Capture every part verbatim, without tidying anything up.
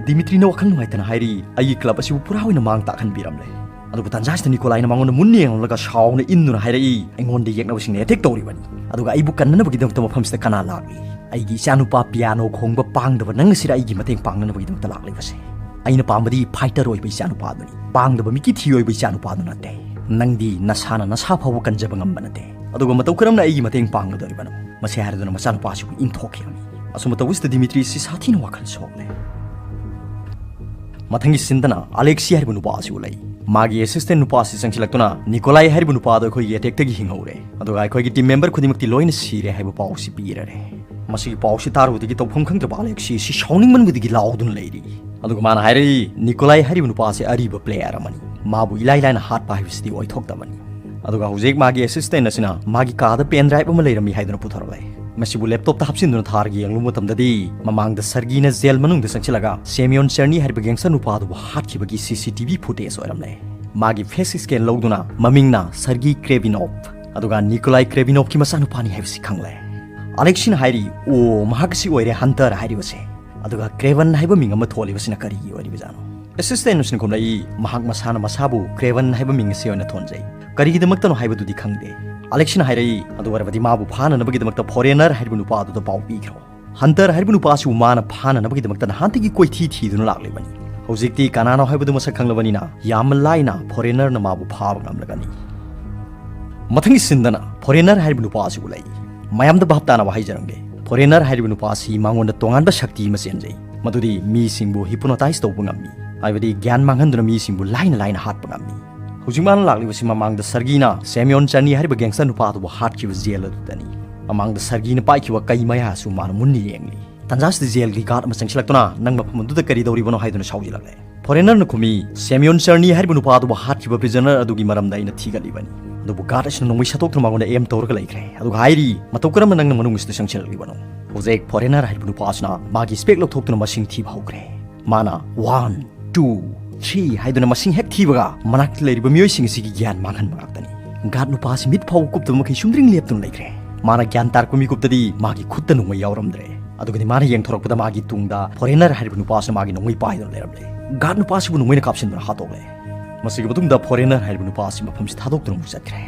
ꯗꯤꯃꯤꯇ꯭ꯔꯤꯅ ꯋꯥꯈꯜ ꯅꯨꯡꯉꯥꯏꯇꯅ ꯍꯥꯏꯔꯤ, "ꯑꯩꯒꯤ ꯀ꯭ꯂꯕ ꯑꯁꯤꯕꯨ ꯄꯨꯔꯥ ꯑꯣꯏꯅ ꯃꯥꯡ ꯇꯥꯛꯍꯟꯕꯤꯔꯝꯂꯦ"꯫ ꯑꯗꯨꯕꯨ ꯇꯟꯖꯥꯁꯤꯗ ꯅꯤꯀꯣꯂꯥꯏꯅ ꯃꯉꯣꯟꯗ ꯃꯨꯟꯅ ꯌꯦꯡꯂꯒ ꯁꯥꯎꯅ ꯏꯟꯗꯨꯅ ꯍꯥꯏꯔꯛꯏ, "ꯑꯩꯉꯣꯟꯗ ꯌꯦꯛꯅꯕꯁꯤꯡꯅ ꯑꯦꯇꯦꯛ ꯇꯧꯔꯤꯕꯅꯤ, ꯑꯗꯨꯒ ꯑꯩꯕꯨ ꯀꯟꯅꯅꯕꯒꯤꯗꯃꯛꯇ ꯃꯐꯝꯁꯤꯗ ꯀꯅꯥ ꯂꯥꯛꯂꯤ? ꯑꯩꯒꯤ ꯏꯆꯥꯅꯨꯄꯥ ꯄꯤꯌꯥꯅꯣ ꯈꯣꯡꯕ ꯄꯥꯡꯗꯕ ꯅꯪ ꯑꯁꯤꯔ ꯑꯩꯒꯤ ꯃꯇꯦꯡ ꯄꯥꯡꯅꯅꯕꯒꯤꯗꯃꯛꯇ ꯂꯥꯛꯂꯤꯕꯁꯦ? ꯑꯩꯅ ꯄꯥꯝꯕꯗꯤ ꯐꯥꯏꯇꯔ ꯑꯣꯏꯕ ꯏꯆꯥꯅꯨꯄꯥꯗꯨꯅꯤ, ꯄꯥꯡꯗꯕ ꯃꯤꯀꯤ ꯊꯤ ꯑꯣꯏꯕ ꯏꯆꯥꯅꯨꯄꯥꯗꯨ ꯅꯠꯇꯦ꯫ ꯅꯪꯗꯤ ꯅꯁꯥꯅ ꯅꯁꯥ ꯐꯥꯎꯕ ꯀꯟꯖꯕ ꯉꯝꯕ ꯅꯠꯇꯦ, ꯑꯗꯨꯒ ꯃꯇꯧ ꯀꯔꯝꯅ ꯑꯩꯒꯤ ꯃꯇꯦꯡ ꯄꯥꯡꯒꯗꯧꯔꯤꯕꯅꯣ?" ꯃꯁꯤ ꯍꯥꯏꯔꯗꯨꯅ ꯃꯆꯥꯅꯨꯄꯥꯁꯤꯕꯨ ꯏꯟꯊꯣꯛꯈꯤꯔꯝꯃꯤ꯫ ꯑꯁꯨꯝꯅ ꯇꯧꯕꯁꯤꯗ ꯗꯤꯃꯤꯇ꯭ꯔꯤꯁꯤ ꯁꯥꯊꯤꯅ ꯋꯥꯈꯜ ꯁꯣꯛꯂꯦ꯫ ꯃꯊꯪꯒꯤ ꯁꯤꯟꯗꯅ ꯑꯂꯦꯛꯁꯤ ꯍꯥꯏꯔꯤꯕ ꯅꯨꯄꯥ ꯑꯁꯤ ꯎꯠꯂꯛꯏ꯫ ꯃꯥꯒꯤ ꯑꯦꯁꯤꯁꯇꯦꯟ ꯅꯨꯄꯥ ꯑꯁꯤ ꯆꯪꯁꯤꯜꯂꯛꯇꯨꯅ, "ꯅꯤꯀꯣꯂꯥꯏ ꯍꯥꯏꯔꯤꯕ ꯅꯨꯄꯥ ꯑꯗꯣ ꯑꯩꯈꯣꯏꯒꯤ ꯑꯦꯇꯦꯛꯇꯒꯤ ꯍꯤꯡꯍꯧꯔꯦ, ꯑꯗꯨꯒ ꯑꯩꯈꯣꯏꯒꯤ ꯇꯤꯝ ꯃꯦꯝꯕꯔ ꯈꯨꯗꯤꯡꯃꯛꯇꯤ ꯂꯣꯏꯅ ꯁꯤꯔꯦ" ꯍꯥꯏꯕ ꯄꯥꯎ ꯑꯁꯤ ꯄꯤꯔꯔꯦ꯫ ꯃꯁꯤꯒꯤ ꯄꯥꯎꯁꯤ ꯇꯥꯔꯨꯕꯗꯒꯤ ꯇꯧꯐꯝ ꯈꯪꯗ꯭ꯔꯕ ꯑꯂꯦꯛꯁꯤ ꯁꯤ ꯁꯥꯎꯅꯤꯡꯃꯟꯕꯗꯒꯤ ꯂꯥꯎꯗꯨꯅ ꯂꯩꯔꯤ꯫ ꯑꯗꯨꯒ ꯃꯥꯅ ꯍꯥꯏꯔꯛꯏ, "ꯅꯤꯀꯣꯂꯥꯏ ꯍꯥꯏꯔꯤꯕ ꯅꯨꯄꯥ ꯑꯁꯤ ꯑꯔꯤꯕ ꯄ꯭ꯂꯦꯌꯔ ꯑꯃꯅꯤ, ꯃꯥꯕꯨ ꯏꯂꯥꯏ ꯂꯥꯏꯅ ꯍꯥꯠꯄ ꯍꯥꯏꯕꯁꯤꯗꯤ ꯑꯣꯏꯊꯣꯛꯇꯕꯅꯤ"꯫ ꯑꯗꯨꯒ ꯍꯧꯖꯤꯛ ꯃꯥꯒꯤ ꯑꯦꯁꯤꯁꯇꯦꯟ ꯑꯁꯤꯅ ꯃꯥꯒꯤ ꯀꯥꯗ ꯄꯦꯟ ꯗ꯭ꯔꯥꯏꯚ ꯑꯃ ꯂꯩꯔꯝꯃꯤ ꯍꯥꯏꯗꯨꯅ ꯄꯨꯊꯣꯔꯛꯂꯦ꯫ ꯃꯁꯤꯕꯨ ꯂꯦꯞꯇꯣꯞꯇ ꯍꯥꯞꯆꯤꯟꯗꯨꯅ ꯊꯥꯔꯒ ꯌꯦꯡꯂꯨꯕ ꯃꯇꯝꯗꯗꯤ, ꯃꯃꯥꯡꯗ ꯁꯔꯒꯤꯅ ꯖꯦꯜ ꯃꯅꯨꯡꯗ ꯆꯪꯁꯤꯜꯂꯒ ꯁꯦꯃꯤꯌꯣꯟ ꯆꯔꯅꯤ ꯍꯥꯏꯔꯤꯕ ꯒꯦꯡꯁꯇꯔ ꯅꯨꯄꯥ ꯑꯗꯨꯕꯨ ꯍꯥꯠꯈꯤꯕꯒꯤ ꯁꯤ ꯁꯤ ꯇꯤ ꯚꯤ ꯐꯨꯇꯦꯖ ꯑꯣꯏꯔꯝꯂꯦ꯫ ꯃꯥꯒꯤ ꯐꯦꯁ ꯁ꯭ꯀꯦꯟ ꯂꯧꯗꯨꯅ ꯃꯃꯤꯡꯅ ꯁꯔꯒꯤ ꯀ꯭ꯔꯦꯕꯤꯅꯣꯞ, ꯑꯗꯨꯒ ꯅꯤꯀꯣꯂꯥꯏ ꯀ꯭ꯔꯦꯕꯤꯅꯣꯞꯀꯤ ꯃꯆꯥꯅꯨꯄꯥꯅꯤ ꯍꯥꯏꯕꯁꯤ ꯈꯪꯂꯦ꯫ ꯑꯂꯦꯛꯁꯤꯅ ꯍꯥꯏꯔꯤ, "ꯑꯣ, ꯃꯍꯥꯛ ꯑꯁꯤ ꯑꯣꯏꯔꯦ ꯍꯟꯇꯔ ꯍꯥꯏꯔꯤꯕꯁꯦ꯫ ꯑꯗꯨꯒ ꯀ꯭ꯔꯦꯕꯟ ꯍꯥꯏꯕ ꯃꯤꯡ ꯑꯃ ꯊꯣꯜꯂꯤꯕꯁꯤꯅ ꯀꯔꯤꯒꯤ ꯑꯣꯏꯔꯤꯕꯖꯥꯠꯅꯣ?" ꯑꯦꯁꯤꯁꯇꯦꯟ ꯑꯁꯤꯅ ꯈꯨꯝꯂꯛꯏ, "ꯃꯍꯥꯛ ꯃꯁꯥꯅ ꯃꯁꯥꯕꯨ ꯀ꯭ꯔꯦꯕꯟ ꯍꯥꯏꯕ ꯃꯤꯡ ꯑꯁꯤ ꯑꯣꯏꯅ ꯊꯣꯟꯖꯩ꯫ ꯀꯔꯤꯒꯤꯗꯃꯛꯇꯅꯣ ꯍꯥꯏꯕꯗꯨꯗꯤ ꯈꯪꯗꯦ"꯫ ꯑꯂꯦꯛꯁꯤꯅ ꯍꯥꯏꯔꯛꯏ, "ꯑꯗꯨ ꯑꯣꯏꯔꯕꯗꯤ ꯃꯥꯕꯨ ꯐꯥꯅꯅꯕꯒꯤꯗꯃꯛꯇ ꯐꯣꯔꯦꯅꯔ ꯍꯥꯏꯔꯤꯕ ꯅꯨꯄꯥ ꯑꯗꯨꯗ ꯄꯥꯎ ꯄꯤꯈ꯭ꯔꯣ꯫ ꯍꯟꯇꯔ ꯍꯥꯏꯔꯤꯕ ꯅꯨꯄꯥ ꯑꯁꯤꯕꯨ ꯃꯥꯅ ꯐꯥꯅꯅꯕꯒꯤꯗꯃꯛꯇ ꯅꯍꯥꯟꯗꯒꯤ ꯀꯣꯏꯊꯤ ꯊꯤꯗꯨꯅ ꯂꯥꯛꯂꯤꯕꯅꯤ꯫ ꯍꯧꯖꯤꯛꯇꯤ ꯀꯅꯥꯅꯣ ꯍꯥꯏꯕꯗꯨ ꯃꯁꯛ ꯈꯪꯂꯕꯅꯤꯅ ꯌꯥꯝꯅ ꯂꯥꯏꯅ ꯐꯣꯔꯦꯅꯔꯅ ꯃꯥꯕꯨ ꯐꯥꯕ ꯉꯝꯂꯒꯅꯤ"꯫ ꯃꯊꯪꯒꯤ ꯁꯤꯟꯗꯅ ꯐꯣꯔꯦꯅꯔ ꯍꯥꯏꯔꯤꯕ ꯅꯨꯄꯥ ꯑꯁꯤ ꯎꯠꯂꯛꯏ꯫ ꯃꯌꯥꯝꯗ ꯚꯥꯞ ꯇꯥꯅꯕ ꯍꯥꯏꯖꯔꯝꯒꯦ, ꯐꯣꯔꯦꯅꯔ ꯍꯥꯏꯔꯤꯕ ꯅꯨꯄꯥ ꯑꯁꯤ ꯃꯉꯣꯟꯗ ꯇꯣꯉꯥꯟꯕ ꯁꯛꯇꯤ ꯑꯃ ꯆꯦꯟꯖꯩ, ꯃꯗꯨꯗꯤ ꯃꯤꯁꯤꯡꯕꯨ ꯍꯤꯞꯅꯣꯇꯥꯏꯖ ꯇꯧꯕ ꯉꯝꯃꯤ, ꯍꯥꯏꯕꯗꯤ ꯒ꯭ꯌꯥꯟ ꯃꯥꯡꯍꯟꯗꯨꯅ ꯃꯤꯁꯤꯡꯕꯨ ꯂꯥꯏꯅ ꯂꯥꯏꯅ ꯍꯥꯠꯄ ꯉꯝꯃꯤ꯫ ꯍꯧꯖꯤꯛ ꯃꯥꯅ ꯂꯥꯛꯂꯤꯕꯁꯤ ꯃꯃꯥꯡꯗ ꯁꯔꯒꯤꯅ ꯁꯦꯃꯤꯌꯣꯟ ꯆꯔꯅꯤ ꯍꯥꯏꯔꯤꯕ ꯒꯦꯡꯁꯇꯔ ꯅꯨꯄꯥ ꯑꯗꯨꯕꯨ ꯍꯥꯠꯈꯤꯕ ꯖꯦꯜ ꯑꯗꯨꯗꯅꯤ꯫ ꯃꯃꯥꯡꯗ ꯁꯔꯒꯤꯅ ꯄꯥꯏꯈꯤꯕ ꯀꯩ ꯃꯌꯥꯁꯨ ꯃꯥꯅ ꯃꯨꯟꯅ ꯌꯦꯡꯂꯤ꯫ ꯇꯟꯖꯥꯁꯤꯗ ꯖꯦꯜꯒꯤ ꯒꯥꯔꯗ ꯑꯃ ꯆꯪꯁꯤꯜꯂꯛꯇꯨꯅ, "ꯅꯪ ꯃꯐꯝ ꯑꯗꯨꯗ ꯀꯔꯤ ꯇꯧꯔꯤꯕꯅꯣ?" ꯍꯥꯏꯗꯨꯅ ꯁꯥꯎꯖꯤꯜꯂꯛꯂꯦ꯫ ꯐꯣꯔꯦꯅꯔꯅ ꯈꯨꯝꯃꯤ, "ꯁꯦꯃꯤꯌꯣꯟ ꯆꯔꯅꯤ ꯍꯥꯏꯔꯤꯕ ꯅꯨꯄꯥ ꯑꯗꯨꯕꯨ ꯍꯥꯠꯈꯤꯕ ꯄ꯭ꯔꯤꯖꯅꯔ ꯑꯗꯨꯒꯤ ꯃꯔꯝꯗ ꯑꯩꯅ ꯊꯤꯒꯠꯂꯤꯕꯅꯤ"꯫ ꯑꯗꯨꯕꯨ ꯒꯥꯔꯗ ꯑꯁꯤꯅ ꯅꯣꯡꯃꯩ ꯁꯠꯇꯣꯛꯇꯨꯅ ꯃꯉꯣꯟꯗ ꯑꯦꯝ ꯇꯧꯔꯒ ꯂꯩꯈ꯭ꯔꯦ꯫ ꯑꯗꯨꯒ ꯍꯥꯏꯔꯤ, "ꯃꯇꯧ ꯀꯔꯝꯅ ꯅꯪꯅ ꯃꯅꯨꯡ ꯑꯁꯤꯗ ꯆꯪꯁꯤꯜꯂꯛꯂꯤꯕꯅꯣ?" ꯍꯧꯖꯤꯛ ꯐꯣꯔꯦꯅꯔ ꯍꯥꯏꯔꯤꯕ ꯅꯨꯄꯥ ꯑꯁꯤꯅ ꯃꯥꯒꯤ ꯁ꯭ꯄꯦꯛ ꯂꯧꯊꯣꯛꯇꯨꯅ ꯃꯁꯤꯡ ꯊꯤꯕ ꯍꯧꯈ꯭ꯔꯦ꯫ ꯃꯥꯅ "ꯋꯥꯟ, ꯇꯨ, ꯊ꯭ꯔꯤ" ꯍꯥꯏꯗꯨꯅ ꯃꯁꯤꯡ ꯍꯦꯛ ꯊꯤꯕꯒ, ꯃꯅꯥꯛꯇ ꯂꯩꯔꯤꯕ ꯃꯤꯑꯣꯏꯁꯤꯡ ꯑꯁꯤꯒꯤ ꯒ꯭ꯌꯥꯟ ꯃꯥꯡꯍꯟꯕ ꯉꯥꯛꯇꯅꯤ꯫ ꯒꯥꯔꯗ ꯅꯨꯄꯥ ꯑꯁꯤ ꯃꯤꯠ ꯐꯥꯎꯕ ꯀꯨꯞꯇꯕ ꯃꯈꯩ ꯆꯨꯝꯗ꯭ꯔꯤꯡ ꯂꯦꯞꯇꯨꯅ ꯂꯩꯈ꯭ꯔꯦ꯫ ꯃꯥꯅ ꯒ꯭ꯌꯥꯟ ꯇꯥꯔꯛꯄ ꯃꯤꯀꯨꯞꯇꯗꯤ ꯃꯥꯒꯤ ꯈꯨꯠꯇ ꯅꯣꯡꯃꯩ ꯌꯥꯎꯔꯝꯗ꯭ꯔꯦ꯫ ꯑꯗꯨꯒꯗꯤ ꯃꯥꯅ ꯌꯦꯡꯊꯣꯔꯛꯄꯗ ꯃꯥꯒꯤ ꯇꯨꯡꯗ ꯐꯣꯔꯦꯅꯔ ꯍꯥꯏꯔꯤꯕ ꯅꯨꯄꯥ ꯑꯁꯤꯅ ꯃꯥꯒꯤ ꯅꯣꯡꯃꯩ ꯄꯥꯏꯗꯨꯅ ꯂꯩꯔꯝꯂꯦ꯫ ꯒꯥꯔꯗ ꯅꯨꯄꯥ ꯑꯁꯤꯕꯨ ꯅꯣꯡꯃꯩꯅ ꯀꯥꯞꯁꯤꯟꯗꯨꯅ ꯍꯥꯠꯇꯣꯛꯂꯦ꯫ ꯃꯁꯤꯒꯤ ꯃꯇꯨꯡꯗ ꯐꯣꯔꯦꯅꯔ ꯍꯥꯏꯔꯤꯕ ꯅꯨꯄꯥ ꯑꯁꯤ ꯃꯐꯝꯁꯤ ꯊꯥꯗꯣꯛꯇꯨꯅ ꯑꯃꯨꯛ ꯆꯠꯈ꯭ꯔꯦ꯫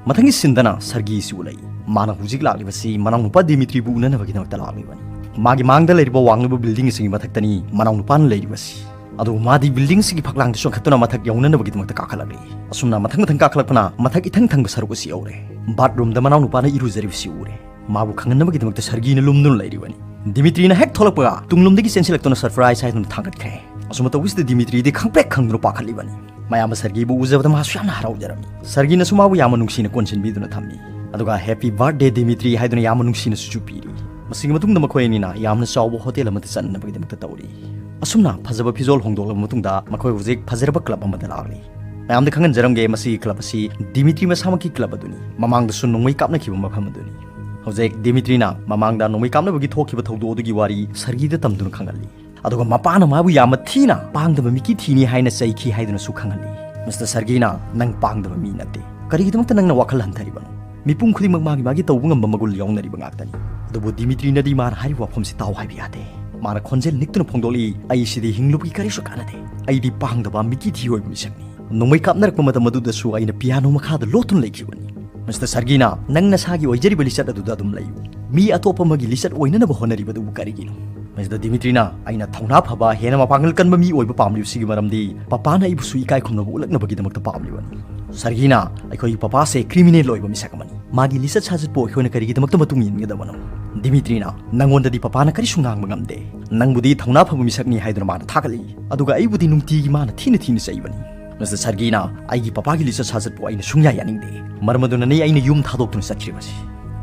ꯃꯊꯪꯒꯤ ꯁꯤꯟꯗꯅ ꯁꯔꯒꯤ ꯑꯁꯤ ꯎꯠꯂꯛꯏ꯫ ꯃꯥꯅ ꯍꯧꯖꯤꯛ ꯂꯥꯛꯂꯤꯕꯁꯤ ꯃꯅꯥꯎꯅꯨꯄꯥ ꯗꯤꯃꯤꯇ꯭ꯔꯤꯕꯨ ꯎꯅꯅꯕꯒꯤꯗꯃꯛꯇ ꯂꯥꯛꯂꯤꯕꯅꯤ꯫ ꯃꯥꯒꯤ ꯃꯥꯡꯗ ꯂꯩꯔꯤꯕ ꯋꯥꯡꯂꯕ ꯕꯤꯜꯗꯤꯡ ꯑꯁꯤꯒꯤ ꯃꯊꯛꯇꯅꯤ ꯃꯅꯥꯎꯅꯨꯄꯥꯅ ꯂꯩꯔꯤꯕꯁꯤ꯫ ꯑꯗꯨꯕꯨ ꯃꯥꯗꯤ ꯕꯤꯜꯗꯤꯡ ꯑꯁꯤꯒꯤ ꯐꯛꯂꯥꯡꯗ ꯆꯣꯡꯈꯠꯇꯨꯅ ꯃꯊꯛ ꯌꯧꯅꯅꯕꯒꯤꯗꯃꯛꯇ ꯀꯥꯈꯠꯂꯛꯂꯤ꯫ ꯑꯁꯨꯝꯅ ꯃꯊꯪ ꯃꯊꯪ ꯀꯥꯈꯠꯂꯛꯄꯅ ꯃꯊꯛ ꯏꯊꯪ ꯊꯪꯕ ꯁꯔꯨꯛ ꯑꯁꯤ ꯌꯧꯔꯦ꯫ ꯕꯥꯠꯔꯨꯝꯗ ꯃꯅꯥꯎꯅꯨꯄꯥꯅ ꯏꯔꯨꯖꯔꯤꯕꯁꯤ ꯎꯔꯦ꯫ ꯃꯥꯕꯨ ꯈꯪꯍꯟꯅꯕꯒꯤꯗꯃꯛꯇ ꯁꯔꯒꯤꯅ ꯂꯨꯝꯗꯨꯅ ꯂꯩꯔꯤꯕꯅꯤ꯫ ꯗꯤꯃꯤꯇ꯭ꯔꯤꯅ ꯍꯦꯛ ꯊꯣꯛꯂꯛꯄꯒ ꯇꯨꯡꯂꯣꯝꯗꯒꯤ ꯆꯦꯟꯁꯤꯜꯂꯛꯇꯨꯅ ꯁꯔꯄ꯭ꯔꯥꯏꯖ ꯍꯥꯏꯗꯨꯅ ꯊꯥꯡꯒꯠꯈ꯭ꯔꯦ꯫ ꯑꯁꯨꯝꯅ ꯇꯧꯕꯁꯤꯗ ꯗꯤꯃꯤꯇ꯭ꯔꯤꯗꯤ ꯈꯪꯄ꯭ꯔꯦꯛ ꯈꯪꯗꯨꯅ ꯄꯥꯈꯠꯂꯤꯕꯅꯤ꯫ ꯃꯌꯥꯝꯕ ꯁꯔꯒꯤꯕꯨ ꯎꯖꯕꯗ ꯃꯥꯁꯨ ꯌꯥꯝꯅ ꯍꯔꯥꯎꯖꯔꯝꯃꯤ꯫ ꯁꯔꯒꯤꯅꯁꯨ ꯃꯥꯕꯨ ꯌꯥꯝꯅ ꯅꯨꯡꯁꯤꯅ ꯀꯣꯟꯁꯤꯟꯕꯤꯗꯨꯅ ꯊꯝꯃꯤ꯫ ꯑꯗꯨꯒ "Happy birthday, ꯗꯤꯃꯤꯇ꯭ꯔꯤ" ꯍꯥꯏꯗꯨꯅ ꯌꯥꯝꯅ ꯅꯨꯡꯁꯤꯅꯁꯨ ꯆꯨꯞꯄꯤꯔꯤ꯫ ꯃꯁꯤꯒꯤ ꯃꯇꯨꯡꯗ ꯃꯈꯣꯏ ꯑꯅꯤꯅ ꯌꯥꯝꯅ ꯆꯥꯎꯕ ꯍꯣꯇꯦꯜ ꯑꯃꯗ ꯆꯠꯅꯅꯕꯒꯤꯗꯃꯛꯇ ꯇꯧꯔꯤ꯫ ꯑꯁꯨꯝꯅ ꯐꯖꯕ ꯐꯤꯖꯣꯜ ꯍꯣꯡꯗꯣꯛꯂꯕ ꯃꯇꯨꯡꯗ ꯃꯈꯣꯏ ꯍꯧꯖꯤꯛ ꯐꯖꯔꯕ ꯀ꯭ꯂꯕ ꯑꯃꯗ ꯂꯥꯛꯂꯤ꯫ ꯃꯌꯥꯝꯗ ꯈꯪꯍꯟꯖꯔꯝꯒꯦ, ꯃꯁꯤꯒꯤ ꯀ꯭ꯂꯕ ꯑꯁꯤ ꯗꯤꯃꯤꯇ꯭ꯔꯤ ꯃꯁꯥꯃꯛꯀꯤ ꯀ꯭ꯂꯕ ꯑꯗꯨꯅꯤ꯫ ꯃꯃꯥꯡꯗꯁꯨ ꯅꯣꯡꯃꯩ ꯀꯥꯞꯅꯈꯤꯕ ꯃꯐꯝ ꯑꯗꯨꯅꯤ꯫ ꯍꯧꯖꯤꯛ ꯗꯤꯃꯤꯇ꯭ꯔꯤꯅ ꯃꯃꯥꯡꯗ ꯅꯣꯡꯃꯩ ꯀꯥꯞꯅꯕꯒꯤ ꯊꯣꯛꯈꯤꯕ ꯊꯧꯗꯣꯛ ꯑꯗꯨꯒꯤ ꯋꯥꯔꯤ ꯁꯔꯒꯤꯗ ꯇꯝꯗꯨꯅ ꯈꯪꯍꯜꯂꯤ꯫ ꯑꯗꯨꯒ ꯃꯄꯥꯅ ꯃꯥꯕꯨ ꯌꯥꯝꯅ ꯊꯤꯅ ꯄꯥꯡꯗꯕ ꯃꯤꯀꯤ ꯊꯤꯅꯤ ꯍꯥꯏꯅ ꯆꯩꯈꯤ ꯍꯥꯏꯗꯨꯅꯁꯨ ꯈꯪꯍꯜꯂꯤ꯫ "ꯃꯤꯁꯇꯔ ꯁꯔꯒꯤꯅ ꯅꯪ ꯄꯥꯡꯗꯕ ꯃꯤ ꯅꯠꯇꯦ꯫ ꯀꯔꯤꯒꯤꯗꯃꯛꯇ ꯅꯪꯅ ꯋꯥꯈꯜ ꯍꯟꯊꯔꯤꯕꯅꯣ? ꯃꯤꯄꯨꯝ ꯈꯨꯗꯤꯡꯃꯛ ꯃꯥꯒꯤ ꯃꯥꯒꯤ ꯇꯧꯕ ꯉꯝꯕ ꯃꯒꯨꯟ ꯌꯥꯎꯅꯔꯤꯕ ꯉꯥꯛꯇꯅꯤ꯫" ꯑꯗꯨꯕꯨ ꯗꯤꯃꯤꯇ꯭ꯔꯤꯅꯗꯤ ꯃꯥꯅ ꯍꯥꯏꯔꯤꯕ ꯋꯥꯐꯝꯁꯤ ꯇꯥꯎ ꯍꯥꯏꯕ ꯌꯥꯗꯦ꯫ ꯃꯥꯅ ꯈꯣꯟꯖꯦꯜ ꯅꯤꯛꯇꯨꯅ ꯐꯣꯡꯗꯣꯛꯂꯤ, "ꯑꯩ ꯁꯤꯗꯤ ꯍꯤꯡꯂꯨꯕꯒꯤ ꯀꯔꯤꯁꯨ ꯀꯥꯟꯅꯗꯦ꯫ ꯑꯩꯗꯤ ꯄꯥꯡꯗꯕ ꯃꯤꯀꯤ ꯊꯤ ꯑꯣꯏꯕ ꯃꯤꯁꯛꯅꯤ꯫ ꯅꯣꯡꯃꯩ ꯀꯥꯞꯅꯔꯛꯄ ꯃꯇꯝ ꯑꯗꯨꯗꯁꯨ ꯑꯩꯅ ꯄꯤꯌꯥꯅꯣ ꯃꯈꯥꯗ ꯂꯣꯠꯇꯨꯅ ꯂꯩꯈꯤꯕꯅꯤ꯫ ꯃꯤꯁꯇꯔ ꯁꯔꯒꯤꯅ ꯅꯪ ꯅꯁꯥꯒꯤ ꯑꯣꯏꯖꯔꯤꯕ ꯂꯤꯆꯠ ꯑꯗꯨꯗ ꯑꯗꯨꯝ ꯂꯩꯌꯨ꯫ ꯃꯤ ꯑꯇꯣꯞꯄ ꯑꯃꯒꯤ ꯂꯤꯆꯠ ꯑꯣꯏꯅꯅꯕ ꯍꯣꯠꯅꯔꯤꯕꯗꯨꯕꯨ ꯀꯔꯤꯒꯤꯅꯣ?" ꯃꯤꯁꯇꯔ ꯗꯤꯃꯤꯇ꯭ꯔꯤꯅ ꯑꯩꯅ ꯊꯧꯅꯥ ꯐꯕ, ꯍꯦꯟꯅ ꯃꯄꯥꯡꯒꯜ ꯀꯟꯕ ꯃꯤ ꯑꯣꯏꯕ ꯄꯥꯝꯂꯤꯕꯁꯤꯒꯤ ꯃꯔꯝꯗꯤ ꯄꯄꯥꯅ ꯑꯩꯕꯨꯁꯨ ꯏꯀꯥꯏ ꯈꯨꯝꯅꯕ ꯎꯠꯂꯛꯅꯕꯒꯤꯗꯃꯛꯇ ꯄꯥꯝꯂꯤꯕꯅꯤ꯫ ꯁꯔꯒꯤꯅ ꯑꯩꯈꯣꯏꯒꯤ ꯄꯄꯥꯁꯦ ꯀ꯭ꯔꯤꯃꯤꯅꯦꯜ ꯑꯣꯏꯕ ꯃꯤꯁꯛ ꯑꯃꯅꯤ꯫ ꯃꯥꯒꯤ ꯂꯤꯆꯠ ꯁꯥꯖꯠꯄꯨ ꯑꯩꯈꯣꯏꯅ ꯀꯔꯤꯒꯤꯗꯃꯛꯇ ꯃꯇꯨꯡ ꯏꯟꯒꯗꯕꯅꯣ? ꯗꯤꯃꯤꯇ꯭ꯔꯤꯅ ꯅꯪꯉꯣꯟꯗꯗꯤ ꯄꯄꯥꯅ ꯀꯔꯤꯁꯨ ꯉꯥꯡꯕ ꯉꯝꯗꯦ꯫ ꯅꯪꯕꯨꯗꯤ ꯊꯧꯅꯥ ꯐꯕ ꯃꯤꯁꯛꯅꯤ ꯍꯥꯏꯗꯨꯅ ꯃꯥꯅ ꯊꯥꯒꯠꯂꯤ꯫ ꯑꯗꯨꯒ ꯑꯩꯕꯨꯗꯤ ꯅꯨꯡꯇꯤꯒꯤ ꯃꯥꯅ ꯊꯤꯅ ꯊꯤꯅ ꯆꯩꯕꯅꯤ꯫ ꯃꯤꯁꯇꯔ ꯁꯔꯒꯤꯅ ꯑꯩꯒꯤ ꯄꯄꯥꯒꯤ ꯂꯤꯆꯠ ꯁꯥꯖꯠꯄꯨ ꯑꯩꯅ ꯁꯨꯡꯌꯥ ꯌꯥꯅꯤꯡꯗꯦ꯫ ꯃꯔꯝ ꯑꯗꯨꯅꯅꯤ ꯑꯩꯅ ꯌꯨꯝ ꯊꯥꯗꯣꯛꯇꯨꯅ ꯆꯠꯈ꯭ꯔꯤꯕꯁꯤ꯫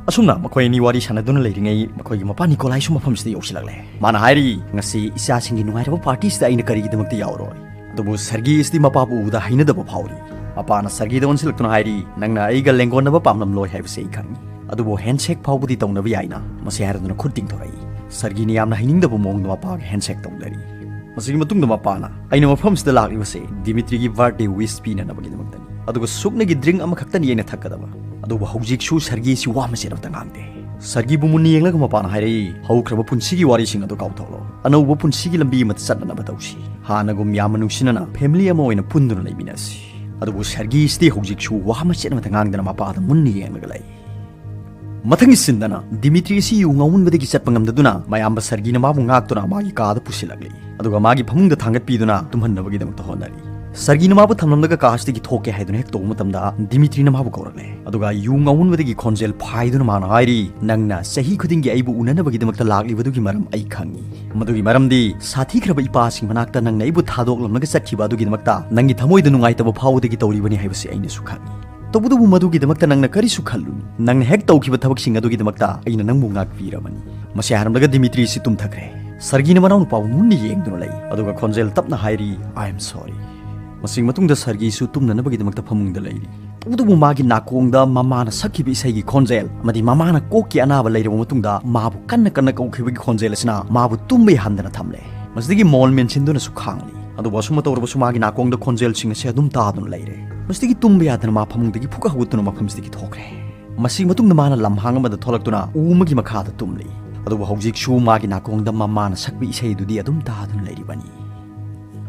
ꯑꯁꯨꯝꯅ ꯃꯈꯣꯏ ꯑꯅꯤ ꯋꯥꯔꯤ ꯁꯥꯟꯅꯗꯨꯅ ꯂꯩꯔꯤꯉꯩ ꯃꯈꯣꯏꯒꯤ ꯃꯄꯥ ꯅꯤꯀꯣꯂꯥꯏꯁꯨ ꯃꯐꯝꯁꯤꯗ ꯌꯧꯁꯤꯜꯂꯛꯂꯦ꯫ ꯃꯥꯅ ꯍꯥꯏꯔꯤ, "ꯉꯁꯤ ꯏꯆꯥꯁꯤꯡꯒꯤ ꯅꯨꯡꯉꯥꯏꯔꯕ ꯄꯥꯔꯇꯤꯁꯤꯗ ꯑꯩꯅ ꯀꯔꯤꯒꯤꯗꯃꯛꯇ ꯌꯥꯎꯔꯣꯏ?" ꯑꯗꯨꯕꯨ ꯁꯔꯒꯤ ꯑꯁꯤꯗꯤ ꯃꯄꯥꯕꯨ ꯎꯕꯗ ꯍꯩꯅꯗꯕ ꯐꯥꯎꯔꯤ꯫ ꯃꯄꯥꯅ ꯁꯔꯒꯤꯗ ꯑꯣꯟꯁꯤꯜꯂꯛꯇꯨꯅ ꯍꯥꯏꯔꯤ, "ꯅꯪꯅ ꯑꯩꯒ ꯂꯦꯡꯒꯣꯟꯅꯕ ꯄꯥꯝꯂꯝꯂꯣꯏ ꯍꯥꯏꯕꯁꯤ ꯑꯩ ꯈꯪꯏ꯫ ꯑꯗꯨꯕꯨ ꯍꯦꯟꯁꯦꯛ ꯐꯥꯎꯕꯗꯤ ꯇꯧꯅꯕ ꯌꯥꯏꯅ?" ꯃꯁꯤ ꯍꯥꯏꯔꯗꯨꯅ ꯈꯨꯠ ꯇꯤꯡꯊꯣꯔꯛꯏ꯫ ꯁꯔꯒꯤꯅ ꯌꯥꯝꯅ ꯍꯩꯅꯤꯡꯗꯕ ꯃꯑꯣꯡꯗ ꯃꯄꯥꯒ ꯍꯦꯟꯁꯦꯛ ꯇꯧꯅꯔꯤ꯫ ꯃꯁꯤꯒꯤ ꯃꯇꯨꯡꯗ ꯃꯄꯥꯅ, "ꯑꯩꯅ ꯃꯐꯝꯁꯤꯗ ꯂꯥꯛꯂꯤꯕꯁꯦ ꯗꯤꯃꯤꯇ꯭ꯔꯤꯒꯤ ꯕꯥꯔꯊꯗꯦ ꯋꯤꯁ ꯄꯤꯅꯅꯕꯒꯤꯗꯃꯛꯇꯅꯤ꯫ ꯑꯗꯨꯒ ꯁꯨꯞꯅꯒꯤ ꯗ꯭ꯔꯤꯡ ꯑꯃꯈꯛꯇꯅꯤ ꯑꯩꯅ ꯊꯛꯀꯗꯕ꯫ ꯑꯗꯨꯕꯨ ꯍꯧꯖꯤꯛꯁꯨ ꯁꯔꯒꯤꯁꯤ ꯋꯥ ꯃꯆꯦꯠ ꯑꯃꯇ ꯉꯥꯡꯗꯦ꯫ ꯁꯔꯒꯤꯕꯨ ꯃꯨꯟꯅ ꯌꯦꯡꯂꯒ ꯃꯄꯥꯅ ꯍꯥꯏꯔꯛꯏ, "ꯍꯧꯈ꯭ꯔꯕ ꯄꯨꯟꯁꯤꯒꯤ ꯋꯥꯔꯤꯁꯤꯡ ꯑꯗꯨ ꯀꯥꯎꯊꯣꯛꯂꯣ꯫ ꯑꯅꯧꯕ ꯄꯨꯟꯁꯤꯒꯤ ꯂꯝꯕꯤ ꯑꯃꯗ ꯆꯠꯅꯅꯕ ꯇꯧꯁꯤ꯫ ꯍꯥꯟꯅꯒꯨꯝ ꯌꯥꯝꯅ ꯅꯨꯡꯁꯤꯅꯅ ꯐꯦꯃꯤꯂꯤ ꯑꯃ ꯑꯣꯏꯅ ꯄꯨꯟꯗꯨꯅ ꯂꯩꯃꯤꯟꯅꯁꯤ꯫" ꯑꯗꯨꯕꯨ ꯁꯔꯒꯤꯁꯤꯗꯤ ꯍꯧꯖꯤꯛꯁꯨ ꯋꯥ ꯃꯆꯦꯠ ꯑꯃꯠꯇ ꯉꯥꯡꯗꯅ ꯃꯄꯥꯗ ꯃꯨꯟꯅ ꯌꯦꯡꯂꯒ ꯂꯩ꯫ ꯃꯊꯪꯒꯤ ꯁꯤꯟꯗꯅ ꯗꯤꯃꯤꯇ꯭ꯔꯤ ꯑꯁꯤ ꯌꯨ ꯉꯥꯎꯃꯟꯕꯗꯒꯤ ꯆꯠꯄ ꯉꯝꯗꯗꯨꯅ ꯃꯌꯥꯝꯕ ꯁꯔꯒꯤꯅ ꯃꯥꯕꯨ ꯉꯥꯛꯇꯨꯅ ꯃꯥꯒꯤ ꯀꯥꯗ ꯄꯨꯁꯤꯜꯂꯛꯂꯤ꯫ ꯑꯗꯨꯒ ꯃꯥꯒꯤ ꯐꯃꯨꯡꯗ ꯊꯥꯡꯒꯠꯄꯤꯗꯨꯅ ꯇꯨꯝꯍꯟꯅꯕꯒꯤꯗꯃꯛꯇ ꯍꯣꯠꯅꯔꯤ꯫ ꯁꯔꯒꯤꯅ ꯃꯥꯕꯨ ꯊꯝꯂꯝꯂꯒ ꯀꯥ ꯑꯁꯤꯗꯒꯤ ꯊꯣꯛꯀꯦ ꯍꯥꯏꯗꯨꯅ ꯍꯦꯛ ꯇꯧꯕ ꯃꯇꯝꯗ ꯗꯤꯃꯤꯇ꯭ꯔꯤꯅ ꯃꯥꯕꯨ ꯀꯧꯔꯛꯂꯦ꯫ ꯑꯗꯨꯒ ꯌꯨ ꯉꯥꯎꯃꯟꯕꯗꯒꯤ ꯈꯣꯟꯖꯦꯜ ꯐꯥꯏꯗꯨꯅ ꯃꯥꯅ ꯍꯥꯏꯔꯤ, "ꯅꯪꯅ ꯆꯍꯤ ꯈꯨꯗꯤꯡꯒꯤ ꯑꯩꯕꯨ ꯎꯅꯅꯕꯒꯤꯗꯃꯛꯇ ꯂꯥꯛꯂꯤꯕꯗꯨꯒꯤ ꯃꯔꯝ ꯑꯩ ꯈꯪꯏ꯫ ꯃꯗꯨꯒꯤ ꯃꯔꯝꯗꯤ ꯁꯥꯊꯤꯈ꯭ꯔꯕ ꯏꯄꯥꯁꯤꯡ ꯃꯅꯥꯛꯇ ꯅꯪꯅ ꯑꯩꯕꯨ ꯊꯥꯗꯣꯛꯂꯝꯂꯒ ꯆꯠꯈꯤꯕ ꯑꯗꯨꯒꯤꯗꯃꯛꯇ ꯅꯪꯒꯤ ꯊꯃꯣꯏꯗ ꯅꯨꯡꯉꯥꯏꯇꯕ ꯐꯥꯎꯕꯗꯒꯤ ꯇꯧꯔꯤꯕꯅꯤ ꯍꯥꯏꯕꯁꯤ ꯑꯩꯅꯁꯨ ꯈꯪꯏ꯫ ꯇꯧꯕꯇꯕꯨ ꯃꯗꯨꯒꯤꯗꯃꯛꯇ ꯅꯪꯅ ꯀꯔꯤꯁꯨ ꯈꯜꯂꯨꯅꯨ꯫ ꯅꯪꯅ ꯍꯦꯛ ꯇꯧꯈꯤꯕ ꯊꯕꯛꯁꯤꯡ ꯑꯗꯨꯒꯤꯗꯃꯛꯇ ꯑꯩꯅ ꯅꯪꯕꯨ ꯉꯥꯛꯄꯤꯔꯕꯅꯤ꯫" ꯃꯁꯤ ꯍꯥꯏꯔꯝꯂꯒ ꯗꯤꯃꯤꯇ꯭ꯔꯤꯁꯤ ꯇꯨꯝꯊꯈ꯭ꯔꯦ꯫ ꯁꯔꯒꯤꯅ ꯃꯅꯥꯎꯅꯨꯄꯥꯕꯨ ꯃꯨꯟꯅ ꯌꯦꯡꯗꯨꯅ ꯂꯩ꯫ ꯑꯗꯨꯒ ꯈꯣꯟꯖꯦꯜ ꯇꯞꯅ ꯍꯥꯏꯔꯤ, "I am sorry꯫" ꯃꯁꯤꯒꯤ ꯃꯇꯨꯡꯗ ꯁꯔꯒꯤꯁꯨ ꯇꯨꯝꯅꯅꯕꯒꯤꯗꯃꯛꯇ ꯐꯃꯨꯡꯗ ꯂꯩꯔꯤ꯫ ꯇꯧꯕꯇꯕꯨ ꯃꯥꯒꯤ ꯅꯥꯀꯣꯡꯗ ꯃꯃꯥꯅ ꯁꯛꯈꯤꯕ ꯏꯁꯩꯒꯤ ꯈꯣꯟꯖꯦꯜ ꯑꯃꯗꯤ ꯃꯃꯥꯅ ꯀꯣꯛꯀꯤ ꯑꯅꯥꯕ ꯂꯩꯔꯕ ꯃꯇꯨꯡꯗ ꯃꯥꯕꯨ ꯀꯟꯅ ꯀꯟꯅ ꯀꯧꯈꯤꯕꯒꯤ ꯈꯣꯟꯖꯦꯜ ꯑꯁꯤꯅ ꯃꯥꯕꯨ ꯇꯨꯝꯕ ꯌꯥꯍꯟꯗꯅ ꯊꯝꯂꯦ꯫ ꯃꯁꯤꯗꯒꯤ ꯃꯣꯟ ꯃꯦꯟꯁꯤꯟꯗꯨꯅꯁꯨ ꯈꯥꯡꯂꯤ꯫ ꯑꯗꯨꯕꯨ ꯑꯁꯨꯝꯅ ꯇꯧꯔꯕꯁꯨ ꯃꯥꯒꯤ ꯅꯥꯀꯣꯡꯗ ꯈꯣꯟꯖꯦꯜꯁꯤꯡ ꯑꯁꯤ ꯑꯗꯨꯝ ꯇꯥꯗꯨꯅ ꯂꯩꯔꯦ꯫ ꯃꯁꯤꯗꯒꯤ ꯇꯨꯝꯕ ꯌꯥꯗꯅ ꯃꯥ ꯐꯃꯨꯡꯗꯒꯤ ꯐꯨꯛ ꯍꯧꯒꯠꯇꯨꯅ ꯃꯐꯝꯁꯤꯗꯒꯤ ꯊꯣꯛꯈ꯭ꯔꯦ꯫ ꯃꯁꯤꯒꯤ ꯃꯇꯨꯡꯗ ꯃꯥꯅ ꯂꯝꯍꯥꯡ ꯑꯃꯗ ꯊꯣꯛꯂꯛꯇꯨꯅ ꯎ ꯑꯃꯒꯤ ꯃꯈꯥꯗ ꯇꯨꯝꯂꯤ꯫ ꯑꯗꯨꯕꯨ ꯍꯧꯖꯤꯛꯁꯨ ꯃꯥꯒꯤ ꯅꯥꯀꯣꯡꯗ ꯃꯃꯥꯅ ꯁꯛꯄ ꯏꯁꯩꯗꯨꯗꯤ ꯑꯗꯨꯝ ꯇꯥꯗꯨꯅ ꯂꯩꯔꯤꯕꯅꯤ꯫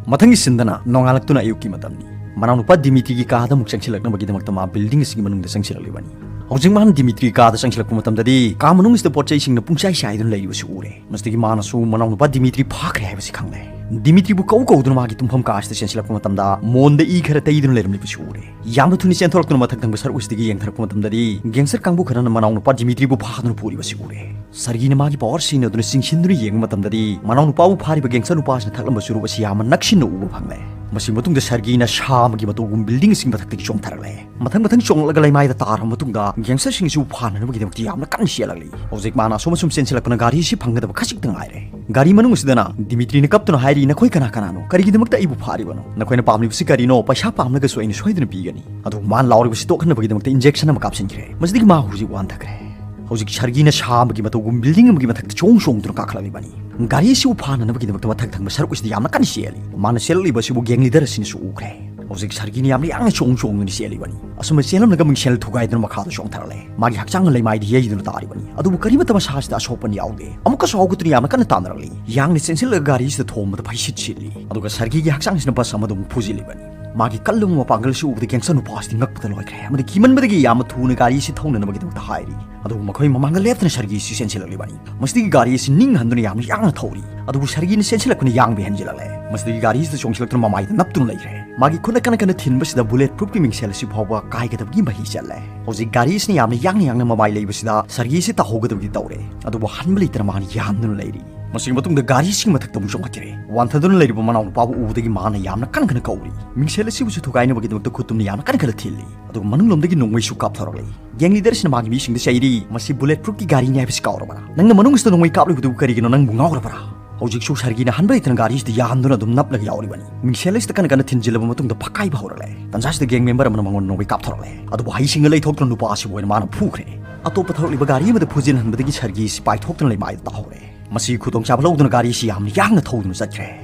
ꯃꯊꯪꯒꯤ ꯁꯤꯟꯗꯅ ꯅꯣꯡꯉꯥꯜꯂꯛꯇꯨꯅ ꯑꯌꯨꯛꯀꯤ ꯃꯇꯝꯅꯤ꯫ ꯃꯅꯥꯎꯅꯨꯄꯥ ꯗꯤꯃꯤꯇ꯭ꯔꯤꯒꯤ ꯀꯥꯗ ꯑꯃꯨꯛ ꯆꯪꯁꯤꯜꯂꯛꯅꯕꯒꯤꯗꯃꯛꯇ ꯃꯥ ꯕꯤꯜꯗꯤꯡ ꯑꯁꯤꯒꯤ ꯃꯅꯨꯡꯗ ꯆꯪꯁꯤꯜꯂꯛꯂꯤꯕꯅꯤ꯫ ꯍꯧꯖꯤꯛ ꯃꯥꯅ ꯗꯤꯃꯤꯇ꯭ꯔꯤ ꯀꯥꯗ ꯆꯪꯁꯤꯜꯂꯛꯄ ꯃꯇꯝꯗꯗꯤ ꯀꯥ ꯃꯅꯨꯡ ꯑꯁꯤꯗ ꯄꯣꯠ ꯆꯩꯁꯤꯡꯅ ꯄꯨꯡꯆꯥꯏ ꯆꯥꯏꯗꯨꯅ ꯂꯩꯔꯤꯕꯁꯤ ꯎꯔꯦ꯫ ꯃꯁꯤꯗꯒꯤ ꯃꯥꯅꯁꯨ ꯃꯅꯥꯎꯅꯨꯄꯥ ꯗꯤꯃꯤꯇ꯭ꯔꯤ ꯐꯥꯈ꯭ꯔꯦ ꯍꯥꯏꯕꯁꯤ ꯈꯪꯂꯦ꯫ ꯗꯤꯃꯤꯇ꯭ꯔꯤꯕꯨ ꯀꯧ ꯀꯧꯗꯨꯅ ꯃꯥꯒꯤ ꯇꯨꯝꯐꯝ ꯀꯥ ꯑꯁꯤꯗ ꯆꯦꯟꯁꯤꯜꯂꯛꯄ ꯃꯇꯝꯗ ꯃꯣꯟꯗ ꯏ ꯈꯔ ꯇꯩꯗꯨꯅ ꯂꯩꯔꯝꯂꯤꯕꯁꯤ ꯎꯔꯦ꯫ ꯌꯥꯝꯅ ꯊꯨꯅ ꯆꯦꯟꯊꯣꯔꯛꯇꯨꯅ ꯃꯊꯛ ꯊꯪꯕ ꯁꯔꯨꯛ ꯑꯁꯤꯗꯒꯤ ꯌꯦꯡꯊꯔꯛꯄ ꯃꯇꯝꯗꯗꯤ ꯒꯦꯡꯁꯇꯔ ꯀꯥꯡꯕꯨ ꯈꯔꯅ ꯃꯅꯥꯎꯅꯨꯄꯥ ꯗꯤꯃꯤꯇ꯭ꯔꯤꯕꯨ ꯐꯥꯗꯨꯅ ꯄꯨꯔꯤꯕꯁꯤ ꯎꯔꯦ꯫ ꯁꯔꯒꯤꯅ ꯃꯥꯒꯤ ꯄꯋꯥꯔ ꯁꯤꯖꯤꯟꯅꯗꯨꯅ ꯆꯤꯡꯁꯤꯟꯗꯨꯅ ꯌꯦꯡꯕ ꯃꯇꯝꯗꯗꯤ ꯃꯅꯥꯎꯅꯨꯄꯥꯕꯨ ꯐꯥꯔꯤꯕ ꯒꯦꯡꯁꯇꯔ ꯅꯨꯄꯥꯁꯤꯅ ꯊꯛꯂꯝꯕ ꯆꯨꯔꯨꯞ ꯑꯁꯤ ꯌꯥꯝꯅ ꯅꯛꯁꯤꯟꯅ ꯎꯕ ꯐꯪꯂꯦ꯫ ꯃꯁꯤ ꯃꯇꯨꯡꯗ ꯁꯔꯒꯤꯅ ꯁꯥ ꯑꯃꯒꯤ ꯃꯇꯧꯒꯨꯝ ꯕꯤꯜꯗꯤꯡ ꯑꯁꯤꯒꯤ ꯃꯊꯛꯇꯒꯤ ꯆꯣꯡꯊꯔꯛꯂꯦ꯫ ꯃꯊꯪ ꯃꯊꯪ ꯆꯣꯡꯂꯛꯂꯒ ꯂꯩꯃꯥꯏꯗ ꯇꯥꯔꯕ ꯃꯇꯨꯡꯗ ꯒꯦꯡꯁꯇꯔꯁꯤꯡ ꯑꯁꯤꯕꯨ ꯐꯥꯅꯅꯕꯒꯤꯗꯃꯛꯇ ꯌꯥꯝꯅ ꯀꯟꯅ ꯆꯦꯜꯂꯛꯂꯤ꯫ ꯍꯧꯖꯤꯛ ꯃꯥꯅ ꯑꯁꯨꯝ ꯑꯁꯨꯝ ꯆꯦꯟꯁꯤꯜꯂꯛꯄꯅ ꯒꯥꯔꯤ ꯑꯁꯤ ꯐꯪꯒꯗꯕ ꯈꯖꯤꯛꯇ ꯉꯥꯏꯔꯦ꯫ ꯒꯥꯔꯤ ꯃꯅꯨꯡ ꯑꯁꯤꯗꯅ ꯗꯤꯃꯤꯇ꯭ꯔꯤꯅ ꯀꯞꯇꯨꯅ ꯍꯥꯏꯔꯤ, "ꯅꯈꯣꯏ ꯀꯅꯥ ꯀꯅꯥꯅꯣ? ꯀꯔꯤꯒꯤꯗꯃꯛꯇ ꯑꯩꯕꯨ ꯐꯥꯔꯤꯕꯅꯣ? ꯅꯈꯣꯏꯅ ꯄꯥꯝꯂꯤꯕꯁꯤ ꯀꯔꯤꯅꯣ? ꯄꯩꯁꯥ ꯄꯥꯝꯂꯒꯁꯨ ꯑꯩꯅ ꯁꯣꯏꯗꯅ ꯄꯤꯒꯅꯤ꯫" ꯑꯗꯨꯕꯨ ꯃꯥꯅ ꯂꯥꯎꯔꯤꯕꯁꯤ ꯇꯣꯛꯍꯟꯅꯕꯒꯤꯗꯃꯛꯇ ꯏꯟꯖꯦꯛꯁꯟ ꯑꯃ ꯀꯥꯞꯁꯤꯟꯈ꯭ꯔꯦ꯫ ꯃꯁꯤꯗꯒꯤ ꯃꯥ ꯍꯧꯖꯤꯛ ꯋꯥꯟꯊꯈ꯭ꯔꯦ꯫ ꯍꯧꯖꯤꯛ ꯁꯔꯒꯤꯅ ꯁꯥ ꯑꯃꯒꯤ ꯃꯇꯧꯒꯨꯝ ꯕꯤꯜꯗꯤꯡ ꯑꯃꯒꯤ ꯃꯊꯛꯇ ꯆꯣꯡ ꯆꯣꯡꯗꯨꯅ ꯀꯥꯈꯠꯂꯛꯂꯤꯕꯅꯤ꯫ ꯒꯥꯔꯤ ꯑꯁꯤꯕꯨ ꯐꯥꯅꯅꯕꯒꯤꯗꯃꯛꯇ ꯃꯊꯛ ꯊꯪꯕ ꯁꯔꯨꯛ ꯑꯁꯤꯗ ꯌꯥꯝꯅ ꯀꯟꯅ ꯆꯦꯜꯂꯤ꯫ ꯃꯥꯅ ꯆꯦꯜꯂꯛꯂꯤꯕ ꯑꯁꯤꯕꯨ ꯒꯦꯡ ꯂꯤꯗꯔ ꯑꯁꯤꯅꯁꯨ ꯎꯈ꯭ꯔꯦ꯫ ꯍꯧꯖꯤꯛ ꯁꯔꯒꯤꯅ ꯌꯥꯝꯅ ꯌꯥꯡꯅ ꯆꯣꯡ ꯆꯣꯡꯗꯨꯅ ꯆꯦꯜꯂꯤꯕꯅꯤ꯫ ꯑꯁꯨꯝꯅ ꯆꯦꯜꯂꯝꯂꯒ ꯃꯤꯡꯁꯦꯜ ꯊꯨꯒꯥꯏꯗꯨꯅ ꯃꯈꯥꯗ ꯆꯣꯡꯊꯔꯛꯂꯦ꯫ ꯃꯥꯒꯤ ꯍꯛꯆꯥꯡꯅ ꯂꯩꯃꯥꯏꯗ ꯌꯩꯗꯨꯅ ꯇꯥꯔꯤꯕꯅꯤ꯫ ꯑꯗꯨꯕꯨ ꯀꯔꯤꯃꯠꯇ ꯃꯁꯥꯁꯤꯗ ꯑꯁꯣꯛꯄ ꯌꯥꯎꯗꯦ꯫ ꯑꯃꯨꯛꯀꯁꯨ ꯍꯧꯒꯠꯇꯨꯅ ꯌꯥꯝꯅ ꯀꯟꯅ ꯇꯥꯟꯅꯔꯛꯂꯤ꯫ ꯌꯥꯡꯅ ꯆꯦꯟꯁꯤꯜꯂꯒ ꯒꯥꯔꯤꯁꯤꯗ ꯊꯣꯝꯕꯗ ꯐꯩꯁꯤꯠ ꯁꯤꯠꯂꯤ꯫ ꯑꯗꯨꯒ ꯁꯔꯒꯤꯒꯤ ꯍꯛꯆꯥꯡꯁꯤꯅ ꯕꯁ ꯑꯃꯗ ꯑꯃꯨꯛ ꯐꯨꯖꯤꯜꯂꯤꯕꯅꯤ꯫ ꯃꯥꯒꯤ ꯀꯜꯂꯕ ꯃꯄꯥꯡꯒꯜꯁꯤ ꯎꯕꯗ ꯒꯦꯡꯁꯇꯔ ꯅꯨꯄꯥꯁꯤꯗꯤ ꯉꯛꯄꯗ ꯂꯣꯏꯈ꯭ꯔꯦ ꯑꯃꯗꯤ ꯀꯤꯃꯟꯕꯗꯒꯤ ꯌꯥꯝꯅ ꯊꯨꯅ ꯒꯥꯔꯤꯁꯤ ꯊꯧꯅꯅꯕꯒꯤꯗꯃꯛꯇ ꯍꯥꯏꯔꯤ꯫ ꯑꯗꯨꯕꯨ ꯃꯈꯣꯏ ꯃꯃꯥꯡꯗ ꯂꯦꯞꯇꯅ ꯁꯔꯒꯤꯁꯤ ꯆꯦꯟꯁꯤꯜꯂꯛꯂꯤꯕꯅꯤ꯫ ꯃꯁꯤꯗꯒꯤ ꯒꯥꯔꯤ ꯑꯁꯤ ꯅꯤꯡ ꯍꯟꯗꯨꯅ ꯌꯥꯝꯅ ꯌꯥꯡꯅ ꯊꯧꯔꯤ꯫ ꯑꯗꯨꯕꯨ ꯁꯔꯒꯤꯅ ꯆꯦꯟꯁꯤꯜꯂꯛꯄꯅ ꯌꯥꯡꯕ ꯍꯦꯟꯖꯤꯜꯂꯛꯂꯦ꯫ ꯃꯁꯤꯗꯒꯤ ꯒꯥꯔꯤ ꯑꯁꯤꯗ ꯆꯣꯡꯁꯤꯜꯂꯛꯇꯨꯅ ꯃꯃꯥꯏꯗ ꯅꯞꯇꯨꯅ ꯂꯩꯈ꯭ꯔꯦ꯫ ꯃꯥꯒꯤ ꯈꯨꯠꯅ ꯀꯟꯅ ꯀꯟꯅ ꯊꯤꯟꯕꯁꯤꯗ ꯕꯨꯂꯦꯠ ꯄ꯭ꯔꯨꯐꯀꯤ ꯃꯤꯡꯁꯦꯜ ꯑꯁꯤ ꯐꯥꯎꯕ ꯀꯥꯏꯒꯗꯕꯒꯤ ꯃꯍꯤ ꯆꯠꯂꯦ꯫ ꯍꯧꯖꯤꯛ ꯒꯥꯔꯤ ꯑꯁꯤꯅ ꯌꯥꯝꯅ ꯌꯥꯡꯅ ꯌꯥꯡꯅ ꯃꯃꯥꯏ ꯂꯩꯕꯁꯤꯗ ꯁꯔꯒꯤ ꯑꯁꯤ ꯇꯥꯍꯧꯒꯗꯕꯗꯤ ꯇꯧꯔꯦ꯫ ꯑꯗꯨꯕꯨ ꯍꯟꯕ ꯂꯩꯇꯅ ꯃꯥꯅ ꯌꯥꯟꯗꯨꯅ ꯂꯩꯔꯤ꯫ ꯃꯁꯤꯒꯤ ꯃꯇꯨꯡꯗ ꯒꯥꯔꯤꯁꯤꯒꯤ ꯃꯊꯛꯇ ꯑꯃꯨꯛ ꯆꯣꯡꯈꯠꯈ꯭ꯔꯦ꯫ ꯋꯥꯟꯊꯗꯨꯅ ꯂꯩꯔꯤꯕ ꯃꯅꯥꯎꯅꯨꯄꯥꯕꯨ ꯎꯕꯗꯒꯤ ꯃꯥꯅ ꯌꯥꯝꯅ ꯀꯟꯅ ꯀꯟꯅ ꯀꯧꯔꯤ꯫ ꯃꯤꯡꯁꯦꯜ ꯑꯁꯤꯕꯨꯁꯨ ꯊꯨꯒꯥꯏꯅꯕꯒꯤꯗꯃꯛꯇ ꯈꯨꯠꯇꯨꯝꯅ ꯌꯥꯝꯅ ꯀꯟꯅ ꯀꯟꯅ ꯊꯤꯜꯂꯤ꯫ ꯑꯗꯨꯒ ꯃꯅꯨꯡꯂꯣꯝꯗꯒꯤ ꯅꯣꯡꯃꯩꯁꯨ ꯀꯥꯞꯊꯣꯔꯛꯂꯤ꯫ ꯒꯦꯡ ꯂꯤꯗꯔ ꯑꯁꯤꯅ ꯃꯥꯒꯤ ꯃꯤꯁꯤꯡꯗ ꯆꯩꯔꯤ, "ꯃꯁꯤ ꯕꯨꯂꯦꯠ ꯄ꯭ꯔꯨꯐꯀꯤ ꯒꯥꯔꯤꯅꯤ ꯍꯥꯏꯕꯁꯤ ꯀꯥꯎꯔꯕ꯭ꯔꯥ? ꯅꯪꯅ ꯃꯅꯨꯡꯁꯤꯗ ꯅꯣꯡꯃꯩ ꯀꯥꯞꯂꯤꯕꯗꯨꯕꯨ ꯀꯔꯤꯒꯤꯅꯣ? ꯅꯪꯕꯨ ꯉꯥꯎꯔꯕ꯭ꯔꯥ?" ꯍꯧꯖꯤꯛꯁꯨ ꯁꯔꯒꯤꯅ ꯍꯟꯕ ꯂꯩꯇꯅ ꯒꯥꯔꯤꯁꯤꯗ ꯌꯥꯟꯗꯨꯅ ꯑꯗꯨꯝ ꯅꯞꯂꯒ ꯌꯥꯎꯔꯤꯕꯅꯤ꯫ ꯃꯤꯡꯁꯦꯜ ꯑꯁꯤꯗ ꯀꯟꯅ ꯀꯟꯅ ꯊꯤꯟꯖꯤꯜꯂꯕ ꯃꯇꯨꯡꯗ ꯐꯛꯀꯥꯏꯕ ꯍꯧꯔꯛꯂꯦ꯫ ꯇꯟꯖꯥꯁꯤꯗ ꯒꯦꯡ ꯃꯦꯝꯕꯔ ꯑꯃꯅ ꯃꯉꯣꯟꯗ ꯅꯣꯡꯃꯩ ꯀꯥꯞꯊꯣꯔꯛꯂꯦ꯫ ꯑꯗꯨꯕꯨ ꯍꯩꯁꯤꯡꯅ ꯂꯩꯊꯣꯛꯇꯨꯅ ꯅꯨꯄꯥ ꯑꯁꯤꯕꯨ ꯑꯣꯏꯅ ꯃꯥꯅ ꯐꯨꯈ꯭ꯔꯦ꯫ ꯑꯇꯣꯞꯄ ꯊꯧꯔꯛꯂꯤꯕ ꯒꯥꯔꯤ ꯑꯃꯗ ꯐꯨꯖꯤꯟꯍꯟꯕꯗꯒꯤ ꯁꯔꯒꯤ ꯑꯁꯤ ꯄꯥꯏꯊꯣꯛꯇꯨꯅ ꯂꯩꯃꯥꯏꯗ ꯇꯥꯍꯧꯔꯦ꯫ ꯃꯁꯤꯒꯤ ꯈꯨꯗꯣꯡꯆꯥꯕ ꯂꯧꯗꯨꯅ ꯒꯥꯔꯤ ꯑꯁꯤ ꯌꯥꯝꯅ ꯌꯥꯡꯅ ꯊꯧꯗꯨꯅ ꯆꯠꯈ꯭ꯔꯦ꯫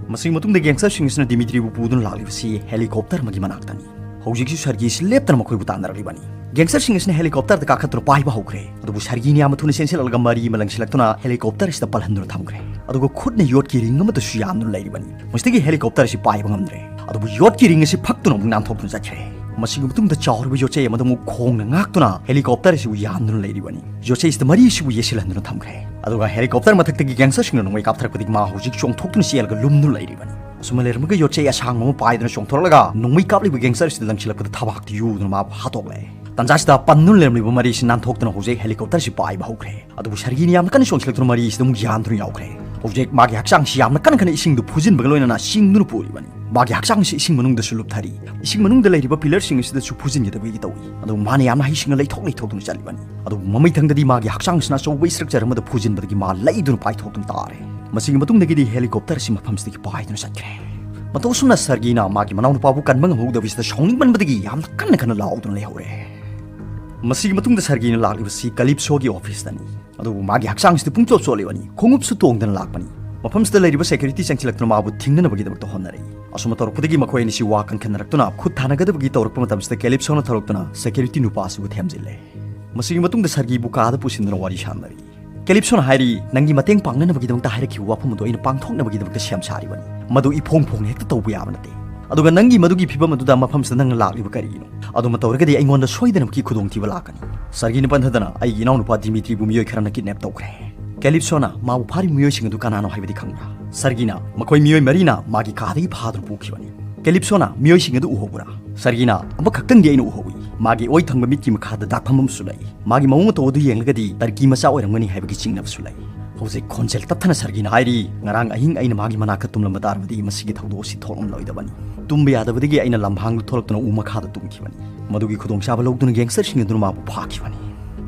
ꯃꯁꯤꯒꯤ ꯃꯇꯨꯡꯗ ꯒꯦꯡꯁꯇꯔꯁꯤꯡ ꯑꯁꯤꯅ ꯗꯤꯃꯤꯇ꯭ꯔꯤꯕꯨ ꯄꯨꯗꯨꯅ ꯂꯥꯛꯂꯤꯕꯁꯤ ꯍꯦꯂꯤꯀꯣꯞꯇꯔ ꯑꯃꯒꯤ ꯃꯅꯥꯛꯇꯅꯤ꯫ ꯍꯧꯖꯤꯛꯁꯨ ꯁꯔꯒꯤꯁꯤ ꯂꯦꯞꯇꯅ ꯃꯈꯣꯏꯕꯨ ꯇꯥꯟꯅꯔꯛꯂꯤꯕꯅꯤ꯫ ꯒꯦꯡꯁꯇꯔꯁꯤꯡ ꯑꯁꯤꯅ ꯍꯦꯂꯤꯀꯣꯞꯇꯔꯗ ꯀꯥꯈꯠꯇꯨꯅ ꯄꯥꯏꯕ ꯍꯧꯈ꯭ꯔꯦ꯫ ꯑꯗꯨꯕꯨ ꯁꯔꯒꯤꯅ ꯌꯥꯝꯅ ꯊꯨꯅ ꯆꯦꯟꯁꯤꯜꯂꯛꯂꯒ ꯃꯔꯤ ꯑꯃ ꯂꯪꯁꯤꯜꯂꯛꯇꯨꯅ ꯍꯦꯂꯤꯀꯣꯞꯇꯔ ꯑꯁꯤꯗ ꯄꯜꯍꯟꯗꯨꯅ ꯊꯝꯈ꯭ꯔꯦ꯫ ꯑꯗꯨꯒ ꯈꯨꯠꯅ ꯌꯣꯠꯀꯤ ꯔꯤꯡ ꯑꯃꯗꯁꯨ ꯌꯥꯟꯗꯨꯅ ꯂꯩꯔꯤꯕꯅꯤ꯫ ꯃꯁꯤꯗꯒꯤ ꯍꯦꯂꯤꯀꯣꯞꯇꯔ ꯑꯁꯤ ꯄꯥꯏꯕ ꯉꯝꯗ꯭ꯔꯦ꯫ ꯑꯗꯨꯕꯨ ꯌꯣꯠꯀꯤ ꯔꯤꯡ ꯑꯁꯤ ꯐꯛꯇꯨꯅ ꯑꯃꯨꯛ ꯅꯥꯟꯊꯣꯛꯇꯨꯅ ꯆꯠꯈ꯭ꯔꯦ꯫ ꯃꯁꯤꯒꯤ ꯃꯇꯨꯡꯗ ꯆꯥꯎꯔꯕ ꯌꯣꯠꯆꯩ ꯑꯃꯗ ꯑꯃꯨꯛ ꯈꯣꯡꯅ ꯉꯥꯛꯇꯨꯅ ꯍꯦꯂꯤꯀꯣꯞꯇꯔ ꯑꯁꯤꯕꯨ ꯌꯥꯟꯗꯨꯅ ꯂꯩꯔꯤꯕꯅꯤ꯫ ꯌꯣꯠꯆꯩ ꯑꯁꯤꯗ ꯃꯔꯤ ꯑꯁꯤꯕꯨ ꯌꯦꯠꯁꯤꯜꯍꯟꯗꯨꯅ ꯊꯝꯈ꯭ꯔꯦ꯫ ꯑꯗꯨꯒ ꯍꯦꯂꯤꯀꯣꯞꯇꯔ ꯃꯊꯛꯇꯒꯤ ꯒꯦꯡꯁꯇꯔꯁꯤꯡꯅ ꯅꯣꯡꯃꯩ ꯀꯥꯞꯊꯔꯛꯄꯗꯒꯤ ꯃꯥ ꯍꯧꯖꯤꯛ ꯆꯣꯡꯊꯣꯛꯇꯨꯅ ꯆꯦꯜꯂꯒ ꯂꯨꯝꯗꯨꯅ ꯂꯩꯔꯤꯕꯅꯤ꯫ ꯑꯁꯨꯝꯅ ꯂꯩꯔꯝꯃꯒ ꯌꯣꯠꯆꯩ ꯑꯁꯥꯡꯕ ꯑꯃ ꯄꯥꯏꯗꯨꯅ ꯆꯣꯡꯊꯣꯔꯛꯂꯒ ꯅꯣꯡꯃꯩ ꯀꯥꯞꯂꯤꯕ ꯒꯦꯡꯁꯇꯔ ꯑꯁꯤꯗ ꯂꯪꯁꯤꯜꯂꯛꯄꯗ ꯊꯕꯥꯛꯇ ꯌꯨꯗꯨꯅ ꯃꯥꯕꯨ ꯍꯥꯠꯇꯣꯛꯂꯦ꯫ ꯇꯟꯖꯥꯁꯤꯗ ꯄꯟꯗꯨꯅ ꯂꯩꯔꯝꯂꯤꯕ ꯃꯔꯤ ꯑꯁꯤ ꯅꯥꯟꯊꯣꯛꯇꯨꯅ ꯍꯧꯖꯤꯛ ꯍꯦꯂꯤꯀꯣꯞꯇꯔ ꯑꯁꯤ ꯄꯥꯏꯕ ꯍꯧꯈ꯭ꯔꯦ꯫ ꯑꯗꯨꯕꯨ ꯁꯔꯒꯤꯅ ꯌꯥꯝꯅ ꯀꯟꯅ ꯆꯣꯡꯁꯤꯜꯂꯛꯇꯨꯅ ꯃꯔꯤ ꯑꯁꯤꯗ ꯑꯃꯨꯛ ꯌꯥꯟꯗꯨꯅ ꯌꯥꯎꯈ꯭ꯔꯦ꯫ ꯍꯧꯖꯤꯛ ꯃꯥꯒꯤ ꯍꯛꯆꯥꯡꯁꯤ ꯌꯥꯝꯅ ꯀꯟꯅ ꯀꯟꯅ ꯏꯁꯤꯡꯗꯨ ꯐꯨꯖꯤꯟꯕꯒ ꯂꯣꯏꯅꯅ ꯆꯤꯡꯗꯨꯅ ꯄꯨꯔꯤꯕꯅꯤ꯫ ꯃꯥꯒꯤ ꯍꯛꯆꯥꯡꯁꯤ ꯏꯁꯤꯡ ꯃꯅꯨꯡꯗꯁꯨ ꯂꯨꯞꯊꯔꯤ꯫ ꯏꯁꯤꯡ ꯃꯅꯨꯡꯗ ꯂꯩꯔꯤꯕ ꯄꯤꯂꯔꯁꯤꯡ ꯑꯁꯤꯗꯁꯨ ꯐꯨꯖꯤꯟꯒꯗꯕꯒꯤ ꯇꯧꯏ꯫ ꯑꯗꯨꯕꯨ ꯃꯥꯅ ꯌꯥꯝꯅ ꯍꯩꯁꯤꯡꯅ ꯂꯩꯊꯣꯛ ꯂꯩꯊꯣꯛꯇꯨꯅ ꯆꯠꯂꯤꯕꯅꯤ꯫ ꯑꯗꯨꯕꯨ ꯃꯃꯩꯊꯪꯗꯗꯤ ꯃꯥꯒꯤ ꯍꯛꯆꯥꯡꯁꯤꯅ ꯑꯆꯧꯕ ꯏꯁꯇ꯭ꯔꯛꯆꯔ ꯑꯃꯗ ꯐꯨꯖꯤꯟꯕꯗꯒꯤ ꯃꯥ ꯂꯩꯗꯨꯅ ꯄꯥꯏꯊꯣꯛꯇꯨꯅ ꯇꯥꯔꯦ꯫ ꯃꯁꯤꯒꯤ ꯃꯇꯨꯡꯗꯒꯤꯗꯤ ꯍꯦꯂꯤꯀꯣꯞꯇꯔ ꯑꯁꯤ ꯃꯐꯝꯁꯤꯗꯒꯤ ꯄꯥꯏꯗꯨꯅ ꯆꯠꯈ꯭ꯔꯦ꯫ ꯃꯇꯧ ꯑꯁꯨꯝꯅ ꯁꯔꯒꯤꯅ ꯃꯥꯒꯤ ꯃꯅꯥꯎꯅꯨꯄꯥꯕꯨ ꯀꯟꯕ ꯉꯝꯍꯧꯗꯕꯁꯤꯗ ꯁꯥꯎꯅꯤꯡꯃꯟꯕꯗꯒꯤ ꯌꯥꯝꯅ ꯀꯟꯅ ꯀꯟꯅ ꯂꯥꯎꯗꯨꯅ ꯂꯩꯍꯧꯔꯦ꯫ ꯃꯁꯤꯒꯤ ꯃꯇꯨꯡꯗ ꯁꯔꯒꯤꯅ ꯂꯥꯛꯂꯤꯕꯁꯤ ꯀꯂꯤꯞꯁꯣꯒꯤ ꯑꯣꯐꯤꯁꯇꯅꯤ꯫ ꯑꯗꯨꯕꯨ ꯃꯥꯒꯤ ꯍꯛꯆꯥꯡꯁꯤꯗꯤ ꯄꯨꯡꯆꯣꯠ ꯆꯣꯠꯂꯤꯕꯅꯤ꯫ ꯈꯣꯡꯎꯞꯁꯨ ꯇꯣꯡꯗꯅ ꯂꯥꯛꯄꯅꯤ꯫ ꯃꯐꯝꯁꯤꯗ ꯂꯩꯔꯤꯕ ꯁꯦꯀ꯭ꯌꯨꯔꯤꯇꯤ ꯆꯪꯁꯤꯜꯂꯛꯇꯨꯅ ꯃꯥꯕꯨ ꯊꯤꯡꯅꯅꯕꯒꯤꯗꯃꯛꯇ ꯍꯣꯠꯅꯔꯛꯏ꯫ ꯑꯁꯨꯝꯅ ꯇꯧꯔꯛꯄꯗꯒꯤ ꯃꯈꯣꯏ ꯑꯅꯤꯁꯤ ꯋꯥ ꯀꯟꯈꯠꯅꯔꯛꯇꯨꯅ ꯈꯨꯠ ꯊꯥꯅꯒꯗꯕꯒꯤ ꯇꯧꯔꯛꯄ ꯃꯇꯝꯁꯤꯗ ꯀꯦꯂꯤꯞꯁꯣꯅ ꯊꯧꯔꯛꯇꯨꯅ ꯁꯦꯀ꯭ꯌꯨꯔꯤꯇꯤ ꯅꯨꯄꯥ ꯑꯁꯤꯕꯨ ꯊꯦꯝꯖꯤꯜꯂꯦ꯫ ꯃꯁꯤꯒꯤ ꯃꯇꯨꯡꯗ ꯁꯔꯒꯤꯕꯨ ꯀꯥꯗ ꯄꯨꯁꯤꯟꯗꯨꯅ ꯋꯥꯔꯤ ꯁꯥꯟꯅꯔꯤ꯫ ꯀꯦꯂꯤꯞꯁꯣꯅ ꯍꯥꯏꯔꯤ, "ꯅꯪꯒꯤ ꯃꯇꯦꯡ ꯄꯥꯡꯅꯅꯕꯒꯤꯗꯃꯛꯇ ꯍꯥꯏꯔꯛꯈꯤꯕ ꯋꯥꯐꯝ ꯑꯗꯨ ꯑꯩꯅ ꯄꯥꯡꯊꯣꯛꯅꯕꯒꯤꯗꯃꯛꯇ ꯁꯦꯝ ꯁꯥꯔꯤꯕꯅꯤ꯫ ꯃꯗꯨ ꯏꯐꯣꯡ ꯐꯣꯡꯅ ꯍꯦꯛꯇ ꯇꯧꯕ ꯌꯥꯕ ꯅꯠꯇꯦ꯫ ꯑꯗꯨꯒ ꯅꯪꯒꯤ ꯃꯗꯨꯒꯤ ꯐꯤꯕꯝ ꯑꯗꯨꯗ ꯃꯐꯝꯁꯤꯗ ꯅꯪꯅ ꯂꯥꯛꯂꯤꯕ ꯀꯔꯤꯒꯤꯅꯣ? ꯑꯗꯨꯃ ꯇꯧꯔꯒꯗꯤ ꯑꯩꯉꯣꯟꯗ ꯁꯣꯏꯗꯅꯃꯛꯀꯤ ꯈꯨꯗꯣꯡꯊꯤꯕ ꯂꯥꯛꯀꯅꯤ꯫" ꯁꯔꯒꯤꯅ ꯄꯟꯊꯗꯅ, "ꯑꯩꯒꯤ ꯏꯅꯥꯎꯅꯨꯄꯥ ꯗꯤꯃꯤꯇ꯭ꯔꯤꯕꯨ ꯃꯤꯑꯣꯏ ꯈꯔꯅ ꯀꯤꯗꯅꯦꯞ ꯇꯧꯈ꯭ꯔꯦ꯫ ꯀꯦꯂꯤꯞꯁꯣꯅ ꯃꯥꯕꯨ ꯐꯥꯔꯤꯕ ꯃꯤꯑꯣꯏꯁꯤꯡ ꯑꯗꯨ ꯀꯅꯥꯅꯣ ꯍꯥꯏꯕꯗꯤ ꯈꯪꯕ꯭ꯔꯥ?" ꯁꯔꯒꯤꯅ, "ꯃꯈꯣꯏ ꯃꯤꯑꯣꯏ ꯃꯔꯤꯅ ꯃꯥꯒꯤ ꯀꯥꯗꯒꯤ ꯐꯥꯗꯨꯅ ꯄꯨꯈꯤꯕꯅꯤ꯫" ꯀꯦꯂꯤꯞꯁꯣꯅ, "ꯃꯤꯑꯣꯏꯁꯤꯡ ꯑꯗꯨ ꯎꯍꯧꯕ꯭ꯔꯥ?" ꯁꯔꯒꯤꯅ, "ꯑꯃꯈꯛꯇꯪꯗꯤ ꯑꯩꯅ ꯎꯍꯧꯏ꯫ ꯃꯥꯒꯤ ꯑꯣꯏ ꯊꯪꯕ ꯃꯤꯠꯀꯤ ꯃꯈꯥꯗ ꯗꯥꯛꯐꯝ ꯑꯃꯁꯨ ꯂꯩ꯫ ꯃꯥꯒꯤ ꯃꯑꯣꯡ ꯃꯇꯧ ꯑꯗꯨ ꯌꯦꯡꯂꯒꯗꯤ ꯇꯔꯀꯤ ꯃꯆꯥ ꯑꯣꯏꯔꯝꯒꯅꯤ ꯍꯥꯏꯕꯒꯤ ꯆꯤꯡꯅꯕꯁꯨ ꯂꯩ꯫" ꯍꯧꯖꯤꯛ ꯈꯣꯟꯖꯦꯜ ꯇꯞꯊꯅ ꯁꯔꯒꯤꯅ ꯍꯥꯏꯔꯤ, "ꯉꯔꯥꯡ ꯑꯍꯤꯡ ꯑꯩꯅ ꯃꯥꯒꯤ ꯃꯅꯥꯛꯇ ꯇꯨꯝꯂꯝꯕ ꯇꯥꯔꯕꯗꯤ ꯃꯁꯤꯒꯤ ꯊꯧꯗꯣꯛ ꯑꯁꯤ ꯊꯣꯛꯂꯝꯂꯣꯏꯗꯕꯅꯤ꯫ ꯇꯨꯝꯕ ꯌꯥꯗꯕꯗꯒꯤ ꯑꯩꯅ ꯂꯝꯍꯥꯡꯗ ꯊꯣꯛꯂꯛꯇꯨꯅ ꯎ ꯃꯈꯥꯗ ꯇꯨꯝꯈꯤꯕꯅꯤ꯫ ꯃꯗꯨꯒꯤ ꯈꯨꯗꯣꯡꯆꯥꯕ ꯂꯧꯗꯨꯅ ꯒꯦꯡꯁꯇꯔꯁꯤꯡ ꯑꯗꯨꯅ ꯃꯥꯕꯨ ꯐꯥꯈꯤꯕꯅꯤ꯫"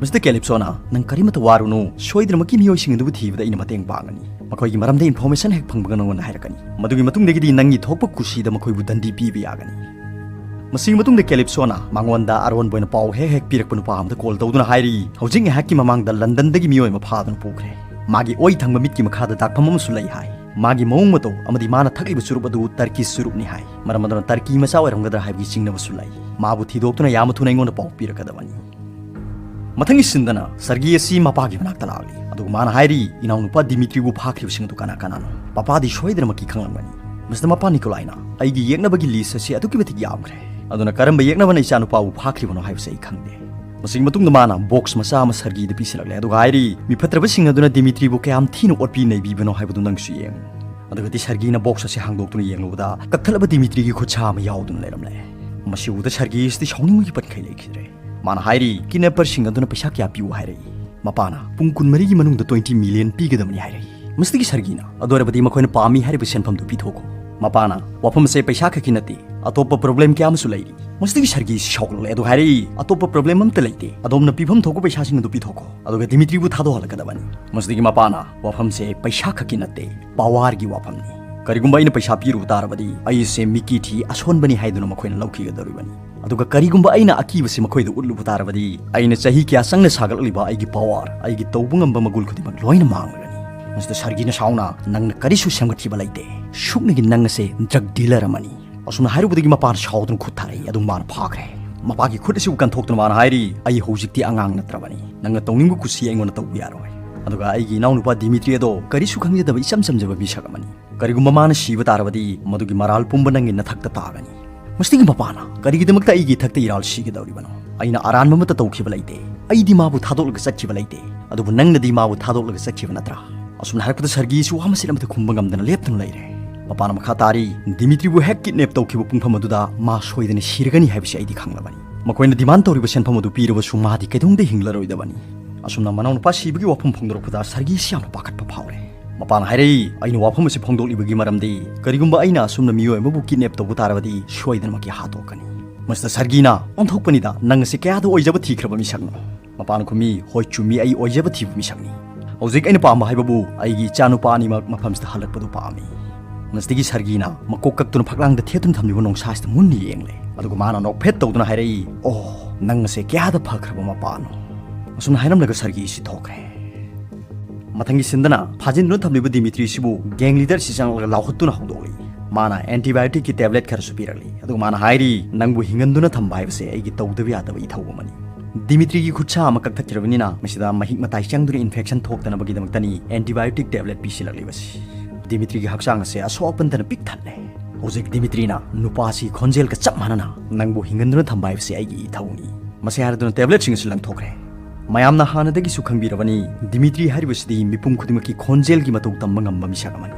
ꯃꯤꯁꯇꯔ ꯀꯦꯂꯤꯞꯁꯣꯅ, "ꯅꯪ ꯀꯔꯤꯃꯠꯇ ꯋꯥꯔꯨꯅꯨ, ꯁꯣꯏꯗꯅꯃꯛꯀꯤ ꯃꯤꯑꯣꯏꯁꯤꯡ ꯑꯗꯨꯕꯨ ꯊꯤꯕꯗ ꯑꯩꯅ ꯃꯇꯦꯡ ꯄꯥꯡꯒꯅꯤ꯫ ꯃꯈꯣꯏꯒꯤ ꯃꯔꯝꯗ ꯏꯟꯐꯣꯔꯃꯦꯁꯟ ꯍꯦꯛ ꯐꯪꯕꯒ ꯅꯉꯣꯟꯗ ꯍꯥꯏꯔꯛꯀꯅꯤ꯫ ꯃꯗꯨꯒꯤ ꯃꯇꯨꯡꯗꯒꯤꯗꯤ ꯅꯪꯒꯤ ꯊꯣꯛꯄ ꯀꯨꯁꯤꯗ ꯃꯈꯣꯏꯕꯨ ꯗꯟꯗꯤ ꯄꯤꯕ ꯌꯥꯒꯅꯤ꯫" ꯃꯁꯤꯒꯤ ꯃꯇꯨꯡꯗ ꯀꯦꯂꯤꯞꯁꯣꯅ ꯃꯉꯣꯟꯗ ꯑꯔꯣꯟꯕ ꯑꯣꯏꯅ ꯄꯥꯎ ꯍꯦꯛ ꯍꯦꯛ ꯄꯤꯔꯛꯄ ꯅꯨꯄꯥ ꯑꯃꯗ ꯀꯣꯜ ꯇꯧꯗꯨꯅ ꯍꯥꯏꯔꯤ, "ꯍꯧꯖꯤꯛ ꯉꯥꯏꯍꯥꯛꯀꯤ ꯃꯃꯥꯡꯗ ꯂꯟꯗꯟꯗꯒꯤ ꯃꯤꯑꯣꯏ ꯑꯃ ꯐꯥꯗꯨꯅ ꯄꯨꯈ꯭ꯔꯦ꯫ ꯃꯥꯒꯤ ꯑꯣꯏ ꯊꯪꯕ ꯃꯤꯠꯀꯤ ꯃꯈꯥꯗ ꯗꯥꯛꯐꯝ ꯑꯃꯁꯨ ꯂꯩ ꯍꯥꯏ꯫ ꯃꯥꯒꯤ ꯃꯑꯣꯡ ꯃꯇꯧ ꯑꯃꯗꯤ ꯃꯥꯅ ꯊꯛꯂꯤꯕ ꯆꯨꯔꯨꯞ ꯑꯗꯨ ꯇꯔꯀꯤ ꯆꯨꯔꯨꯞꯅꯤ ꯍꯥꯏ꯫ ꯃꯔꯝ ꯑꯗꯨꯅ ꯇꯔꯀꯤ ꯃꯆꯥ ꯑꯣꯏꯔꯝꯒꯗ꯭ꯔꯥ ꯍꯥꯏꯕꯒꯤ ꯆꯤꯡꯅꯕꯁꯨ ꯂꯩ꯫ ꯃꯥꯕꯨ ꯊꯤꯗꯣꯛꯇꯨꯅ ꯌꯥꯝꯅ ꯊꯨꯅ ꯑꯩꯉꯣꯟꯗ ꯄꯥꯎ ꯄꯤꯔꯛꯀꯗꯕꯅꯤ꯫" ꯃꯊꯪꯒꯤ ꯁꯤꯟꯗꯅ ꯁꯔꯒꯤ ꯑꯁꯤ ꯃꯄꯥꯒꯤ ꯃꯅꯥꯛꯇ ꯂꯥꯛꯂꯤ꯫ ꯑꯗꯨꯒ ꯃꯥꯅ ꯍꯥꯏꯔꯤ, "ꯏꯅꯥꯎꯅꯨꯄꯥ ꯗꯤꯃꯤꯇ꯭ꯔꯤꯕꯨ ꯐꯥꯈ꯭ꯔꯤꯕꯁꯤꯡ ꯑꯗꯨ ꯀꯅꯥ ꯀꯅꯥꯅꯣ?" ꯃꯄꯥꯗꯤ ꯁꯣꯏꯗꯅꯃꯛꯀꯤ ꯈꯪꯂꯝꯒꯅꯤ꯫ ꯃꯤꯁꯇꯔ ꯃꯄꯥ ꯅꯤꯀꯣꯂꯥꯏꯅ, "ꯑꯩꯒꯤ ꯌꯦꯛꯅꯕꯒꯤ ꯂꯤꯁ ꯑꯁꯤ ꯑꯗꯨꯛꯀꯤ ꯃꯇꯤꯛ ꯌꯥꯝꯈ꯭ꯔꯦ꯫ ꯑꯗꯨꯅ ꯀꯔꯝꯕ ꯌꯦꯛꯅꯕꯅ ꯏꯆꯥꯅꯨꯄꯥꯕꯨ ꯐꯥꯈ꯭ꯔꯤꯕꯅꯣ ꯍꯥꯏꯕꯁꯤ ꯑꯩ ꯈꯪꯗꯦ꯫" ꯃꯁꯤꯒꯤ ꯃꯇꯨꯡꯗ ꯃꯥꯅ ꯕꯣꯛꯁ ꯃꯆꯥ ꯑꯃ ꯁꯔꯒꯤꯗ ꯄꯤꯁꯤꯜꯂꯛꯂꯦ꯫ ꯑꯗꯨꯒ ꯍꯥꯏꯔꯤ, "ꯃꯤꯐꯠꯇ꯭ꯔꯕꯁꯤꯡ ꯑꯗꯨꯅ ꯗꯤꯃꯤꯇ꯭ꯔꯤꯕꯨ ꯀꯌꯥꯝ ꯊꯤꯅ ꯑꯣꯠꯄꯤ ꯅꯩꯕꯤꯕꯅꯣ ꯍꯥꯏꯕꯗꯨ ꯅꯪꯁꯨ ꯌꯦꯡꯉꯨ꯫" ꯑꯗꯨꯒꯗꯤ ꯁꯔꯒꯤꯅ ꯕꯣꯛꯁ ꯑꯁꯤ ꯍꯥꯡꯗꯣꯛꯇꯨꯅ ꯌꯦꯡꯂꯨꯕꯗ ꯀꯛꯊꯠꯂꯕ ꯗꯤꯃꯤꯇ꯭ꯔꯤꯒꯤ ꯈꯨꯠꯁꯥ ꯑꯃ ꯌꯥꯎꯗꯨꯅ ꯂꯩꯔꯝꯂꯦ꯫ ꯃꯁꯤ ꯎꯕꯗ ꯁꯔꯒꯤ ꯑꯁꯤꯗꯤ ꯁꯥꯎꯅꯤꯡꯕꯒꯤ ꯄꯟꯈꯩ ꯂꯩꯈꯤꯗ꯭ꯔꯦ꯫ ꯃꯥꯅ ꯍꯥꯏꯔꯤ, "ꯀꯤꯗꯅꯦꯄꯔꯁꯤꯡ ꯑꯗꯨꯅ ꯄꯩꯁꯥ ꯀꯌꯥ ꯄꯤꯌꯨ ꯍꯥꯏꯔꯛꯏ?" ꯃꯄꯥꯅ, "ꯄꯨꯡ ꯀꯨꯟꯃꯔꯤꯒꯤ ꯃꯅꯨꯡꯗ ꯇ꯭ꯋꯦꯟꯇꯤ ꯃꯤꯂꯤꯌꯟ ꯄꯤꯒꯗꯕꯅꯤ" ꯍꯥꯏꯔꯛꯏ꯫ ꯃꯁꯤꯗꯒꯤ ꯁꯔꯒꯤꯅ, "ꯑꯗꯨ ꯑꯣꯏꯔꯕꯗꯤ ꯃꯈꯣꯏꯅ ꯄꯥꯝꯃꯤ ꯍꯥꯏꯔꯤꯕ ꯁꯦꯟꯐꯝꯗꯨ ꯄꯤꯊꯣꯛꯈꯣ꯫" ꯃꯄꯥꯅ, "ꯋꯥꯐꯝꯁꯦ ꯄꯩꯁꯥ ꯈꯛꯀꯤ ꯅꯠꯇꯦ, ꯑꯇꯣꯞꯄ ꯄ꯭ꯔꯣꯕ꯭ꯂꯦꯝ ꯀꯌꯥ ꯑꯃꯁꯨ ꯂꯩꯔꯤ꯫" ꯃꯁꯤꯗꯒꯤ ꯁꯔꯒꯤ ꯁꯥꯎꯒꯠꯂꯛꯂꯦ꯫ ꯑꯗꯨꯒ ꯍꯥꯏꯔꯛꯏ, "ꯑꯇꯣꯞꯄ ꯄ꯭ꯔꯣꯕ꯭ꯂꯦꯝ ꯑꯝꯇ ꯂꯩꯇꯦ꯫ ꯑꯗꯣꯝꯅ ꯄꯤꯐꯝ ꯊꯣꯛꯄ ꯄꯩꯁꯥꯁꯤꯡ ꯑꯗꯨ ꯄꯤꯊꯣꯛꯈꯣ꯫ ꯑꯗꯨꯒ ꯗꯤꯃꯤꯇ꯭ꯔꯤꯕꯨ ꯊꯥꯗꯣꯛꯍꯜꯂꯛꯀꯗꯕꯅꯤ꯫" ꯃꯁꯤꯗꯒꯤ ꯃꯄꯥꯅ, "ꯋꯥꯐꯝꯁꯦ ꯄꯩꯁꯥ ꯈꯛꯀꯤ ꯅꯠꯇꯦ, ꯄꯋꯥꯔꯒꯤ ꯋꯥꯐꯝꯅꯤ꯫ ꯀꯔꯤꯒꯨꯝꯕ ꯑꯩꯅ ꯄꯩꯁꯥ ꯄꯤꯔꯨꯕ ꯇꯥꯔꯕꯗꯤ ꯑꯩꯁꯦ ꯃꯤꯀꯤ ꯊꯤ ꯑꯁꯣꯟꯕꯅꯤ ꯍꯥꯏꯗꯨꯅ ꯃꯈꯣꯏꯅ ꯂꯧꯈꯤꯒꯗꯧꯔꯤꯕꯅꯤ꯫ ꯑꯗꯨꯒ ꯀꯔꯤꯒꯨꯝꯕ ꯑꯩꯅ ꯑꯀꯤꯕꯁꯤ ꯃꯈꯣꯏꯗ ꯎꯠꯂꯨꯕ ꯇꯥꯔꯕꯗꯤ ꯑꯩꯅ ꯆꯍꯤ ꯀꯌꯥ ꯆꯪꯅ ꯁꯥꯒꯠꯂꯛꯂꯤꯕ ꯑꯩꯒꯤ ꯄꯋꯥꯔ, ꯑꯩꯒꯤ ꯇꯧꯕ ꯉꯝꯕ ꯃꯒꯨꯟ ꯈꯨꯗꯤꯡꯃꯛ ꯂꯣꯏꯅ ꯃꯥꯡꯂꯒꯅꯤ꯫" ꯃꯤꯁꯇꯔ ꯁꯔꯒꯤꯅ ꯁꯥꯎꯅ, "ꯅꯪꯅ ꯀꯔꯤꯁꯨ ꯁꯦꯝꯒꯠꯈꯤꯕ ꯂꯩꯇꯦ꯫ ꯁꯨꯞꯅꯒꯤ ꯅꯪ ꯑꯁꯦ drug dealer ꯑꯃꯅꯤ"꯫ ꯑꯁꯨꯝꯅ ꯍꯥꯏꯔꯨꯕꯗꯒꯤ ꯃꯄꯥꯅ ꯁꯥꯎꯗꯨꯅ ꯈꯨꯠ ꯊꯥꯔꯛꯏ꯫ ꯑꯗꯨ ꯃꯥꯅ ꯐꯥꯈ꯭ꯔꯦ꯫ ꯃꯄꯥꯒꯤ ꯈꯨꯠ ꯑꯁꯤꯕꯨ ꯀꯟꯊꯣꯛꯇꯨꯅ ꯃꯥꯅ ꯍꯥꯏꯔꯤ, "ꯑꯩ ꯍꯧꯖꯤꯛꯇꯤ ꯑꯉꯥꯡ ꯅꯠꯇ꯭ꯔꯕꯅꯤ꯫ ꯅꯪꯅ ꯇꯧꯅꯤꯡꯕ ꯀꯨꯁꯤ ꯑꯩꯉꯣꯟꯗ ꯇꯧꯕ ꯌꯥꯔꯣꯏ꯫ ꯑꯗꯨꯒ ꯑꯩꯒꯤ ꯏꯅꯥꯎꯅꯨꯄꯥ ꯗꯤꯃꯤꯇ꯭ꯔꯤ ꯑꯗꯣ ꯀꯔꯤꯁꯨ ꯈꯪꯖꯗꯕ ꯏꯆꯝ ꯆꯝꯖꯕ ꯃꯤꯁꯛ ꯑꯃꯅꯤ꯫ ꯀꯔꯤꯒꯨꯝꯕ ꯃꯥꯅ ꯁꯤꯕ ꯇꯥꯔꯕꯗꯤ ꯃꯗꯨꯒꯤ ꯃꯔꯥꯜ ꯄꯨꯝꯕ ꯅꯪꯒꯤ ꯅꯊꯛꯇ ꯇꯥꯒꯅꯤ"꯫ ꯃꯁꯤꯒꯤ ꯃꯄꯥꯅ, "ꯀꯔꯤꯒꯤꯗꯃꯛꯇ ꯑꯩꯒꯤ ꯏꯊꯛꯇ ꯏꯔꯥꯜ ꯁꯤꯒꯗꯧꯔꯤꯕꯅꯣ? ꯑꯩꯅ ꯑꯔꯥꯟꯕ ꯑꯃꯠꯇ ꯇꯧꯈꯤꯕ ꯂꯩꯇꯦ꯫ ꯑꯩꯗꯤ ꯃꯥꯕꯨ ꯊꯥꯗꯣꯛꯂꯒ ꯆꯠꯈꯤꯕ ꯂꯩꯇꯦ꯫ ꯑꯗꯨꯕꯨ ꯅꯪꯅꯗꯤ ꯃꯥꯕꯨ ꯊꯥꯗꯣꯛꯂꯒ ꯆꯠꯈꯤꯕ ꯅꯠꯇ꯭ꯔꯥ?" ꯑꯁꯨꯝꯅ ꯍꯥꯏꯔꯛꯄꯗ ꯁꯔꯒꯤꯁꯨ ꯋꯥ ꯃꯆꯦꯠ ꯑꯃꯠꯇ ꯈꯨꯝꯕ ꯉꯝꯗꯅ ꯂꯦꯞꯇꯨꯅ ꯂꯩꯔꯦ꯫ ꯃꯄꯥꯅ ꯃꯈꯥ ꯇꯥꯔꯤ, "ꯗꯤꯃꯤꯇ꯭ꯔꯤꯕꯨ ꯍꯦꯛ kidnap ꯇꯧꯈꯤꯕ ꯄꯨꯡꯐꯝ ꯑꯗꯨꯗ ꯃꯥ ꯁꯣꯏꯗꯅ ꯁꯤꯔꯒꯅꯤ ꯍꯥꯏꯕꯁꯤ ꯑꯩꯗꯤ ꯈꯪꯂꯕꯅꯤ꯫ ꯃꯈꯣꯏꯅ demand ꯇꯧꯔꯤꯕ ꯁꯦꯟꯐꯝ ꯑꯗꯨ ꯄꯤꯔꯕꯁꯨ ꯃꯥꯗꯤ ꯀꯩꯗꯧꯅꯨꯡꯗ ꯍꯤꯡꯂꯔꯣꯏꯗꯕꯅꯤ"꯫ ꯑꯁꯨꯝꯅ ꯃꯅꯥꯎꯅꯨꯄꯥ ꯁꯤꯕꯒꯤ ꯋꯥꯐꯝ ꯐꯣꯡꯗꯣꯔꯛꯄꯗ ꯁꯔꯒꯤꯁꯤ ꯌꯥꯝꯅ ꯄꯥꯈꯠꯄ ꯐꯥꯎꯔꯦ꯫ ꯃꯄꯥꯅ ꯍꯥꯏꯔꯛꯏ, "ꯑꯩꯅ ꯋꯥꯐꯝ ꯑꯁꯤ ꯐꯣꯡꯗꯣꯛꯂꯤꯕꯒꯤ ꯃꯔꯝꯗꯤ ꯀꯔꯤꯒꯨꯝꯕ ꯑꯩꯅ ꯑꯁꯨꯝꯅ ꯃꯤꯑꯣꯏ ꯑꯃꯕꯨ kidnap ꯇꯧꯕ ꯇꯥꯔꯕꯗꯤ ꯁꯣꯏꯗꯅꯃꯛꯀꯤ ꯍꯥꯠꯇꯣꯛꯀꯅꯤ"꯫ ꯃꯁꯤꯗ ꯁꯔꯒꯤꯅ ꯑꯣꯟꯊꯣꯛꯄꯅꯤꯗ, "ꯅꯪ ꯑꯁꯤ ꯀꯌꯥꯗ ꯑꯣꯏꯖꯕ ꯊꯤꯈ꯭ꯔꯕ ꯃꯤꯁꯛꯅꯣ?" ꯃꯄꯥꯅ ꯈꯨꯝꯃꯤ, "ꯍꯣꯏ ꯆꯨꯝꯃꯤ, ꯑꯩ ꯑꯣꯏꯖꯕ ꯊꯤꯕ ꯃꯤꯁꯛꯅꯤ꯫ ꯍꯧꯖꯤꯛ ꯑꯩꯅ ꯄꯥꯝꯕ ꯍꯥꯏꯕꯕꯨ ꯑꯩꯒꯤ ꯏꯆꯥꯅꯨꯄꯥ ꯑꯅꯤꯃꯛ ꯃꯐꯝꯁꯤꯗ ꯍꯜꯂꯛꯄꯗꯨ ꯄꯥꯝꯃꯤ"꯫ ꯃꯁꯤꯗꯒꯤ ꯁꯔꯒꯤꯅ ꯃꯀꯣꯛ ꯀꯛꯇꯨꯅ ꯐꯛꯂꯥꯡꯗ ꯊꯦꯠꯇꯨꯅ ꯊꯝꯂꯤꯕ ꯅꯣꯡꯁꯥꯁꯤꯗ ꯃꯨꯟꯅ ꯌꯦꯡꯂꯦ꯫ ꯑꯗꯨꯒ ꯃꯥꯅ ꯅꯣꯛꯐꯦꯠ ꯇꯧꯗꯨꯅ ꯍꯥꯏꯔꯛꯏ, "ꯑꯣ, ꯅꯪ ꯑꯁꯦ ꯀꯌꯥꯗ ꯐꯈ꯭ꯔꯕ ꯃꯄꯥꯅꯣ"꯫ ꯑꯁꯨꯝꯅ ꯍꯥꯏꯔꯝꯂꯒ ꯁꯔꯒꯤꯁꯤ ꯊꯣꯛꯈ꯭ꯔꯦ꯫ ꯃꯊꯪꯒꯤ ꯁꯤꯟꯗꯅ ꯐꯥꯖꯤꯟꯗꯨꯅ ꯊꯝꯂꯤꯕ ꯗꯤꯃꯤꯇ꯭ꯔꯤꯁꯤꯕꯨ gang leaderꯁꯤ ꯆꯪꯂꯛꯂꯒ ꯂꯥꯎꯍꯠꯇꯨꯅ ꯍꯧꯗꯣꯛꯂꯤ꯫ ꯃꯥꯅ antibioticꯀꯤ tablet ꯈꯔꯁꯨ ꯄꯤꯔꯛꯂꯤ꯫ ꯑꯗꯨꯒ ꯃꯥꯅ ꯍꯥꯏꯔꯤ, "ꯅꯪꯕꯨ ꯍꯤꯡꯍꯟꯗꯨꯅ ꯊꯝꯕ ꯍꯥꯏꯕꯁꯦ ꯑꯩꯒꯤ ꯇꯧꯗꯕ ꯌꯥꯗꯕ ꯏꯊꯧ ꯑꯃꯅꯤ"꯫ ꯗꯤꯃꯤꯇ꯭ꯔꯤꯒꯤ ꯈꯨꯠꯁꯥ ꯑꯃ ꯀꯛꯊꯠꯈ꯭ꯔꯕꯅꯤꯅ ꯃꯁꯤꯗ ꯃꯍꯤꯛ ꯃꯇꯥꯏ ꯆꯪꯗꯨꯅ infection ꯊꯣꯛꯇꯅꯕꯒꯤꯗꯃꯛꯇꯅꯤ antibiotic tablet ꯄꯤꯁꯤꯜꯂꯛꯂꯤꯕꯁꯤ꯫ ꯗꯤꯃꯤꯇ꯭ꯔꯤꯒꯤ ꯍꯛꯆꯥꯡ ꯑꯁꯦ ꯑꯁꯣꯛ ꯑꯄꯟꯗꯅ ꯄꯤꯛ ꯊꯜꯂꯦ꯫ ꯍꯧꯖꯤꯛ ꯗꯤꯃꯤꯇ꯭ꯔꯤꯅ ꯅꯨꯄꯥꯁꯤ ꯈꯣꯟꯖꯦꯜꯒ ꯆꯞ ꯃꯥꯟꯅꯅ, "ꯅꯪꯕꯨ ꯍꯤꯡꯍꯟꯗꯨꯅ ꯊꯝꯕ ꯍꯥꯏꯕꯁꯤ ꯑꯩꯒꯤ ꯏꯊꯧꯅꯤ"꯫ ꯃꯁꯤ ꯍꯥꯏꯔꯗꯨꯅ tabletꯁꯤꯡ ꯑꯁꯤ ꯂꯪꯊꯣꯛꯈ꯭ꯔꯦ꯫ ꯃꯌꯥꯝꯅ ꯍꯥꯟꯅꯗꯒꯤꯁꯨ ꯈꯪꯕꯤꯔꯕꯅꯤ, ꯗꯤꯃꯤꯇ꯭ꯔꯤ ꯍꯥꯏꯔꯤꯕꯁꯤꯗꯤ ꯃꯤꯄꯨꯝ ꯈꯨꯗꯤꯡꯃꯛꯀꯤ ꯈꯣꯟꯖꯦꯜꯒꯤ ꯃꯇꯧ ꯇꯝꯕ ꯉꯝꯕ ꯃꯤꯁꯛ ꯑꯃꯅꯤ꯫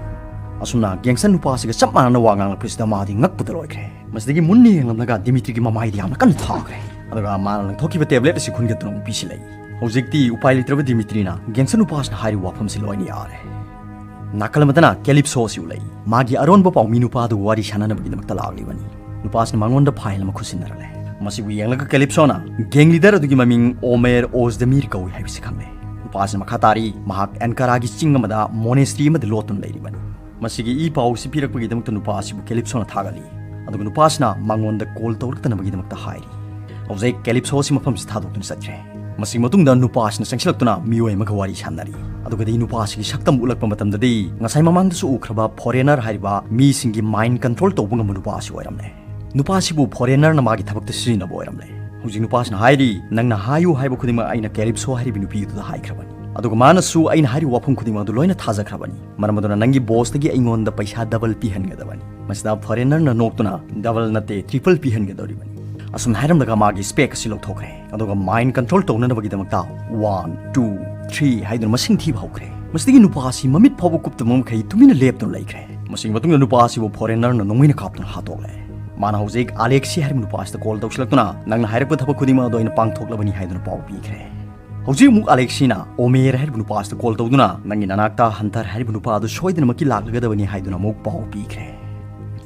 ꯑꯁꯨꯝꯅ gangster ꯅꯨꯄꯥ ꯑꯁꯤꯒ ꯆꯞ ꯃꯥꯟꯅꯅ ꯋꯥ ꯉꯥꯡꯂꯛꯄꯁꯤꯗ ꯃꯥꯗꯤ ꯉꯛꯄꯗ ꯂꯣꯏꯈ꯭ꯔꯦ꯫ ꯃꯁꯤꯗꯒꯤ ꯃꯨꯟꯅ ꯌꯦꯡꯂꯝꯂꯒ ꯗꯤꯃꯤꯇ꯭ꯔꯤꯒꯤ ꯃꯃꯥꯏꯗꯤ ꯌꯥꯝꯅ ꯀꯟꯅ ꯊꯥꯈ꯭ꯔꯦ꯫ ꯑꯗꯨꯒ ꯃꯥꯅ ꯂꯪꯊꯣꯛꯈꯤꯕ tablet ꯑꯁꯤ ꯈꯨꯟꯒꯠꯇꯨꯅ ꯑꯃꯨꯛ ꯄꯤꯁꯤꯜꯂꯛꯏ꯫ ꯍꯧꯖꯤꯛꯇꯤ ꯎꯄꯥꯏ ꯂꯩꯇ꯭ꯔꯕ ꯗꯤꯃꯤꯇ꯭ꯔꯤꯅ gangster ꯅꯨꯄꯥꯁꯤꯅ ꯍꯥꯏꯔꯤꯕ ꯋꯥꯐꯝꯁꯤ ꯂꯣꯏꯅ ꯌꯥꯔꯦ꯫ ꯅꯥꯀꯜ ꯑꯃꯗꯅ ꯀꯦꯂꯤꯞꯁꯣ ꯑꯁꯤ ꯎꯠꯂꯛꯏ꯫ ꯃꯥꯒꯤ ꯑꯔꯣꯟꯕ ꯄꯥꯎꯃꯤ ꯅꯨꯄꯥꯗꯨ ꯋꯥꯔꯤ ꯁꯥꯟꯅꯅꯕꯒꯤꯗꯃꯛꯇ ꯂꯥꯛꯂꯤꯕꯅꯤ꯫ ꯅꯨꯄꯥꯁꯤꯅ ꯃꯉꯣꯟꯗ file ꯑꯃ ꯈꯨꯠꯁꯤꯟꯅꯔꯛꯂꯦ꯫ ꯃꯁꯤꯕꯨ ꯌꯦꯡꯂꯒ ꯀꯦꯂꯤꯞꯁꯣꯅ gang leader ꯑꯗꯨꯒꯤ ꯃꯃꯤꯡ ꯑꯣꯃꯦꯔ ꯑꯣꯖꯗꯃꯤꯔ ꯀꯧꯏ ꯍꯥꯏꯕꯁꯤ ꯈꯪꯂꯦ꯫ ꯅꯨꯄꯥꯁꯤꯅ ꯃꯈꯥ ꯇꯥꯔꯤ, ꯃꯍꯥꯛ ꯑꯦꯟꯀꯥꯔꯥꯒꯤ ꯆꯤꯡ ꯑꯃꯗ monastery ꯑꯃꯗ ꯂꯣꯠꯇꯨꯅ ꯂꯩꯔꯤꯕꯅꯤ꯫ ꯃꯁꯤꯒꯤ ꯏ ꯄꯥꯎ ꯑꯁꯤ ꯄꯤꯔꯛꯄꯒꯤꯗꯃꯛꯇ ꯅꯨꯄꯥ ꯑꯁꯤꯕꯨ ꯀꯦꯂꯤꯞꯁꯣꯅ ꯊꯥꯒꯠꯂꯤ꯫ ꯑꯗꯨꯒ ꯅꯨꯄꯥꯁꯤꯅ ꯃꯉꯣꯟꯗ call ꯇꯧꯔꯛꯇꯅꯕꯒꯤꯗꯃꯛꯇ ꯍꯥꯏꯔꯤ꯫ ꯍꯧꯖꯤꯛ ꯀꯦꯂꯤꯞꯁꯣ ꯑꯁꯤ ꯃꯐꯝꯁꯤ ꯊꯥꯗꯣꯛꯇꯨꯅ ꯆꯠꯈ꯭ꯔꯦ꯫ ꯃꯁꯤꯒꯤ ꯃꯇꯨꯡꯗ ꯅꯨꯄꯥ ꯑꯁꯤꯅ ꯆꯪꯁꯤꯜꯂꯛꯇꯨꯅ ꯃꯤꯑꯣꯏ ꯑꯃꯒ ꯋꯥꯔꯤ ꯁꯥꯟꯅꯔꯤ꯫ ꯑꯗꯨꯒꯗꯤ ꯅꯨꯄꯥꯁꯤꯒꯤ ꯁꯛꯇꯝ ꯎꯠꯂꯛꯄ ꯃꯇꯝꯗꯗꯤ ꯉꯁꯥꯏ ꯃꯃꯥꯡꯗꯁꯨ ꯎꯈ꯭ꯔꯕ foreigner ꯍꯥꯏꯔꯤꯕ ꯃꯤꯁꯤꯡꯒꯤ mind control ꯇꯧꯕ ꯉꯝꯕ ꯅꯨꯄꯥ ꯑꯁꯤ ꯑꯣꯏꯔꯝꯂꯦ꯫ ꯅꯨꯄꯥꯁꯤꯕꯨ foreignerꯅ ꯃꯥꯒꯤ ꯊꯕꯛꯇ ꯁꯤꯖꯤꯟꯅꯕ ꯑꯣꯏꯔꯝꯂꯦ꯫ ꯍꯧꯖꯤꯛ ꯅꯨꯄꯥꯁꯤꯅ ꯍꯥꯏꯔꯤ, "ꯅꯪꯅ ꯍꯥꯏꯌꯨ ꯍꯥꯏꯕ ꯈꯨꯗꯤꯡꯃꯛ ꯑꯩꯅ Calypso ꯍꯥꯏꯔꯤꯕ ꯅꯨꯄꯤꯗꯨꯗ ꯍꯥꯏꯈ꯭ꯔꯕꯅꯤ꯫ ꯑꯗꯨꯒ ꯃꯥꯅꯁꯨ ꯑꯩꯅ ꯍꯥꯏꯔꯤꯕ ꯋꯥꯐꯝ ꯈꯨꯗꯤꯡꯃꯛ ꯑꯗꯨ ꯂꯣꯏꯅ ꯊꯥꯖꯈ꯭ꯔꯕꯅꯤ꯫ ꯃꯔꯝ ꯑꯗꯨꯅ ꯅꯪꯒꯤ bossꯇꯒꯤ ꯑꯩꯉꯣꯟꯗ ꯄꯩꯁꯥ double ꯄꯤꯍꯟꯒꯗꯕꯅꯤ꯫" ꯃꯁꯤꯗ foreignerꯅ ꯅꯣꯛꯇꯨꯅ, "Double ꯅꯠꯇꯦ, triple ꯄꯤꯍꯟꯒꯗꯧꯔꯤꯕꯅꯤ꯫" ꯑꯁꯨꯝꯅ ꯍꯥꯏꯔꯝꯂꯒ ꯃꯥꯒꯤ spec ꯑꯁꯤ ꯂꯧꯊꯣꯛꯈ꯭ꯔꯦ꯫ ꯑꯗꯨꯒ mind control ꯇꯧꯅꯅꯕꯒꯤꯗꯃꯛꯇ one, two, three ꯍꯥꯏꯗꯨꯅ ꯃꯁꯤꯡ ꯊꯤꯕ ꯍꯧꯈ꯭ꯔꯦ꯫ ꯃꯁꯤꯗꯒꯤ ꯅꯨꯄꯥ ꯑꯁꯤ ꯃꯃꯤꯠ ꯐꯥꯎꯕ ꯀꯨꯞꯇꯕ ꯃꯈꯩ ꯇꯨꯃꯤꯟꯅ ꯂꯦꯞꯇꯨꯅ ꯂꯩꯈ꯭ꯔꯦ꯫ ꯃꯁꯤꯒꯤ ꯃꯇꯨꯡꯗ ꯅꯨꯄꯥ ꯑꯁꯤꯕꯨ foreignerꯅ ꯅꯣꯡꯃꯩꯅ ꯀꯥꯞꯇꯨꯅ ꯍꯥꯠꯇꯣꯛꯂꯦ꯫ ꯃꯥꯅ ꯍꯧꯖꯤꯛ ꯑꯂꯦꯛꯁꯤ ꯍꯥꯏꯔꯤꯕ ꯅꯨꯄꯥ ꯑꯁꯤꯗ call ꯇꯧꯁꯤꯜꯂꯛꯇꯨꯅ, "ꯅꯪꯅ ꯍꯥꯏꯔꯛꯄ ꯊꯕꯛ ꯈꯨꯗꯤꯡꯃꯛ ꯑꯗꯨ ꯑꯩꯅ ꯄꯥꯡꯊꯣꯛꯂꯕꯅꯤ" ꯍꯥꯏꯗꯨꯅ ꯄꯥꯎ ꯄꯤꯈ꯭ꯔꯦ꯫ ꯍꯧꯖꯤꯛ ꯑꯃꯨꯛ ꯑꯂꯦꯛꯁꯤꯅ ꯑꯣꯃꯦꯔ ꯍꯥꯏꯔꯤꯕ ꯅꯨꯄꯥ ꯑꯁꯤꯗ call ꯇꯧꯗꯨꯅ, "ꯅꯪꯒꯤ ꯅꯅꯥꯛꯇ ꯍꯟꯇꯔ ꯍꯥꯏꯔꯤꯕ ꯅꯨꯄꯥ ꯑꯗꯨ ꯁꯣꯏꯗꯅꯃꯛꯀꯤ ꯂꯥꯛꯂꯒꯗꯕꯅꯤ" ꯍꯥꯏꯗꯨꯅ ꯑꯃꯨꯛ ꯄꯥꯎ ꯄꯤꯈ꯭ꯔꯦ꯫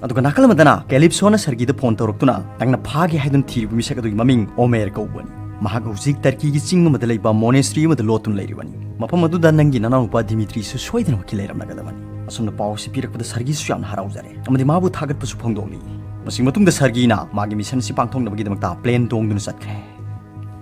ꯑꯗꯨꯒ ꯅꯥꯀꯜ ꯑꯃꯗꯅ ꯀꯦꯂꯤꯞꯁꯣꯅ ꯁꯔꯒꯤꯗ phone ꯇꯧꯔꯛꯇꯨꯅ, "ꯅꯪꯅ ꯐꯥꯒꯦ ꯍꯥꯏꯗꯨꯅ ꯊꯤꯔꯤꯕ ꯃꯤꯁꯛ ꯑꯗꯨꯒꯤ ꯃꯃꯤꯡ ꯑꯣꯃꯦꯔ ꯀꯧꯕꯅꯤ꯫ ꯃꯍꯥꯛ ꯍꯧꯖꯤꯛ ꯇꯔꯀꯤꯒꯤ ꯆꯤꯡ ꯑꯃꯗ ꯂꯩꯕ monastery ꯑꯃꯗ ꯂꯣꯠꯇꯨꯅ ꯂꯩꯔꯤꯕꯅꯤ꯫ ꯃꯐꯝ ꯑꯗꯨꯗ ꯅꯪꯒꯤ ꯅꯅꯥꯎꯅꯨꯄꯥ ꯗꯤꯃꯤꯇ꯭ꯔꯤꯁꯨ ꯁꯣꯏꯗꯅꯃꯛꯀꯤ ꯂꯩꯔꯝꯂꯒꯗꯕꯅꯤ꯫" ꯑꯁꯨꯝꯅ ꯄꯥꯎ ꯑꯁꯤ ꯄꯤꯔꯛꯄꯗ ꯁꯔꯒꯤꯁꯨ ꯌꯥꯝꯅ ꯍꯔꯥꯎꯖꯔꯦ ꯑꯃꯗꯤ ꯃꯥꯕꯨ ꯊꯥꯒꯠꯄꯁꯨ ꯐꯣꯡꯗꯣꯛꯂꯤ꯫ ꯃꯁꯤꯒꯤ ꯃꯇꯨꯡꯗ ꯁꯔꯒꯤꯅ ꯃꯥꯒꯤ mission ꯑꯁꯤ ꯄꯥꯡꯊꯣꯛꯅꯕꯒꯤꯗꯃꯛꯇ plane ꯇꯣꯡꯗꯨꯅ ꯆꯠꯈ꯭ꯔꯦ꯫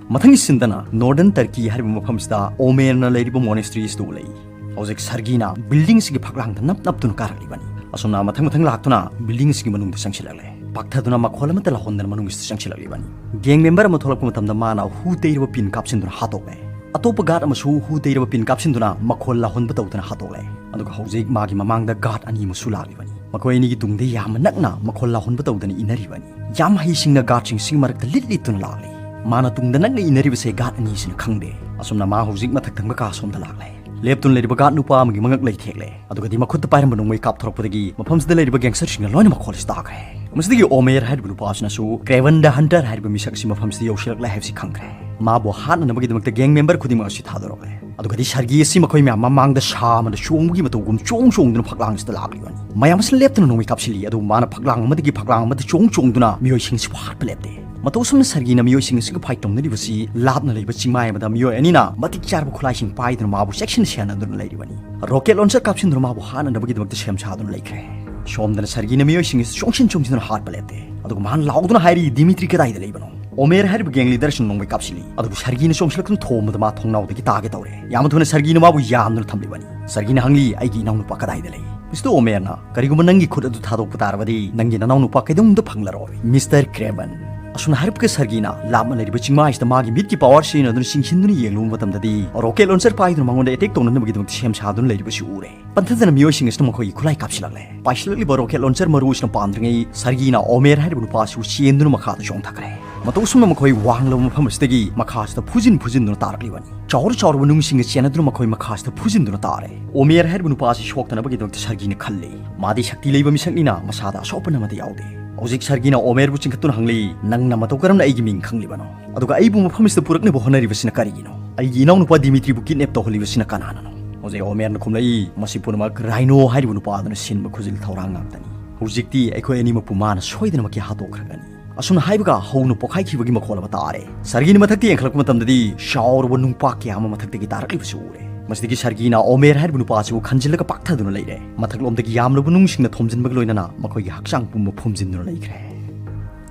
ꯃꯊꯪꯒꯤ sceneꯗꯅ Northern Turkey ꯍꯥꯏꯔꯤꯕ ꯃꯐꯝꯁꯤꯗ ꯑꯣꯃꯦꯔꯅ ꯂꯩꯔꯤꯕ monastery ꯑꯁꯤꯗ ꯎꯠꯂꯛꯏ꯫ ꯍꯧꯖꯤꯛ ꯁꯔꯒꯤꯅ buildingꯁꯤꯡꯒꯤ ꯐꯛꯂꯥꯡꯗ ꯅꯞ ꯅꯞꯇꯨꯅ ꯀꯥꯔꯛꯂꯤꯕꯅꯤ꯫ ꯑꯁꯨꯝꯅ ꯃꯊꯪ ꯃꯊꯪ ꯂꯥꯛꯇꯨꯅ buildingꯁꯤꯡꯒꯤ ꯃꯅꯨꯡꯗ ꯆꯪꯁꯤꯜꯂꯛꯂꯦ꯫ ꯄꯥꯛꯊꯗꯨꯅ ꯃꯈꯣꯜ ꯑꯃꯠꯇ ꯂꯥꯍꯣꯟꯗꯅ ꯃꯅꯨꯡꯁꯤꯗ ꯆꯪꯁꯤꯜꯂꯛꯂꯤꯕꯅꯤ꯫ Gang member ꯑꯃ ꯊꯣꯛꯂꯛꯄ ꯃꯇꯝꯗ ꯃꯥꯅ ꯍꯨ ꯇꯩꯔꯕ pin ꯀꯥꯞꯁꯤꯟꯗꯨꯅ ꯍꯥꯠꯇꯣꯛꯂꯦ꯫ ꯑꯇꯣꯞꯄ guard ꯑꯃꯁꯨ ꯍꯨ ꯇꯩꯔꯕ pin ꯀꯥꯞꯁꯤꯟꯗꯨꯅ ꯃꯈꯣꯜ ꯂꯥꯍꯣꯟꯕ ꯇꯧꯗꯅ ꯍꯥꯠꯇꯣꯛꯂꯦ꯫ ꯑꯗꯨꯒ ꯍꯧꯖꯤꯛ ꯃꯥꯒꯤ ꯃꯃꯥꯡꯗ guard ꯑꯅꯤ ꯑꯃꯁꯨ ꯂꯥꯛꯂꯤꯕꯅꯤ꯫ ꯃꯈꯣꯏ ꯑꯅꯤꯒꯤ ꯇꯨꯡꯗ ꯌꯥꯝꯅ ꯅꯛꯅ ꯃꯈꯣꯜ ꯂꯥꯍꯣꯟꯕ ꯇꯧꯗꯅ ꯏꯟꯅꯔꯤꯕꯅꯤ꯫ ꯌꯥꯝ ꯍꯩꯁꯤꯡꯅ guardꯁꯤꯡꯁꯤꯒꯤ ꯃꯔꯛꯇ ꯂꯤꯠ ꯂꯤꯠꯇꯨꯅ ꯂꯥꯛꯂꯤ꯫ ꯃꯥꯅ ꯇꯨꯡꯗ ꯅꯛꯅ ꯏꯟꯅꯔꯤꯕꯁꯦ guard ꯑꯅꯤꯁꯤꯅ ꯈꯪꯗꯦ꯫ ꯑꯁꯨꯝꯅ ꯃꯥ ꯍꯧꯖꯤꯛ ꯃꯊꯛ ꯊꯪꯕ ꯀꯥ ꯁꯣꯝꯗ ꯂꯥꯛꯂꯦ꯫ ꯂꯦꯞꯇꯨꯅ ꯂꯩꯔꯤꯕ guard ꯅꯨꯄꯥ ꯑꯃꯒꯤ ꯃꯉꯛ ꯂꯩ ꯊꯦꯛꯂꯦ꯫ ꯑꯗꯨꯒꯗꯤ ꯃꯈꯨꯠꯇ ꯄꯥꯏꯔꯝꯕ ꯅꯣꯡꯃꯩ ꯀꯥꯞꯊꯣꯔꯛꯄꯗꯒꯤ ꯃꯐꯝꯁꯤꯗ ꯂꯩꯔꯤꯕ gangsterꯁꯤꯡꯅ ꯂꯣꯏꯅ ꯃꯈꯣꯜ ꯑꯁꯤ ꯇꯥꯈ꯭ꯔꯦ꯫ ꯃꯁꯤꯗꯒꯤ ꯑꯣꯃꯦꯔ ꯍꯥꯏꯔꯤꯕ ꯅꯨꯄꯥ ꯑꯁꯤꯅꯁꯨ Craven the Hunter ꯍꯥꯏꯔꯤꯕ ꯃꯤꯁꯛ ꯑꯁꯤ ꯃꯐꯝꯁꯤꯗ ꯌꯧꯁꯤꯜꯂꯛꯂꯦ ꯍꯥꯏꯕꯁꯤ ꯈꯪꯈ꯭ꯔꯦ꯫ ꯃꯥꯕꯨ ꯍꯥꯠꯅꯅꯕꯒꯤꯗꯃꯛꯇ gang member ꯈꯨꯗꯤꯡꯃꯛ ꯑꯁꯤ ꯊꯥꯗꯣꯔꯛꯂꯦ꯫ ꯑꯗꯨꯒꯗꯤ ꯁꯔꯒꯤ ꯑꯁꯤ ꯃꯈꯣꯏ ꯃꯌꯥꯝ ꯃꯃꯥꯡꯗ ꯁꯥ ꯑꯃꯗ ꯆꯣꯡꯕꯒꯤ ꯃꯇꯧꯒꯨꯝ ꯆꯣꯡ ꯆꯣꯡꯗꯨꯅ ꯐꯛꯂꯥꯡꯁꯤꯗ ꯂꯥꯛꯂꯤꯕꯅꯤ꯫ ꯃꯌꯥꯝ ꯑꯁꯤꯅ ꯂꯦꯞꯇꯅ ꯅꯣꯡꯃꯩ ꯀꯥꯞꯁꯤꯜꯂꯤ, ꯑꯗꯨꯕꯨ ꯃꯥꯅ ꯐꯛꯂꯥꯡ ꯑꯃꯗꯒꯤ ꯐꯛꯂꯥꯡ ꯑꯃꯗ ꯆꯣꯡ ꯆꯣꯡꯗꯨꯅ ꯃꯤꯑꯣꯏꯁꯤꯡꯁꯤꯕꯨ ꯍꯥꯠꯄ ꯂꯦꯞꯇꯦ꯫ ꯃꯇꯧ ꯑꯁꯨꯝꯅ ꯁꯔꯒꯤꯅ ꯃꯤꯑꯣꯏꯁꯤꯡ ꯑꯁꯤꯒ fight ꯇꯧꯅꯔꯤꯕꯁꯤ ꯂꯥꯞꯅ ꯂꯩꯕ ꯆꯤꯡꯃꯥꯏ ꯑꯃꯗ ꯃꯤꯑꯣꯏ ꯑꯅꯤꯅ ꯃꯇꯤꯛ ꯆꯥꯔꯕ ꯈꯨꯠꯂꯥꯏꯁꯤꯡ ꯄꯥꯏꯗꯨꯅ ꯃꯥꯕꯨ ꯆꯦꯛꯁꯤꯟꯅ ꯁꯦꯟꯅꯗꯨꯅ ꯂꯩꯔꯤꯕꯅꯤ꯫ Rocket launcher ꯀꯥꯞꯁꯤꯟꯗꯨꯅ ꯃꯥꯕꯨ ꯍꯥꯠꯅꯅꯕꯒꯤꯗꯃꯛꯇ ꯁꯦꯝ ꯁꯥꯗꯨꯅ ꯂꯩꯈ꯭ꯔꯦ꯫ ꯁꯣꯝꯗꯅ ꯁꯔꯒꯤꯅ ꯃꯤꯑꯣꯏꯁꯤꯡ ꯑꯁꯤ ꯆꯣꯡꯁꯤꯟ ꯆꯣꯡꯁꯤꯟꯗꯨꯅ ꯍꯥꯠꯄ ꯂꯦꯞꯇꯦ꯫ ꯑꯗꯨꯒ ꯃꯍꯥꯛꯅ ꯂꯥꯎꯗꯨꯅ ꯍꯥꯏꯔꯤ, "ꯗꯤꯃꯤꯇ꯭ꯔꯤ ꯀꯗꯥꯏꯗ ꯂꯩꯕꯅꯣ?" ꯑꯣꯃꯦꯔ ꯍꯥꯏꯔꯤꯕ ꯒꯦꯡ ꯂꯤꯗꯔꯁꯤꯅ ꯅꯣꯡꯃꯩ ꯀꯥꯞꯁꯤꯜꯂꯤ꯫ ꯑꯗꯨꯕꯨ ꯁꯔꯒꯤꯅ ꯆꯣꯡꯁꯤꯜꯂꯛꯇꯨꯅ ꯊꯣꯝꯕꯗ ꯃꯥ ꯊꯣꯡꯅꯥꯎꯗꯒꯤ ꯇꯥꯒꯦ ꯇꯧꯔꯦ꯫ ꯌꯥꯝ ꯊꯨꯅ ꯁꯔꯒꯤꯅ ꯃꯥꯕꯨ ꯌꯥꯝꯗꯨꯅ ꯊꯝꯂꯤꯕꯅꯤ꯫ ꯁꯔꯒꯤꯅ ꯍꯪꯂꯤ, "ꯑꯩꯒꯤ ꯏꯅꯥꯎꯅꯨꯄꯥ ꯀꯗꯥꯏꯗ ꯂꯩ?" ꯃꯤꯁꯇꯔ ꯑꯣꯃꯦꯔꯅ, "ꯀꯔꯤꯒꯨꯝꯕ ꯅꯪꯒꯤ ꯈꯨꯠ ꯑꯗꯨ ꯊꯥꯗꯣꯛꯄ ꯇꯥꯔꯕꯗꯤ ꯅꯪꯒꯤ ꯅꯅꯥꯎꯅꯨꯄꯥ ꯀꯩꯗꯧꯅꯨꯡꯗ ꯐꯪꯂꯔꯣꯏ, ꯃꯤꯁꯇꯔ ꯀ꯭ꯔꯦꯕꯟ"꯫ ꯑꯁꯨꯝꯅ ꯍꯥꯏꯔꯛꯄꯒ ꯁꯔꯒꯤꯅ ꯂꯥꯞꯅ ꯂꯩꯔꯤꯕ ꯆꯤꯡꯃꯥꯏꯁꯤꯗ ꯃꯥꯒꯤ ꯃꯤꯠꯀꯤ ꯄꯥꯋꯔ ꯁꯤꯖꯤꯟꯅꯗꯨꯅ ꯆꯤꯡꯁꯤꯟꯗꯨꯅ ꯌꯦꯡꯂꯨꯕ ꯃꯇꯝꯗꯗꯤ, ꯔꯣꯀꯦꯠ ꯂꯣꯟꯆꯔ ꯄꯥꯏꯗꯨꯅ ꯃꯉꯣꯟꯗ ꯑꯦꯇꯦꯛ ꯇꯧꯅꯅꯕꯒꯤꯗꯃꯛꯇ ꯁꯦꯝ ꯁꯥꯗꯨꯅ ꯂꯩꯔꯤꯕꯁꯤ ꯎꯔꯦ꯫ ꯄꯟꯊꯗꯅ ꯃꯤꯑꯣꯏꯁꯤꯡ ꯑꯁꯤꯅ ꯃꯈꯣꯏꯒꯤ ꯈꯨꯠꯂꯥꯏ ꯀꯥꯞꯁꯤꯜꯂꯛꯂꯦ꯫ ꯄꯥꯏꯁꯤꯜꯂꯛꯂꯤꯕ ꯔꯣꯀꯦꯠ ꯂꯣꯟꯆꯔ ꯃꯔꯨ ꯑꯁꯤꯅ ꯄꯥꯟꯗ꯭ꯔꯤꯉꯩ ꯁꯔꯒꯤꯅ ꯑꯣꯃꯦꯔ ꯍꯥꯏꯔꯤꯕ ꯅꯨꯄꯥ ꯑꯁꯤꯕꯨ ꯆꯦꯟꯗꯨꯅ ꯃꯈꯥꯗ ꯆꯣꯡꯊꯈ꯭ꯔꯦ꯫ ꯃꯇꯧ ꯑꯁꯨꯝꯅ ꯃꯈꯣꯏ ꯋꯥꯡꯂꯕ ꯃꯐꯝ ꯑꯁꯤꯗꯒꯤ ꯃꯈꯥꯁꯤꯗ ꯐꯨꯖꯤꯟ ꯐꯨꯖꯤꯟꯗꯨꯅ ꯇꯥꯔꯛꯂꯤꯕꯅꯤ꯫ ꯆꯥꯎꯔ ꯆꯥꯎꯔꯕ ꯅꯨꯡꯁꯤꯡꯅ ꯆꯦꯟꯅꯗꯨꯅ ꯃꯈꯣꯏ ꯃꯈꯥꯁꯤꯗ ꯐꯨꯖꯤꯟꯗꯨꯅ ꯇꯥꯔꯦ꯫ ꯑꯣꯃꯦꯔ ꯍꯥꯏꯔꯤꯕ ꯅꯨꯄꯥ ꯑꯁꯤ ꯁꯣꯛꯇꯅꯕꯒꯤꯗꯃꯛꯇ ꯁꯔꯒꯤꯅ ꯈꯜꯂꯤ꯫ ꯃꯥꯗꯤ ꯁꯛꯇꯤ ꯂꯩꯕ ꯃꯤꯁꯛꯅꯤꯅ ꯃꯁꯥꯗ ꯑꯁꯣꯛꯄ ꯑꯃꯠꯇ ꯌꯥꯎꯗꯦ꯫ ꯍꯧꯖꯤꯛ ꯁꯔꯒꯤꯅ ꯑꯣꯃꯦꯔꯕꯨ ꯆꯤꯡꯈꯠꯇꯨꯅ ꯍꯪꯂꯤ, "ꯅꯪꯅ ꯃꯇꯧ ꯀꯔꯝꯅ ꯑꯩꯒꯤ ꯃꯤꯡ ꯈꯪꯂꯤꯕꯅꯣ? ꯑꯗꯨꯒ ꯑꯩꯕꯨ ꯃꯐꯝ ꯑꯁꯤꯗ ꯄꯨꯔꯛꯅꯕ ꯍꯣꯠꯅꯔꯤꯕꯁꯤꯅ ꯀꯔꯤꯒꯤꯅꯣ? ꯑꯩꯒꯤ ꯏꯅꯥꯎꯅꯨꯄꯥ ꯗꯤꯃꯤꯇ꯭ꯔꯤꯕꯨ ꯀꯤꯗꯅꯦꯞ ꯇꯧꯍꯜꯂꯤꯕꯁꯤꯅ ꯀꯅꯥꯅꯅꯣ?" ꯍꯧꯖꯤꯛ ꯑꯣꯃꯦꯔꯅ ꯈꯨꯝꯂꯛꯏ, "ꯃꯁꯤ ꯄꯨꯝꯅꯃꯛ ꯔꯥꯏꯅꯣ ꯍꯥꯏꯔꯤꯕ ꯅꯨꯄꯥ ꯑꯗꯨꯅ ꯁꯤꯟꯕ ꯈꯨꯖꯤꯜ ꯊꯧꯔꯥꯡ ꯉꯥꯛꯇꯅꯤ꯫ ꯍꯧꯖꯤꯛꯇꯤ ꯑꯩꯈꯣꯏ ꯑꯅꯤꯃꯛꯄꯨ ꯃꯥꯅ ꯁꯣꯏꯗꯅꯃꯛꯀꯤ ꯍꯥꯠꯇꯣꯛꯈ꯭ꯔꯒꯅꯤ"꯫ ꯑꯁꯨꯝꯅ ꯍꯥꯏꯕꯒ ꯍꯧꯅ ꯄꯣꯈꯥꯏꯈꯤꯕꯒꯤ ꯃꯈꯣꯜ ꯑꯃ ꯇꯥꯔꯦ꯫ ꯁꯔꯒꯤꯅ ꯃꯊꯛꯇ ꯌꯦꯡꯈꯠꯂꯛꯄ ꯃꯇꯝꯗꯗꯤ ꯆꯥꯎꯔꯕ ꯅꯨꯡꯄꯥꯛ ꯀꯌꯥ ꯑꯃ ꯃꯊꯛꯇꯒꯤ ꯇꯥꯔꯛꯂꯤꯕꯁꯤ ꯎꯔꯦ꯫ ꯃꯁꯤꯗꯒꯤ ꯁꯔꯒꯤꯅ ꯑꯣꯃꯦꯔ ꯍꯥꯏꯔꯤꯕ ꯅꯨꯄꯥ ꯑꯁꯤꯕꯨ ꯈꯟꯖꯤꯜꯂꯒ ꯄꯥꯛꯊꯗꯨꯅ ꯂꯩꯔꯦ꯫ ꯃꯊꯛꯂꯣꯝꯗꯒꯤ ꯌꯥꯝꯂꯕ ꯅꯨꯡꯁꯤꯡꯅ ꯊꯣꯝꯖꯤꯟꯕꯒ ꯂꯣꯏꯅꯅ ꯃꯈꯣꯏꯒꯤ ꯍꯛꯆꯥꯡ ꯄꯨꯝꯕ ꯐꯨꯝꯖꯤꯟꯗꯨꯅ ꯂꯩꯈ꯭ꯔꯦ꯫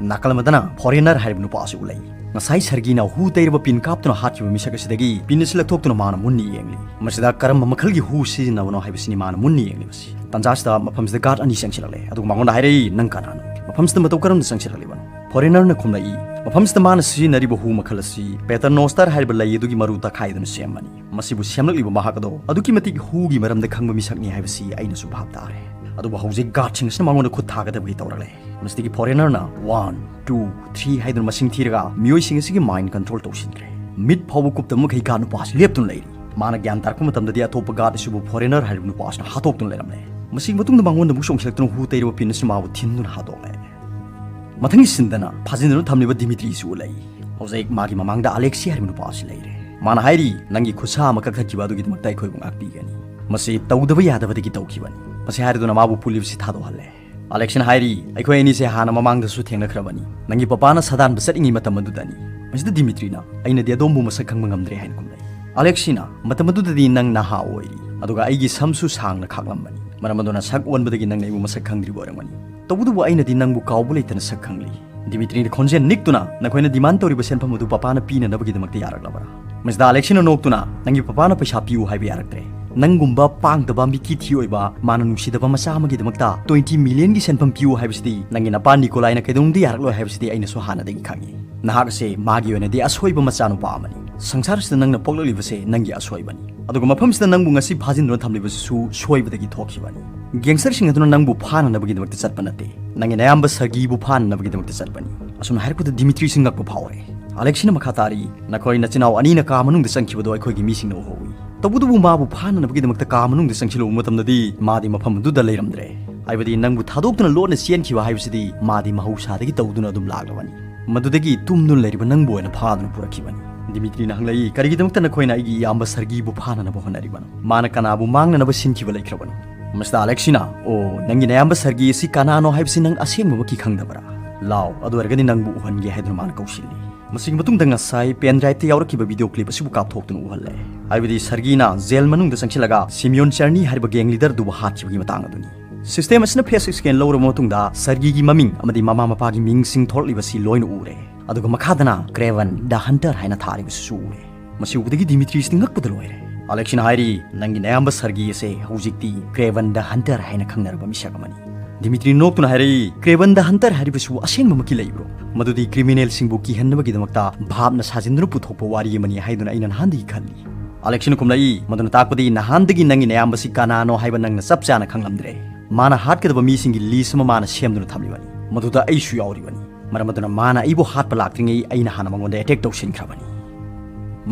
ꯅꯥꯀꯜ ꯑꯃꯗꯅ ꯐꯣꯔꯦꯅꯔ ꯍꯥꯏꯔꯤꯕ ꯅꯨꯄꯥ ꯑꯁꯤ ꯎꯠꯂꯛꯏ꯫ ꯉꯁꯥꯏ ꯁꯔꯒꯤꯅ ꯍꯨ ꯇꯩꯔꯕ ꯄꯤꯟ ꯀꯥꯞꯇꯨꯅ ꯍꯥꯠꯈꯤꯕ ꯃꯤꯁꯛ ꯑꯁꯤꯗꯒꯤ ꯄꯤꯟ ꯑꯁꯤ ꯂꯧꯊꯣꯛꯇꯨꯅ ꯃꯥꯅ ꯃꯨꯟꯅ ꯌꯦꯡꯂꯤ꯫ ꯃꯁꯤꯗ ꯀꯔꯝꯕ ꯃꯈꯜꯒꯤ ꯍꯨ ꯁꯤꯖꯤꯟꯅꯕꯅꯣ ꯍꯥꯏꯕꯁꯤꯅꯤ ꯃꯥꯅ ꯃꯨꯟꯅ ꯌꯦꯡꯂꯤꯕꯁꯤ꯫ ꯇꯥꯟꯖꯥꯁꯤꯗ ꯃꯐꯝꯁꯤꯗ ꯒꯥꯔꯗ ꯑꯅꯤ ꯆꯪꯁꯤꯜꯂꯛꯂꯦ, ꯑꯗꯨꯒ ꯃꯉꯣꯟꯗ ꯍꯥꯏꯔꯛꯏ, "ꯅꯪ ꯀꯅꯥꯅꯣ? ꯃꯐꯝꯁꯤꯗ ꯃꯇꯧ ꯀꯔꯝꯅ ꯆꯪꯁꯤꯜꯂꯛꯂꯤꯕꯅꯣ?" ꯐꯣꯔꯦꯅꯔꯅ ꯈꯨꯝꯂꯛꯏ, "ꯃꯐꯝꯁꯤꯗ ꯃꯥꯅ ꯁꯤꯖꯤꯟꯅꯔꯤꯕ ꯍꯨ ꯃꯈꯜ ꯑꯁꯤ ꯄꯦꯇꯔꯅꯣꯁꯇꯔ ꯍꯥꯏꯔꯤꯕ ꯂꯩ ꯑꯗꯨꯒꯤ ꯃꯔꯨ ꯇꯛꯈꯥꯏꯗꯨꯅ ꯁꯦꯝꯕꯅꯤ꯫ ꯃꯁꯤꯕꯨ ꯁꯦꯝꯂꯛꯂꯤꯕ ꯃꯍꯥꯛ ꯑꯗꯣ ꯑꯗꯨꯛꯀꯤ ꯃꯇꯤꯛ ꯍꯨꯒꯤ ꯃꯔꯝꯗ ꯈꯪꯕ ꯃꯤꯁꯛꯅꯤ ꯍꯥꯏꯕꯁꯤ ꯑꯩꯅꯁꯨ ꯚꯥꯞ ꯇꯥꯔꯦ꯫ ꯑꯗꯨꯕꯨ ꯍꯧꯖꯤꯛ ꯒꯥꯔꯗꯁꯤꯡ ꯑꯁꯤꯅ ꯃꯉꯣꯟꯗ ꯈꯨꯠ ꯊꯥꯒꯗꯕꯒꯤ ꯇꯧꯔꯛꯂꯦ"꯫ ꯃꯁꯤꯗꯒꯤ ꯐꯣꯔꯦꯅꯔꯅ "ꯋꯥꯟ, ꯇꯨ, ꯊ꯭ꯔꯤ" ꯍꯥꯏꯗꯨꯅ ꯃꯁꯤꯡ ꯊꯤꯔꯒ ꯃꯤꯑꯣꯏꯁꯤꯡ ꯑꯁꯤꯒꯤ ꯃꯥꯏꯟ ꯀꯟꯇ꯭ꯔꯣꯜ ꯇꯧꯁꯤꯟꯈ꯭ꯔꯦ꯫ ꯃꯤꯠ ꯐꯥꯎꯕ ꯀꯨꯞꯇꯕ ꯃꯈꯩ ꯒꯥꯔꯗ ꯅꯨꯄꯥ ꯑꯁꯤ ꯂꯦꯞꯇꯨꯅ ꯂꯩꯔꯤ꯫ ꯃꯥꯅ ꯒ꯭ꯌꯥꯟ ꯇꯥꯔꯛꯄ ꯃꯇꯝꯗꯗꯤ ꯑꯇꯣꯞꯄ ꯒꯥꯔꯗ ꯑꯁꯤꯕꯨ ꯐꯣꯔꯦꯅꯔ ꯍꯥꯏꯔꯤꯕ ꯅꯨꯄꯥ ꯑꯁꯤꯅ ꯍꯥꯠꯇꯣꯛꯇꯨꯅ ꯂꯩꯔꯝꯂꯦ꯫ ꯃꯁꯤꯒꯤ ꯃꯇꯨꯡꯗ ꯃꯉꯣꯟꯗ ꯑꯃꯨꯛ ꯆꯣꯡꯁꯤꯜꯂꯛꯇꯨꯅ ꯍꯨ ꯇꯩꯔꯕ ꯄꯤꯟ ꯑꯁꯤꯅ ꯃꯥꯕꯨ ꯊꯤꯟꯗꯨꯅ ꯍꯥꯠꯇꯣꯛꯂꯦ꯫ ꯃꯊꯪꯒꯤ ꯁꯤꯟꯗꯅ ꯐꯥꯖꯤꯟꯗꯨꯅ ꯊꯝꯂꯤꯕ ꯗꯤꯃꯤꯇ꯭ꯔꯤꯁꯨ ꯎꯠꯂꯛꯏ꯫ ꯍꯧꯖꯤꯛ ꯃꯥꯒꯤ ꯃꯃꯥꯡꯗ ꯑꯂꯦꯛꯁꯤ ꯍꯥꯏꯔꯤꯕ ꯅꯨꯄꯥ ꯑꯁꯤ ꯂꯩꯔꯦ꯫ ꯃꯥꯅ ꯍꯥꯏꯔꯤ, "ꯅꯪꯒꯤ ꯈꯨꯠꯁꯥ ꯑꯃ ꯀꯛꯊꯠꯈꯤꯕ ꯑꯗꯨꯒꯤꯗꯃꯛꯇ ꯑꯩꯈꯣꯏꯕꯨ ꯉꯥꯛꯄꯤꯒꯅꯤ꯫ ꯃꯁꯤ ꯇꯧꯗꯕ ꯌꯥꯗꯕꯗꯒꯤ ꯇꯧꯈꯤꯕꯅꯤ"꯫ ꯃꯁꯤ ꯍꯥꯏꯔꯗꯨꯅ ꯃꯥꯕꯨ ꯄꯨꯂꯤꯁꯁꯤ ꯊꯥꯗꯣꯛꯍꯜꯂꯦ꯫ ꯑꯂꯦꯛꯁꯤꯅ ꯍꯥꯏꯔꯤ, "ꯑꯩꯈꯣꯏ ꯑꯅꯤꯁꯦ ꯍꯥꯟꯅ ꯃꯃꯥꯡꯗꯁꯨ ꯊꯦꯡꯅꯈ꯭ꯔꯕꯅꯤ꯫ ꯅꯪꯒꯤ ꯄꯄꯥꯅ ꯁꯥꯗꯥꯟꯕ ꯆꯠꯂꯤꯉꯩ ꯃꯇꯝ ꯑꯗꯨꯗꯅꯤ"꯫ ꯃꯁꯤꯗ ꯗꯤꯃꯤꯇ꯭ꯔꯤꯅ, "ꯑꯩꯅꯗꯤ ꯑꯗꯣꯝꯕꯨ ꯃꯁꯛ ꯈꯪꯕ ꯉꯝꯗ꯭ꯔꯦ" ꯍꯥꯏꯅ ꯈꯨꯝꯂꯛꯏ꯫ ꯑꯂꯦꯛꯁꯤꯅ, "ꯃꯇꯝ ꯑꯗꯨꯗꯗꯤ ꯅꯪ ꯅꯍꯥ ꯑꯣꯏꯔꯤ, ꯑꯗꯨꯒ ꯑꯩꯒꯤ ꯁꯝꯁꯨ ꯁꯥꯡꯅ ꯈꯥꯛꯂꯝꯕꯅꯤ꯫ ꯃꯔꯝ ꯑꯗꯨꯅ ꯁꯛ ꯑꯣꯟꯕꯗꯒꯤ ꯅꯪꯅ ꯑꯩꯕꯨ ꯃꯁꯛ ꯈꯪꯗ꯭ꯔꯤꯕ ꯑꯣꯏꯔꯝꯒꯅꯤ꯫ ꯇꯧꯕꯇꯕꯨ ꯑꯩꯅꯗꯤ ꯅꯪꯕꯨ ꯀꯥꯎꯕ ꯂꯩꯇꯅ ꯁꯛ ꯈꯪꯂꯤ"꯫ ꯗꯤꯃꯤꯇ꯭ꯔꯤꯅ ꯈꯣꯟꯖꯦꯜ ꯅꯤꯛꯇꯨꯅ, "ꯅꯈꯣꯏꯅ ꯗꯤꯃꯥꯟ ꯇꯧꯔꯤꯕ ꯁꯦꯟꯐꯝ ꯑꯗꯨ ꯄꯄꯥꯅ ꯄꯤꯅꯅꯕꯒꯤꯗꯃꯛꯇ ꯌꯥꯔꯛꯂꯕ꯭ꯔꯥ?" ꯃꯤꯁꯇꯔ ꯑꯂꯦꯛꯁꯤꯅ ꯅꯣꯛꯇꯨꯅ, "ꯅꯪꯒꯤ ꯄꯄꯥꯅ ꯄꯩꯁꯥ ꯄꯤꯌꯨ ꯍꯥꯏꯕ ꯌꯥꯔꯛꯇ꯭ꯔꯦ꯫ ꯅꯪꯒꯨꯝꯕ ꯄꯥꯡꯗꯕ, ꯃꯤꯀꯤ ꯊꯤ ꯑꯣꯏꯕ, ꯃꯥꯅ ꯅꯨꯡꯁꯤꯗꯕ ꯃꯆꯥ ꯑꯃꯒꯤꯗꯃꯛꯇ ꯇ꯭ꯋꯦꯟꯇꯤ ꯃꯤꯂꯤꯌꯟꯒꯤ ꯁꯦꯟꯐꯝ ꯄꯤꯌꯨ ꯍꯥꯏꯕꯁꯤꯗꯤ ꯅꯪꯒꯤ ꯅꯄꯥ ꯅꯤꯀꯣꯂꯥꯏꯅ ꯀꯩꯗꯧꯅꯨꯡꯗ ꯌꯥꯔꯛꯂꯣꯏ ꯍꯥꯏꯕꯁꯤꯗꯤ ꯑꯩꯅꯁꯨ ꯍꯥꯟꯅꯗꯒꯤ ꯈꯪꯉꯤ꯫ ꯅꯍꯥꯛ ꯑꯁꯦ ꯃꯥꯒꯤ ꯑꯣꯏꯅꯗꯤ ꯑꯁꯣꯏꯕ ꯃꯆꯥꯅꯨꯄꯥ ꯑꯃꯅꯤ꯫ ꯁꯪꯁꯥꯔꯁꯤꯗ ꯅꯪꯅ ꯄꯣꯛꯂꯛꯂꯤꯕꯁꯦ ꯅꯪꯒꯤ ꯑꯁꯣꯏꯕꯅꯤ꯫ ꯑꯗꯨꯒ ꯃꯐꯝꯁꯤꯗ ꯅꯪꯕꯨ ꯉꯁꯤ ꯐꯥꯖꯤꯟꯗꯨꯅ ꯊꯝꯂꯤꯕꯁꯤꯁꯨ ꯁꯣꯏꯕꯗꯒꯤ ꯊꯣꯛꯈꯤꯕꯅꯤ꯫ ꯒꯦꯡꯁꯇꯔꯁꯤꯡ ꯑꯗꯨꯅ ꯅꯪꯕꯨ ꯐꯥꯅꯅꯕꯒꯤꯗꯃꯛꯇ ꯆꯠꯄ ꯅꯠꯇꯦ꯫ ꯅꯪꯒꯤ ꯅꯌꯥꯝꯕ ꯁꯔꯒꯤꯕꯨ ꯐꯥꯅꯅꯕꯒꯤꯗꯃꯛꯇ ꯆꯠꯄꯅꯤ꯫" ꯑꯁꯨꯝꯅ ꯍꯥꯏꯔꯛꯄꯗ ꯗꯤꯃꯤꯇ꯭ꯔꯤꯁꯤ ꯉꯛꯄ ꯐꯥꯎꯔꯦ꯫ ꯑꯂꯦꯛꯁꯤꯅ ꯃꯈꯥ ꯇꯥꯔꯤ, "ꯅꯈꯣꯏ ꯅꯆꯤꯟ ꯅꯅꯥꯎ ꯑꯅꯤꯅ ꯀꯥ ꯃꯅꯨꯡꯗ ꯆꯪꯈꯤꯕꯗꯣ ꯑꯩꯈꯣꯏꯒꯤ ꯃꯤꯁꯤꯡꯅ ꯎꯍꯧꯏ꯫ ꯇꯧꯕꯇꯕꯨ ꯃꯥꯕꯨ ꯐꯥꯅꯅꯕꯒꯤꯗꯃꯛꯇ ꯀꯥ ꯃꯅꯨꯡꯗ ꯆꯪꯁꯤꯜꯂꯨꯕ ꯃꯇꯝꯗꯗꯤ ꯃꯥꯗꯤ ꯃꯐꯝ ꯑꯗꯨꯗ ꯂꯩꯔꯝꯗ꯭ꯔꯦ꯫ ꯍꯥꯏꯕꯗꯤ ꯅꯪꯕꯨ ꯊꯥꯗꯣꯛꯇꯨꯅ ꯂꯣꯟꯅ ꯆꯦꯟꯈꯤꯕ ꯍꯥꯏꯕꯁꯤꯗꯤ ꯃꯥꯗꯤ ꯃꯍꯧꯁꯥꯗꯒꯤ ꯇꯧꯗꯨꯅ ꯑꯗꯨꯝ ꯂꯥꯛꯂꯕꯅꯤ꯫ ꯃꯗꯨꯗꯒꯤ ꯇꯨꯝꯗꯨꯅ ꯂꯩꯔꯤꯕ ꯅꯪꯕꯨ ꯑꯣꯏꯅ ꯐꯥꯗꯨꯅ ꯄꯨꯔꯛꯈꯤꯕꯅꯤ꯫" ꯗꯤꯃꯤꯇ꯭ꯔꯤꯅ ꯍꯪꯂꯛꯏ, "ꯀꯔꯤꯒꯤꯗꯃꯛꯇ ꯅꯈꯣꯏꯅ ꯑꯩꯒꯤ ꯏꯌꯥꯝꯕ ꯁꯔꯒꯤꯕꯨ ꯐꯥꯅꯅꯕ ꯍꯣꯠꯅꯔꯤꯕꯅꯣ? ꯃꯥꯅ ꯀꯅꯥꯕꯨ ꯃꯥꯡꯅꯅꯕ ꯁꯤꯟꯈꯤꯕ ꯂꯩꯈ꯭ꯔꯕꯅꯣ?" ꯃꯤꯁꯇꯔ ꯑꯂꯦꯛꯁꯤꯅ, "ꯑꯣ, ꯅꯪꯒꯤ ꯅꯌꯥꯝꯕ ꯁꯔꯒꯤ ꯑꯁꯤ ꯀꯅꯥꯅꯣ ꯍꯥꯏꯕꯁꯤ ꯅꯪ ꯑꯁꯦꯡꯕꯃꯛꯀꯤ ꯈꯪꯗꯕ꯭ꯔꯥ? ꯂꯥꯎ, ꯑꯗꯨ ꯑꯣꯏꯔꯒꯗꯤ ꯅꯪꯕꯨ ꯎꯍꯟꯒꯦ" ꯍꯥꯏꯗꯨꯅ ꯃꯥꯅ ꯀꯧꯁꯤꯜꯂꯤ꯫ ꯃꯁꯤꯒꯤ ꯃꯇꯨꯡꯗ ꯉꯁꯥꯏ ꯄꯦꯟ ꯗ꯭ꯔꯥꯏꯚꯇ ꯌꯥꯎꯔꯛꯈꯤꯕ ꯚꯤꯗꯤꯑꯣ ꯀ꯭ꯂꯤꯞ ꯑꯁꯤꯕꯨ ꯀꯥꯞꯊꯣꯛꯇꯨꯅ ꯎꯍꯜꯂꯦ꯫ ꯍꯥꯏꯕꯗꯤ ꯁꯔꯒꯤꯅ ꯖꯦꯜ ꯃꯅꯨꯡꯗ ꯆꯪꯁꯤꯜꯂꯒ ꯁꯤꯃꯤꯌꯣꯟ ꯆꯔꯅꯤ ꯍꯥꯏꯔꯤꯕ ꯒꯦꯡ ꯂꯤꯗꯔ ꯑꯗꯨꯕꯨ ꯍꯥꯠꯈꯤꯕꯒꯤ ꯃꯇꯥꯡ ꯑꯗꯨꯅꯤ꯫ ꯁꯤꯁꯇꯦꯝ ꯑꯁꯤꯅ ꯐꯦꯁ ꯁ꯭ꯀꯦꯟ ꯂꯧꯔꯕ ꯃꯇꯨꯡꯗ ꯁꯔꯒꯤꯒꯤ ꯃꯃꯤꯡ ꯑꯃꯗꯤ ꯃꯃꯥ ꯃꯄꯥꯒꯤ ꯃꯤꯡꯁꯤꯡ ꯊꯣꯔꯛꯂꯤꯕꯁꯤ ꯂꯣꯏꯅ ꯎꯔꯦ꯫ ꯑꯗꯨꯒ ꯃꯈꯥꯗꯅ ꯀ꯭ꯔꯦꯚꯟ ꯗ ꯍꯟꯇꯔ ꯍꯥꯏꯅ ꯊꯥꯔꯤꯕꯁꯤꯁꯨ ꯎꯔꯦ꯫ ꯃꯁꯤ ꯎꯕꯗꯒꯤ ꯗꯤꯃꯤꯇ꯭ꯔꯤꯁꯇꯤ ꯉꯛꯄꯗ ꯂꯣꯏꯔꯦ꯫ ꯑꯂꯦꯛꯁꯤꯅ ꯍꯥꯏꯔꯤ, "ꯅꯪꯒꯤ ꯅꯌꯥꯝꯕ ꯁꯔꯒꯤ ꯑꯁꯦ ꯍꯧꯖꯤꯛꯇꯤ ꯀ꯭ꯔꯦꯚꯟ ꯗ ꯍꯟꯇꯔ ꯍꯥꯏꯅ ꯈꯪꯅꯔꯕ ꯃꯤꯁꯛ ꯑꯃꯅꯤ꯫" ꯗꯤꯃꯤꯇ꯭ꯔꯤ ꯅꯣꯛꯇꯨꯅ ꯍꯥꯏꯔꯛꯏ, "ꯀ꯭ꯔꯦꯚꯟ ꯗ ꯍꯟꯇꯔ ꯍꯥꯏꯔꯤꯕꯁꯤꯕꯨ ꯑꯁꯦꯡꯕꯃꯛꯀꯤ ꯂꯩꯕ꯭ꯔꯣ? ꯃꯗꯨꯗꯤ ꯀ꯭ꯔꯤꯃꯤꯅꯦꯜꯁꯤꯡꯕꯨ ꯀꯤꯍꯟꯅꯕꯒꯤꯗꯃꯛꯇ ꯚꯥꯞꯅ ꯁꯥꯖꯤꯟꯗꯨꯅ ꯄꯨꯊꯣꯛꯄ ꯋꯥꯔꯤ ꯑꯃꯅꯤ ꯍꯥꯏꯗꯨꯅ ꯑꯩꯅ ꯅꯍꯥꯟꯗꯒꯤ ꯈꯜꯂꯤ꯫" ꯑꯂꯦꯛꯁꯤꯅ ꯈꯨꯝꯂꯛꯏ, "ꯃꯗꯨꯅ ꯇꯥꯛꯄꯗꯤ ꯅꯍꯥꯟꯗꯒꯤ ꯅꯪꯒꯤ ꯅꯌꯥꯝꯕꯁꯤ ꯀꯅꯥꯅꯣ ꯍꯥꯏꯕ ꯅꯪꯅ ꯆꯞ ꯆꯥꯅ ꯈꯪꯂꯝꯗ꯭ꯔꯦ꯫ ꯃꯥꯅ ꯍꯥꯠꯀꯗꯕ ꯃꯤꯁꯤꯡꯒꯤ ꯂꯤꯁ ꯑꯃ ꯃꯥꯅ ꯁꯦꯝꯗꯨꯅ ꯊꯝꯂꯤꯕꯅꯤ꯫ ꯃꯗꯨꯗ ꯑꯩꯁꯨ ꯌꯥꯎꯔꯤꯕꯅꯤ꯫ ꯃꯔꯝ ꯑꯗꯨꯅ ꯃꯥꯅ ꯑꯩꯕꯨ ꯍꯥꯠꯄ ꯂꯥꯛꯇ꯭ꯔꯤꯉꯩ ꯑꯩꯅ ꯍꯥꯟꯅ ꯃꯉꯣꯟꯗ ꯑꯦꯇꯦꯛ ꯇꯧꯁꯤꯟꯈ꯭ꯔꯕꯅꯤ꯫"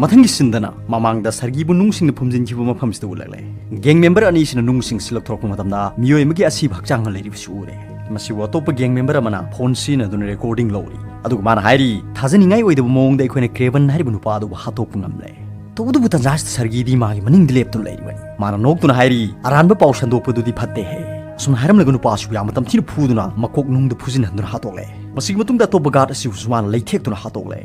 ꯃꯊꯪꯒꯤ ꯁꯤꯟꯗꯅ ꯃꯃꯥꯡꯗ ꯁꯔꯒꯤꯕꯨ ꯅꯨꯡꯁꯤꯡꯅ ꯐꯨꯝꯖꯤꯟꯈꯤꯕ ꯃꯐꯝꯁꯤꯗ ꯎꯠꯂꯛꯂꯦ꯫ ꯒꯦꯡ ꯃꯦꯝꯕꯔ ꯑꯅꯤꯁꯤꯅ ꯅꯨꯡꯁꯤꯡꯁꯤ ꯂꯧꯊꯣꯔꯛꯄ ꯃꯇꯝꯗ ꯃꯤꯑꯣꯏ ꯑꯃꯒꯤ ꯑꯁꯤꯕ ꯍꯛꯆꯥꯡꯅ ꯂꯩꯔꯤꯕꯁꯨ ꯎꯔꯦ꯫ ꯃꯁꯤꯕꯨ ꯑꯇꯣꯞꯄ ꯒꯦꯡ ꯃꯦꯝꯕꯔ ꯑꯃꯅ ꯐꯣꯟ ꯁꯤꯖꯤꯟꯅꯗꯨꯅ ꯔꯦꯀꯣꯔꯗꯤꯡ ꯂꯧꯔꯤ꯫ ꯑꯗꯨꯒ ꯃꯥꯅ ꯍꯥꯏꯔꯤ, "ꯊꯥꯖꯅꯤꯡꯉꯥꯏ ꯑꯣꯏꯗꯕ ꯃꯑꯣꯡꯗ ꯑꯩꯈꯣꯏꯅ ꯀ꯭ꯔꯦꯚꯟ ꯍꯥꯏꯔꯤꯕ ꯅꯨꯄꯥ ꯑꯗꯨꯕꯨ ꯍꯥꯠꯇꯣꯛꯄ ꯉꯝꯂꯦ꯫" ꯇꯧꯕꯇꯕꯨ ꯇꯟꯖꯥꯁꯤꯗ ꯁꯔꯒꯤꯗꯤ ꯃꯥꯒꯤ ꯃꯅꯤꯡꯗ ꯂꯦꯞꯇꯨꯅ ꯂꯩꯔꯤꯕꯅꯤ꯫ ꯃꯥꯅ ꯅꯣꯛꯇꯨꯅ ꯍꯥꯏꯔꯤ, "ꯑꯔꯥꯟꯕ ꯄꯥꯎ ꯁꯟꯗꯣꯛꯄꯗꯨꯗꯤ ꯐꯠꯇꯦꯍꯦ꯫" ꯑꯁꯨꯝꯅ ꯍꯥꯏꯔꯝꯂꯒ ꯅꯨꯄꯥ ꯑꯁꯤꯕꯨ ꯌꯥꯝ ꯃꯇꯝ ꯊꯤꯅ ꯐꯨꯗꯨꯅ ꯃꯀꯣꯛ ꯅꯨꯡꯗ ꯐꯨꯖꯤꯟꯍꯟꯗꯨꯅ ꯍꯥꯠꯇꯣꯛꯂꯦ꯫ ꯃꯁꯤꯒꯤ ꯃꯇꯨꯡꯗ ꯑꯇꯣꯞꯄ ꯒꯥꯔꯗ ꯑꯁꯤꯕꯨꯁꯨ ꯃꯥꯅ ꯂꯩꯊꯦꯛꯇꯨꯅ ꯍꯥꯠꯇꯣꯛꯂꯦ꯫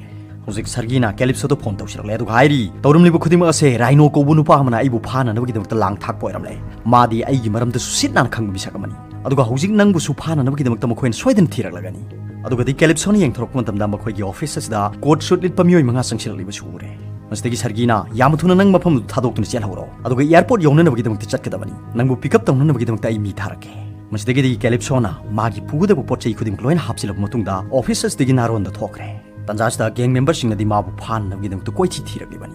ꯍꯧꯖꯤꯛ ꯁꯔꯒꯤꯅ ꯀꯦꯂꯤꯞꯁꯣꯗ ꯐꯣꯟ ꯇꯧꯁꯤꯜꯂꯛꯂꯦ ꯑꯗꯨꯒ ꯍꯥꯏꯔꯤ, "ꯇꯧꯔꯝꯂꯤꯕ ꯈꯨꯗꯤꯡꯃꯛ ꯑꯁꯦ ꯔꯥꯏꯅꯣ ꯀꯧꯕ ꯅꯨꯄꯥ ꯑꯃꯅ ꯑꯩꯕꯨ ꯐꯥꯅꯅꯕꯒꯤꯗꯃꯛꯇ ꯂꯥꯡ ꯊꯥꯛꯄ ꯑꯣꯏꯔꯝꯂꯦ꯫ ꯃꯥꯗꯤ ꯑꯩꯒꯤ ꯃꯔꯝꯗꯁꯨ ꯁꯤꯠ ꯅꯥꯟꯅ ꯈꯪꯕ ꯃꯤꯁꯛ ꯑꯃꯅꯤ꯫ ꯑꯗꯨꯒ ꯍꯧꯖꯤꯛ ꯅꯪꯕꯨꯁꯨ ꯐꯥꯅꯅꯕꯒꯤꯗꯃꯛꯇ ꯃꯈꯣꯏꯅ ꯁꯣꯏꯗꯅ ꯊꯤꯔꯛꯂꯒꯅꯤ꯫" ꯑꯗꯨꯒꯗꯤ ꯀꯦꯂꯤꯞꯁꯣꯅ ꯌꯦꯡꯊꯣꯔꯛꯄ ꯃꯇꯝꯗ ꯃꯈꯣꯏꯒꯤ ꯑꯣꯐꯤꯁ ꯑꯁꯤꯗ ꯀꯣꯠ ꯁꯨꯠ ꯂꯤꯠꯄ ꯃꯤꯑꯣꯏ ꯃꯉꯥ ꯆꯪꯁꯤꯜꯂꯛꯂꯤꯕꯁꯨ ꯎꯔꯦ꯫ ꯃꯁꯤꯗꯒꯤ ꯁꯔꯒꯤꯅ, "ꯌꯥꯝꯅ ꯊꯨꯅ ꯅꯪ ꯃꯐꯝꯗꯨ ꯊꯥꯗꯣꯛꯇꯨꯅ ꯆꯦꯜꯍꯧꯔꯣ, ꯑꯗꯨꯒ ꯑꯦꯌꯔꯄꯣꯔꯠ ꯌꯧꯅꯅꯕꯒꯤꯗꯃꯛꯇ ꯆꯠꯀꯗꯕꯅꯤ꯫ ꯅꯪꯕꯨ ꯄꯤꯛ ꯑꯞ ꯇꯧꯅꯅꯕꯒꯤꯗꯃꯛꯇ ꯑꯩ ꯃꯤ ꯊꯥꯔꯛꯀꯦ"꯫ ꯃꯁꯤꯗꯒꯤꯗꯤ ꯀꯦꯂꯤꯞꯁꯣꯅ ꯃꯥꯒꯤ ꯄꯨꯒꯗꯕ ꯄꯣꯠ ꯆꯩ ꯈꯨꯗꯤꯡꯃꯛ ꯂꯣꯏꯅ ꯍꯥꯞꯆꯤꯜꯂꯕ ꯃꯇꯨꯡꯗ ꯑꯣꯐꯤꯁ ꯑꯁꯤꯗꯒꯤ ꯅꯥꯔꯣꯟꯗ ꯊꯣꯛꯈ꯭ꯔꯦ꯫ ꯇꯟꯖꯥ ꯑꯁꯤꯗ ꯒꯦꯡ ꯃꯦꯝꯕꯔꯁꯤꯡꯅꯗꯤ ꯃꯥꯕꯨ ꯐꯥꯅꯅꯕꯒꯤꯗꯃꯛꯇ ꯀꯣꯏꯊꯤ ꯊꯤꯔꯛꯂꯤꯕꯅꯤ꯫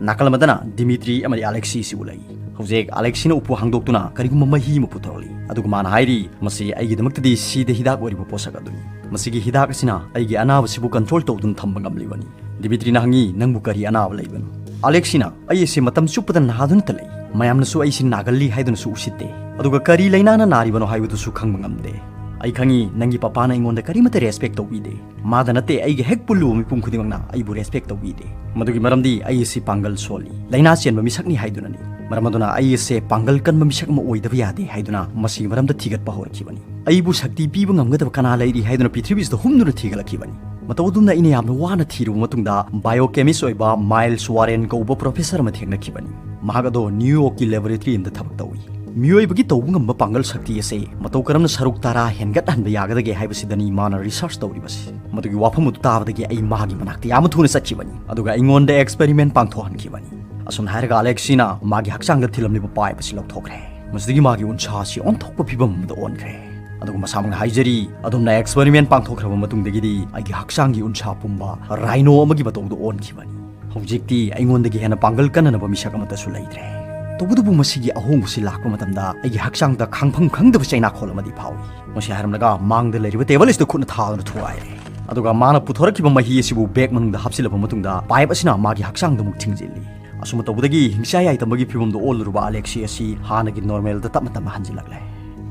ꯅꯥꯀꯜ ꯑꯃꯗꯅ ꯗꯤꯃꯤꯇ꯭ꯔꯤ ꯑꯃꯗꯤ ꯑꯂꯦꯛꯁꯤꯁꯤ ꯎꯠꯂꯛꯏ꯫ ꯍꯧꯖꯤꯛ ꯑꯂꯦꯛꯁꯤꯅ ꯎꯄꯨ ꯍꯥꯡꯗꯣꯛꯇꯨꯅ ꯀꯔꯤꯒꯨꯝꯕ ꯃꯍꯤ ꯑꯃ ꯄꯨꯊꯣꯔꯛꯂꯤ, ꯑꯗꯨꯒ ꯃꯥꯅ ꯍꯥꯏꯔꯤ, "ꯃꯁꯤ ꯑꯩꯒꯤꯗꯃꯛꯇꯗꯤ ꯁꯤꯗ ꯍꯤꯗꯥꯛ ꯑꯣꯏꯔꯤꯕ ꯄꯣꯠꯁꯛ ꯑꯗꯨꯅꯤ꯫ ꯃꯁꯤꯒꯤ ꯍꯤꯗꯥꯛ ꯑꯁꯤꯅ ꯑꯩꯒꯤ ꯑꯅꯥꯕꯁꯤꯕꯨ ꯀꯟꯇ꯭ꯔꯣꯜ ꯇꯧꯗꯨꯅ ꯊꯝꯕ ꯉꯝꯂꯤꯕꯅꯤ"꯫ ꯗꯤꯃꯤꯇ꯭ꯔꯤꯅ ꯍꯪꯉꯤ, "ꯅꯪꯕꯨ ꯀꯔꯤ ꯑꯅꯥꯕ ꯂꯩꯕꯅꯣ?" ꯑꯂꯦꯛꯁꯤꯅ, "ꯑꯩ ꯑꯁꯤ ꯃꯇꯝ ꯆꯨꯞꯄꯗ ꯅꯥꯗꯨꯅꯇ ꯂꯩ꯫ ꯃꯌꯥꯝꯅꯁꯨ ꯑꯩꯁꯤ ꯅꯥꯒꯜꯂꯤ ꯍꯥꯏꯗꯨꯅꯁꯨ ꯎꯁꯤꯠꯇꯦ, ꯑꯗꯨꯒ ꯀꯔꯤ ꯂꯥꯏꯅꯥꯅ ꯅꯥꯔꯤꯕꯅꯣ ꯍꯥꯏꯕꯗꯨꯁꯨ ꯈꯪꯕ ꯉꯝꯗꯦ꯫ ꯑꯩ ꯈꯪꯉꯤ, ꯅꯪꯒꯤ ꯄꯄꯥꯅ ꯑꯩꯉꯣꯟꯗ ꯀꯔꯤꯃꯠꯇ ꯔꯦꯁꯄꯦꯛ ꯇꯧꯕꯤꯗꯦ꯫ ꯃꯥꯗ ꯅꯠꯇꯦ, ꯑꯩꯒꯤ ꯍꯦꯛ ꯄꯨꯜꯂꯨꯕ ꯃꯤꯄꯨꯝ ꯈꯨꯗꯤꯡꯃꯛꯅ ꯑꯩꯕꯨ ꯔꯦꯁꯄꯦꯛ ꯇꯧꯕꯤꯗꯦ꯫ ꯃꯗꯨꯒꯤ ꯃꯔꯝꯗꯤ ꯑꯩ ꯑꯁꯤ ꯄꯥꯡꯒꯜ ꯁꯣꯜꯂꯤ, ꯂꯥꯏꯅꯥ ꯆꯦꯟꯕ ꯃꯤꯁꯛꯅꯤ ꯍꯥꯏꯗꯨꯅꯅꯤ꯫ ꯃꯔꯝ ꯑꯗꯨꯅ ꯑꯩ ꯑꯁꯦ ꯄꯥꯡꯒꯜ ꯀꯟꯕ ꯃꯤꯁꯛ ꯑꯃ ꯑꯣꯏꯗꯕ ꯌꯥꯗꯦ ꯍꯥꯏꯗꯨꯅ ꯃꯁꯤꯒꯤ ꯃꯔꯝꯗ ꯊꯤꯒꯠꯄ ꯍꯧꯔꯛꯈꯤꯕꯅꯤ꯫ ꯑꯩꯕꯨ ꯁꯛꯇꯤ ꯄꯤꯕ ꯉꯝꯒꯗꯕ ꯀꯅꯥ ꯂꯩꯔꯤ ꯍꯥꯏꯗꯨꯅ ꯄ꯭ꯔꯤꯊꯤꯕꯤꯁꯤꯗ ꯍꯨꯝꯗꯨꯅ ꯊꯤꯒꯠꯂꯛꯈꯤꯕꯅꯤ꯫ ꯃꯇꯧ ꯑꯗꯨꯝꯅ ꯑꯩꯅ ꯌꯥꯝꯅ ꯋꯥꯅ ꯊꯤꯔꯨꯕ ꯃꯇꯨꯡꯗ ꯕꯥꯏꯑꯣꯀꯦꯃꯤꯁ ꯑꯣꯏꯕ ꯃꯥꯏꯜꯁ ꯋꯥꯔꯦꯟ ꯀꯧꯕ ꯄ꯭ꯔꯣꯐꯦꯁꯔ ꯑꯃ ꯊꯦꯡꯅꯈꯤꯕꯅꯤ꯫ ꯃꯍꯥꯛ ꯑꯗꯣ ꯅ꯭ꯌꯨ ꯌꯣꯔꯛꯀꯤ ꯂꯦꯕꯣꯔꯦꯇꯔꯤ ꯑꯃꯗ ꯊꯕꯛ ꯇꯧꯏ꯫ ꯃꯤꯑꯣꯏꯕꯒꯤ ꯇꯧꯕ ꯉꯝꯕ ꯄꯥꯡꯒꯜ ꯁꯛꯇꯤ ꯑꯁꯦ ꯃꯇꯧ ꯀꯔꯝꯅ ꯁꯔꯨꯛ ꯇꯔꯥ ꯍꯦꯟꯒꯠꯍꯟꯕ ꯌꯥꯒꯗꯒꯦ ꯍꯥꯏꯕꯁꯤꯗꯅꯤ ꯃꯥꯅ ꯔꯤꯁꯔꯆ ꯇꯧꯔꯤꯕꯁꯤ꯫ ꯃꯗꯨꯒꯤ ꯋꯥꯐꯝ ꯑꯗꯨ ꯇꯥꯕꯗꯒꯤ ꯑꯩ ꯃꯥꯒꯤ ꯃꯅꯥꯛꯇ ꯌꯥꯝꯅ ꯊꯨꯅ ꯆꯠꯈꯤꯕꯅꯤ, ꯑꯗꯨꯒ ꯑꯩꯉꯣꯟꯗ ꯑꯦꯛꯁꯄꯦꯔꯤꯃꯦꯟ ꯄꯥꯡꯊꯣꯛꯍꯟꯈꯤꯕꯅꯤ꯫ ꯑꯁꯨꯝꯅ ꯍꯥꯏꯔꯒ ꯑꯂꯦꯛꯁꯤꯅ ꯃꯥꯒꯤ ꯍꯛꯆꯥꯡꯗ ꯊꯤꯜꯂꯝꯂꯤꯕ ꯄꯥꯏꯞ ꯑꯁꯤ ꯂꯧꯊꯣꯛꯈ꯭ꯔꯦ꯫ ꯃꯁꯤꯗꯒꯤ ꯃꯥꯒꯤ ꯎꯟꯁꯥ ꯑꯁꯤ ꯑꯣꯟꯊꯣꯛꯄ ꯐꯤꯕꯝ ꯑꯃꯗ ꯑꯣꯟꯈ꯭ꯔꯦ꯫ ꯑꯗꯨꯒ ꯃꯁꯥꯃꯛꯅ ꯍꯥꯏꯖꯔꯤ, "ꯑꯗꯣꯝꯅ ꯑꯦꯛꯁꯄꯦꯔꯤꯃꯦꯟ ꯄꯥꯡꯊꯣꯛꯈ꯭ꯔꯕ ꯃꯇꯨꯡꯗꯒꯤꯗꯤ ꯑꯩꯒꯤ ꯍꯛꯆꯥꯡꯒꯤ ꯎꯟꯁꯥ ꯄꯨꯝꯕ ꯔꯥꯏꯅꯣ ꯑꯃꯒꯤ ꯃꯇꯧꯗ ꯑꯣꯟꯈꯤꯕꯅꯤ꯫ ꯍꯧꯖꯤꯛꯇꯤ ꯑꯩꯉꯣꯟꯗꯒꯤ ꯍꯦꯟꯅ ꯄꯥꯡꯒꯜ ꯀꯟꯅꯅꯕ ꯃꯤꯁꯛ ꯑꯃꯠꯇꯁꯨ ꯂꯩꯇ꯭ꯔꯦ"꯫ ꯇꯧꯕꯇꯕꯨ ꯃꯁꯤꯒꯤ ꯑꯍꯣꯡꯕꯁꯤ ꯂꯥꯛꯄ ꯃꯇꯝꯗ ꯑꯩꯒꯤ ꯍꯛꯆꯥꯡꯗ ꯈꯥꯡꯐꯝ ꯈꯪꯗꯕ ꯆꯩꯅꯥꯈꯣꯜ ꯑꯃꯗꯤ ꯐꯥꯎꯏ꯫ ꯃꯁꯤ ꯍꯥꯏꯔꯝꯂꯒ ꯃꯥꯡꯗ ꯂꯩꯔꯤꯕ ꯇꯦꯕꯜ ꯑꯁꯤꯗ ꯈꯨꯠꯅ ꯊꯥꯗꯨꯅ ꯊꯨꯒꯥꯏꯔꯦ꯫ ꯑꯗꯨꯒ ꯃꯥꯅ ꯄꯨꯊꯣꯔꯛꯈꯤꯕ ꯃꯍꯤ ꯑꯁꯤꯕꯨ ꯕꯦꯒ ꯃꯅꯨꯡꯗ ꯍꯥꯞꯆꯤꯜꯂꯕ ꯃꯇꯨꯡꯗ ꯄꯥꯏꯞ ꯑꯁꯤꯅ ꯃꯥꯒꯤ ꯍꯛꯆꯥꯡꯗ ꯑꯃꯨꯛ ꯊꯤꯡꯖꯤꯜꯂꯤ꯫ ꯑꯁꯨꯝꯅ ꯇꯧꯕꯗꯒꯤ ꯍꯤꯡꯆꯥ ꯌꯥꯏꯇꯝꯕꯒꯤ ꯐꯤꯕꯝꯗ ꯑꯣꯜꯂꯨꯔꯕ ꯑꯂꯦꯛꯁꯤ ꯑꯁꯤ ꯍꯥꯟꯅꯒꯤ ꯅꯣꯔꯃꯦꯜꯗ ꯇꯞꯅ ꯇꯞꯅ ꯍꯟꯖꯤꯜꯂꯛꯂꯦ꯫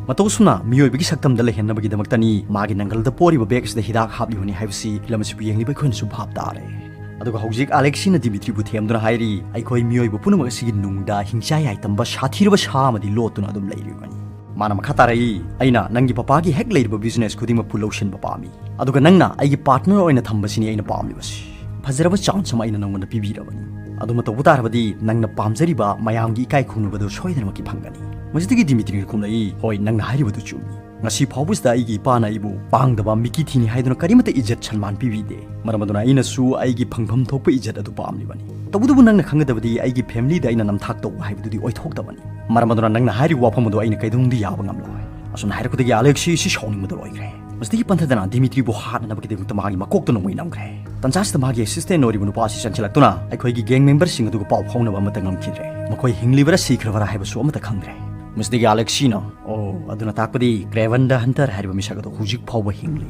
ꯃꯇꯧ ꯑꯁꯨꯝꯅ ꯃꯤꯑꯣꯏꯕꯒꯤ ꯁꯛꯇꯝꯗ ꯂꯩꯍꯟꯅꯕꯒꯤꯗꯃꯛꯇꯅꯤ ꯃꯥꯒꯤ ꯅꯪꯒꯜꯗ ꯄꯣꯔꯤꯕ ꯕꯦꯒ ꯑꯁꯤꯗ ꯍꯤꯗꯥꯛ ꯍꯥꯞꯂꯤꯕꯅꯤ ꯍꯥꯏꯕꯁꯤ ꯐꯤꯂꯝ ꯑꯁꯤꯕꯨ ꯌꯦꯡꯂꯤꯕ ꯑꯩꯈꯣꯏꯅꯁꯨ ꯚꯥꯞ ꯇꯥꯔꯦ꯫ ꯑꯗꯨꯒ ꯍꯧꯖꯤꯛ ꯑꯂꯦꯛꯁꯤꯅ ꯗꯤꯃꯤꯇ꯭ꯔꯤꯕꯨ ꯊꯦꯝꯗꯨꯅ ꯍꯥꯏꯔꯤ, "ꯑꯩꯈꯣꯏ ꯃꯤꯑꯣꯏꯕ ꯄꯨꯝꯅꯃꯛ ꯑꯁꯤꯒꯤ ꯅꯨꯡꯗ ꯍꯤꯡꯆꯥ ꯌꯥꯏꯇꯝꯕ ꯁꯥꯊꯤꯔꯕ ꯁꯥ ꯑꯃꯗꯤ ꯂꯣꯠꯇꯨꯅ ꯑꯗꯨꯝ ꯂꯩꯔꯤꯕꯅꯤ"꯫ ꯃꯥꯅ ꯃꯈꯥ ꯇꯥꯔꯛꯏ, "ꯑꯩꯅ ꯅꯪꯒꯤ ꯄꯄꯥꯒꯤ ꯍꯦꯛ ꯂꯩꯔꯤꯕ ꯕꯤꯖꯤꯅꯦꯁ ꯈꯨꯗꯤꯡꯃꯛꯄꯨ ꯂꯧꯁꯤꯟꯕ ꯄꯥꯝꯃꯤ, ꯑꯗꯨꯒ ꯅꯪꯅ ꯑꯩꯒꯤ ꯄꯥꯔꯠꯅꯔ ꯑꯣꯏꯅ ꯊꯝꯕꯁꯤꯅꯤ ꯑꯩꯅ ꯄꯥꯝꯂꯤꯕꯁꯤ꯫ ꯐꯖꯔꯕ ꯆꯥꯟꯁ ꯑꯃ ꯑꯩꯅ ꯅꯪꯉꯣꯟꯗ ꯄꯤꯕꯤꯔꯕꯅꯤ꯫ ꯑꯗꯨꯃ ꯇꯧꯕ ꯇꯥꯔꯕꯗꯤ ꯅꯪꯅ ꯄꯥꯝꯖꯔꯤꯕ ꯃꯌꯥꯝꯒꯤ ꯏꯀꯥꯏ ꯈꯨꯝꯅꯕꯗꯨ ꯁꯣꯏꯗꯅꯃꯛꯀꯤ ꯐꯪꯒꯅꯤ"꯫ ꯃꯁꯤꯗꯒꯤ ꯗꯤꯃꯤꯇ꯭ꯔꯤꯅ ꯈꯨꯝꯂꯛꯏ, "ꯍꯣꯏ, ꯅꯪꯅ ꯍꯥꯏꯔꯤꯕꯗꯨ ꯆꯨꯝꯃꯤ"꯫ ꯉꯁꯤ ꯐꯥꯎꯕꯁꯤꯗ ꯑꯩꯒꯤ ꯏꯄꯥꯅ ꯑꯩꯕꯨ ꯄꯥꯡꯗꯕ, ꯃꯤꯀꯤ ꯊꯤꯅꯤ ꯍꯥꯏꯗꯨꯅ ꯀꯔꯤꯃꯠꯇ ꯏꯖꯠ ꯁꯟꯃꯥꯟ ꯄꯤꯕꯤꯗꯦ꯫ ꯃꯔꯝ ꯑꯗꯨꯅ ꯑꯩꯅꯁꯨ ꯑꯩꯒꯤ ꯐꯪꯐꯝ ꯊꯣꯛꯄ ꯏꯖꯠ ꯑꯗꯨ ꯄꯥꯝꯂꯤꯕꯅꯤ꯫ ꯇꯧꯕꯇꯕꯨ ꯅꯪꯅ ꯈꯪꯒꯗꯕꯗꯤ, ꯑꯩꯒꯤ familyꯗ ꯑꯩꯅ ꯅꯝꯊꯥꯛ ꯇꯧꯕ ꯍꯥꯏꯕꯗꯨꯗꯤ ꯑꯣꯏꯊꯣꯛꯇꯕꯅꯤ꯫ ꯃꯔꯝ ꯑꯗꯨꯅ ꯅꯪꯅ ꯍꯥꯏꯔꯤꯕ ꯋꯥꯐꯝ ꯑꯗꯨ ꯑꯩꯅ ꯀꯩꯗꯧꯅꯨꯡꯗ ꯌꯥꯕ ꯉꯝꯂꯣꯏ꯫ ꯑꯁꯨꯝꯅ ꯍꯥꯏꯔꯛꯄꯗꯒꯤ ꯑꯂꯦꯛꯁꯤ ꯑꯁꯤ ꯁꯥꯎꯅꯤꯡꯕꯗ ꯂꯣꯏꯈ꯭ꯔꯦ꯫ ꯃꯁꯤꯗꯒꯤ ꯄꯟꯊꯗꯅ ꯗꯤꯃꯤꯇ꯭ꯔꯤꯕꯨ ꯍꯥꯠꯅꯅꯕꯒꯤꯗꯃꯛꯇ ꯃꯥꯒꯤ ꯃꯀꯣꯛꯇ ꯅꯣꯡꯃꯩ ꯅꯝꯈ꯭ꯔꯦ꯫ ꯇꯟꯖꯥꯁꯤꯗ ꯃꯥꯒꯤ assistant ꯑꯣꯏꯔꯤꯕ ꯅꯨꯄꯥ ꯑꯁꯤ ꯆꯪꯁꯤꯜꯂꯛꯇꯨꯅ ꯑꯩꯈꯣꯏꯒꯤ gang memberꯁꯤꯡ ꯑꯗꯨꯒ ꯄꯥꯎ ꯐꯥꯎꯅꯕ ꯑꯃꯠꯇ ꯉꯝꯈꯤꯗ꯭ꯔꯦ꯫ ꯃꯈꯣꯏ ꯍꯤꯡꯂꯤꯕꯔꯥ ꯁꯤꯈ꯭ꯔꯕꯔꯥ ꯍꯥꯏꯕꯁꯨ ꯑꯃꯠꯇ ꯈꯪꯗ꯭ꯔꯦ꯫ ꯃꯁꯤꯗꯒꯤ ꯑꯂꯦꯛꯁꯤꯅ, "ꯑꯣ, ꯑꯗꯨꯅ ꯇꯥꯛꯄꯗꯤ Craven the Hunter ꯍꯥꯏꯔꯤꯕ ꯃꯤꯁꯛ ꯑꯗꯨ ꯍꯧꯖꯤꯛ ꯐꯥꯎꯕ ꯍꯤꯡꯂꯤ꯫"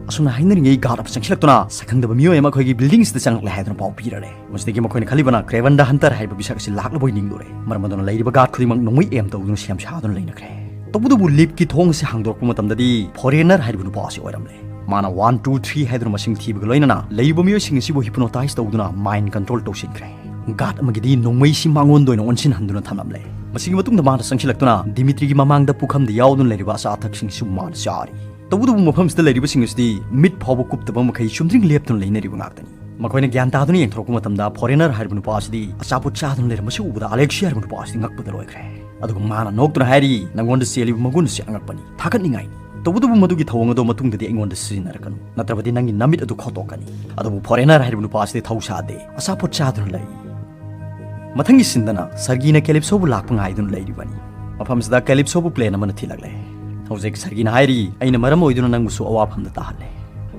ꯑꯁꯨꯝꯅ ꯍꯥꯏꯅꯔꯤꯉꯩ guard ꯑꯃ ꯆꯪꯁꯤꯜꯂꯛꯇꯨꯅ, "ꯁꯛꯈꯪꯗꯕ ꯃꯤꯑꯣꯏ ꯑꯃ ꯑꯩꯈꯣꯏꯒꯤ buildingꯁꯤꯗ ꯆꯪꯂꯛꯂꯦ" ꯍꯥꯏꯗꯨꯅ ꯄꯥꯎ ꯄꯤꯔꯔꯦ꯫ ꯃꯁꯤꯗꯒꯤ ꯃꯈꯣꯏꯅ ꯈꯜꯂꯤꯕꯅ Craven the Hunter ꯍꯥꯏꯔꯤꯕ ꯃꯤꯁꯛ ꯑꯁꯤ ꯂꯥꯛꯂꯕꯣꯏ ꯅꯤꯡꯂꯨꯔꯦ꯫ ꯃꯔꯝ ꯑꯗꯨꯅ ꯂꯩꯔꯤꯕ guard ꯈꯨꯗꯤꯡꯃꯛ ꯅꯣꯡꯃꯩ aim ꯇꯧꯗꯨꯅ ꯁꯦꯝ ꯁꯥꯗꯨꯅ ꯂꯩꯅꯈ꯭ꯔꯦ꯫ ꯇꯧꯕꯇꯕꯨ liftꯀꯤ ꯊꯣꯡ ꯑꯁꯤ ꯍꯥꯡꯗꯣꯔꯛꯄ ꯃꯇꯝꯗꯗꯤ foreigner ꯍꯥꯏꯔꯤꯕ ꯅꯨꯄꯥ ꯑꯁꯤ ꯑꯣꯏꯔꯝꯂꯦ꯫ ꯃꯥꯅ one, two, three ꯍꯥꯏꯗꯨꯅ ꯃꯁꯤꯡ ꯊꯤꯕꯒ ꯂꯣꯏꯅꯅ ꯂꯩꯔꯤꯕ ꯃꯤꯑꯣꯏꯁꯤꯡ ꯑꯁꯤꯕꯨ hypnotize ꯇꯧꯗꯨꯅ mind control ꯇꯧꯁꯤꯟꯈ꯭ꯔꯦ꯫ Guard ꯑꯃꯒꯤꯗꯤ ꯅꯣꯡꯃꯩꯁꯤ ꯃꯉꯣꯟꯗ ꯑꯣꯏꯅ ꯑꯣꯟꯁꯤꯟꯍꯟꯗꯨꯅ ꯊꯝꯂꯝꯂꯦ꯫ ꯃꯁꯤꯒꯤ ꯃꯇꯨꯡꯗ ꯃꯥꯅ ꯆꯪꯁꯤꯜꯂꯛꯇꯨꯅ ꯗꯤꯃꯤꯇ꯭ꯔꯤꯒꯤ ꯃꯃꯥꯡꯗ ꯄꯨꯈꯝꯗ ꯌꯥꯎꯗꯨꯅ ꯂꯩꯔꯤꯕ ꯑꯆꯥ ꯑꯊꯛꯁꯤꯡꯁꯨ ꯃꯥꯅ ꯆꯥꯔꯤ꯫ ꯇꯧꯕꯇꯕꯨ ꯃꯐꯝꯁꯤꯗ ꯂꯩꯔꯤꯕꯁꯤꯡ ꯑꯁꯤꯗꯤ ꯃꯤꯠ ꯐꯥꯎꯕ ꯀꯨꯞꯇꯕ ꯃꯈꯩ ꯆꯨꯝꯗ꯭ꯔꯤꯡ ꯂꯦꯞꯇꯨꯅ ꯂꯩꯅꯔꯤꯕ ꯉꯥꯛꯇꯅꯤ꯫ ꯃꯈꯣꯏꯅ ꯒ꯭ꯌꯥꯟ ꯇꯥꯗꯨꯅ ꯌꯦꯡꯊꯣꯔꯛꯄ ꯃꯇꯝꯗ foreigner ꯍꯥꯏꯔꯤꯕ ꯅꯨꯄꯥ ꯑꯁꯤꯗꯤ ꯑꯆꯥꯄꯣꯠ ꯆꯥꯗꯨꯅ ꯂꯩꯔꯝꯕꯁꯤ ꯎꯕꯗ ꯑꯂꯦꯛꯁꯤ ꯍꯥꯏꯔꯤꯕ ꯅꯨꯄꯥ ꯑꯁꯤꯗꯤ ꯉꯛꯄꯗ ꯂꯣꯏꯈ꯭ꯔꯦ꯫ ꯑꯗꯨꯒ ꯃꯥꯅ ꯅꯣꯛꯇꯨꯅ ꯍꯥꯏꯔꯤ, "ꯅꯪꯉꯣꯟꯗ ꯆꯦꯜꯂꯤꯕ ꯃꯒꯨꯟ ꯑꯁꯤ ꯑꯉꯛꯄꯅꯤ꯫ ꯊꯥꯒꯠꯅꯤꯡꯉꯥꯏꯅꯤ꯫ ꯇꯧꯕꯇꯕꯨ ꯃꯗꯨꯒꯤ ꯊꯧꯑꯣꯡ ꯑꯗꯨ ꯃꯇꯨꯡꯗꯗꯤ ꯑꯩꯉꯣꯟꯗ ꯁꯤꯖꯤꯟꯅꯔꯛꯀꯅꯨ, ꯅꯠꯇ꯭ꯔꯕꯗꯤ ꯅꯪꯒꯤ ꯅꯃꯤꯠ ꯑꯗꯨ ꯈꯣꯠꯇꯣꯛꯀꯅꯤ꯫" ꯑꯗꯨꯕꯨ foreigner ꯍꯥꯏꯔꯤꯕ ꯅꯨꯄꯥ ꯑꯁꯤꯗꯤ ꯊꯧ ꯁꯥꯗꯦ, ꯑꯆꯥꯄꯣꯠ ꯆꯥꯗꯨꯅ ꯂꯩ꯫ ꯃꯊꯪꯒꯤ sceneꯗꯅ ꯁꯔꯒꯤꯅ ꯀꯦꯂꯤꯞꯁꯣꯕꯨ ꯂꯥꯛꯄ ꯉꯥꯏꯗꯨꯅ ꯂꯩꯔꯤꯕꯅꯤ꯫ ꯃꯐꯝꯁꯤꯗ ꯀꯦꯂꯤꯞꯁꯣꯕꯨ plane ꯑꯃꯅ ꯊꯤꯜꯂꯛꯂꯦ꯫ ꯍꯧꯖꯤꯛ ꯁꯔꯒꯤꯅ ꯍꯥꯏꯔꯤ, "ꯑꯩꯅ ꯃꯔꯝ ꯑꯣꯏꯗꯨꯅ ꯅꯪꯕꯨꯁꯨ ꯑꯋꯥꯐꯝꯗ ꯇꯥꯍꯜꯂꯦ꯫"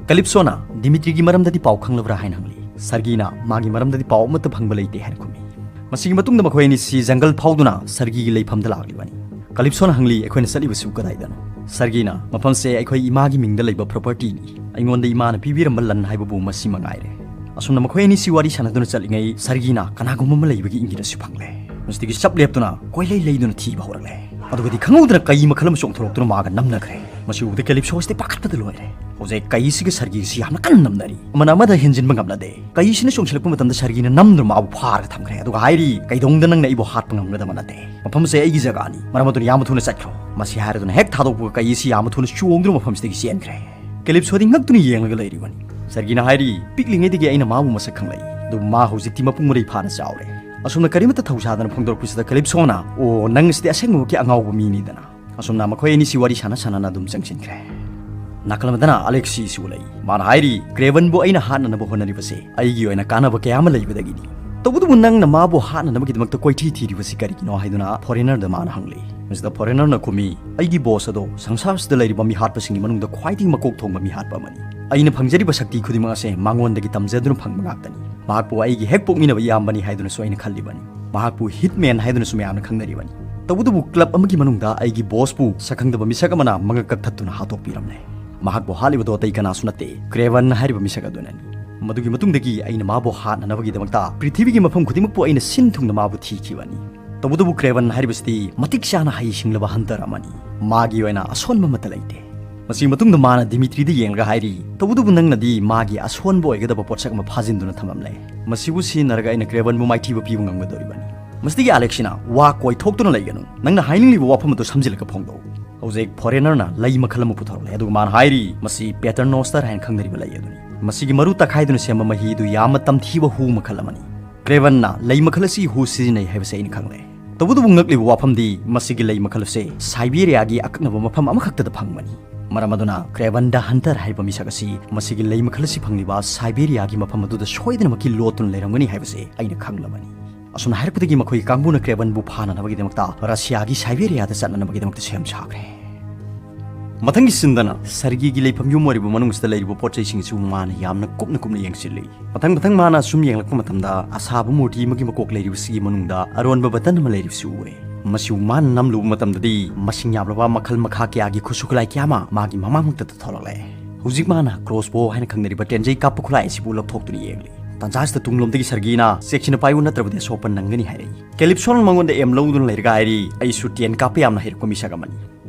ꯀꯦꯂꯤꯞꯁꯣꯅ ꯗꯤꯃꯤꯇ꯭ꯔꯤꯒꯤ ꯃꯔꯝꯗꯗꯤ ꯄꯥꯎ ꯈꯪꯂꯕ꯭ꯔꯥ ꯍꯥꯏꯅ ꯍꯪꯂꯤ꯫ ꯁꯔꯒꯤꯅ ꯃꯥꯒꯤ ꯃꯔꯝꯗꯗꯤ ꯄꯥꯎ ꯑꯃꯠꯇ ꯐꯪꯕ ꯂꯩꯇꯦ ꯍꯥꯏꯅ ꯈꯨꯝꯃꯤ꯫ ꯃꯁꯤꯒꯤ ꯃꯇꯨꯡꯗ ꯃꯈꯣꯏ ꯑꯅꯤꯁꯤ ꯖꯪꯒꯜ ꯐꯥꯎꯗꯨꯅ ꯁꯔꯒꯤꯒꯤ ꯂꯩꯐꯝꯗ ꯂꯥꯛꯂꯤꯕꯅꯤ꯫ ꯀꯂꯤꯞꯁꯣꯅ ꯍꯪꯂꯤ, "ꯑꯩꯈꯣꯏꯅ ꯆꯠꯂꯤꯕꯁꯤꯕꯨ ꯀꯗꯥꯏꯗꯅꯣ?" ꯁꯔꯒꯤꯅ, "ꯃꯐꯝꯁꯦ ꯑꯩꯈꯣꯏ ꯏꯃꯥꯒꯤ ꯃꯤꯡꯗ ꯂꯩꯕ propertyꯅꯤ꯫ ꯑꯩꯉꯣꯟꯗ ꯏꯃꯥꯅ ꯄꯤꯕꯤꯔꯝꯕ ꯂꯟ ꯍꯥꯏꯕꯕꯨ ꯃꯁꯤ ꯃꯉꯥꯏꯔꯦ꯫" ꯑꯁꯨꯝꯅ ꯃꯈꯣꯏ ꯑꯅꯤꯁꯤ ꯋꯥꯔꯤ ꯁꯥꯟꯅꯗꯨꯅ ꯆꯠꯂꯤꯉꯩ, ꯁꯔꯒꯤꯅ ꯀꯅꯥꯒꯨꯝꯕ ꯑꯃ ꯂꯩꯕꯒꯤ ꯏꯪꯒꯤꯠ ꯑꯁꯤ ꯐꯪꯂꯦ꯫ ꯃꯁꯤꯗꯒꯤ ꯆꯞ ꯂꯦꯞꯇꯨꯅ ꯀꯣꯏꯂꯩ ꯂꯩꯗꯨꯅ ꯊꯤꯕ ꯍꯧꯔꯛꯂꯦ꯫ ꯑꯗꯨꯒꯗꯤ ꯈꯪꯍꯧꯗꯅ ꯀꯩ ꯃꯈꯜ ꯑꯃ ꯆꯣꯡꯊꯣꯔꯛꯇꯨꯅ ꯃꯥꯒ ꯅꯝꯅꯈ꯭ꯔꯦ꯫ ꯃꯁꯤ ꯎꯕꯗ ꯀꯦꯂꯤꯞꯁꯣ ꯑꯁꯤꯗꯤ ꯄꯥꯈꯠꯄꯗ ꯂꯣꯏꯔꯦ꯫ ꯍꯧꯖꯤꯛ ꯀꯩꯁꯤꯒ ꯁꯔꯒꯤꯁꯤ ꯌꯥꯝꯅ ꯀꯟꯅ ꯅꯝꯅꯔꯤ꯫ ꯑꯃꯅ ꯑꯃꯗ ꯍꯦꯟꯖꯤꯟꯕ ꯉꯝꯅꯗꯦ꯫ ꯀꯩꯁꯤꯅ ꯆꯣꯡꯁꯤꯜꯂꯛꯄ ꯃꯇꯝꯗ ꯁꯔꯒꯤꯅ ꯅꯝꯗꯨꯅ ꯃꯥꯕꯨ ꯐꯥꯔꯒ ꯊꯝꯈ꯭ꯔꯦ꯫ ꯑꯗꯨꯒ ꯍꯥꯏꯔꯤ, "ꯀꯩꯗꯧꯅꯨꯡꯗ ꯅꯪꯅ ꯑꯩꯕꯨ ꯍꯥꯠꯄ ꯉꯝꯒꯗꯕ ꯅꯠꯇꯦ꯫ ꯃꯐꯝꯁꯦ ꯑꯩꯒꯤ ꯖꯒꯥꯅꯤ꯫ ꯃꯔꯝ ꯑꯗꯨꯅ ꯌꯥꯝꯅ ꯊꯨꯅ ꯆꯠꯈ꯭ꯔꯣ꯫" ꯃꯁꯤ ꯍꯥꯏꯔꯗꯨꯅ ꯍꯦꯛ ꯊꯥꯗꯣꯛꯄꯒ ꯀꯩꯁꯤ ꯌꯥꯝꯅ ꯊꯨꯅ ꯆꯣꯡꯗꯨꯅ ꯃꯐꯝꯁꯤꯗꯒꯤ ꯆꯦꯟꯈ꯭ꯔꯦ꯫ ꯀꯦꯂꯤꯞꯁꯣꯗꯤ ꯉꯛꯇꯨꯅ ꯌꯦꯡꯂꯒ ꯂꯩꯔꯤꯕꯅꯤ꯫ ꯁꯔꯒꯤꯅ ꯍꯥꯏꯔꯤ, "ꯄꯤꯛꯂꯤꯉꯩꯗꯒꯤ ꯑꯩꯅ ꯃꯥꯕꯨ ꯃꯁꯛ ꯈꯪꯂꯛꯏ꯫ ꯑꯗꯨꯕꯨ ꯃꯥ ꯍꯧꯖꯤꯛꯇꯤ ꯃꯄꯨꯡ ꯃꯔꯩ ꯐꯥꯅ ꯆꯥꯎꯔꯦ꯫" ꯑꯁꯨꯝꯅ ꯀꯔꯤꯃꯠꯇ ꯊꯧꯁꯥꯗꯅ ꯐꯣꯡꯗꯣꯔꯛꯄꯁꯤꯗ ꯀꯦꯂꯤꯞꯁꯣꯅ, "ꯑꯣ, ꯅꯪ ꯑꯁꯤꯗꯤ ꯑꯁꯦꯡꯕꯃꯛꯀꯤ ꯑꯉꯥꯎꯕ ꯃꯤꯅꯤꯗꯅ꯫ ꯑꯁꯨꯝꯅ ꯃꯈꯣꯏ ꯑꯅꯤꯁꯤ ꯋꯥꯔꯤ ꯁꯥꯟꯅ ꯁꯥꯟꯅꯅ ꯑꯗꯨꯝ ꯆꯪꯁꯤꯟꯈ꯭ꯔꯦ꯫ ꯅꯥꯀꯜ ꯑꯃꯗꯅ ꯑꯂꯦꯛꯁꯤꯁꯨ ꯂꯩ꯫ ꯃꯥꯅ ꯍꯥꯏꯔꯤ, "ꯀ꯭ꯔꯦꯕꯟꯕꯨ ꯑꯩꯅ ꯍꯥꯠꯅꯅꯕ ꯍꯣꯠꯅꯔꯤꯕꯁꯦ ꯑꯩꯒꯤ ꯑꯣꯏꯅ ꯀꯥꯟꯅꯕ ꯀꯌꯥ ꯑꯃ ꯂꯩꯕꯗꯒꯤꯅꯤ꯫ ꯇꯧꯕꯇꯕꯨ ꯅꯪꯅ ꯃꯥꯕꯨ ꯍꯥꯠꯅꯅꯕꯒꯤꯗꯃꯛꯇ ꯀꯣꯏꯊꯤ ꯊꯤꯔꯤꯕꯁꯤ ꯀꯔꯤꯒꯤꯅꯣ?" ꯍꯥꯏꯗꯨꯅ ꯐꯣꯔꯦꯅꯔꯗ ꯃꯥꯅ ꯍꯪꯂꯤ꯫ ꯃꯁꯤꯗ ꯐꯣꯔꯦꯅꯔꯅ ꯈꯨꯝꯃꯤ, "ꯑꯩꯒꯤ ꯕꯣꯁ ꯑꯗꯣ ꯁꯪꯁꯥꯔꯁꯤꯗ ꯂꯩꯔꯤꯕ ꯃꯤꯍꯥꯠꯄꯁꯤꯡꯒꯤ ꯃꯅꯨꯡꯗ ꯈ꯭ꯋꯥꯏꯗꯒꯤ ꯃꯀꯣꯛ ꯊꯣꯡꯕ ꯃꯤꯍꯥꯠꯄ ꯑꯃꯅꯤ꯫ ꯑꯩꯅ ꯐꯪꯖꯔꯤꯕ ꯁꯛꯇꯤ ꯈꯨꯗꯤꯡꯃꯛ ꯑꯁꯦ ꯃꯉꯣꯟꯗꯒꯤ ꯇꯝꯖꯗꯨꯅ ꯐꯪꯕ ꯉꯥꯛꯇꯅꯤ꯫ ꯃꯍꯥꯛꯄꯨ ꯑꯩꯒꯤ ꯍꯦꯛ ꯄꯣꯛꯃꯤꯟꯅꯕ ꯏꯌꯥꯝꯕꯅꯤ ꯍꯥꯏꯗꯨꯅꯁꯨ ꯑꯩꯅ ꯈꯜꯂꯤꯕꯅꯤ꯫ ꯃꯍꯥꯛꯄꯨ ꯍꯤꯠꯃꯦꯟ ꯍꯥꯏꯗꯨꯅꯁꯨ ꯃꯌꯥꯝꯅ ꯈꯪꯅꯔꯤꯕꯅꯤ꯫ ꯇꯧꯕꯇꯕꯨ ꯀ꯭ꯂꯕ ꯑꯃꯒꯤ ꯃꯅꯨꯡꯗ ꯑꯩꯒꯤ ꯕꯣꯁꯄꯨ ꯁꯛꯈꯪꯗꯕ ꯃꯤꯁꯛ ꯑꯃꯅ ꯃꯉꯛ ꯀꯛꯊꯠꯇꯨꯅ ꯍꯥꯠꯇꯣꯛꯄꯤꯔꯝꯂꯦ꯫ ꯃꯍꯥꯛꯄꯨ ꯍꯥꯠꯂꯤꯕꯗꯣ ꯑꯇꯩ ꯀꯅꯥꯁꯨ ꯅꯠꯇꯦ, ꯀ꯭ꯔꯦꯕꯟ ꯍꯥꯏꯔꯤꯕ ꯃꯤꯁꯛ ꯑꯗꯨꯅꯅꯤ꯫ ꯃꯗꯨꯒꯤ ꯃꯇꯨꯡꯗꯒꯤ ꯑꯩꯅ ꯃꯥꯕꯨ ꯍꯥꯠꯅꯅꯕꯒꯤꯗꯃꯛꯇ ꯄ꯭ꯔꯤꯊꯤꯕꯤꯒꯤ ꯃꯐꯝ ꯈꯨꯗꯤꯡꯃꯛꯄꯨ ꯑꯩꯅ ꯁꯤꯟ ꯊꯨꯡꯅ ꯃꯥꯕꯨ ꯊꯤꯈꯤꯕꯅꯤ꯫ ꯇꯧꯕꯇꯕꯨ ꯀ꯭ꯔꯦꯕꯟ ꯍꯥꯏꯔꯤꯕꯁꯤꯗꯤ ꯃꯇꯤꯛ ꯆꯥꯅ ꯍꯩꯁꯤꯡꯂꯕ ꯍꯟꯇꯔ ꯑꯃꯅꯤ꯫ ꯃꯥꯒꯤ ꯑꯣꯏꯅ ꯑꯁꯣꯟꯕ ꯑꯃꯠꯇ ꯂꯩꯇꯦ꯫" ꯃꯁꯤꯒꯤ ꯃꯇꯨꯡꯗ ꯃꯥꯅ ꯗꯤꯃꯤꯇ꯭ꯔꯤꯗ ꯌꯦꯡꯂꯒ ꯍꯥꯏꯔꯤ, "ꯇꯧꯕꯇꯕꯨ ꯅꯪꯅꯗꯤ ꯃꯥꯒꯤ ꯑꯁꯣꯟꯕ ꯑꯣꯏꯒꯗꯕ ꯄꯣꯠꯁꯛ ꯑꯃ ꯐꯥꯖꯤꯟꯗꯨꯅ ꯊꯝꯂꯝꯂꯦ꯫ ꯃꯁꯤꯕꯨ ꯁꯤꯖꯤꯟꯅꯔꯒ ꯑꯩꯅ ꯀ꯭ꯔꯦꯕꯟꯕꯨ ꯃꯥꯏꯊꯤꯕ ꯄꯤꯕ ꯉꯝꯒꯗꯧꯔꯤꯕꯅꯤ꯫" ꯃꯁꯤꯗꯒꯤ ꯑꯂꯦꯛꯁꯤꯅ, "ꯋꯥ ꯀꯣꯏꯊꯣꯛꯇꯨꯅ ꯂꯩꯒꯅꯨ꯫ ꯅꯪꯅ ꯍꯥꯏꯅꯤꯡꯂꯤꯕ ꯋꯥꯐꯝ ꯑꯗꯨ ꯁꯝꯖꯤꯜꯂꯒ ꯐꯣꯡꯗꯣꯛꯎ꯫" ꯍꯧꯖꯤꯛ ꯐꯣꯔꯦꯅꯔꯅ ꯂꯩ ꯃꯈꯜ ꯑꯃ ꯄꯨꯊꯣꯔꯛꯂꯦ, ꯑꯗꯨꯒ ꯃꯥꯅ ꯍꯥꯏꯔꯤ, "ꯃꯁꯤ ꯄꯦꯇꯔꯅꯣꯁꯇꯔ ꯍꯥꯏꯅ ꯈꯪꯅꯔꯤꯕ ꯂꯩ ꯑꯗꯨꯅꯤ꯫ ꯃꯁꯤꯒꯤ ꯃꯔꯨ ꯇꯛꯈꯥꯏꯗꯨꯅ ꯁꯦꯝꯕ ꯃꯍꯤ ꯑꯗꯨ ꯌꯥꯝꯅ ꯇꯝꯊꯤꯕ ꯍꯨ ꯃꯈꯜ ꯑꯃꯅꯤ꯫ ꯀ꯭ꯔꯦꯕꯟꯅ ꯂꯩ ꯃꯈꯜ ꯑꯁꯤ ꯍꯨ ꯁꯤꯖꯤꯟꯅꯩ ꯍꯥꯏꯕꯁꯤ ꯑꯩꯅ ꯈꯪꯂꯦ꯫ ꯇꯧꯕꯇꯕꯨ ꯉꯛꯂꯤꯕ ꯋꯥꯐꯝꯗꯤ, ꯃꯁꯤꯒꯤ ꯂꯩ ꯃꯈꯜ ꯑꯁꯦ ꯁꯥꯏꯕꯦꯔꯤꯌꯥꯒꯤ ꯑꯀꯛꯅꯕ ꯃꯐꯝ ꯑꯃꯈꯛꯇꯗ ꯐꯪꯕꯅꯤ꯫ ꯃꯔꯝ ꯑꯗꯨꯅ ꯀ꯭ꯔꯦꯕꯟ ꯗ ꯍꯟꯇꯔ ꯍꯥꯏꯕ ꯃꯤꯁꯛ ꯑꯁꯤ ꯃꯁꯤꯒꯤ ꯂꯩ ꯃꯈꯜ ꯑꯁꯤ ꯐꯪꯂꯤꯕ ꯁꯥꯏꯕꯦꯔꯤꯌꯥꯒꯤ ꯃꯐꯝ ꯑꯗꯨꯗ ꯁꯣꯏꯗꯅꯃꯛꯀꯤ ꯂꯣꯠꯇꯨꯅ ꯂꯩꯔꯝꯒꯅꯤ ꯍꯥꯏꯕꯁꯤ ꯑꯩꯅ ꯈꯪꯂꯕꯅꯤ꯫" ꯑꯁꯨꯝꯅ ꯍꯥꯏꯔꯛꯄꯗꯒꯤ ꯃꯈꯣꯏꯒꯤ ꯀꯥꯡꯕꯨꯅ ꯀ꯭ꯔꯦꯕꯟꯕꯨ ꯐꯥꯅꯅꯕꯒꯤꯗꯃꯛꯇ ꯔꯁꯤꯌꯥꯒꯤ ꯁꯥꯏꯕꯦꯔꯤꯌꯥꯗ ꯆꯠꯅꯅꯕꯒꯤꯗꯃꯛꯇ ꯁꯦꯝ ꯁꯥꯈ꯭ꯔꯦ꯫ ꯃꯊꯪꯒꯤ ꯁꯤꯟꯗꯅ ꯁꯔꯒꯤꯒꯤ ꯂꯩꯐꯝ ꯌꯨꯝ ꯑꯣꯏꯔꯤꯕ ꯃꯅꯨꯡꯁꯤꯗ ꯂꯩꯔꯤꯕ ꯄꯣꯠ ꯆꯩꯁꯤꯡꯁꯨ ꯃꯥꯅ ꯌꯥꯝꯅ ꯀꯨꯞꯅ ꯀꯨꯞꯅ ꯌꯦꯡꯁꯤꯜꯂꯤ꯫ ꯃꯊꯪ ꯃꯊꯪ ꯃꯥꯅ ꯁꯨꯝ ꯌꯦꯡꯂꯛꯄ ꯃꯇꯝꯗ ꯑꯁꯥꯕ ꯃꯨꯔꯇꯤ ꯑꯃꯒꯤ ꯃꯀꯣꯛ ꯂꯩꯔꯤꯕꯁꯤꯒꯤ ꯃꯅꯨꯡꯗ ꯑꯔꯣꯟꯕ ꯕꯇꯟ ꯑꯃ ꯂꯩꯔꯤꯕꯁꯨ ꯎꯔꯦ꯫ ꯃꯁꯤꯕꯨ ꯃꯥꯅ ꯅꯝꯂꯨꯕ ꯃꯇꯝꯗꯗꯤ ꯃꯁꯤꯡ ꯌꯥꯝꯂꯕ ꯃꯈꯜ ꯃꯈꯥ ꯀꯌꯥꯒꯤ ꯈꯨꯠꯁꯨ ꯈꯨꯠꯂꯥꯏ ꯀꯌꯥ ꯑꯃ ꯃꯥꯒꯤ ꯃꯃꯥꯡꯃꯛꯇꯗ ꯊꯣꯛꯂꯛꯂꯦ꯫ ꯍꯧꯖꯤꯛ ꯃꯥꯅ ꯀ꯭ꯔꯣꯁꯕꯣ ꯍꯥꯏꯅ ꯈꯪꯅꯔꯤꯕ ꯇꯦꯟꯖꯩ ꯀꯥꯞꯄ ꯈꯨꯠꯂꯥꯏ ꯑꯁꯤꯕꯨ ꯂꯧꯊꯣꯛꯇꯨꯅ ꯌꯦꯡꯂꯤ꯫ ꯇꯥꯟꯖꯥꯁꯤꯗ ꯇꯨꯡꯂꯣꯝꯗꯒꯤ ꯁꯔꯒꯤꯅ, "ꯆꯦꯛꯁꯤꯟꯅ ꯄꯥꯏꯌꯨ, ꯅꯠꯇ꯭ꯔꯕꯗꯤ ꯑꯁꯣꯛꯄ ꯅꯪꯒꯅꯤ" ꯍꯥꯏꯔꯛꯏ꯫ ꯀꯦꯂꯤꯞꯁꯣꯅ ꯃꯉꯣꯟꯗ ꯑꯦꯝ ꯂꯧꯗꯨꯅ ꯂꯩꯔꯒ ꯍꯥꯏꯔꯤ, "ꯑꯩꯁꯨ ꯇꯦꯟ ꯀꯥꯞꯄ ꯌꯥꯝꯅ ꯍꯩꯔꯛꯄ ꯃꯤꯁꯛ ꯑꯃꯅꯤ꯫"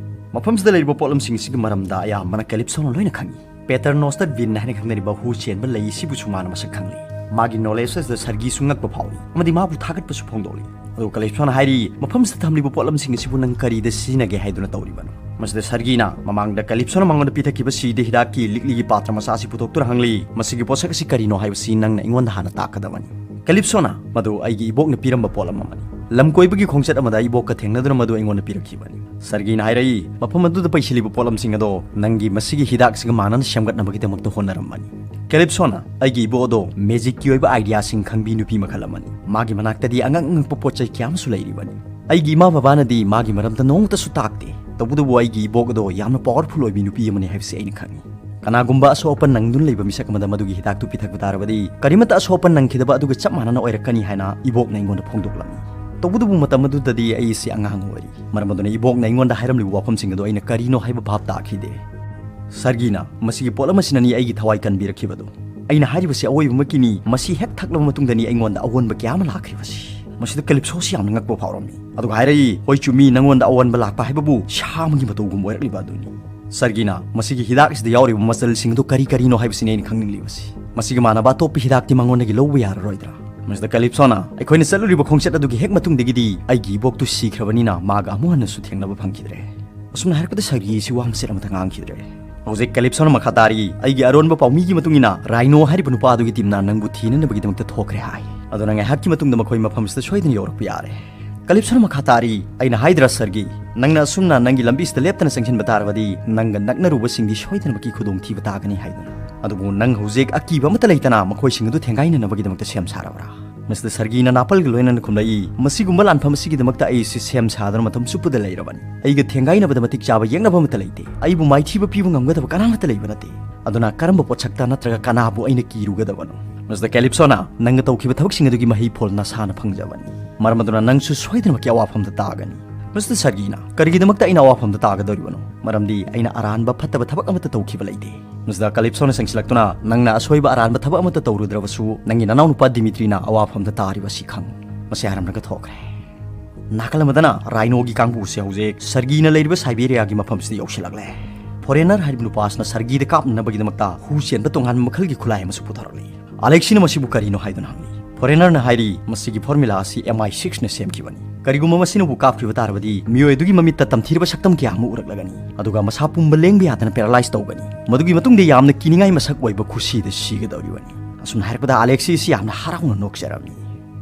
ꯃꯐꯝꯁꯤꯗ ꯂꯩꯔꯤꯕ ꯄꯣꯠꯂꯝꯁꯤꯡ ꯑꯁꯤꯒꯤ ꯃꯔꯝꯗ ꯑꯌꯥꯝꯕꯅ ꯀꯦꯂꯤꯞꯁꯣꯅ ꯂꯣꯏꯅ ꯈꯪꯏ꯫ ꯄꯦꯇꯔꯅꯣꯁꯇꯔ ꯕꯤꯟ ꯍꯥꯏꯅ ꯈꯪꯅꯔꯤꯕ ꯍꯨ ꯆꯦꯟꯕ ꯂꯩ ꯑꯁꯤꯕꯨꯁꯨ ꯃꯥꯅ ꯃꯁꯛ ꯈꯪꯂꯤ꯫ ꯃꯥꯒꯤ ꯅꯣꯂꯦꯖ ꯑꯁꯤꯗ ꯁꯔꯒꯤꯁꯨ ꯉꯛꯄ ꯐꯥꯎꯏ ꯑꯃꯗꯤ ꯃꯥꯕꯨ ꯊꯥꯒꯠꯄꯁꯨ ꯐꯣꯡꯗꯣꯛꯂꯤ꯫ ꯑꯗꯨꯒ ꯀꯦꯂꯤꯞꯁꯣꯅ ꯍꯥꯏꯔꯤ, "ꯃꯐꯝꯁꯤꯗ ꯊꯝꯂꯤꯕ ꯄꯣꯠꯂꯝꯁꯤꯡ ꯑꯁꯤꯕꯨ ꯅꯪ ꯀꯔꯤꯗ ꯁꯤꯖꯤꯟꯅꯒꯦ ꯍꯥꯏꯗꯨꯅ ꯇꯧꯔꯤꯕꯅꯣ?" ꯃꯁꯤꯗ ꯁꯔꯒꯤꯅ ꯃꯃꯥꯡꯗ ꯀꯦꯂꯤꯞꯁꯣꯅ ꯃꯉꯣꯟꯗ ꯄꯤꯊꯛꯈꯤꯕ ꯁꯤꯗ ꯍꯤꯗꯥꯛꯀꯤ ꯂꯤꯛꯂꯤꯒꯤ ꯄꯥꯇ꯭ꯔ ꯃꯆꯥ ꯑꯁꯤ ꯄꯨꯊꯣꯛꯇꯨꯅ ꯍꯪꯂꯤ, "ꯃꯁꯤꯒꯤ ꯄꯣꯠꯁꯛ ꯑꯁꯤ ꯀꯔꯤꯅꯣ ꯍꯥꯏꯕꯁꯤ ꯅꯪꯅ ꯑꯩꯉꯣꯟꯗ ꯍꯥꯟꯅ ꯇꯥꯛꯀꯗꯕꯅꯤ꯫" ꯀꯦꯂꯤꯞꯁꯣꯅ, "ꯃꯗꯨ ꯑꯩꯒꯤ ꯏꯕꯣꯛꯅ ꯄꯤꯔꯝꯕ ꯄꯣꯠꯂꯝ ꯑꯃꯅꯤ꯫ ꯂꯝ ꯀꯣꯏꯕꯒꯤ ꯈꯣꯡꯆꯠ ꯑꯃꯗ ꯏꯕꯣꯛꯀ ꯊꯦꯡꯅꯗꯨꯅ ꯃꯗꯨ ꯑꯩꯉꯣꯟꯗ ꯄꯤꯔꯛꯈꯤꯕꯅꯤ꯫ ꯁꯔꯒꯤꯅ ꯍꯥꯏꯔꯛꯏ, ꯃꯐꯝ ꯑꯗꯨꯗ ꯄꯩꯁꯤꯜꯂꯤꯕ ꯄꯣꯠꯂꯝꯁꯤꯡ ꯑꯗꯣ ꯅꯪꯒꯤ ꯃꯁꯤꯒꯤ ꯍꯤꯗꯥꯛꯁꯤꯒ ꯃꯥꯟꯅꯅ ꯁꯦꯝꯒꯠꯅꯕꯒꯤꯗꯃꯛꯇ ꯍꯣꯠꯅꯔꯝꯕꯅꯤ꯫ ꯀꯦꯂꯤꯞꯁꯣꯅ ꯑꯩꯒꯤ ꯏꯕꯣꯛ ꯑꯗꯣ ꯃꯦꯖꯤꯛꯀꯤ ꯑꯣꯏꯕ ꯑꯥꯏꯗꯤꯌꯥꯁꯤꯡ ꯈꯪꯕꯤ ꯅꯨꯄꯤ ꯃꯈꯜ ꯑꯃꯅꯤ꯫ ꯃꯥꯒꯤ ꯃꯅꯥꯛꯇꯗꯤ ꯑꯉꯛ ꯑꯉꯛꯄ ꯄꯣꯠ ꯆꯩ ꯀꯌꯥ ꯑꯃꯁꯨ ꯂꯩꯔꯤꯕꯅꯤ꯫ ꯑꯩꯒꯤ ꯏꯃꯥ ꯕꯕꯥꯅꯗꯤ ꯃꯥꯒꯤ ꯃꯔꯝꯗ ꯅꯣꯡꯃꯇꯁꯨ ꯇꯥꯛꯇꯦ꯫ ꯇꯧꯕꯇꯕꯨ ꯑꯩꯒꯤ ꯏꯕꯣꯛ ꯑꯗꯣ ꯌꯥꯝꯅ ꯄꯥꯋꯔꯐꯨꯜ ꯑꯣꯏꯕꯤ ꯅꯨꯄꯤ ꯑꯃꯅꯤ ꯍꯥꯏꯕꯁꯤ ꯑꯩꯅ ꯈꯪꯏ꯫ ꯀꯅꯥꯒꯨꯝꯕ ꯑꯁꯣꯛ ꯑꯄꯟ ꯅꯪꯗꯨꯅ ꯂꯩꯕ ꯃꯤꯁꯛ ꯑꯃꯗ ꯃꯗꯨꯒꯤ ꯍꯤꯗꯥꯛꯇꯨ ꯄꯤꯊꯛꯄ ꯇꯥꯔꯕꯗꯤ ꯀꯔꯤꯃꯠꯇ ꯑꯁꯣꯛ ꯑꯄꯟ ꯅꯪꯈꯤꯗꯕ ꯑꯗꯨꯒ ꯆꯞ ꯃꯥꯟꯅꯅ ꯑꯣꯏꯔꯛꯀꯅꯤ ꯍꯥꯏꯅ ꯏꯕꯣꯛꯅ ꯑꯩꯉꯣꯟꯗ ꯐꯣꯡꯗꯣꯛꯂꯝꯃꯤ꯫ ꯇꯧꯕꯇꯕꯨ ꯃꯇꯝ ꯑꯗꯨꯗꯗꯤ ꯑꯩꯁꯤ ꯑꯉꯥꯡ ꯑꯣꯏꯔꯤ꯫ ꯃꯔꯝ ꯑꯗꯨꯅ ꯏꯕꯣꯛꯅ ꯑꯩꯉꯣꯟꯗ ꯍꯥꯏꯔꯝꯂꯤꯕ ꯋꯥꯐꯝꯁꯤꯡ ꯑꯗꯨ ꯑꯩꯅ ꯀꯔꯤꯅꯣ ꯍꯥꯏꯕ ꯚꯥꯞ ꯇꯥꯈꯤꯗꯦ꯫ ꯁꯔꯒꯤꯅ ꯃꯁꯤꯒꯤ ꯄꯣꯠꯂꯝ ꯑꯁꯤꯅꯅꯤ ꯑꯩꯒꯤ ꯊꯋꯥꯏ ꯀꯟꯕꯤꯔꯛꯈꯤꯕꯗꯨ꯫ ꯑꯩꯅ ꯍꯥꯏꯔꯤꯕꯁꯤ ꯑꯋꯣꯏꯕꯃꯛꯀꯤꯅꯤ꯫ ꯃꯁꯤ ꯍꯦꯛ ꯊꯛꯂꯕ ꯃꯇꯨꯡꯗꯅꯤ ꯑꯩꯉꯣꯟꯗ ꯑꯑꯣꯟꯕ ꯀꯌꯥ ꯑꯃ ꯂꯥꯛꯈ꯭ꯔꯤꯕꯁꯤ꯫ ꯃꯁꯤꯗ ꯀꯦꯂꯤꯞꯁꯣꯁꯤ ꯌꯥꯝꯅ ꯉꯛꯄ ꯐꯥꯎꯔꯝꯃꯤ꯫ ꯑꯗꯨꯒ ꯍꯥꯏꯔꯛꯏ, "ꯍꯣꯏ ꯆꯨꯝꯃꯤ, ꯅꯉꯣꯟꯗ ꯑꯑꯣꯟꯕ ꯂꯥꯛꯄ ꯍꯥꯏꯕꯕꯨ ꯁꯥ ꯑꯃꯒꯤ ꯃꯇꯧꯒꯨꯝꯕ ꯑꯣꯏꯔꯛꯂꯤꯕ ꯑꯗꯨꯅꯤ꯫" ꯁꯔꯒꯤꯅ ꯃꯁꯤꯒꯤ ꯍꯤꯗꯥꯛ ꯑꯁꯤꯗ ꯌꯥꯎꯔꯤꯕ ꯃꯆꯜꯁꯤꯡ ꯑꯗꯨ ꯀꯔꯤ ꯀꯔꯤꯅꯣ ꯍꯥꯏꯕꯁꯤꯅꯤ ꯑꯩꯅ ꯈꯪꯅꯤꯡꯂꯤꯕꯁꯤ꯫ ꯃꯁꯤꯒ ꯃꯥꯟꯅꯕ ꯑꯇꯣꯞꯄ ꯍꯤꯗꯥꯛꯇꯤ ꯃꯉꯣꯟꯗꯒꯤ ꯂꯧꯕ ꯌꯥꯔꯔꯣꯏꯗ꯭ꯔꯥ? ꯃꯁꯤꯗ ꯀꯦꯂꯤꯞꯁꯣꯅ, "ꯑꯩꯈꯣꯏꯅ ꯆꯠꯂꯨꯔꯤꯕ ꯈꯣꯡꯆꯠ ꯑꯗꯨꯒꯤ ꯍꯦꯛ ꯃꯇꯨꯡꯗꯒꯤꯗꯤ ꯑꯩꯒꯤ ꯏꯕꯣꯛꯇꯨ ꯁꯤꯈ꯭ꯔꯕꯅꯤꯅ ꯃꯥꯒ ꯑꯃꯨꯛ ꯍꯟꯅꯁꯨ ꯊꯦꯡꯅꯕ ꯐꯪꯈꯤꯗ꯭ꯔꯦ꯫" ꯑꯁꯨꯝꯅ ꯍꯥꯏꯔꯛꯄꯗ ꯁꯔꯒꯤꯁꯤ ꯋꯥ ꯃꯆꯦꯠ ꯑꯃꯠꯇ ꯉꯥꯡꯈꯤꯗ꯭ꯔꯦ꯫ ꯍꯧꯖꯤꯛ ꯀꯦꯂꯤꯞꯁꯣꯅ ꯃꯈꯥ ꯇꯥꯔꯤ, "ꯑꯩꯒꯤ ꯑꯔꯣꯟꯕ ꯄꯥꯎꯃꯤꯒꯤ ꯃꯇꯨꯡ ꯏꯟꯅ ꯔꯥꯏꯅꯣ ꯍꯥꯏꯔꯤꯕ ꯅꯨꯄꯥ ꯑꯗꯨꯒꯤ ꯇꯤꯝꯅ ꯅꯪꯕꯨ ꯊꯤꯅꯅꯕꯒꯤꯗꯃꯛꯇ ꯊꯣꯛꯈ꯭ꯔꯦ ꯍꯥꯏ꯫ ꯑꯗꯨꯅ ꯉꯥꯏꯍꯥꯛꯀꯤ ꯃꯇꯨꯡꯗ ꯃꯈꯣꯏ ꯃꯐꯝꯁꯤꯗ ꯁꯣꯏꯗꯅ ꯌꯧꯔꯛꯄ ꯌꯥꯔꯦ꯫" ꯀꯦꯂꯤꯞꯁꯣꯅ ꯃꯈꯥ ꯇꯥꯔꯤ, "ꯑꯩꯅ ꯍꯥꯏꯗ꯭ꯔꯥ ꯁꯔꯒꯤ, ꯅꯪꯅ ꯑꯁꯨꯝꯅ ꯅꯪꯒꯤ ꯂꯝꯕꯤꯁꯤꯗ ꯂꯦꯞꯇꯅ ꯆꯪꯁꯤꯟꯕ ꯇꯥꯔꯕꯗꯤ ꯅꯪꯒ ꯅꯛꯅꯔꯨꯕꯁꯤꯡꯗꯤ ꯁꯣꯏꯗꯅꯃꯛꯀꯤ ꯈꯨꯗꯣꯡꯊꯤꯕ ꯇꯥꯒꯅꯤ ꯍꯥꯏꯗꯨꯅ꯫ ꯑꯗꯨꯕꯨ ꯅꯪ ꯍꯧꯖꯤꯛ ꯑꯀꯤꯕ ꯑꯃꯠꯇ ꯂꯩꯇꯅ ꯃꯈꯣꯏꯁꯤꯡ ꯑꯗꯨ ꯊꯦꯡꯒꯥꯏꯅꯅꯕꯒꯤꯗꯃꯛꯇ ꯁꯦꯝ ꯁꯥꯔꯕ꯭ꯔꯥ?" ꯃꯁꯤꯗ ꯁꯔꯒꯤꯅ ꯅꯥꯄꯜꯒ ꯂꯣꯏꯅꯅ ꯈꯨꯝꯂꯛꯏ, "ꯃꯁꯤꯒꯨꯝꯕ ꯂꯥꯟꯐꯝ ꯑꯁꯤꯒꯤꯗꯃꯛꯇ ꯑꯩꯁꯤ ꯁꯦꯝ ꯁꯥꯗꯨꯅ ꯃꯇꯝ ꯆꯨꯞꯄꯗ ꯂꯩꯔꯕꯅꯤ꯫ ꯑꯩꯒ ꯊꯦꯡꯒꯥꯏꯅꯕꯗ ꯃꯇꯤꯛ ꯆꯥꯕ ꯌꯦꯛꯅꯕ ꯑꯃꯠꯇ ꯂꯩꯇꯦ꯫ ꯑꯩꯕꯨ ꯃꯥꯏꯊꯤꯕ ꯄꯤꯕ ꯉꯝꯒꯗꯕ ꯀꯅꯥꯃꯠꯇ ꯂꯩꯕ ꯅꯠꯇꯦ꯫ ꯑꯗꯨꯅ ꯀꯔꯝꯕ ꯄꯣꯠꯁꯛꯇ ꯅꯠꯇ꯭ꯔꯒ ꯀꯅꯥꯕꯨ ꯑꯩꯅ ꯀꯤꯔꯨꯒꯗꯕꯅꯣ?" ꯃꯁꯤꯗ ꯀꯦꯂꯤꯞꯁꯣꯅ, "ꯅꯪꯅ ꯇꯧꯈꯤꯕ ꯊꯕꯛꯁꯤꯡ ꯑꯗꯨꯒꯤ ꯃꯍꯩ ꯐꯣꯜ ꯅꯁꯥꯅ ꯐꯪꯖꯕꯅꯤ꯫ ꯃꯔꯝ ꯑꯗꯨꯅ ꯅꯪꯁꯨ ꯁꯣꯏꯗꯅꯃꯛꯀꯤ ꯑꯋꯥꯐꯝꯗ ꯇꯥꯒꯅꯤ꯫" ꯃꯁꯤꯗ ꯁꯔꯒꯤꯅ, "ꯀꯔꯤꯒꯤꯗꯃꯛꯇ ꯑꯩꯅ ꯑꯋꯥꯐꯝꯗ ꯇꯥꯒꯗꯧꯔꯤꯕꯅꯣ? ꯃꯔꯝꯗꯤ ꯑꯩꯅ ꯑꯔꯥꯟꯕ ꯐꯠꯇꯕ ꯊꯕꯛ ꯑꯃꯠꯇ ꯇꯧꯈꯤꯕ ꯂꯩꯇꯦ꯫" ꯃꯁꯤꯗ ꯀꯦꯂꯤꯞꯁꯣꯅ ꯆꯪꯁꯤꯜꯂꯛꯇꯨꯅ, "ꯅꯪꯅ ꯑꯁꯣꯏꯕ ꯑꯔꯥꯟꯕ ꯊꯕꯛ ꯑꯃꯠꯇ ꯇꯧꯔꯨꯗ꯭ꯔꯕꯁꯨ ꯅꯪꯒꯤ ꯅꯅꯥꯎꯅꯨꯄꯥ ꯗꯤꯃꯤꯇ꯭ꯔꯤꯅ ꯑꯋꯥꯐꯝꯗ ꯇꯥꯔꯤꯕꯁꯤ ꯈꯪ꯫" ꯃꯁꯤ ꯍꯥꯏꯔꯝꯂꯒ ꯊꯣꯛꯈ꯭ꯔꯦ꯫ ꯅꯥꯀꯜ ꯑꯃꯗꯅ ꯔꯥꯏꯅꯣꯒꯤ ꯀꯥꯡꯕꯨꯁꯦ ꯍꯧꯖꯤꯛ ꯁꯔꯒꯤꯅ ꯂꯩꯔꯤꯕ ꯁꯥꯏꯕꯦꯔꯤꯌꯥꯒꯤ ꯃꯐꯝꯁꯤꯗ ꯌꯧꯁꯤꯜꯂꯛꯂꯦ꯫ ꯐꯣꯔꯦꯅꯔ ꯍꯥꯏꯔꯤꯕ ꯅꯨꯄꯥ ꯑꯁꯤꯅ ꯁꯔꯒꯤꯗ ꯀꯥꯞꯅꯅꯕꯒꯤꯗꯃꯛꯇ ꯍꯨ ꯆꯦꯟꯕ ꯇꯣꯉꯥꯟꯕ ꯃꯈꯜꯒꯤ ꯈꯨꯠꯂꯥꯏ ꯑꯃꯁꯨ ꯄꯨꯊꯣꯔꯛꯂꯤ꯫ ꯑꯂꯦꯛꯁꯤꯅ ꯃꯁꯤꯕꯨ ꯀꯔꯤꯅꯣ ꯍꯥꯏꯗꯨꯅ ꯍꯪꯂꯤ꯫ ꯐꯣꯔꯦꯅꯔꯅ ꯍꯥꯏꯔꯤ, "ꯃꯁꯤꯒꯤ ꯐꯣꯔꯃꯨꯂꯥ ꯑꯁꯤ ꯑꯦꯝ ꯑꯥꯏ ꯁꯤꯛꯁꯅ ꯁꯦꯝꯈꯤꯕꯅꯤ꯫ ꯀꯔꯤꯒꯨꯝꯕ ꯃꯁꯤꯅꯕꯨ ꯀꯥꯞꯈꯤꯕ ꯇꯥꯔꯕꯗꯤ ꯃꯤꯑꯣꯏ ꯑꯗꯨꯒꯤ ꯃꯃꯤꯠꯇ ꯇꯝꯊꯤꯔꯕ ꯁꯛꯇꯝ ꯀꯌꯥ ꯑꯃ ꯎꯔꯛꯂꯒꯅꯤ꯫ ꯑꯗꯨꯒ ꯃꯁꯥ ꯄꯨꯝꯕ ꯂꯦꯡꯕ ꯌꯥꯗꯅ ꯄꯦꯔꯥꯂꯥꯏꯁ ꯇꯧꯒꯅꯤ꯫ ꯃꯗꯨꯒꯤ ꯃꯇꯨꯡꯗ ꯌꯥꯝꯅ ꯀꯤꯅꯤꯡꯉꯥꯏ ꯃꯁꯛ ꯑꯣꯏꯕ ꯈꯨꯁꯤꯗ ꯁꯤꯒꯗꯧꯔꯤꯕꯅꯤ꯫" ꯑꯁꯨꯝꯅ ꯍꯥꯏꯔꯛꯄꯗ ꯑꯂꯦꯛꯁꯤꯁꯤ ꯌꯥꯝꯅ ꯍꯔꯥꯎꯅ ꯅꯣꯛꯆꯔꯝꯃꯤ꯫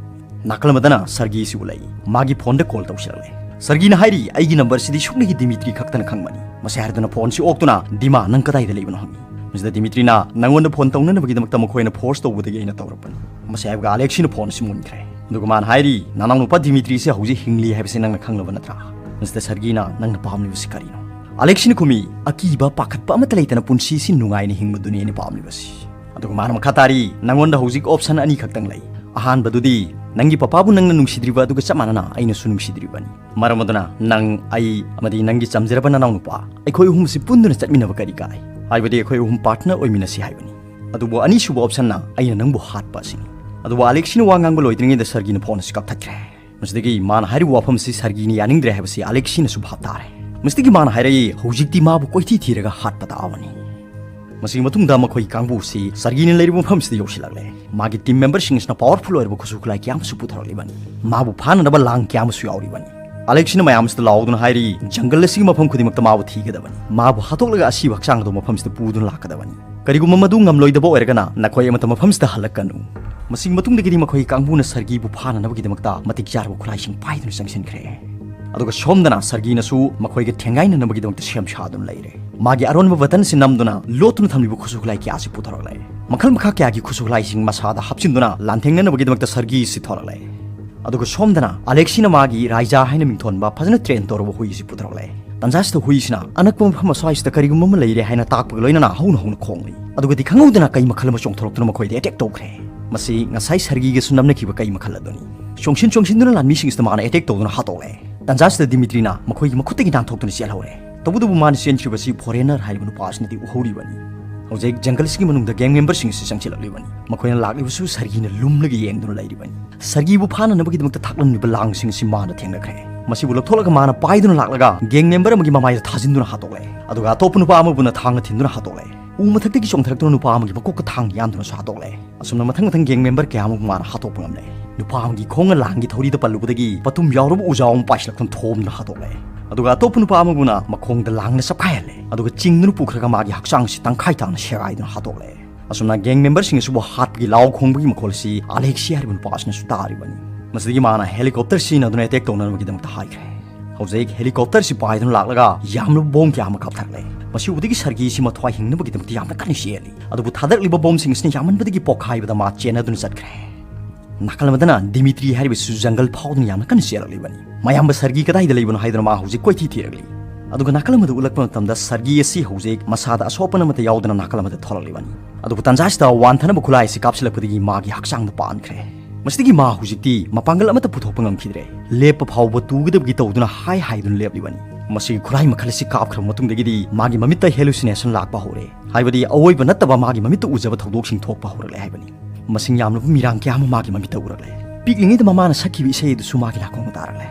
ꯅꯥꯀꯜ ꯑꯃꯗꯅ ꯁꯔꯒꯤꯁꯤꯕꯨ ꯂꯩ꯫ ꯃꯥꯒꯤ ꯐꯣꯟꯗ ꯀꯣꯜ ꯇꯧꯁꯤꯜꯂꯛꯂꯦ꯫ ꯁꯔꯒꯤꯅ ꯍꯥꯏꯔꯤ, "ꯑꯩꯒꯤ ꯅꯝꯕꯔꯁꯤꯗꯤ ꯁꯨꯞꯅꯒꯤ ꯗꯤꯃꯤꯇ꯭ꯔꯤ ꯈꯛꯇꯅ ꯈꯪꯕꯅꯤ"꯫ ꯃꯁꯤ ꯍꯥꯏꯔꯗꯨꯅ ꯐꯣꯟꯁꯤ ꯑꯣꯛꯇꯨꯅ, "ꯗꯤꯃꯥ, ꯅꯪ ꯀꯗꯥꯏꯗ ꯂꯩꯕꯅꯣ?" ꯍꯪꯉꯤ꯫ ꯃꯁꯤꯗ ꯗꯤꯃꯤꯇ꯭ꯔꯤꯅ, "ꯅꯪꯉꯣꯟꯗ ꯐꯣꯟ ꯇꯧꯅꯅꯕꯒꯤꯗꯃꯛꯇ ꯃꯈꯣꯏꯅ ꯐꯣꯔꯁ ꯇꯧꯕꯗꯒꯤ ꯑꯩꯅ ꯇꯧꯔꯛꯄꯅꯤ"꯫ ꯃꯁꯤ ꯍꯥꯏꯕꯒ ꯑꯂꯦꯛꯁꯤꯅ ꯐꯣꯟꯁꯤ ꯃꯨꯟꯈ꯭ꯔꯦ꯫ ꯑꯗꯨꯒ ꯃꯥꯅ ꯍꯥꯏꯔꯤ, "ꯅꯅꯥꯎꯅꯨꯄꯥ ꯗꯤꯃꯤꯇ꯭ꯔꯤꯁꯦ ꯍꯧꯖꯤꯛ ꯍꯤꯡꯂꯤ ꯍꯥꯏꯕꯁꯤ ꯅꯪꯅ ꯈꯪꯂꯕ ꯅꯠꯇ꯭ꯔꯥ?" ꯃꯁꯤꯗ ꯁꯔꯒꯤꯅ, "ꯅꯪꯅ ꯄꯥꯝꯂꯤꯕꯁꯤ ꯀꯔꯤꯅꯣ?" ꯑꯂꯦꯛꯁꯤꯅ ꯈꯨꯝꯃꯤ, "ꯑꯀꯤꯕ ꯄꯥꯈꯠꯄ ꯑꯃꯠꯇ ꯂꯩꯇꯅ ꯄꯨꯟꯁꯤꯁꯤ ꯅꯨꯡꯉꯥꯏꯅ ꯍꯤꯡꯕꯗꯨꯅꯤ ꯑꯩꯅ ꯄꯥꯝꯂꯤꯕꯁꯤ"꯫ ꯑꯗꯨꯒ ꯃꯥꯅ ꯃꯈꯥ ꯇꯥꯔꯤ, "ꯅꯪꯉꯣꯟꯗ ꯍꯧꯖꯤꯛ ꯑꯣꯞꯁꯟ ꯑꯅꯤꯈꯛꯇꯪ ꯂꯩ꯫ ꯑꯍꯥꯟꯕꯗꯨꯗꯤ ꯅꯪꯒꯤ ꯄꯄꯥꯕꯨ ꯅꯪꯅ ꯅꯨꯡꯁꯤꯗ꯭ꯔꯤꯕ ꯑꯗꯨꯒ ꯆꯞ ꯃꯥꯟꯅꯅ ꯑꯩꯅꯁꯨ ꯅꯨꯡꯁꯤꯗ꯭ꯔꯤꯕꯅꯤ꯫ ꯃꯔꯝ ꯑꯗꯨꯅ ꯅꯪ, ꯑꯩ ꯑꯃꯗꯤ ꯅꯪꯒꯤ ꯆꯝꯖꯔꯕ ꯅꯅꯥꯎꯅꯨꯄꯥ, ꯑꯩꯈꯣꯏ ꯑꯍꯨꯝꯁꯤ ꯄꯨꯟꯗꯨꯅ ꯆꯠꯃꯤꯟꯅꯕ ꯀꯔꯤ ꯀꯥꯏ? ꯍꯥꯏꯕꯗꯤ ꯑꯩꯈꯣꯏ ꯑꯍꯨꯝ ꯄꯥꯔꯠꯅꯔ ꯑꯣꯏꯃꯤꯟꯅꯁꯤ ꯍꯥꯏꯕꯅꯤ꯫ ꯑꯗꯨꯕꯨ ꯑꯅꯤꯁꯨꯕ ꯑꯣꯞꯁꯟꯅ ꯑꯩꯅ ꯅꯪꯕꯨ ꯍꯥꯠꯄ ꯑꯁꯤꯅꯤ"꯫ ꯑꯗꯨꯕꯨ ꯑꯂꯦꯛꯁꯤꯅ ꯋꯥ ꯉꯥꯡꯕ ꯂꯣꯏꯗ꯭ꯔꯤꯉꯩꯗ ꯁꯔꯒꯤꯅ ꯐꯣꯟ ꯑꯁꯤ ꯀꯛꯊꯠꯈ꯭ꯔꯦ꯫ ꯃꯁꯤꯗꯒꯤ ꯃꯥꯅ ꯍꯥꯏꯔꯤꯕ ꯋꯥꯐꯝꯁꯤ ꯁꯔꯒꯤꯅ ꯌꯥꯅꯤꯡꯗ꯭ꯔꯦ ꯍꯥꯏꯕꯁꯤ ꯑꯂꯦꯛꯁꯤꯅꯁꯨ ꯚꯥꯞ ꯇꯥꯔꯦ꯫ ꯃꯁꯤꯗꯒꯤ ꯃꯥꯅ ꯍꯥꯏꯔꯛꯏ, "ꯍꯧꯖꯤꯛꯇꯤ ꯃꯥꯕꯨ ꯀꯣꯏꯊꯤ ꯊꯤꯔꯒ ꯍꯥꯠꯄ ꯇꯥꯕꯅꯤ"꯫ ꯃꯁꯤꯒꯤ ꯃꯇꯨꯡꯗ ꯃꯈꯣꯏꯒꯤ ꯀꯥꯡꯕꯨꯁꯤ ꯁꯔꯒꯤꯅ ꯂꯩꯔꯤꯕ ꯃꯐꯝꯁꯤꯗ ꯌꯧꯁꯤꯜꯂꯛꯂꯦ꯫ ꯃꯥꯒꯤ ꯇꯤꯝ ꯃꯦꯝꯕꯔꯁꯤꯡ ꯑꯁꯤꯅ ꯄꯥꯋꯔꯐꯨꯜ ꯑꯣꯏꯔꯕ ꯈꯨꯠꯁꯨ ꯈꯨꯠꯂꯥꯏ ꯀꯌꯥ ꯑꯃꯁꯨ ꯄꯨꯊꯣꯔꯛꯂꯤꯕꯅꯤ꯫ ꯃꯥꯕꯨ ꯐꯥꯅꯅꯕ ꯂꯥꯡ ꯀꯌꯥ ꯑꯃꯁꯨ ꯌꯥꯎꯔꯤꯕꯅꯤ꯫ ꯑꯂꯦꯛꯁꯤꯅ ꯃꯌꯥꯝꯁꯤꯗ ꯂꯥꯎꯗꯨꯅ ꯍꯥꯏꯔꯤ, "ꯖꯪꯒꯜ ꯑꯁꯤꯒꯤ ꯃꯐꯝ ꯈꯨꯗꯤꯡꯃꯛꯇ ꯃꯥꯕꯨ ꯊꯤꯒꯗꯕꯅꯤ꯫ ꯃꯥꯕꯨ ꯍꯥꯠꯇꯣꯛꯂꯒ ꯑꯁꯤꯕ ꯍꯛꯆꯥꯡ ꯑꯗꯨ ꯃꯐꯝꯁꯤꯗ ꯄꯨꯗꯨꯅ ꯂꯥꯛꯀꯗꯕꯅꯤ꯫ ꯀꯔꯤꯒꯨꯝꯕ ꯃꯗꯨ ꯉꯝꯂꯣꯏꯗꯕ ꯑꯣꯏꯔꯒꯅ ꯅꯈꯣꯏ ꯑꯃꯠꯇ ꯃꯐꯝꯁꯤꯗ ꯍꯜꯂꯛꯀꯅꯨ"꯫ ꯃꯁꯤꯒꯤ ꯃꯇꯨꯡꯗꯒꯤꯗꯤ ꯃꯈꯣꯏꯒꯤ ꯀꯥꯡꯕꯨꯅ ꯁꯔꯒꯤꯕꯨ ꯐꯥꯅꯅꯕꯒꯤꯗꯃꯛꯇ ꯃꯇꯤꯛ ꯆꯥꯔꯕ ꯈꯨꯠꯂꯥꯏꯁꯤꯡ ꯄꯥꯏꯗꯨꯅ ꯆꯪꯁꯤꯟꯈ꯭ꯔꯦ꯫ ꯑꯗꯨꯒ ꯁꯣꯝꯗꯅ ꯁꯔꯒꯤꯅꯁꯨ ꯃꯈꯣꯏꯒ ꯊꯦꯡꯒꯥꯏꯅꯅꯕꯒꯤꯗꯃꯛꯇ ꯁꯦꯝ ꯁꯥꯗꯨꯅ ꯂꯩꯔꯦ꯫ ꯃꯥꯒꯤ ꯑꯔꯣꯟꯕ ꯕꯇꯟꯁꯤ ꯅꯝꯗꯨꯅ ꯂꯣꯠꯇꯨꯅ ꯊꯝꯂꯤꯕ ꯈꯨꯠꯁꯨ ꯈꯨꯠꯂꯥꯏ ꯀꯌꯥꯁꯤ ꯄꯨꯊꯣꯔꯛꯂꯦ꯫ ꯃꯈꯜ ꯃꯈꯥ ꯀꯌꯥꯒꯤ ꯈꯨꯠꯁꯨ ꯈꯨꯠꯂꯥꯏꯁꯤꯡ ꯃꯁꯥꯗ ꯍꯥꯞꯆꯤꯟꯗꯨꯅ ꯂꯥꯟꯊꯦꯡꯅꯅꯕꯒꯤꯗꯃꯛꯇ ꯁꯔꯒꯤꯁꯤ ꯊꯣꯔꯛꯂꯦ꯫ ꯑꯗꯨꯒ ꯁꯣꯝꯗꯅ ꯑꯂꯦꯛꯁꯤꯅ ꯃꯥꯒꯤ ꯔꯥꯏꯖꯥ ꯍꯥꯏꯅ ꯃꯤꯡꯊꯣꯟꯕ ꯐꯖꯅ ꯇ꯭ꯔꯦꯟ ꯇꯧꯔꯕ ꯍꯨꯏꯁꯤ ꯄꯨꯊꯣꯔꯛꯂꯦ꯫ ꯇꯟꯖꯥꯁꯤꯗ ꯍꯨꯏꯁꯤꯅ ꯑꯅꯛꯄ ꯃꯐꯝ ꯑꯁ꯭ꯋꯥꯏꯁꯤꯗ ꯀꯔꯤꯒꯨꯝꯕ ꯑꯃ ꯂꯩꯔꯦ ꯍꯥꯏꯅ ꯇꯥꯛꯄꯒ ꯂꯣꯏꯅꯅ ꯍꯧꯅ ꯍꯧꯅ ꯈꯣꯡꯂꯤ꯫ ꯑꯗꯨꯒꯗꯤ ꯈꯪꯍꯧꯗꯅ ꯀꯩ ꯃꯈꯜ ꯑꯃ ꯆꯣꯡꯊꯣꯔꯛꯇꯨꯅ ꯃꯈꯣꯏꯗ ꯑꯦꯇꯦꯛ ꯇꯧꯈ꯭ꯔꯦ꯫ ꯃꯁꯤ ꯉꯁꯥꯏ ꯁꯔꯒꯤꯒꯁꯨ ꯅꯝꯅꯈꯤꯕ ꯀꯩ ꯃꯈꯜ ꯑꯗꯨꯅꯤ꯫ ꯆꯣꯡꯁꯤꯟ ꯆꯣꯡꯁꯤꯟꯗꯨꯅ ꯂꯥꯟꯃꯤꯁꯤꯡꯁꯤꯗ ꯃꯥꯅ ꯑꯦꯇꯦꯛ ꯇꯧꯗꯨꯅ ꯍꯥꯠꯇꯣꯛꯂꯦ꯫ ꯇꯟꯖꯥꯁꯤꯗ ꯗꯤꯃꯤꯇ꯭ꯔꯤꯅ ꯃꯈꯣꯏꯒꯤ ꯃꯈꯨꯠꯇꯒꯤ ꯅꯥꯟꯊꯣꯛꯇꯨꯅ ꯆꯦꯜꯍꯧꯔꯦ꯫ ꯇꯧꯕꯇꯕꯨ ꯃꯥꯅ ꯆꯦꯟꯈꯤꯕꯁꯤ ꯐꯣꯔꯦꯅꯔ ꯍꯥꯏꯔꯤꯕ ꯅꯨꯄꯥ ꯑꯁꯤꯅꯗꯤ ꯎꯍꯧꯔꯤꯕꯅꯤ꯫ ꯍꯧꯖꯤꯛ ꯖꯪꯒꯜꯁꯤꯒꯤ ꯃꯅꯨꯡꯗ ꯒꯦꯡ ꯃꯦꯝꯕꯔꯁꯤꯡ ꯑꯁꯤ ꯆꯪꯁꯤꯜꯂꯛꯂꯤꯕꯅꯤ꯫ ꯃꯈꯣꯏꯅ ꯂꯥꯛꯂꯤꯕꯁꯨ ꯁꯔꯒꯤꯅ ꯂꯨꯝꯂꯒ ꯌꯦꯡꯗꯨꯅ ꯂꯩꯔꯤꯕꯅꯤ꯫ ꯁꯔꯒꯤꯕꯨ ꯐꯥꯅꯅꯕꯒꯤꯗꯃꯛꯇ ꯊꯥꯛꯂꯝꯂꯤꯕ ꯂꯥꯡꯁꯤꯡ ꯑꯁꯤ ꯃꯥꯅ ꯊꯦꯡꯅꯈ꯭ꯔꯦ꯫ ꯃꯁꯤꯕꯨ ꯂꯧꯊꯣꯛꯂꯒ ꯃꯥꯅ ꯄꯥꯏꯗꯨꯅ ꯂꯥꯛꯂꯒ ꯒꯦꯡ ꯃꯦꯝꯕꯔ ꯑꯃꯒꯤ ꯃꯃꯥꯏꯗ ꯊꯥꯖꯤꯟꯗꯨꯅ ꯍꯥꯠꯇꯣꯛꯂꯦ꯫ ꯑꯗꯨꯒ ꯑꯇꯣꯞꯄ ꯅꯨꯄꯥ ꯑꯃꯕꯨꯅ ꯊꯥꯡꯅ ꯊꯤꯟꯗꯨꯅ ꯍꯥꯠꯇꯣꯛꯂꯦ꯫ ꯎ ꯃꯊꯛꯇꯒꯤ ꯆꯣꯡꯊꯔꯛꯇꯨꯅ ꯅꯨꯄꯥ ꯑꯃꯒꯤ ꯃꯀꯣꯛꯇ ꯊꯥꯡ ꯌꯥꯟꯗꯨꯅꯁꯨ ꯍꯥꯠꯇꯣꯛꯂꯦ꯫ ꯑꯁꯨꯝꯅ ꯃꯊꯪ ꯃꯊꯪ ꯒꯦꯡ ꯃꯦꯝꯕꯔ ꯀꯌꯥ ꯑꯃꯕꯨ ꯃꯥꯅ ꯍꯥꯠꯇꯣꯛꯄ ꯉꯝꯂꯦ꯫ ꯅꯨꯄꯥ ꯑꯃꯒꯤ ꯈꯣꯡꯅ ꯂꯥꯡꯒꯤ ꯊꯧꯔꯤꯗ ꯄꯜꯂꯨꯕꯗꯒꯤ ꯄꯇꯨꯝ ꯌꯥꯎꯔꯕ ꯎꯖꯥꯎ ꯑꯃ ꯄꯥꯏꯁꯤꯜꯂꯛꯇꯨꯅ ꯊꯣꯝꯗꯨꯅ ꯍꯥꯠꯇꯣꯛꯂꯦ꯫ ꯑꯗꯨꯒ ꯑꯇꯣꯞꯄ ꯅꯨꯄꯥ ꯑꯃꯕꯨꯅ ꯃꯈꯣꯡꯗ ꯂꯥꯡꯅ ꯆꯞꯈꯥꯏꯍꯜꯂꯦ꯫ ꯑꯗꯨꯒ ꯆꯤꯡꯗꯨꯅ ꯄꯨꯈ꯭ꯔꯒ ꯃꯥꯒꯤ ꯍꯛꯆꯥꯡꯁꯤ ꯇꯪꯈꯥꯏ ꯇꯥꯅ ꯁꯦꯒꯥꯏꯗꯨꯅ ꯍꯥꯠꯇꯣꯛꯂꯦ꯫ ꯑꯁꯨꯝꯅ ꯒꯦꯡ ꯃꯦꯝꯕꯔꯁꯤꯡ ꯑꯁꯤꯕꯨ ꯍꯥꯠꯄꯒꯤ ꯂꯥꯎ ꯈꯣꯡꯕꯒꯤ ꯃꯈꯣꯜ ꯑꯁꯤ ꯑꯂꯦꯛꯁꯤ ꯍꯥꯏꯔꯤꯕ ꯅꯨꯄꯥ ꯑꯁꯤꯅꯁꯨ ꯇꯥꯔꯤꯕꯅꯤ꯫ ꯃꯁꯤꯗꯒꯤ ꯃꯥꯅ helicopter ꯁꯤꯖꯤꯟꯅꯗꯨꯅ attack ꯇꯧꯅꯅꯕꯒꯤꯗꯃꯛꯇ ꯍꯥꯏꯈ꯭ꯔꯦ꯫ ꯍꯧꯖꯤꯛ helicopter ꯁꯤ ꯄꯥꯏꯗꯨꯅ ꯂꯥꯛꯂꯒ ꯌꯥꯝꯂꯕ bomb ꯀꯌꯥ ꯑꯃ ꯀꯥꯞꯊꯔꯛꯂꯦ꯫ ꯃꯁꯤ ꯎꯕꯗꯒꯤ ꯁꯔꯒꯤ ꯑꯁꯤ ꯃꯊ꯭ꯋꯥꯏ ꯍꯤꯡꯅꯕꯒꯤꯗꯃꯛꯇ ꯌꯥꯝꯅ ꯀꯟꯅ ꯆꯦꯜꯂꯤ꯫ ꯑꯗꯨꯕꯨ ꯊꯥꯗꯔꯛꯂꯤꯕ bomb ꯁꯤꯡ ꯑꯁꯤꯅ ꯌꯥꯝꯃꯟꯕꯗꯒꯤ ꯄꯣꯛꯈꯥꯏꯕꯗ ꯃꯥ ꯆꯦꯟꯅꯗꯨꯅ ꯆꯠꯈ꯭ꯔꯦ꯫ ꯅꯥꯀꯜ ꯑꯃꯗꯅ ꯗꯤꯃꯤꯇ꯭ꯔꯤ ꯍꯥꯏꯔꯤꯕꯁꯤꯁꯨ ꯖꯪꯒꯜ ꯐꯥꯎꯗꯨꯅ ꯌꯥꯝꯅ ꯀꯟꯅ ꯆꯦꯜꯂꯛꯂꯤꯕꯅꯤ꯫ "ꯃꯌꯥꯝꯕ ꯁꯔꯒꯤ ꯀꯗꯥꯏꯗ ꯂꯩꯕꯅꯣ?" ꯍꯥꯏꯗꯨꯅ ꯃꯥ ꯍꯧꯖꯤꯛ ꯀꯣꯏꯊꯤ ꯊꯤꯔꯛꯂꯤ꯫ ꯑꯗꯨꯒ ꯅꯥꯀꯜ ꯑꯃꯗ ꯎꯠꯂꯛꯄ ꯃꯇꯝꯗ ꯁꯔꯒꯤ ꯑꯁꯤ ꯍꯧꯖꯤꯛ ꯃꯁꯥꯗ ꯑꯁꯣꯛꯄ ꯑꯃꯠꯇ ꯌꯥꯎꯗꯅ ꯅꯥꯀꯜ ꯑꯃꯗ ꯊꯣꯛꯂꯛꯂꯤꯕꯅꯤ꯫ ꯑꯗꯨꯕꯨ ꯇꯥꯟꯖꯥꯁꯤꯗ ꯋꯥꯟꯊꯅꯕ ꯈꯨꯠꯂꯥꯏ ꯑꯁꯤ ꯀꯥꯞꯁꯤꯜꯂꯛꯄꯗꯒꯤ ꯃꯥꯒꯤ ꯍꯛꯆꯥꯡꯗ ꯄꯥꯟꯈ꯭ꯔꯦ꯫ ꯃꯁꯤꯗꯒꯤ ꯃꯥ ꯍꯧꯖꯤꯛꯇꯤ ꯃꯄꯥꯡꯒꯜ ꯑꯃꯠꯇ ꯄꯨꯊꯣꯛꯄ ꯉꯝꯈꯤꯗ꯭ꯔꯦ꯫ ꯂꯦꯞꯄ ꯐꯥꯎꯕ ꯇꯨꯒꯗꯕꯒꯤ ꯇꯧꯗꯨꯅ ꯍꯥꯏ ꯍꯥꯏꯗꯨꯅ ꯂꯦꯞꯂꯤꯕꯅꯤ꯫ ꯃꯁꯤꯒꯤ ꯈꯨꯠꯂꯥꯏ ꯃꯈꯜ ꯑꯁꯤ ꯀꯥꯞꯈ꯭ꯔꯕ ꯃꯇꯨꯡꯗꯒꯤꯗꯤ ꯃꯥꯒꯤ ꯃꯃꯤꯠꯇ hallucination ꯂꯥꯛꯄ ꯍꯧꯔꯦ꯫ ꯍꯥꯏꯕꯗꯤ ꯑꯑꯣꯏꯕ ꯅꯠꯇꯕ ꯃꯥꯒꯤ ꯃꯃꯤꯠꯇ ꯎꯖꯕ ꯊꯧꯗꯣꯛꯁꯤꯡ ꯊꯣꯛꯄ ꯍꯧꯔꯛꯂꯦ ꯍꯥꯏꯕꯅꯤ꯫ ꯃꯁꯤꯡ ꯌꯥꯝꯂꯕ ꯃꯤꯔꯥꯡ ꯀꯌꯥ ꯑꯃ ꯃꯥꯒꯤ ꯃꯃꯤꯠꯇ ꯎꯔꯛꯂꯦ꯫ ꯄꯤꯛꯂꯤꯉꯩꯗ ꯃꯃꯥꯅ ꯁꯛꯈꯤꯕ ꯏꯁꯩ ꯑꯗꯨꯁꯨ ꯃꯥꯒꯤ ꯅꯥꯀꯣꯡꯗ ꯇꯥꯔꯛꯂꯦ꯫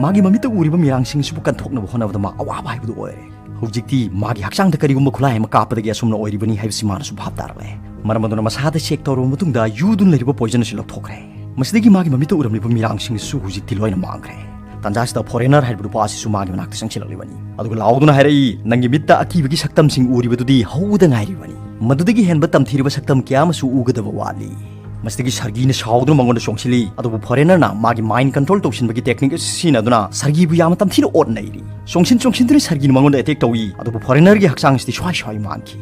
ꯃꯥꯒꯤ ꯃꯃꯤꯠꯇ ꯎꯔꯤꯕ ꯃꯤꯔꯥꯡꯁꯤꯡ ꯑꯁꯤꯕꯨ ꯀꯟꯊꯣꯛꯅꯕ ꯍꯣꯠꯅꯕꯗ ꯃꯥ ꯑꯋꯥꯕ ꯍꯥꯏꯕꯗꯨ ꯑꯣꯏꯔꯦ꯫ ꯍꯧꯖꯤꯛꯇꯤ ꯃꯥꯒꯤ ꯍꯛꯆꯥꯡꯗ ꯀꯔꯤꯒꯨꯝꯕ ꯈꯨꯠꯂꯥꯏ ꯑꯃ ꯀꯥꯞꯄꯗꯒꯤ ꯑꯁꯨꯝꯅ ꯑꯣꯏꯔꯤꯕꯅꯤ ꯍꯥꯏꯕꯁꯤ ꯃꯥꯅꯁꯨ ꯚꯥꯞ ꯇꯥꯔꯛꯂꯦ꯫ ꯃꯔꯝ ꯑꯗꯨꯅ ꯃꯁꯥꯗ check ꯇꯧꯔꯕ ꯃꯇꯨꯡꯗ ꯌꯨꯗꯨꯅ ꯂꯩꯔꯤꯕ poison ꯑꯁꯤ ꯂꯧꯊꯣꯛꯈ꯭ꯔꯦ꯫ ꯃꯁꯤꯗꯒꯤ ꯃꯥꯒꯤ ꯃꯃꯤꯠꯇ ꯎꯔꯝꯂꯤꯕ ꯃꯤꯔꯥꯡꯁꯤꯡ ꯑꯁꯤꯁꯨ ꯍꯧꯖꯤꯛꯇꯤ ꯂꯣꯏꯅ ꯃꯥꯡꯈ꯭ꯔꯦ꯫ ꯇꯥꯟꯖꯥꯁꯤꯗ foreigner ꯍꯥꯏꯔꯤꯕ ꯅꯨꯄꯥ ꯑꯁꯤꯁꯨ ꯃꯥꯒꯤ ꯃꯅꯥꯛꯇ ꯆꯪꯁꯤꯜꯂꯛꯂꯤꯕꯅꯤ꯫ ꯑꯗꯨꯒ ꯂꯥꯎꯗꯨꯅ ꯍꯥꯏꯔꯛꯏ, "ꯅꯪꯒꯤ ꯃꯤꯠꯇ ꯑꯀꯤꯕꯒꯤ ꯁꯛꯇꯝꯁꯤꯡ ꯎꯔꯤꯕꯗꯨꯗꯤ ꯍꯧꯕꯗ ꯉꯥꯏꯔꯤꯕꯅꯤ꯫ ꯃꯗꯨꯗꯒꯤ ꯍꯦꯟꯕ ꯇꯝꯊꯤꯔꯕ ꯁꯛꯇꯝ ꯀꯌꯥ ꯑꯃꯁꯨ ꯎꯒꯗꯕ ꯋꯥꯠꯂꯤ꯫" ꯃꯁꯤꯗꯒꯤ ꯁꯔꯒꯤꯅ ꯁꯥꯎꯗꯨꯅ ꯃꯉꯣꯟꯗ ꯆꯣꯡꯁꯤꯜꯂꯤ꯫ ꯑꯗꯨꯕꯨ foreignerꯅ ꯃꯥꯒꯤ mind control ꯇꯧꯁꯤꯟꯕꯒꯤ technique ꯑꯁꯤ ꯁꯤꯖꯤꯟꯅꯗꯨꯅ ꯁꯔꯒꯤꯕꯨ ꯌꯥꯝꯅ ꯇꯝꯊꯤꯅ ꯑꯣꯠ ꯅꯩꯔꯤ꯫ ꯆꯣꯡꯁꯤꯟ ꯆꯣꯡꯁꯤꯟꯗꯨꯅ ꯁꯔꯒꯤꯅ ꯃꯉꯣꯟꯗ attack ꯇꯧꯏ꯫ ꯑꯗꯨꯕꯨ foreignerꯒꯤ ꯍꯛꯆꯥꯡ ꯑꯁꯤꯗꯤ ꯁ꯭ꯋꯥꯏ ꯁ꯭ꯋꯥꯏ ꯃꯥꯡꯈꯤ꯫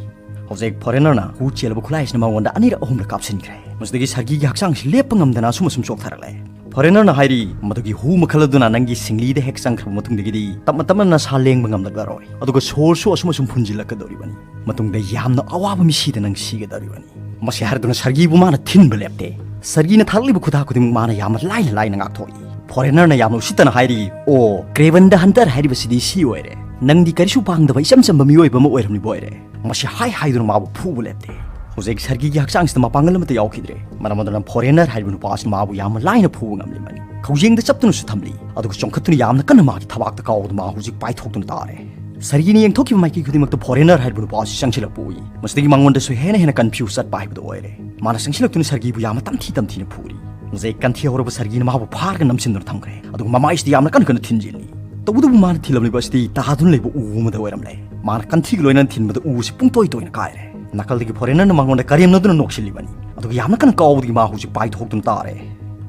ꯍꯧꯖꯤꯛ foreignerꯅ ꯍꯨ ꯆꯦꯜꯂꯕ ꯈꯨꯠꯂꯥꯏ ꯑꯁꯤꯅ ꯃꯉꯣꯟꯗ ꯑꯅꯤꯔꯛ ꯑꯍꯨꯝꯂꯛ ꯀꯥꯞꯁꯤꯟꯈ꯭ꯔꯦ꯫ ꯃꯁꯤꯗꯒꯤ ꯁꯔꯒꯤꯒꯤ ꯍꯛꯆꯥꯡ ꯑꯁꯤ ꯂꯦꯞꯄ ꯉꯝꯗꯅ ꯑꯁꯨꯝ ꯑꯁꯨꯝ ꯆꯣꯛꯊꯔꯛꯂꯦ꯫ Foreignerꯅ ꯍꯥꯏꯔꯤ, "ꯃꯗꯨꯒꯤ ꯍꯨ ꯃꯈꯜ ꯑꯗꯨꯅ ꯅꯪꯒꯤ ꯁꯤꯡꯂꯤꯗ ꯍꯦꯛ ꯆꯪꯈ꯭ꯔꯕ ꯃꯇꯨꯡꯗꯒꯤꯗꯤ ꯇꯞꯅ ꯇꯞꯅ ꯅꯁꯥ ꯂꯦꯡꯕ ꯉꯝꯂꯛꯂꯔꯣꯏ꯫ ꯑꯗꯨꯒ ꯁꯣꯔꯁꯨ ꯑꯁꯨꯝ ꯑꯁꯨꯝ ꯐꯨꯟꯖꯤꯜꯂꯛꯀꯗꯧꯔꯤꯕꯅꯤ꯫ ꯃꯇꯨꯡꯗ ꯌꯥꯝꯅ ꯑꯋꯥꯕ ꯃꯤꯁꯤꯗ ꯅꯪ ꯁꯤꯒꯗꯧꯔꯤꯕꯅꯤ꯫" ꯃꯁꯤ ꯍꯥꯏꯔꯗꯨꯅ ꯁꯔꯒꯤꯕꯨ ꯃꯥꯅ ꯊꯤꯟꯕ ꯂꯦꯞꯇꯦ꯫ ꯁꯔꯒꯤꯅ ꯊꯥꯔꯛꯂꯤꯕ ꯈꯨꯗꯥ ꯈꯨꯗꯤꯡꯃꯛ ꯃꯥꯅ ꯌꯥꯝꯅ ꯂꯥꯏꯅ ꯂꯥꯏꯅ ꯉꯥꯛꯊꯣꯛꯏ꯫ Foreignerꯅ ꯌꯥꯝꯅ ꯎꯁꯤꯠꯇꯅ ꯍꯥꯏꯔꯤ, "ꯑꯣ, Kraven the Hunter ꯍꯥꯏꯔꯤꯕꯁꯤꯗꯤ ꯁꯤ ꯑꯣꯏꯔꯦ꯫ ꯅꯪꯗꯤ ꯀꯔꯤꯁꯨ ꯄꯥꯡꯗꯕ ꯏꯆꯝ ꯆꯝꯕ ꯃꯤꯑꯣꯏꯕ ꯑꯃ ꯑꯣꯏꯔꯝꯂꯤꯕ ꯑꯣꯏꯔꯦ꯫" ꯃꯁꯤ ꯍꯥꯏ ꯍꯥꯏꯗꯨꯅ ꯃꯥꯕꯨ ꯐꯨꯕ ꯂꯦꯞꯇꯦ꯫ ꯍꯧꯖꯤꯛ ꯁꯔꯒꯤꯒꯤ ꯍꯛꯆꯥꯡꯁꯤꯗ ꯃꯄꯥꯡꯒꯜ ꯑꯃꯠꯇ ꯌꯥꯎꯈꯤꯗ꯭ꯔꯦ꯫ ꯃꯔꯝ ꯑꯗꯨꯅ foreigner ꯍꯥꯏꯔꯤꯕ ꯅꯨꯄꯥ ꯑꯁꯤꯅ ꯃꯥꯕꯨ ꯌꯥꯝꯅ ꯂꯥꯏꯅ ꯐꯨꯕ ꯉꯝꯂꯤꯕꯅꯤ꯫ ꯈꯧꯖꯦꯡꯗ ꯆꯞꯇꯨꯅꯁꯨ ꯊꯝꯂꯤ꯫ ꯑꯗꯨꯒ ꯆꯣꯡꯈꯠꯇꯨꯅ ꯌꯥꯝꯅ ꯀꯟꯅ ꯃꯥꯒꯤ ꯊꯕꯥꯛꯇ ꯀꯥꯎꯗꯨꯅ ꯃꯥ ꯍꯧꯖꯤꯛ ꯄꯥꯏꯊꯣꯛꯇꯨꯅ ꯇꯥꯔꯦ꯫ ꯁꯔꯒꯤꯅ ꯌꯦꯡꯊꯣꯛꯈꯤꯕ ꯃꯥꯏꯀꯩ ꯈꯨꯗꯤꯡꯃꯛꯇ foreigner ꯍꯥꯏꯔꯤꯕ ꯅꯨꯄꯥ ꯑꯁꯤ ꯆꯪꯁꯤꯜꯂꯛꯄ ꯎꯏ꯫ ꯃꯁꯤꯗꯒꯤ ꯃꯉꯣꯟꯗꯁꯨ ꯍꯦꯟꯅ ꯍꯦꯟꯅ confuse ꯆꯠꯄ ꯍꯥꯏꯕꯗꯨ ꯑꯣꯏꯔꯦ꯫ ꯃꯥꯅ ꯆꯪꯁꯤꯜꯂꯛꯇꯨꯅ ꯁꯔꯒꯤꯕꯨ ꯌꯥꯝꯅ ꯇꯝꯊꯤ ꯇꯝꯊꯤꯅ ꯐꯨꯔꯤ꯫ ꯃꯁꯤꯗꯒꯤ ꯀꯟꯊꯤ ꯍꯧꯔꯕ ꯁꯔꯒꯤꯅ ꯃꯥꯕꯨ ꯐꯥꯔꯒ ꯅꯝꯁꯤꯟꯗꯨꯅ ꯊꯝꯈ꯭ꯔꯦ꯫ ꯑꯗꯨꯒ ꯃꯃꯥꯏꯁꯤꯗ ꯌꯥꯝꯅ ꯀꯟꯅ ꯀꯟꯅ ꯊꯤꯟꯖꯤꯜꯂꯤ꯫ ꯇꯧꯕꯇꯕꯨ ꯃꯥꯅ ꯊꯤꯜꯂꯝꯂꯤꯕ ꯑꯁꯤꯗꯤ ꯇꯥꯗꯨꯅ ꯂꯩꯕ ꯎ ꯑꯃꯗ ꯑꯣꯏꯔꯝꯂꯦ꯫ ꯃꯥꯅ ꯀꯟꯊꯤꯒ ꯂꯣꯏꯅꯅ ꯊꯤꯟꯕꯗ ꯎ ꯑꯁꯤ ꯄꯨꯡꯇꯣꯏ ꯇꯣꯏꯅ ꯀꯥꯏꯔꯦ꯫ ꯅꯥꯀꯜꯗꯒꯤ foreignerꯅ ꯃꯉꯣꯟꯗ ꯀꯔꯦꯝꯅꯗꯨꯅ ꯅꯣꯛꯁꯤꯜꯂꯤꯕꯅꯤ꯫ ꯑꯗꯨꯒ ꯌꯥꯝꯅ ꯀꯟꯅ ꯀꯥꯎꯕꯗꯒꯤ ꯃꯥ ꯍꯧꯖꯤꯛ ꯄꯥꯏꯊꯣꯛꯇꯨꯅ ꯇꯥꯔꯦ꯫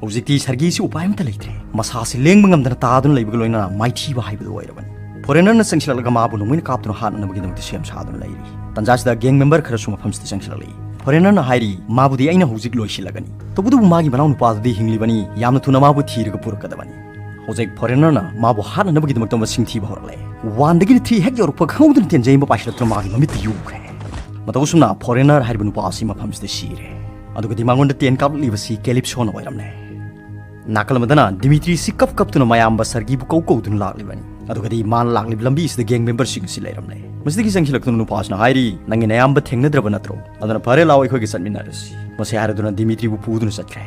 ꯍꯧꯖꯤꯛꯇꯤ ꯁꯔꯒꯤꯁꯤ ꯎꯄꯥꯏ ꯑꯃꯠꯇ ꯂꯩꯇ꯭ꯔꯦ꯫ ꯃꯁꯥꯁꯤ ꯂꯦꯡꯕ ꯉꯝꯗꯅ ꯇꯥꯗꯨꯅ ꯂꯩꯕꯒ ꯂꯣꯏꯅꯅ ꯃꯥꯏꯊꯤꯕ ꯍꯥꯏꯕꯗꯨ ꯑꯣꯏꯔꯕꯅꯤ꯫ ꯐꯣꯔꯦꯅꯔꯅ ꯆꯪꯁꯤꯜꯂꯛꯂꯒ ꯃꯥꯕꯨ ꯅꯣꯡꯃꯩꯅ ꯀꯥꯞꯇꯨꯅ ꯍꯥꯠꯅꯅꯕꯒꯤꯗꯃꯛꯇ ꯁꯦꯝ ꯁꯥꯗꯨꯅ ꯂꯩꯔꯤ꯫ ꯇꯟꯖꯥꯁꯤꯗ ꯒꯦꯡ ꯃꯦꯝꯕꯔ ꯈꯔꯁꯨ ꯃꯐꯝꯁꯤꯗ ꯆꯪꯁꯤꯜꯂꯛꯂꯤ꯫ ꯐꯣꯔꯦꯅꯔꯅ ꯍꯥꯏꯔꯤ, ꯃꯥꯕꯨꯗꯤ ꯑꯩꯅ ꯍꯧꯖꯤꯛ ꯂꯣꯏꯁꯤꯜꯂꯒꯅꯤ꯫ ꯇꯧꯕꯇꯕꯨ ꯃꯥꯒꯤ ꯃꯅꯥꯎ ꯅꯨꯄꯥꯗꯨꯗꯤ ꯍꯤꯡꯂꯤꯕꯅꯤ, ꯌꯥꯝꯅ ꯊꯨꯅ ꯃꯥꯕꯨ ꯊꯤꯔꯒ ꯄꯨꯔꯛꯀꯗꯕꯅꯤ꯫ ꯍꯧꯖꯤꯛ ꯐꯣꯔꯦꯅꯔꯅ ꯃꯥꯕꯨ ꯍꯥꯠꯅꯅꯕꯒꯤꯗꯃꯛꯇ ꯃꯁꯤꯡ ꯊꯤꯕ ꯍꯧꯔꯛꯂꯦ꯫ ꯋꯥꯟꯗꯒꯤꯅ ꯊ꯭ꯔꯤ ꯍꯦꯛ ꯌꯧꯔꯛꯄ ꯈꯪꯍꯧꯗꯅ ꯇꯦꯟꯖꯩ ꯑꯃ ꯄꯥꯏꯁꯤꯜꯂꯛꯇꯨꯅ ꯃꯥꯒꯤ ꯃꯃꯤꯠꯇ ꯌꯨꯈ꯭ꯔꯦ꯫ ꯃꯇꯧ ꯑꯁꯨꯝꯅ ꯐꯣꯔꯦꯅꯔ ꯍꯥꯏꯔꯤꯕ ꯅꯨꯄꯥ ꯑꯁꯤ ꯃꯐꯝꯁꯤꯗ ꯁꯤꯔꯦ꯫ ꯑꯗꯨꯒꯗꯤ ꯃꯉꯣꯟꯗ ꯇꯦꯟ ꯀꯥꯞꯂꯛꯂꯤꯕꯁꯤ ꯀꯦꯂꯤꯞꯁꯣꯅ ꯑꯣꯏꯔꯝꯂꯦ꯫ ꯅꯥꯀꯜ ꯑꯃꯗꯅ ꯗꯤꯃꯤꯇ꯭ꯔꯤꯁꯤ ꯀꯞ ꯀꯞꯇꯨꯅ ꯃꯌꯥꯝꯕ ꯁꯔꯒꯤꯕꯨ ꯀꯧ ꯀꯧꯗꯨꯅ ꯂꯥꯛꯂꯤꯕꯅꯤ꯫ ꯑꯗꯨꯒꯗꯤ ꯃꯥꯅ ꯂꯥꯛꯂꯤꯕ ꯂꯝꯕꯤ ꯑꯁꯤꯗ ꯒꯦꯡ ꯃꯦꯝꯕꯔꯁꯤꯡ ꯑꯁꯤ ꯂꯩꯔꯝꯂꯦ꯫ ꯃꯁꯤꯗꯒꯤ ꯆꯪꯁꯤꯜꯂꯛꯇꯨꯅ ꯅꯨꯄꯥꯁꯤꯅ ꯍꯥꯏꯔꯤ, "ꯅꯪꯒꯤ ꯅꯌꯥꯝꯕ ꯊꯦꯡꯅꯗ꯭ꯔꯕ ꯅꯠꯇ꯭ꯔꯣ? ꯑꯗꯨꯅ ꯐꯔꯦ, ꯂꯥꯛꯑꯣ, ꯑꯩꯈꯣꯏꯒ ꯆꯠꯃꯤꯟꯅꯔꯁꯤ"꯫ ꯃꯁꯤ ꯍꯥꯏꯔꯗꯨꯅ ꯗꯤꯃꯤꯇ꯭ꯔꯤꯕꯨ ꯄꯨꯗꯨꯅ ꯆꯠꯈ꯭ꯔꯦ꯫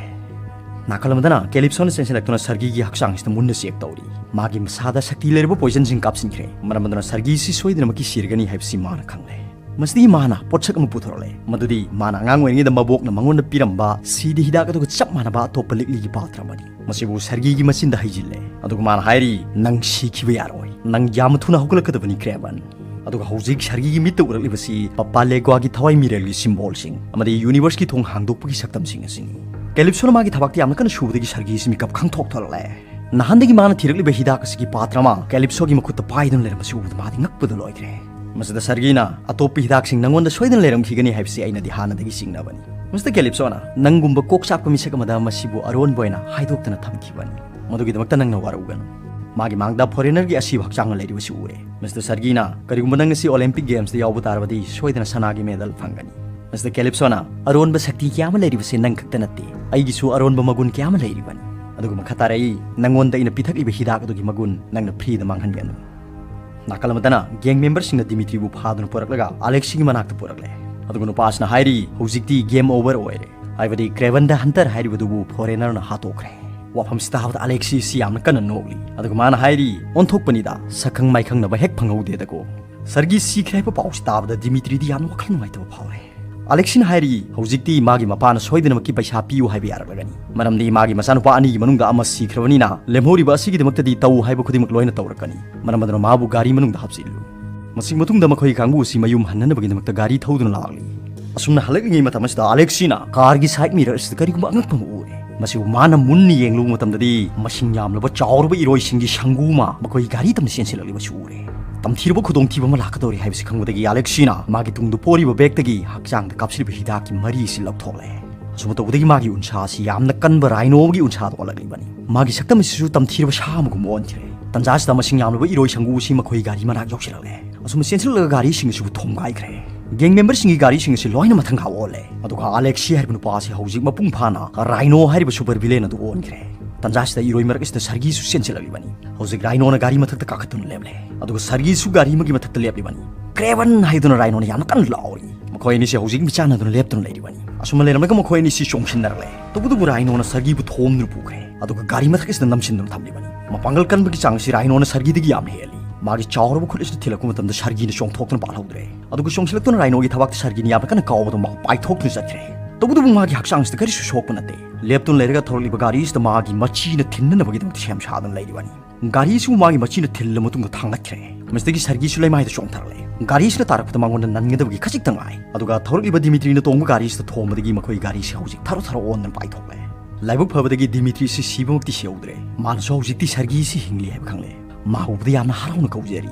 ꯅꯥꯀꯜ ꯑꯃꯗꯅ ꯀꯦꯂꯤꯞꯁꯣꯅ ꯆꯦꯟꯁꯤꯜꯂꯛꯇꯨꯅ ꯁꯔꯒꯤꯒꯤ ꯍꯛꯆꯥꯡꯁꯤꯗ ꯃꯨꯟꯅ ꯆꯦꯛ ꯇꯧꯔꯤ꯫ ꯃꯥꯒꯤ ꯃꯁꯥꯗ ꯁꯛꯇꯤ ꯂꯩꯔꯕ ꯄꯣꯏꯖꯟꯁꯤꯡ ꯀꯥꯞꯁꯤꯟꯈ꯭ꯔꯦ꯫ ꯃꯔꯝ ꯑꯗꯨꯅ ꯁꯔꯒꯤꯁꯤ ꯁꯣꯏꯗꯅꯃꯛꯀꯤ ꯁꯤꯔꯒꯅꯤ ꯍꯥꯏꯕꯁꯤ ꯃꯥꯅ ꯈꯪꯂꯦ꯫ ꯃꯁꯤꯗꯒꯤ ꯃꯥꯅ ꯄꯣꯠꯁꯛ ꯑꯃ ꯄꯨꯊꯣꯔꯛꯂꯦ, ꯃꯗꯨꯗꯤ ꯃꯥꯅ ꯑꯉꯥꯡ ꯑꯣꯏꯔꯤꯉꯩꯗ ꯃꯕꯣꯛꯅ ꯃꯉꯣꯟꯗ ꯄꯤꯔꯝꯕ ꯁꯤꯗꯤ ꯍꯤꯗꯥꯛ ꯑꯗꯨꯒ ꯆꯞ ꯃꯥꯟꯅꯕ ꯑꯇꯣꯞꯄ ꯂꯤꯛꯂꯤꯒꯤ ꯄꯥꯇ꯭ꯔ ꯑꯃꯅꯤ꯫ ꯃꯁꯤꯕꯨ ꯁꯔꯒꯤꯒꯤ ꯃꯆꯤꯟꯗ ꯍꯩꯖꯤꯜꯂꯦ, ꯑꯗꯨꯒ ꯃꯥꯅ ꯍꯥꯏꯔꯤ, "ꯅꯪ ꯁꯤꯈꯤꯕ ꯌꯥꯔꯣꯏ, ꯅꯪ ꯌꯥꯝꯅ ꯊꯨꯅ ꯍꯧꯒꯠꯂꯛꯀꯗꯕꯅꯤ, ꯀ꯭ꯔꯦꯕꯟ"꯫ ꯑꯗꯨꯒ ꯍꯧꯖꯤꯛ ꯁꯔꯒꯤꯒꯤ ꯃꯤꯠꯇ ꯎꯔꯛꯂꯤꯕꯁꯤ ꯄꯄꯥ ꯂꯦꯒ꯭ꯋꯥꯒꯤ ꯊꯋꯥꯏ ꯃꯤꯔꯦꯜꯒꯤ ꯁꯤꯝꯕꯣꯜꯁꯤꯡ ꯑꯃꯗꯤ ꯌꯨꯅꯤꯚꯔꯁꯀꯤ ꯊꯣꯡ ꯍꯥꯡꯗꯣꯛꯄꯒꯤ ꯁꯛꯇꯝꯁꯤꯡ ꯑꯁꯤꯅꯤ꯫ ꯀꯦꯂꯤꯞꯁꯣꯅ ꯃꯥꯒꯤ ꯊꯕꯛꯇ ꯌꯥꯝꯅ ꯀꯟꯅ ꯁꯨꯕꯗꯒꯤ ꯁꯔꯒꯤꯁꯤ ꯃꯤꯀꯞ ꯈꯪꯊꯣꯛ ꯊꯣꯛꯂꯛꯂꯦ꯫ ꯅꯍꯥꯟꯗꯒꯤ ꯃꯥꯅ ꯊꯤꯔꯛꯂꯤꯕ ꯍꯤꯗꯥꯛ ꯑꯁꯤꯒꯤ ꯄꯥꯇ꯭ꯔ ꯑꯃ ꯀꯦꯂꯤꯞꯁꯣꯒꯤ ꯃꯈꯨꯠꯇ ꯄꯥꯏꯗꯨꯅ ꯂꯩꯔꯝꯕꯁꯤ ꯎꯕꯗ ꯃꯥꯗꯤ ꯉꯛꯄꯗ ꯂꯣꯏꯈ꯭ꯔꯦ꯫ ꯃꯁꯤꯗ ꯁꯔꯒꯤꯅ, "ꯑꯇꯣꯞꯄ ꯍꯤꯗꯥꯛꯁꯤꯡ ꯅꯪꯉꯣꯟꯗ ꯁꯣꯏꯗꯅ ꯂꯩꯔꯝꯈꯤꯒꯅꯤ ꯍꯥꯏꯕꯁꯤ ꯑꯩꯅꯗꯤ ꯍꯥꯟꯅꯗꯒꯤ ꯆꯤꯡꯅꯕꯅꯤ"꯫ ꯃꯁꯤꯗ ꯀꯦꯂꯤꯞꯁꯣꯅ, "ꯅꯪꯒꯨꯝꯕ ꯀꯣꯛ ꯆꯥꯛꯄ ꯃꯤꯁꯛ ꯑꯃꯗ ꯃꯁꯤꯕꯨ ꯑꯔꯣꯟꯕ ꯑꯣꯏꯅ ꯍꯥꯏꯗꯣꯛꯇꯅ ꯊꯝꯈꯤꯕꯅꯤ꯫ ꯃꯗꯨꯒꯤꯗꯃꯛꯇ ꯅꯪꯅ ꯋꯥꯔꯧꯒꯅꯨ"꯫ ꯃꯥꯒꯤ ꯃꯥꯡꯗ ꯐꯣꯔꯦꯅꯔꯒꯤ ꯑꯁꯤꯕ ꯍꯛꯆꯥꯡꯅ ꯂꯩꯔꯤꯕꯁꯤ ꯎꯔꯦ꯫ ꯃꯤꯁꯇꯔ ꯁꯔꯒꯤꯅ, "ꯀꯔꯤꯒꯨꯝꯕ ꯅꯪ ꯉꯁꯤ ꯑꯣꯂꯦꯝꯄꯤꯛ ꯒꯦꯝꯁꯇ ꯌꯥꯎꯕ ꯇꯥꯔꯕꯗꯤ ꯁꯣꯏꯗꯅ ꯁꯅꯥꯒꯤ ꯃꯦꯗꯜ ꯐꯪꯒꯅꯤ"꯫ ꯃꯤꯁꯇꯔ ꯀꯦꯂꯤꯞꯁꯣꯅ, "ꯑꯔꯣꯟꯕ ꯁꯛꯇꯤ ꯀꯌꯥ ꯑꯃ ꯂꯩꯔꯤꯕꯁꯤ ꯅꯪ ꯈꯛꯇ ꯅꯠꯇꯦ, ꯑꯩꯒꯤꯁꯨ ꯑꯔꯣꯟꯕ ꯃꯒꯨꯟ ꯀꯌꯥ ꯑꯃ ꯂꯩꯔꯤꯕꯅꯤ꯫ ꯑꯗꯨꯒ ꯃꯈꯥ ꯇꯥꯔꯛꯏ, ꯅꯪꯉꯣꯟꯗ ꯑꯩꯅ ꯄꯤꯊꯛꯂꯤꯕ ꯍꯤꯗꯥꯛ ꯑꯗꯨꯒꯤ ꯃꯒꯨꯟ ꯅꯪꯅ ꯐ꯭ꯔꯤꯗ ꯃꯥꯡꯍꯟꯒꯅꯨ"꯫ ꯅꯥꯀꯜ ꯑꯃꯗꯅ ꯒꯦꯡ ꯃꯦꯝꯕꯔꯁꯤꯡꯅ ꯗꯤꯃꯤꯇ꯭ꯔꯤꯕꯨ ꯐꯥꯗꯨꯅ ꯄꯨꯔꯛꯂꯒ ꯑꯂꯦꯛꯁꯤꯒꯤ ꯃꯅꯥꯛꯇ ꯄꯨꯔꯛꯂꯦ꯫ ꯑꯗꯨꯒ ꯅꯨꯄꯥꯁꯤꯅ ꯍꯥꯏꯔꯤ, "ꯍꯧꯖꯤꯛꯇꯤ ꯒꯦꯝ ꯑꯣꯚꯔ ꯑꯣꯏꯔꯦ, ꯍꯥꯏꯕꯗꯤ ꯀ꯭ꯔꯦꯕꯟꯗ ꯍꯟꯇꯔ ꯍꯥꯏꯔꯤꯕꯗꯨꯕꯨ ꯐꯣꯔꯦꯅꯔꯅ ꯍꯥꯠꯇꯣꯛꯈ꯭ꯔꯦ"꯫ ꯋꯥꯐꯝꯁꯤ ꯇꯥꯕꯗ ꯑꯂꯦꯛꯁꯤꯁꯤ ꯌꯥꯝꯅ ꯀꯟꯅ ꯅꯣꯛꯂꯤ꯫ ꯑꯗꯨꯒ ꯃꯥꯅ ꯍꯥꯏꯔꯤ, "ꯑꯣꯟꯊꯣꯛꯄꯅꯤꯗ, ꯁꯛꯈꯪ ꯃꯥꯏꯈꯪꯅꯕ ꯍꯦꯛ ꯐꯪꯍꯧꯗꯦꯗꯀꯣ"꯫ ꯁꯔꯒꯤ ꯁꯤꯈ꯭ꯔꯦ ꯍꯥꯏꯕ ꯄꯥꯎꯁꯤ ꯇꯥꯕꯗ ꯗꯤꯃꯤꯇ꯭ꯔꯤꯗꯤ ꯌꯥꯝꯅ ꯋꯥꯈꯜ ꯅꯨꯡꯉꯥꯏꯇꯕ ꯐꯥꯎꯔꯦ꯫ ꯑꯂꯦꯛꯁꯤꯅ ꯍꯥꯏꯔꯤ, "ꯍꯧꯖꯤꯛꯇꯤ ꯃꯥꯒꯤ ꯃꯄꯥꯅ ꯁꯣꯏꯗꯅꯃꯛꯀꯤ ꯄꯩꯁꯥ ꯄꯤꯌꯨ ꯍꯥꯏꯕ ꯌꯥꯔꯛꯂꯒꯅꯤ, ꯃꯔꯝꯗꯤ ꯃꯥꯒꯤ ꯃꯆꯥꯅꯨꯄꯥ ꯑꯅꯤꯒꯤ ꯃꯅꯨꯡꯗ ꯑꯃ ꯁꯤꯈ꯭ꯔꯕꯅꯤꯅ, ꯂꯦꯝꯍꯧꯔꯤꯕ ꯑꯁꯤꯒꯤꯗꯃꯛꯇꯗꯤ ꯇꯧ ꯍꯥꯏꯕ ꯈꯨꯗꯤꯡꯃꯛ ꯂꯣꯏꯅ ꯇꯧꯔꯛꯀꯅꯤ"꯫ ꯃꯔꯝ ꯑꯗꯨꯅ ꯃꯥꯕꯨ ꯒꯥꯔꯤ ꯃꯅꯨꯡꯗ ꯍꯥꯞꯆꯤꯜꯂꯨ꯫ ꯃꯁꯤꯒꯤ ꯃꯇꯨꯡꯗ ꯃꯈꯣꯏꯒꯤ ꯀꯥꯡꯕꯨ ꯑꯁꯤ ꯃꯌꯨꯝ ꯍꯟꯅꯅꯕꯒꯤꯗꯃꯛꯇ ꯒꯥꯔꯤ ꯊꯧꯗꯨꯅ ꯂꯥꯛꯂꯤ꯫ ꯑꯁꯨꯝꯅ ꯍꯜꯂꯛꯂꯤꯉꯩ ꯃꯇꯝ ꯑꯁꯤꯗ ꯑꯂꯦꯛꯁꯤꯅ ꯀꯥꯔꯒꯤ ꯁꯥꯏꯠ ꯃꯤꯔꯔ ꯑꯁꯤꯗ ꯀꯔꯤꯒꯨꯝꯕ ꯑꯉꯛꯄ ꯑꯃ ꯎꯔꯦ꯫ ꯃꯁꯤꯕꯨ ꯃꯥꯅ ꯃꯨꯟꯅ ꯌꯦꯡꯂꯨꯕ ꯃꯇꯝꯗꯗꯤ, ꯃꯁꯤꯡ ꯌꯥꯝꯂꯕ ꯆꯥꯎꯔꯕ ꯏꯔꯣꯏꯁꯤꯡꯒꯤ ꯁꯪꯒꯨ ꯑꯃ ꯃꯈꯣꯏ ꯒꯥꯔꯤ ꯇꯝꯅ ꯆꯦꯟꯁꯤꯜꯂꯛꯂꯤꯕꯁꯨ ꯎꯔꯦ꯫ ꯇꯝꯊꯤꯔꯕ ꯈꯨꯗꯣꯡꯊꯤꯕ ꯑꯃ ꯂꯥꯛꯀꯗꯧꯔꯤ ꯍꯥꯏꯕꯁꯤ ꯈꯪꯕꯗꯒꯤ ꯑꯂꯦꯛꯁꯤꯅ ꯃꯥꯒꯤ ꯇꯨꯡꯗ ꯄꯣꯔꯤꯕ ꯕꯦꯒꯇꯒꯤ ꯍꯛꯆꯥꯡꯗ ꯀꯥꯞꯁꯤꯜꯂꯤꯕ ꯍꯤꯗꯥꯛꯀꯤ ꯃꯔꯤ ꯑꯁꯤ ꯂꯧꯊꯣꯛꯂꯦ꯫ ꯑꯁꯨꯝꯅ ꯇꯧꯕꯗꯒꯤ ꯃꯥꯒꯤ ꯎꯟꯁꯥ ꯑꯁꯤ ꯌꯥꯝꯅ ꯀꯟꯕ ꯔꯥꯏꯅꯣꯒꯤ ꯎꯟꯁꯥꯗ ꯑꯣꯜꯂꯛꯂꯤꯕꯅꯤ꯫ ꯃꯥꯒꯤ ꯁꯛꯇꯝ ꯑꯁꯤꯁꯨ ꯇꯝꯊꯤꯔꯕ ꯁꯥ ꯑꯃꯒꯨꯝ ꯑꯣꯟꯈ꯭ꯔꯦ꯫ ꯇꯟꯖꯥꯁꯤꯗ ꯃꯁꯤꯡ ꯌꯥꯝꯂꯕ ꯏꯔꯣꯏ ꯁꯪꯒꯨ ꯑꯁꯤ ꯃꯈꯣꯏ ꯒꯥꯔꯤ ꯃꯅꯥꯛ ꯌꯧꯁꯤꯜꯂꯛꯂꯦ꯫ ꯑꯁꯨꯝꯅ ꯆꯦꯟꯁꯤꯜꯂꯛꯂꯒ ꯒꯥꯔꯤꯁꯤꯡ ꯑꯁꯤꯕꯨ ꯊꯣꯝꯒꯥꯏꯈ꯭ꯔꯦ꯫ ꯒꯦꯡ ꯃꯦꯝꯕꯔꯁꯤꯡꯒꯤ ꯒꯥꯔꯤꯁꯤꯡ ꯑꯁꯤ ꯂꯣꯏꯅ ꯃꯊꯪ ꯈꯥ ꯑꯣꯜꯂꯦ꯫ ꯑꯗꯨꯒ ꯑꯂꯦꯛꯁꯤ ꯍꯥꯏꯔꯤꯕ ꯅꯨꯄꯥ ꯑꯁꯤ ꯍꯧꯖꯤꯛ ꯃꯄꯨꯡ ꯐꯥꯅ ꯔꯥꯏꯅꯣ ꯍꯥꯏꯔꯤꯕ ꯁꯨꯄꯔ ꯚꯤꯂꯦꯟ ꯑꯗꯨ ꯑꯣꯟꯈ꯭ꯔꯦ꯫ ꯇꯟꯖꯥꯁꯤꯗ ꯏꯔꯣꯏ ꯃꯔꯛ ꯑꯁꯤꯗ ꯁꯔꯒꯤꯁꯨ ꯆꯦꯟꯁꯤꯜꯂꯛꯂꯤꯕꯅꯤ꯫ ꯍꯧꯖꯤꯛ ꯔꯥꯏꯅꯣꯅ ꯒꯥꯔꯤ ꯃꯊꯛꯇ ꯀꯥꯈꯠꯇꯨꯅ ꯂꯦꯞꯂꯦ꯫ ꯑꯗꯨꯒ ꯁꯔꯒꯤꯁꯨ ꯒꯥꯔꯤ ꯑꯃꯒꯤ ꯃꯊꯛꯇ ꯂꯦꯞꯂꯤꯕꯅꯤ꯫ "ꯀ꯭ꯔꯦꯚꯟ!" ꯍꯥꯏꯗꯨꯅ ꯔꯥꯏꯅꯣꯅ ꯌꯥꯝꯅ ꯀꯟꯅ ꯂꯥꯎꯔꯤ꯫ ꯃꯈꯣꯏ ꯑꯅꯤꯁꯤ ꯍꯧꯖꯤꯛ ꯃꯤꯆꯥꯟꯅꯗꯨꯅ ꯂꯦꯞꯇꯨꯅ ꯂꯩꯔꯤꯕꯅꯤ꯫ ꯑꯁꯨꯝꯅ ꯂꯩꯔꯝꯂꯒ ꯃꯈꯣꯏ ꯑꯅꯤꯁꯤ ꯆꯣꯡꯁꯤꯟꯅꯔꯛꯂꯦ꯫ ꯇꯧꯕꯇꯕꯨ ꯔꯥꯏꯅꯣꯅ ꯁꯔꯒꯤꯕꯨ ꯊꯣꯝꯗꯨꯅ ꯄꯨꯈ꯭ꯔꯦ꯫ ꯑꯗꯨꯒ ꯒꯥꯔꯤ ꯃꯊꯛ ꯑꯁꯤꯗ ꯅꯝꯁꯤꯟꯗꯨꯅ ꯊꯝꯂꯤꯕꯅꯤ꯫ ꯃꯄꯥꯡꯒꯜ ꯀꯟꯕꯒꯤ ꯆꯥꯡ ꯑꯁꯤ ꯔꯥꯏꯅꯣꯅ ꯁꯔꯒꯤꯗꯒꯤ ꯌꯥꯝꯅ ꯍꯦꯜꯂꯤ꯫ ꯃꯥꯒꯤ ꯆꯥꯎꯔꯕ ꯈꯨꯠ ꯑꯁꯤꯗ ꯊꯤꯜꯂꯛꯄ ꯃꯇꯝꯗ ꯁꯔꯒꯤꯅ ꯆꯣꯡꯊꯣꯛꯇꯨꯅ ꯄꯥꯜꯍꯧꯗ꯭ꯔꯦ꯫ ꯑꯗꯨꯒ ꯆꯣꯡꯁꯤꯜꯂꯛꯇꯨꯅ ꯔꯥꯏꯅꯣꯒꯤ ꯊꯕꯥꯛꯇ ꯁꯔꯒꯤꯅ ꯌꯥꯝꯅ ꯀꯟꯅ ꯀꯥꯎꯕꯗ ꯃꯍꯥꯛ ꯄꯥꯏꯊꯣꯛꯇꯨꯅ ꯆꯠꯈ꯭ꯔꯦ꯫ ꯇꯧꯕꯇꯕꯨ ꯃꯥꯒꯤ ꯍꯛꯆꯥꯡꯁꯤꯗ ꯀꯔꯤꯁꯨ ꯁꯣꯛꯄ ꯅꯠꯇꯦ꯫ ꯂꯦꯞꯇꯨꯅ ꯂꯩꯔꯒ ꯊꯧꯔꯛꯂꯤꯕ ꯒꯥꯔꯤꯁꯤꯗ ꯃꯥꯒꯤ ꯃꯆꯤꯅ ꯊꯤꯟꯅꯅꯕꯒꯤꯗꯃꯛꯇ ꯁꯦꯝ ꯁꯥꯗꯨꯅ ꯂꯩꯔꯤꯕꯅꯤ꯫ ꯒꯥꯔꯤꯁꯨ ꯃꯥꯒꯤ ꯃꯆꯤꯅ ꯊꯤꯜꯂ ꯃꯇꯨꯡꯗ ꯊꯥꯡꯒꯠꯈ꯭ꯔꯦ꯫ ꯃꯁꯤꯗꯒꯤ ꯁꯔꯒꯤꯁꯨ ꯂꯩꯃꯥꯏꯗ ꯆꯣꯡꯊꯔꯛꯂꯦ꯫ ꯒꯥꯔꯤꯁꯤꯅ ꯇꯥꯔꯛꯄꯗ ꯃꯉꯣꯟꯗ ꯅꯟꯒꯗꯕꯒꯤ ꯈꯖꯤꯛꯇ ꯉꯥꯏ꯫ ꯑꯗꯨꯒ ꯊꯧꯔꯛꯂꯤꯕ ꯗꯤꯃꯤꯇ꯭ꯔꯤꯅ ꯇꯣꯡꯕ ꯒꯥꯔꯤꯁꯤꯗ ꯊꯣꯝꯕꯗꯒꯤ ꯃꯈꯣꯏ ꯒꯥꯔꯤꯁꯤ ꯍꯧꯖꯤꯛ ꯊꯔꯣ ꯊꯔꯣ ꯑꯣꯟꯗꯨꯅ ꯄꯥꯏꯊꯣꯛꯂꯦ꯫ ꯂꯥꯏꯕꯛ ꯐꯕꯗꯒꯤ ꯗꯤꯃꯤꯇ꯭ꯔꯤꯁꯤ ꯁꯤꯕꯃꯛꯇꯤ ꯁꯤꯍꯧꯗ꯭ꯔꯦ꯫ ꯃꯥꯅꯁꯨ ꯍꯧꯖꯤꯛꯇꯤ ꯁꯔꯒꯤꯁꯤ ꯍꯤꯡꯂꯤ ꯍꯥꯏꯕ ꯈꯪꯂꯦ꯫ ꯃꯥ ꯎꯕꯗ ꯌꯥꯝꯅ ꯍꯔꯥꯎꯅ ꯀꯧꯖꯔꯤ꯫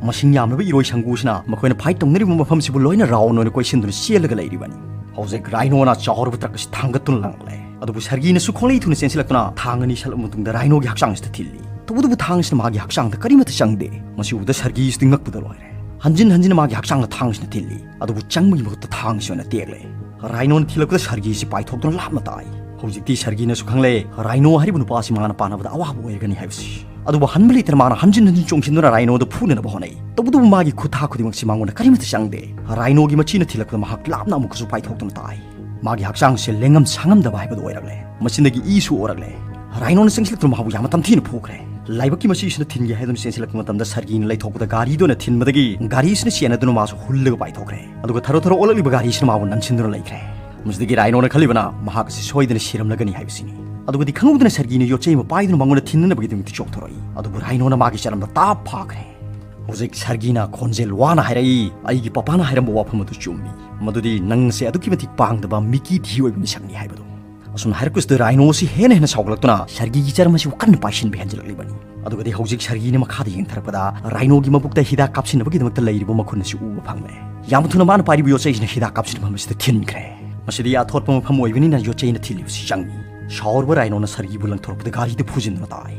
ꯃꯁꯤꯡ ꯌꯥꯝꯂꯕ ꯏꯔꯣꯏ ꯁꯪꯒꯨꯁꯤꯅ ꯃꯈꯣꯏꯅ ꯐꯥꯏꯠ ꯇꯧꯅꯔꯤꯕ ꯃꯐꯝꯁꯤꯕꯨ ꯂꯣꯏꯅ ꯔꯥꯎꯟ ꯑꯣꯏꯅ ꯀꯣꯏꯁꯤꯟꯗꯨꯅ ꯆꯦꯜꯂꯒ ꯂꯩꯔꯤꯕꯅꯤ꯫ ꯍꯧꯖꯤꯛ ꯔꯥꯏꯅꯣꯅ ꯆꯥꯎꯔꯕ ꯇ꯭ꯔꯛ ꯑꯁꯤ ꯊꯥꯡꯒꯠꯇꯨꯅ ꯂꯪꯂꯦ꯫ ꯑꯗꯨꯕꯨ ꯁꯔꯒꯤꯅꯁꯨ ꯈꯣꯡꯂꯩ ꯊꯨꯅ ꯆꯦꯟꯁꯤꯜꯂꯛꯇꯨꯅ ꯊꯥꯡ ꯑꯅꯤ ꯁꯠꯂꯕ ꯃꯇꯨꯡꯗ ꯔꯥꯏꯅꯣꯒꯤ ꯍꯛꯆꯥꯡꯁꯤꯗ ꯊꯤꯜꯂꯤ꯫ ꯇꯧꯕꯇꯕꯨ ꯊꯥꯡ ꯑꯁꯤꯅ ꯃꯥꯒꯤ ꯍꯛꯆꯥꯡꯗ ꯀꯔꯤꯃꯠꯇ ꯆꯪꯗꯦ꯫ ꯃꯁꯤ ꯎꯕꯗ ꯁꯔꯒꯤꯁꯤꯗꯤ ꯉꯛꯄꯗ ꯂꯣꯏꯔꯦ꯫ ꯍꯟꯖꯤꯟ ꯍꯟꯖꯤꯟꯅ ꯃꯥꯒꯤ ꯍꯛꯆꯥꯡꯗ ꯊꯥꯡ ꯑꯁꯤꯅ ꯊꯤꯜꯂꯤ꯫ ꯑꯗꯨꯕꯨ ꯆꯪꯕꯒꯤ ꯃꯍꯨꯠꯇ ꯊꯥꯡ ꯑꯁꯤ ꯑꯣꯏꯅ ꯇꯦꯛꯂꯦ꯫ ꯔꯥꯏꯅꯣꯅ ꯊꯤꯜꯂꯛꯄꯗ ꯁꯔꯒꯤꯁꯤ ꯄꯥꯏꯊꯣꯛꯇꯨꯅ ꯂꯥꯞꯅ ꯇꯥꯏ꯫ ꯍꯧꯖꯤꯛꯇꯤ ꯁꯔꯒꯤꯅꯁꯨ ꯈꯪꯂꯦ, ꯔꯥꯏꯅꯣ ꯍꯥꯏꯔꯤꯕ ꯅꯨꯄꯥ ꯑꯁꯤ ꯃꯥꯅ ꯄꯥꯟꯅꯕꯗ ꯑꯋꯥꯕ ꯑꯣꯏꯔꯒꯅꯤ ꯍꯥꯏꯕꯁꯤ꯫ ꯑꯗꯨꯕꯨ ꯍꯟꯕ ꯂꯩꯇꯅ ꯃꯥꯅ ꯍꯟꯖꯤꯟ ꯍꯟꯖꯤꯟ ꯆꯣꯡꯁꯤꯟꯗꯨꯅ ꯔꯥꯏꯅꯣꯗ ꯐꯨꯅꯅꯕ ꯍꯣꯠꯅꯩ꯫ ꯇꯧꯕꯇꯕꯨ ꯃꯥꯒꯤ ꯈꯨꯠꯊꯥ ꯈꯨꯗꯤꯡꯃꯛꯁꯤ ꯃꯉꯣꯟꯗ ꯀꯔꯤꯃꯠꯇ ꯆꯪꯗꯦ꯫ ꯔꯥꯏꯅꯣꯒꯤ ꯃꯆꯤꯅ ꯊꯤꯜꯂꯛꯄꯗ ꯃꯍꯥꯛ ꯂꯥꯞꯅ ꯑꯃꯨꯛꯀꯁꯨ ꯄꯥꯏꯊꯣꯛꯇꯨꯅ ꯇꯥꯏ꯫ ꯃꯥꯒꯤ ꯍꯛꯆꯥꯡꯁꯦ ꯂꯦꯡꯉꯝ ꯁꯥꯉꯝꯗꯕ ꯍꯥꯏꯕꯗꯨ ꯑꯣꯏꯔꯛꯂꯦ꯫ ꯃꯆꯤꯟꯗꯒꯤ ꯏꯁꯨ ꯑꯣꯔꯛꯂꯦ꯫ ꯔꯥꯏꯅꯣꯅ ꯆꯪꯁꯤꯜꯂꯛꯇꯨꯅ ꯃꯍꯥꯛꯄꯨ ꯌꯥꯝꯅ ꯇꯝꯊꯤꯅ ꯐꯨꯈ꯭ꯔꯦ꯫ ꯂꯥꯏꯕꯛꯀꯤ ꯃꯆꯤꯁꯤꯅ ꯊꯤꯟꯒꯦ ꯍꯥꯏꯗꯨꯅ ꯆꯦꯟꯁꯤꯜꯂꯛꯄ ꯃꯇꯝꯗ ꯁꯔꯒꯤꯅ ꯂꯩꯊꯣꯛꯄꯗ ꯒꯥꯔꯤꯗꯨꯅ ꯊꯤꯟꯕꯗꯒꯤ ꯒꯥꯔꯤꯁꯤꯅ ꯆꯦꯟꯅꯗꯨꯅ ꯃꯥꯁꯨ ꯍꯨꯜꯂꯒ ꯄꯥꯏꯊꯣꯛꯈ꯭ꯔꯦ꯫ ꯑꯗꯨꯒ ꯊꯔꯣ ꯊꯔꯣ ꯑꯣꯜꯂꯛꯂꯤꯕ ꯒꯥꯔꯤꯁꯤꯅ ꯃꯥꯕꯨ ꯅꯟꯁꯤꯟꯗꯨꯅ ꯂꯩꯈ꯭ꯔꯦ꯫ ꯃꯁꯤꯗꯒꯤ ꯔꯥꯏꯅꯣꯅ ꯈꯜꯂꯤꯕꯅ ꯃꯍꯥꯛ ꯑꯁꯤ ꯁꯣꯏꯗꯅ ꯁꯤꯔꯝꯂꯒꯅꯤ ꯍꯥꯏꯕꯁꯤꯅꯤ꯫ ꯑꯗꯨꯒꯗꯤ ꯈꯪꯍꯧꯗꯅ ꯁꯔꯒꯤꯅ ꯌꯣꯠꯆꯩ ꯑꯃ ꯄꯥꯏꯗꯨꯅ ꯃꯉꯣꯟꯗ ꯊꯤꯟꯅꯅꯕꯒꯤꯗꯃꯛꯇ ꯆꯣꯡꯊꯣꯔꯛꯏ꯫ ꯑꯗꯨꯕꯨ ꯔꯥꯏꯅꯣꯅ ꯃꯥꯒꯤ ꯆꯔꯝꯗ ꯇꯥꯞ ꯐꯥꯈ꯭ꯔꯦ꯫ ꯍꯧꯖꯤꯛ ꯁꯔꯒꯤꯅ ꯈꯣꯟꯖꯦꯜ ꯋꯥꯅ ꯍꯥꯏꯔꯛꯏ, "ꯑꯩꯒꯤ ꯄꯄꯥꯅ ꯍꯥꯏꯔꯝꯕ ꯋꯥꯐꯝ ꯑꯗꯨ ꯆꯨꯝꯃꯤ꯫ ꯃꯗꯨꯗꯤ ꯅꯪꯁꯦ ꯑꯗꯨꯛꯀꯤ ꯃꯇꯤꯛ ꯄꯥꯡꯗꯕ ꯃꯤꯀꯤ ꯊꯤ ꯑꯣꯏꯕ ꯃꯤꯁꯛꯅꯤ ꯍꯥꯏꯕꯗꯨ"꯫ ꯁꯨꯝ ꯍꯥꯏꯔꯛꯄꯁꯤꯗ ꯔꯥꯏꯅꯣ ꯑꯁꯤ ꯍꯦꯟꯅ ꯍꯦꯟꯅ ꯁꯥꯎꯒꯠꯂꯛꯇꯨꯅ ꯁꯔꯒꯤꯒꯤ ꯆꯔꯝ ꯑꯁꯤꯕꯨ ꯀꯟꯅ ꯄꯥꯏꯁꯤꯟꯕ ꯍꯦꯟꯖꯜꯂꯛꯂꯤꯕꯅꯤ꯫ ꯑꯗꯨꯒꯗꯤ ꯍꯧꯖꯤꯛ ꯁꯔꯒꯤꯅ ꯃꯈꯥꯗ ꯌꯦꯡꯊꯔꯛꯄꯗ ꯔꯥꯏꯅꯣꯒꯤ ꯃꯕꯨꯛꯇ ꯍꯤꯗꯥꯛ ꯀꯥꯞꯁꯤꯟꯅꯕꯒꯤꯗꯃꯛꯇ ꯂꯩꯔꯤꯕ ꯃꯈꯨꯟ ꯑꯁꯤ ꯎꯕ ꯐꯪꯂꯦ꯫ ꯌꯥꯝ ꯊꯨꯅ ꯃꯥꯅ ꯄꯥꯏꯔꯤꯕ ꯌꯣꯠꯆꯩꯁꯤꯅ ꯍꯤꯗꯥꯛ ꯀꯥꯞꯁꯤꯟꯐꯝ ꯑꯁꯤꯗ ꯊꯤꯟꯈ꯭ꯔꯦ꯫ ꯃꯁꯤꯗꯤ ꯑꯊꯣꯠꯄ ꯃꯐꯝ ꯑꯣꯏꯕꯅꯤꯅ ꯌꯣꯠꯆꯩꯅ ꯊꯤꯜꯂꯤꯕꯁꯤ ꯆꯪꯉꯤ꯫ ꯁꯥꯎꯔꯕ ꯔꯥꯏꯅꯣꯅ ꯁꯔꯒꯤꯕꯨ ꯂꯪꯊꯣꯔꯛꯄꯗ ꯒꯥꯔꯤꯗ ꯐꯨꯖꯤꯟꯗꯨꯅ ꯇꯥꯏ꯫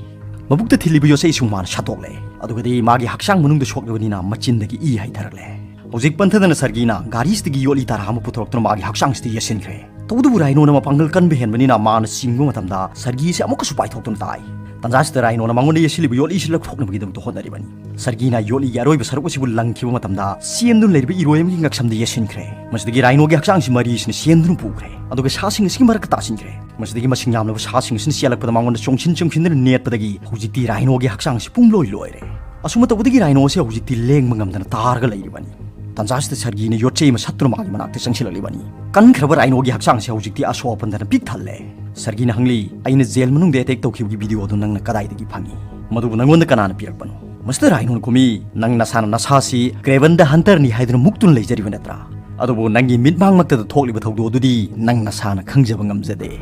ꯃꯕꯨꯛꯇ ꯊꯤꯜꯂꯤꯕ ꯌꯣꯠꯆꯩꯁꯨ ꯃꯥꯅ ꯁꯠꯇꯣꯛꯂꯦ꯫ ꯑꯗꯨꯒꯗꯤ ꯃꯥꯒꯤ ꯍꯛꯆꯥꯡ ꯃꯅꯨꯡꯗ ꯁꯣꯛꯂꯕꯅꯤꯅ ꯃꯆꯤꯟꯗꯒꯤ ꯏ ꯍꯩꯊꯔꯛꯂꯦ꯫ ꯍꯧꯖꯤꯛ ꯄꯟꯊꯗꯅ ꯁꯔꯒꯤꯅ ꯒꯥꯔꯤꯁꯤꯗꯒꯤ ꯌꯣꯠꯂꯤ ꯇꯔꯥ ꯑꯃ ꯄꯨꯊꯣꯔꯛꯇꯨꯅ ꯃꯥꯒꯤ ꯍꯛꯆꯥꯡꯁꯤꯗ ꯌꯦꯠꯁꯤꯟꯈ꯭ꯔꯦ꯫ ꯇꯧꯕꯇꯕꯨ ꯔꯥꯏꯅꯣꯅ ꯃꯄꯥꯡꯒꯜ ꯀꯟꯕ ꯍꯦꯟꯕꯅꯤꯅ ꯃꯥꯅ ꯆꯤꯡꯕ ꯃꯇꯝꯗ ꯁꯔꯒꯤꯁꯤ ꯑꯃꯨꯛꯀꯁꯨ ꯄꯥꯏꯊꯣꯛꯇꯨꯅ ꯇꯥꯏ꯫ ꯇꯟꯖꯥꯁꯤꯗ ꯔꯥꯏꯅꯣꯅ ꯃꯉꯣꯟꯗ ꯌꯦꯠꯁꯤꯜꯂꯤꯕ ꯌꯣꯠꯂꯤꯁꯤ ꯂꯧꯊꯣꯛꯅꯕꯒꯤꯗꯃꯛꯇ ꯍꯣꯠꯅꯔꯤꯕꯅꯤ꯫ ꯁꯔꯒꯤꯅ ꯌꯣꯠꯂꯤꯒꯤ ꯑꯔꯣꯏꯕ ꯁꯔꯨꯛ ꯑꯁꯤꯕꯨ ꯂꯪꯈꯤꯕ ꯃꯇꯝꯗ ꯆꯦꯟꯗꯨꯅ ꯂꯩꯔꯤꯕ ꯏꯔꯣꯏ ꯑꯃꯒꯤ ꯉꯛꯁꯝꯗ ꯌꯦꯠꯁꯤꯟꯈ꯭ꯔꯦ꯫ ꯃꯁꯤꯗꯒꯤ ꯔꯥꯏꯅꯣꯒꯤ ꯍꯛꯆꯥꯡꯁꯤ ꯃꯔꯤꯁꯤꯅ ꯆꯦꯟꯗꯨꯅ ꯄꯨꯈ꯭ꯔꯦ꯫ ꯑꯗꯨꯒ ꯁꯥꯁꯤꯡ ꯑꯁꯤꯒꯤ ꯃꯔꯛꯇ ꯇꯥꯁꯤꯟꯈ꯭ꯔꯦ꯫ ꯃꯁꯤꯗꯒꯤ ꯃꯁꯤꯡ ꯌꯥꯝꯂꯕ ꯁꯥꯁꯤꯡ ꯑꯁꯤꯅ ꯆꯦꯜꯂꯛꯄꯗ ꯃꯉꯣꯟꯗ ꯆꯣꯡꯁꯤꯟ ꯆꯣꯡꯁꯤꯟꯗꯨꯅ ꯅꯦꯠꯄꯗꯒꯤ ꯍꯧꯖꯤꯛꯇꯤ ꯔꯥꯏꯅꯣꯒꯤ ꯍꯛꯆꯥꯡꯁꯤ ꯄꯨꯡꯂꯣꯏ ꯂꯣꯏꯔꯦ꯫ ꯑꯁꯨꯝꯅ ꯇꯧꯕꯗꯒꯤ ꯔꯥꯏꯅꯣ ꯑꯁꯤ ꯍꯧꯖꯤꯛꯇꯤ ꯂꯦꯡꯕ ꯉꯝꯗꯅ ꯇꯥꯔꯒ ꯂꯩꯔꯤꯕꯅꯤ꯫ ꯇꯟꯖꯥꯁꯤꯗ ꯁꯔꯒꯤꯅ ꯌꯣꯠꯆꯩ ꯑꯃ ꯁꯠꯇꯨꯅ ꯃꯥꯒꯤ ꯃꯅꯥꯛꯇ ꯆꯪꯁꯤꯜꯂꯛꯂꯤꯕꯅꯤ꯫ ꯀꯟꯈ꯭ꯔꯕ ꯔꯥꯏꯅꯣꯒꯤ ꯍꯛꯆꯥꯡꯁꯤ ꯍꯧꯖꯤꯛꯇꯤ ꯑꯁꯣꯛ ꯑꯄꯟꯗꯅ ꯄꯤꯛ ꯊꯜꯂꯦ꯫ ꯁꯔꯒꯤꯅ ꯍꯪꯂꯤ, "ꯑꯩꯅ ꯖꯦꯜ ꯃꯅꯨꯡꯗ ꯑꯦꯇꯦꯛ ꯇꯧꯈꯤꯕꯒꯤ ꯚꯤꯗꯤꯑꯣ ꯑꯗꯨ ꯅꯪꯅ ꯀꯗꯥꯏꯗꯒꯤ ꯐꯪꯉꯤ? ꯃꯗꯨꯕꯨ ꯅꯪꯉꯣꯟꯗ ꯀꯅꯥꯅ ꯄꯤꯔꯛꯄꯅꯣ?" ꯃꯁꯤꯗ ꯔꯥꯏꯅꯣꯅ ꯈꯨꯝꯃꯤ, "ꯅꯪ ꯅꯁꯥꯅ ꯅꯁꯥꯁꯤ ꯀ꯭ꯔꯦꯕꯟꯗ ꯍꯟꯇꯔꯅꯤ ꯍꯥꯏꯗꯨꯅ ꯃꯨꯛꯇꯨꯅ ꯂꯩꯖꯔꯤꯕ ꯅꯠꯇ꯭ꯔꯥ? ꯑꯗꯨꯕꯨ ꯅꯪꯒꯤ ꯃꯤꯠꯃꯥꯡꯃꯛꯇꯗ ꯊꯣꯛꯂꯤꯕ ꯊꯧꯗꯣꯛ ꯑꯗꯨꯗꯤ ꯅꯪ ꯅꯁꯥꯅ ꯈꯪꯖꯕ ꯉꯝꯖꯗꯦ꯫"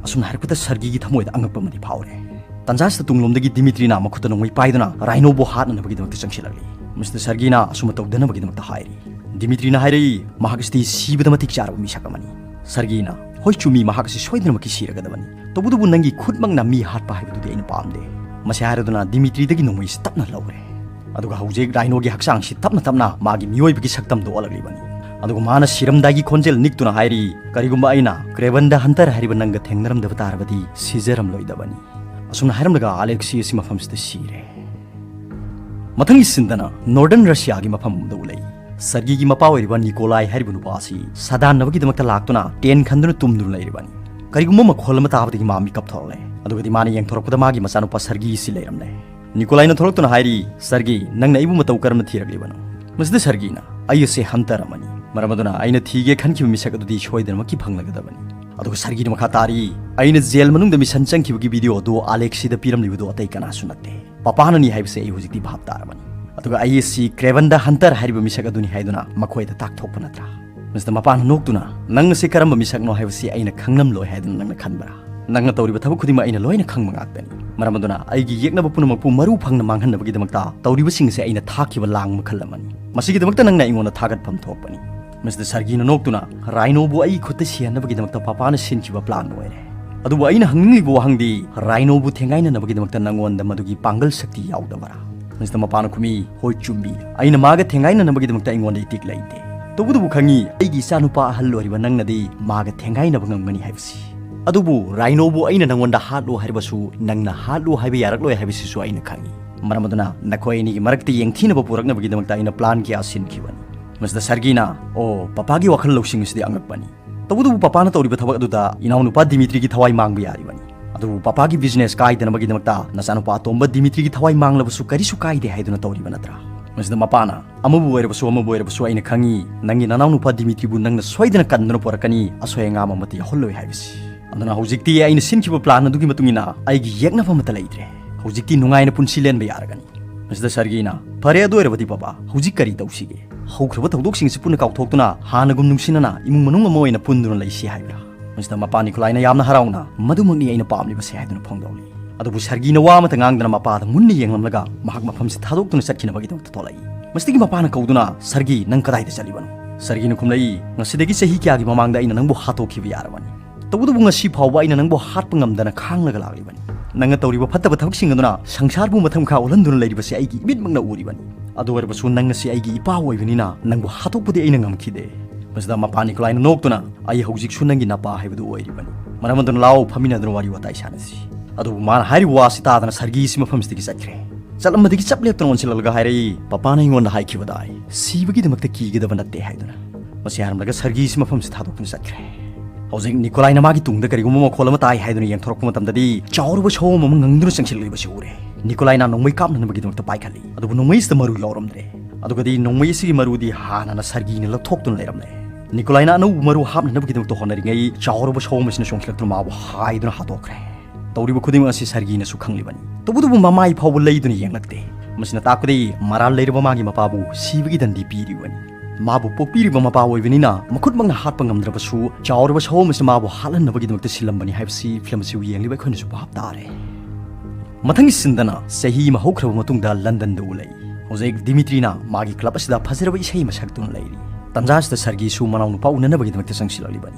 ꯑꯁꯨꯝꯅ ꯍꯥꯏꯔꯛꯄꯗ ꯁꯔꯒꯤꯒꯤ ꯊꯃꯣꯏꯗ ꯑꯉꯛꯄ ꯑꯃꯗꯤ ꯐꯥꯎꯔꯦ꯫ ꯇꯟꯖꯥꯁꯤꯗ ꯇꯨꯡꯂꯣꯝꯗꯒꯤ ꯗꯤꯃꯤꯇ꯭ꯔꯤꯅ ꯃꯈꯨꯠꯇ ꯅꯣꯡꯃꯩ ꯄꯥꯏꯗꯨꯅ ꯔꯥꯏꯅꯣꯕꯨ ꯍꯥꯠꯅꯅꯕꯒꯤꯗꯃꯛꯇ ꯆꯪꯁꯤꯜꯂꯛꯂꯤ꯫ ꯃꯁꯤꯗ ꯁꯔꯒꯤꯅ ꯑꯁꯨꯝꯅ ꯇꯧꯗꯅꯕꯒꯤꯗꯃꯛꯇ ꯍꯥꯏꯔꯤ꯫ ꯗꯤꯃꯤꯇ꯭ꯔꯤꯅ ꯍꯥꯏꯔꯛꯏ, "ꯃꯍꯥꯛ ꯑꯁꯤꯗꯤ ꯁꯤꯕꯗ ꯃꯇꯤꯛ ꯆꯥꯔꯕ ꯃꯤꯁꯛ ꯑꯃꯅꯤ꯫" ꯁꯔꯒꯤꯅ, "ꯍꯣꯏ, ꯆꯨꯝꯃꯤ, ꯃꯍꯥꯛ ꯑꯁꯤ ꯁꯣꯏꯗꯅꯃꯛꯀꯤ ꯁꯤꯔꯒꯗꯕꯅꯤ꯫ ꯇꯧꯕꯇꯕꯨ ꯅꯪꯒꯤ ꯈꯨꯠꯃꯛꯅ ꯃꯤ ꯍꯥꯠꯄ ꯍꯥꯏꯕꯗꯨꯗꯤ ꯑꯩꯅ ꯄꯥꯝꯗꯦ꯫" ꯃꯁꯤ ꯍꯥꯏꯔꯗꯨꯅ ꯗꯤꯃꯤꯇ꯭ꯔꯤꯗꯒꯤ ꯅꯣꯡꯃꯩꯁꯤ ꯇꯞꯅ ꯂꯧꯔꯦ꯫ ꯑꯗꯨꯒ ꯍꯧꯖꯤꯛ ꯔꯥꯏꯅꯣꯒꯤ ꯍꯛꯆꯥꯡꯁꯤ ꯇꯞꯅ ꯇꯞꯅ ꯃꯥꯒꯤ ꯃꯤꯑꯣꯏꯕꯒꯤ ꯁꯛꯇꯝꯗ ꯑꯣꯜꯂꯛꯂꯤꯕꯅꯤ꯫ ꯑꯗꯨꯒ ꯃꯥꯅ ꯁꯤꯔꯝꯗꯥꯏꯒꯤ ꯈꯣꯟꯖꯦꯜ ꯅꯤꯛꯇꯨꯅ ꯍꯥꯏꯔꯤ, "ꯀꯔꯤꯒꯨꯝꯕ ꯑꯩꯅ ꯀ꯭ꯔꯦꯕꯟꯗ ꯍꯟꯇꯔ ꯍꯥꯏꯔꯤꯕ ꯅꯪꯒ ꯊꯦꯡꯅꯔꯝꯗꯕ ꯇꯥꯔꯕꯗꯤ ꯁꯤꯖꯔꯝꯂꯣꯏꯗꯕꯅꯤ꯫" ꯑꯁꯨꯝꯅ ꯍꯥꯏꯔꯝꯂꯒ ꯑꯂꯦꯛꯁꯤ ꯑꯁꯤ ꯃꯐꯝꯁꯤꯗ ꯁꯤꯔꯦ꯫ ꯃꯊꯪꯒꯤ ꯁꯤꯟꯗꯅ ꯅꯣꯔꯗꯔꯟ ꯔꯁꯤꯌꯥꯒꯤ ꯃꯐꯝ ꯑꯃꯗ ꯎꯠꯂꯛꯏ꯫ ꯁꯔꯒꯤꯒꯤ ꯃꯄꯥ ꯑꯣꯏꯔꯤꯕ ꯅꯤꯀꯣꯂꯥꯏ ꯍꯥꯏꯔꯤꯕ ꯅꯨꯄꯥ ꯑꯁꯤ ꯁꯥꯗꯥꯟꯅꯕꯒꯤꯗꯃꯛꯇ ꯂꯥꯛꯇꯨꯅ ꯇꯦꯟ ꯈꯟꯗꯨꯅ ꯇꯨꯝꯗꯨꯅ ꯂꯩꯔꯤꯕꯅꯤ꯫ ꯀꯔꯤꯒꯨꯝꯕ ꯃꯈꯣꯜ ꯑꯃ ꯇꯥꯕꯗꯒꯤ ꯃꯥ ꯃꯤꯀꯞ ꯊꯣꯛꯂꯛꯂꯦ꯫ ꯑꯗꯨꯒꯗꯤ ꯃꯥꯅ ꯌꯦꯡꯊꯣꯔꯛꯄꯗ ꯃꯥꯒꯤ ꯃꯆꯥꯅꯨꯄꯥ ꯁꯔꯒꯤ ꯑꯁꯤ ꯂꯩꯔꯝꯂꯦ꯫ ꯅꯤꯀꯣꯂꯥꯏꯅ ꯊꯣꯛꯂꯛꯇꯨꯅ ꯍꯥꯏꯔꯤ, "ꯁꯔꯒꯤ, ꯅꯪꯅ ꯑꯩꯕꯨ ꯃꯇꯧ ꯀꯔꯝꯅ ꯊꯤꯔꯛꯂꯤꯕꯅꯣ?" ꯃꯁꯤꯗ ꯁꯔꯒꯤꯅ, "ꯑꯩ ꯑꯁꯤ ꯍꯟꯇꯔ ꯑꯃꯅꯤ꯫ ꯃꯔꯝ ꯑꯗꯨꯅ ꯑꯩꯅ ꯊꯤꯒꯦ ꯈꯟꯈꯤꯕ ꯃꯤꯁꯛ ꯑꯗꯨꯗꯤ ꯁꯣꯏꯗꯅꯃꯛꯀꯤ ꯐꯪꯂꯒꯗꯕꯅꯤ꯫" ꯑꯗꯨꯒ ꯁꯔꯒꯤꯅ ꯃꯈꯥ ꯇꯥꯔꯤ, "ꯑꯩꯅ ꯖꯦꯜ ꯃꯅꯨꯡꯗ ꯃꯤꯁꯟ ꯆꯪꯈꯤꯕꯒꯤ ꯚꯤꯗꯤꯑꯣ ꯑꯗꯨ ꯑꯂꯦꯛꯁꯤꯗ ꯄꯤꯔꯝꯂꯤꯕꯗꯨ ꯑꯇꯩ ꯀꯅꯥꯁꯨ ꯅꯠꯇꯦ꯫ ꯄꯄꯥꯅꯅꯤ ꯍꯥꯏꯕꯁꯤ ꯑꯩ ꯍꯧꯖꯤꯛꯇꯤ ꯚꯥꯞ ꯇꯥꯔꯕꯅꯤ꯫ ꯑꯗꯨꯒ ꯑꯩ ꯑꯁꯤ ꯀ꯭ꯔꯦꯕꯟꯗ ꯍꯟꯇꯔ ꯍꯥꯏꯔꯤꯕ ꯃꯤꯁꯛ ꯑꯗꯨꯅꯤ ꯍꯥꯏꯗꯨꯅ ꯃꯈꯣꯏꯗ ꯇꯥꯛꯊꯣꯛꯄ ꯅꯠꯇ꯭ꯔꯥ?" ꯃꯁꯤꯗ ꯃꯄꯥꯅ ꯅꯣꯛꯇꯨꯅ, "ꯅꯪ ꯑꯁꯤ ꯀꯔꯝꯕ ꯃꯤꯁꯛꯅꯣ ꯍꯥꯏꯕꯁꯤ ꯑꯩꯅ ꯈꯪꯂꯝꯂꯣꯏ ꯍꯥꯏꯗꯨꯅ ꯅꯪꯅ ꯈꯟꯕ꯭ꯔꯥ? ꯅꯪꯅ ꯇꯧꯔꯤꯕ ꯊꯕꯛ ꯈꯨꯗꯤꯡꯃꯛ ꯑꯩꯅ ꯂꯣꯏꯅ ꯈꯪꯕ ꯉꯥꯛꯇꯅꯤ꯫ ꯃꯔꯝ ꯑꯗꯨꯅ ꯑꯩꯒꯤ ꯌꯦꯛꯅꯕ ꯄꯨꯝꯅꯃꯛꯄꯨ ꯃꯔꯨ ꯐꯪꯅ ꯃꯥꯡꯍꯟꯅꯕꯒꯤꯗꯃꯛꯇ ꯇꯧꯔꯤꯕꯁꯤꯡ ꯑꯁꯤ ꯑꯩꯅ ꯊꯥꯛꯈꯤꯕ ꯂꯥꯡ ꯃꯈꯜ ꯑꯃꯅꯤ꯫ ꯃꯁꯤꯒꯤꯗꯃꯛꯇ ꯅꯪꯅ ꯑꯩꯉꯣꯟꯗ ꯊꯥꯒꯠꯐꯝ ꯊꯣꯛꯄꯅꯤ꯫" ꯃꯁꯤꯗ ꯁꯔꯒꯤꯅ ꯅꯣꯛꯇꯨꯅ, "ꯔꯥꯏꯅꯣꯕꯨ ꯑꯩ ꯈꯨꯠꯇ ꯁꯤꯍꯟꯅꯕꯒꯤꯗꯃꯛꯇ ꯄꯥꯄꯥꯅ ꯁꯤꯟꯈꯤꯕ ꯄ꯭ꯂꯥꯟ ꯑꯣꯏꯔꯦ꯫ ꯑꯗꯨꯕꯨ ꯑꯩꯅ ꯍꯪꯅꯤꯡꯂꯤꯕ ꯋꯥꯍꯪꯗꯤ, ꯔꯥꯏꯅꯣꯕꯨ ꯊꯦꯡꯒꯥꯏꯅꯅꯕꯒꯤꯗꯃꯛꯇ ꯅꯪꯉꯣꯟꯗ ꯃꯗꯨꯒꯤ ꯄꯥꯡꯒꯜ ꯁꯛꯇꯤ ꯌꯥꯎꯗꯕꯔꯥ?" ꯃꯁꯤꯗ ꯃꯄꯥꯅ ꯈꯨꯝꯃꯤ, "ꯍꯣꯏ, ꯆꯨꯝꯃꯤ꯫ ꯑꯩꯅ ꯃꯥꯒ ꯊꯦꯡꯒꯥꯏꯅꯅꯕꯒꯤꯗꯃꯛꯇ ꯑꯩꯉꯣꯟꯗ ꯏꯇꯤꯛ ꯂꯩꯇꯦ꯫ ꯇꯧꯕꯇꯕꯨ ꯈꯪꯉꯤ, ꯑꯩꯒꯤ ꯏꯆꯥꯅꯨꯄꯥ ꯑꯍꯜ ꯑꯣꯏꯔꯤꯕ ꯅꯪꯅꯗꯤ ꯃꯥꯒ ꯊꯦꯡꯒꯥꯏꯅꯕ ꯉꯝꯒꯅꯤ ꯍꯥꯏꯕꯁꯤ꯫ ꯑꯗꯨꯕꯨ ꯔꯥꯏꯅꯣꯕꯨ ꯑꯩꯅ ꯅꯪꯉꯣꯟꯗ ꯍꯥꯠꯂꯨ ꯍꯥꯏꯔꯕꯁꯨ ꯅꯪꯅ ꯍꯥꯠꯂꯨ ꯍꯥꯏꯕ ꯌꯥꯔꯛꯂꯣꯏ ꯍꯥꯏꯕꯁꯤꯁꯨ ꯑꯩꯅ ꯈꯪꯉꯤ꯫ ꯃꯔꯝ ꯑꯗꯨꯅ ꯅꯈꯣꯏ ꯑꯅꯤꯒꯤ ꯃꯔꯛꯇ ꯌꯦꯡꯊꯤꯅꯕ ꯄꯨꯔꯛꯅꯕꯒꯤꯗꯃꯛꯇ ꯑꯩꯅ ꯄ꯭ꯂꯥꯟ ꯀꯌꯥ ꯁꯤꯟꯈꯤꯕꯅꯤ꯫" ꯃꯁꯤꯗ ꯁꯔꯒꯤꯅ, "ꯑꯣ, ꯄꯄꯥꯒꯤ ꯋꯥꯈꯜ ꯂꯧꯁꯤꯡ ꯑꯁꯤꯗꯤ ꯑꯉꯛꯄꯅꯤ꯫ ꯇꯧꯕꯇꯕꯨ ꯄꯄꯥꯅ ꯇꯧꯔꯤꯕ ꯊꯕꯛ ꯑꯗꯨꯗ ꯏꯅꯥꯎꯅꯨꯄꯥ ꯗꯤꯃꯤꯇ꯭ꯔꯤꯒꯤ ꯊꯋꯥꯏ ꯃꯥꯡꯕ ꯌꯥꯔꯤꯕꯅꯤ꯫ ꯑꯗꯨꯕꯨ ꯄꯄꯥꯒꯤ ꯕꯤꯖꯤꯅꯦꯁ ꯀꯥꯏꯗꯅꯕꯒꯤꯗꯃꯛꯇ ꯅꯆꯥꯅꯨꯄꯥ ꯑꯇꯣꯝꯕ ꯗꯤꯃꯤꯇ꯭ꯔꯤꯒꯤ ꯊꯋꯥꯏ ꯃꯥꯡꯂꯕꯁꯨ ꯀꯔꯤꯁꯨ ꯀꯥꯏꯗꯦ ꯍꯥꯏꯗꯨꯅ ꯇꯧꯔꯤꯕ ꯅꯠꯇ꯭ꯔꯥ?" ꯃꯁꯤꯗ ꯃꯄꯥꯅ, "ꯑꯃꯕꯨ ꯑꯣꯏꯔꯕꯁꯨ ꯑꯃꯕꯨ ꯑꯣꯏꯔꯕꯁꯨ ꯑꯩꯅ ꯈꯪꯉꯤ, ꯅꯪꯒꯤ ꯅꯅꯥꯎꯅꯨꯄꯥ ꯗꯤꯃꯤꯇ꯭ꯔꯤꯕꯨ ꯅꯪꯅ ꯁꯣꯏꯗꯅ ꯀꯟꯗꯨꯅ ꯄꯨꯔꯛꯀꯅꯤ, ꯑꯁꯣꯏ ꯑꯉꯥꯝ ꯑꯃꯠꯇ ꯌꯥꯎꯍꯜꯂꯣꯏ ꯍꯥꯏꯕꯁꯤ꯫ ꯑꯗꯨꯅ ꯍꯧꯖꯤꯛꯇꯤ ꯑꯩꯅ ꯁꯤꯟꯈꯤꯕ ꯄ꯭ꯂꯥꯟ ꯑꯗꯨꯒꯤ ꯃꯇꯨꯡ ꯏꯟꯅ ꯑꯩꯒꯤ ꯌꯦꯛꯅꯕ ꯑꯃꯠꯇ ꯂꯩꯇ꯭ꯔꯦ꯫ ꯍꯧꯖꯤꯛꯇꯤ ꯅꯨꯡꯉꯥꯏꯅ ꯄꯨꯟꯁꯤ ꯂꯦꯟꯕ ꯌꯥꯔꯒꯅꯤ꯫" ꯃꯁꯤꯗ ꯁꯔꯒꯤꯅ, "ꯐꯔꯦ, ꯑꯗꯨ ꯑꯣꯏꯔꯕꯗꯤ ꯄꯄꯥ, ꯍꯧꯖꯤꯛ ꯀꯔꯤ ꯇꯧꯁꯤꯒꯦ? ꯍꯧꯈ꯭ꯔꯕ ꯊꯧꯗꯣꯛꯁꯤꯡꯁꯤ ꯄꯨꯟꯅ ꯀꯥꯎꯊꯣꯛꯇꯨꯅ ꯍꯥꯟꯅꯒꯨꯝ ꯅꯨꯡꯁꯤꯅꯅ ꯏꯃꯨꯡ ꯃꯅꯨꯡ ꯑꯃ ꯑꯣꯏꯅ ꯄꯨꯟꯗꯨꯅ ꯂꯩꯁꯤ ꯍꯥꯏꯕ꯭ꯔꯥ?" ꯃꯁꯤꯗ ꯃꯄꯥ ꯅꯤꯀꯣꯂꯥꯏꯅ ꯌꯥꯝꯅ ꯍꯔꯥꯎꯅ, "ꯃꯗꯨꯃꯛꯅꯤ ꯑꯩꯅ ꯄꯥꯝꯂꯤꯕꯁꯦ" ꯍꯥꯏꯗꯨꯅ ꯐꯣꯡꯗꯣꯛꯂꯤ꯫ ꯑꯗꯨꯕꯨ ꯁꯔꯒꯤꯅ ꯋꯥ ꯑꯃꯠꯇ ꯉꯥꯡꯗꯅ ꯃꯄꯥꯗ ꯃꯨꯟꯅ ꯌꯦꯡꯂꯝꯂꯒ ꯃꯍꯥꯛ ꯃꯐꯝꯁꯤ ꯊꯥꯗꯣꯛꯇꯨꯅ ꯆꯠꯈꯤꯅꯕꯒꯤꯗꯃꯛꯇ ꯊꯣꯛꯂꯛꯏ꯫ ꯃꯁꯤꯗꯒꯤ ꯃꯄꯥꯅ ꯀꯧꯗꯨꯅ, "ꯁꯔꯒꯤ, ꯅꯪ ꯀꯗꯥꯏꯗ ꯆꯠꯂꯤꯕꯅꯣ?" ꯁꯔꯒꯤꯅ ꯈꯨꯝꯂꯛꯏ, "ꯉꯁꯤꯗꯒꯤ ꯆꯍꯤ ꯀꯌꯥꯒꯤ ꯃꯃꯥꯡꯗ ꯑꯩꯅ ꯅꯪꯕꯨ ꯍꯥꯠꯇꯣꯛꯈꯤꯕ ꯌꯥꯔꯕꯅꯤ꯫ ꯇꯧꯕꯇꯕꯨ ꯉꯁꯤ ꯐꯥꯎꯕ ꯑꯩꯅ ꯅꯪꯕꯨ ꯍꯥꯠꯄ ꯉꯝꯗꯅ ꯈꯥꯡꯂꯒ ꯂꯥꯛꯂꯤꯕꯅꯤ꯫ ꯅꯪꯅ ꯇꯧꯔꯤꯕ ꯐꯠꯇꯕ ꯊꯕꯛꯁꯤꯡ ꯑꯗꯨꯅ ꯁꯪꯁꯥꯔꯕꯨ ꯃꯊꯪ ꯃꯈꯥ ꯑꯣꯜꯍꯟꯗꯨꯅ ꯂꯩꯔꯤꯕꯁꯤ ꯑꯩꯒꯤ ꯏꯃꯤꯠꯃꯛꯅ ꯎꯔꯤꯕꯅꯤ꯫ ꯑꯗꯨ ꯑꯣꯏꯔꯕꯁꯨ ꯅꯪ ꯉꯁꯤ ꯑꯩꯒꯤ ꯏꯄꯥ ꯑꯣꯏꯕꯅꯤꯅ ꯅꯪꯕꯨ ꯍꯥꯠꯇꯣꯛꯄꯗꯤ ꯑꯩꯅ ꯉꯝꯈꯤꯗꯦ꯫" ꯃꯁꯤꯗ ꯃꯄꯥ ꯅꯤꯀꯣꯂꯥꯏꯅ ꯅꯣꯛꯇꯨꯅ, "ꯑꯩ ꯍꯧꯖꯤꯛꯁꯨ ꯅꯪꯒꯤ ꯅꯄꯥ ꯍꯥꯏꯕꯗꯨ ꯑꯣꯏꯔꯤꯕꯅꯤ꯫ ꯃꯔꯝ ꯑꯗꯨꯅ ꯂꯥꯛꯑꯣ, ꯐꯝꯃꯤꯟꯅꯗꯨꯅ ꯋꯥꯔꯤ ꯋꯥꯇꯥꯏ ꯁꯥꯟꯅꯁꯤ꯫" ꯑꯗꯨꯕꯨ ꯃꯥꯅ ꯍꯥꯏꯔꯤꯕ ꯋꯥꯁꯤ ꯇꯥꯗꯅ ꯁꯔꯒꯤ ꯑꯁꯤ ꯃꯐꯝꯁꯤꯗꯒꯤ ꯆꯠꯈ꯭ꯔꯦ꯫ ꯆꯠꯂꯝꯕꯗꯒꯤ ꯆꯞ ꯂꯦꯞꯇꯅ ꯑꯣꯟꯁꯤꯜꯂꯛꯂꯒ ꯍꯥꯏꯔꯛꯏ, "ꯄꯄꯥꯅ ꯑꯩꯉꯣꯟꯗ ꯍꯥꯏꯈꯤꯕꯗꯥꯏ, ꯁꯤꯕꯒꯤꯗꯃꯛꯇ ꯀꯤꯒꯗꯕ ꯅꯠꯇꯦ ꯍꯥꯏꯗꯨꯅ?" ꯃꯁꯤ ꯍꯥꯏꯔꯝꯂꯒ ꯁꯔꯒꯤꯁꯤ ꯃꯐꯝꯁꯤ ꯊꯥꯗꯣꯛꯇꯨꯅ ꯆꯠꯈ꯭ꯔꯦ꯫ ꯍꯧꯖꯤꯛ ꯅꯤꯀꯣꯂꯥꯏꯅ ꯃꯥꯒꯤ ꯇꯨꯡꯗ ꯀꯔꯤꯒꯨꯝꯕ ꯃꯈꯣꯜ ꯑꯃ ꯇꯥꯏ ꯍꯥꯏꯗꯨꯅ ꯌꯦꯡꯊꯣꯔꯛꯄ ꯃꯇꯝꯗꯗꯤ ꯆꯥꯎꯔꯕ ꯁꯑꯣꯝ ꯑꯃ ꯉꯪꯗꯨꯅ ꯆꯪꯁꯤꯜꯂꯛꯂꯤꯕꯁꯤ ꯎꯔꯦ꯫ ꯅꯤꯀꯣꯂꯥꯏꯅ ꯅꯣꯡꯃꯩ ꯀꯥꯞꯅꯅꯕꯒꯤꯗꯃꯛꯇ ꯄꯥꯏꯈꯠꯂꯤ, ꯑꯗꯨꯕꯨ ꯅꯣꯡꯃꯩꯁꯤꯗ ꯃꯔꯨ ꯌꯥꯎꯔꯝꯗ꯭ꯔꯦ꯫ ꯑꯗꯨꯒꯗꯤ ꯅꯣꯡꯃꯩ ꯑꯁꯤꯒꯤ ꯃꯔꯨꯗꯤ ꯍꯥꯟꯅꯅ ꯁꯔꯒꯤꯅ ꯂꯧꯊꯣꯛꯇꯨꯅ ꯂꯩꯔꯝꯂꯦ꯫ ꯅꯤꯀꯣꯂꯥꯏꯅ ꯑꯅꯧꯕ ꯃꯔꯨ ꯍꯥꯞꯅꯅꯕꯒꯤꯗꯃꯛꯇ ꯍꯣꯠꯅꯔꯤꯉꯩ ꯆꯥꯎꯔꯕ ꯁꯑꯣꯝ ꯑꯁꯤꯅ ꯆꯣꯡꯁꯤꯜꯂꯛꯇꯨꯅ ꯃꯥꯕꯨ ꯍꯥꯏꯗꯨꯅ ꯍꯥꯠꯇꯣꯛꯈ꯭ꯔꯦ꯫ ꯇꯧꯔꯤꯕ ꯈꯨꯗꯤꯡꯃꯛ ꯑꯁꯤ ꯁꯔꯒꯤꯅꯁꯨ ꯈꯪꯂꯤꯕꯅꯤ꯫ ꯇꯧꯕꯇꯕꯨ ꯃꯃꯥꯏ ꯐꯥꯎꯕ ꯂꯩꯗꯨꯅ ꯌꯦꯡꯂꯛꯇꯦ꯫ ꯃꯁꯤꯅ ꯇꯥꯛꯄꯗꯤ ꯃꯔꯥꯜ ꯂꯩꯔꯕ ꯃꯥꯒꯤ ꯃꯄꯥꯕꯨ ꯁꯤꯕꯒꯤ ꯗꯟꯗꯤ ꯄꯤꯔꯤꯕꯅꯤ꯫ ꯃꯥꯕꯨ ꯄꯣꯛꯄꯤꯔꯤꯕ ꯃꯄꯥ ꯑꯣꯏꯕꯅꯤꯅ ꯃꯈꯨꯠꯃꯛꯅ ꯍꯥꯠꯄ ꯉꯝꯗ꯭ꯔꯕꯁꯨ, ꯆꯥꯎꯔꯕ ꯁꯑꯣꯝ ꯑꯁꯤ ꯃꯥꯕꯨ ꯍꯥꯠꯍꯟꯅꯕꯒꯤꯗꯃꯛꯇ ꯁꯤꯜꯂꯝꯕꯅꯤ ꯍꯥꯏꯕꯁꯤ ꯐꯤꯂꯝ ꯑꯁꯤꯕꯨ ꯌꯦꯡꯂꯤꯕ ꯑꯩꯈꯣꯏꯅꯁꯨ ꯚꯥꯞ ꯇꯥꯔꯦ꯫ ꯃꯊꯪꯒꯤ ꯁꯤꯟꯗꯅ ꯆꯍꯤ ꯑꯃ ꯍꯧꯈ꯭ꯔꯕ ꯃꯇꯨꯡꯗ ꯂꯟꯗꯟꯗ ꯎꯠꯂꯛꯏ꯫ ꯍꯧꯖꯤꯛ ꯗꯤꯃꯤꯇ꯭ꯔꯤꯅ ꯃꯥꯒꯤ ꯀ꯭ꯂꯕ ꯑꯁꯤꯗ ꯐꯖꯔꯕ ꯏꯁꯩ ꯑꯃ ꯁꯛꯇꯨꯅ ꯂꯩꯔꯤ꯫ ꯇꯟꯖꯥ ꯑꯁꯤꯗ ꯁꯔꯒꯤꯁꯨ ꯃꯅꯥꯎꯅꯨꯄꯥ ꯎꯅꯅꯕꯒꯤꯗꯃꯛꯇ ꯆꯪꯁꯤꯜꯂꯛꯂꯤꯕꯅꯤ꯫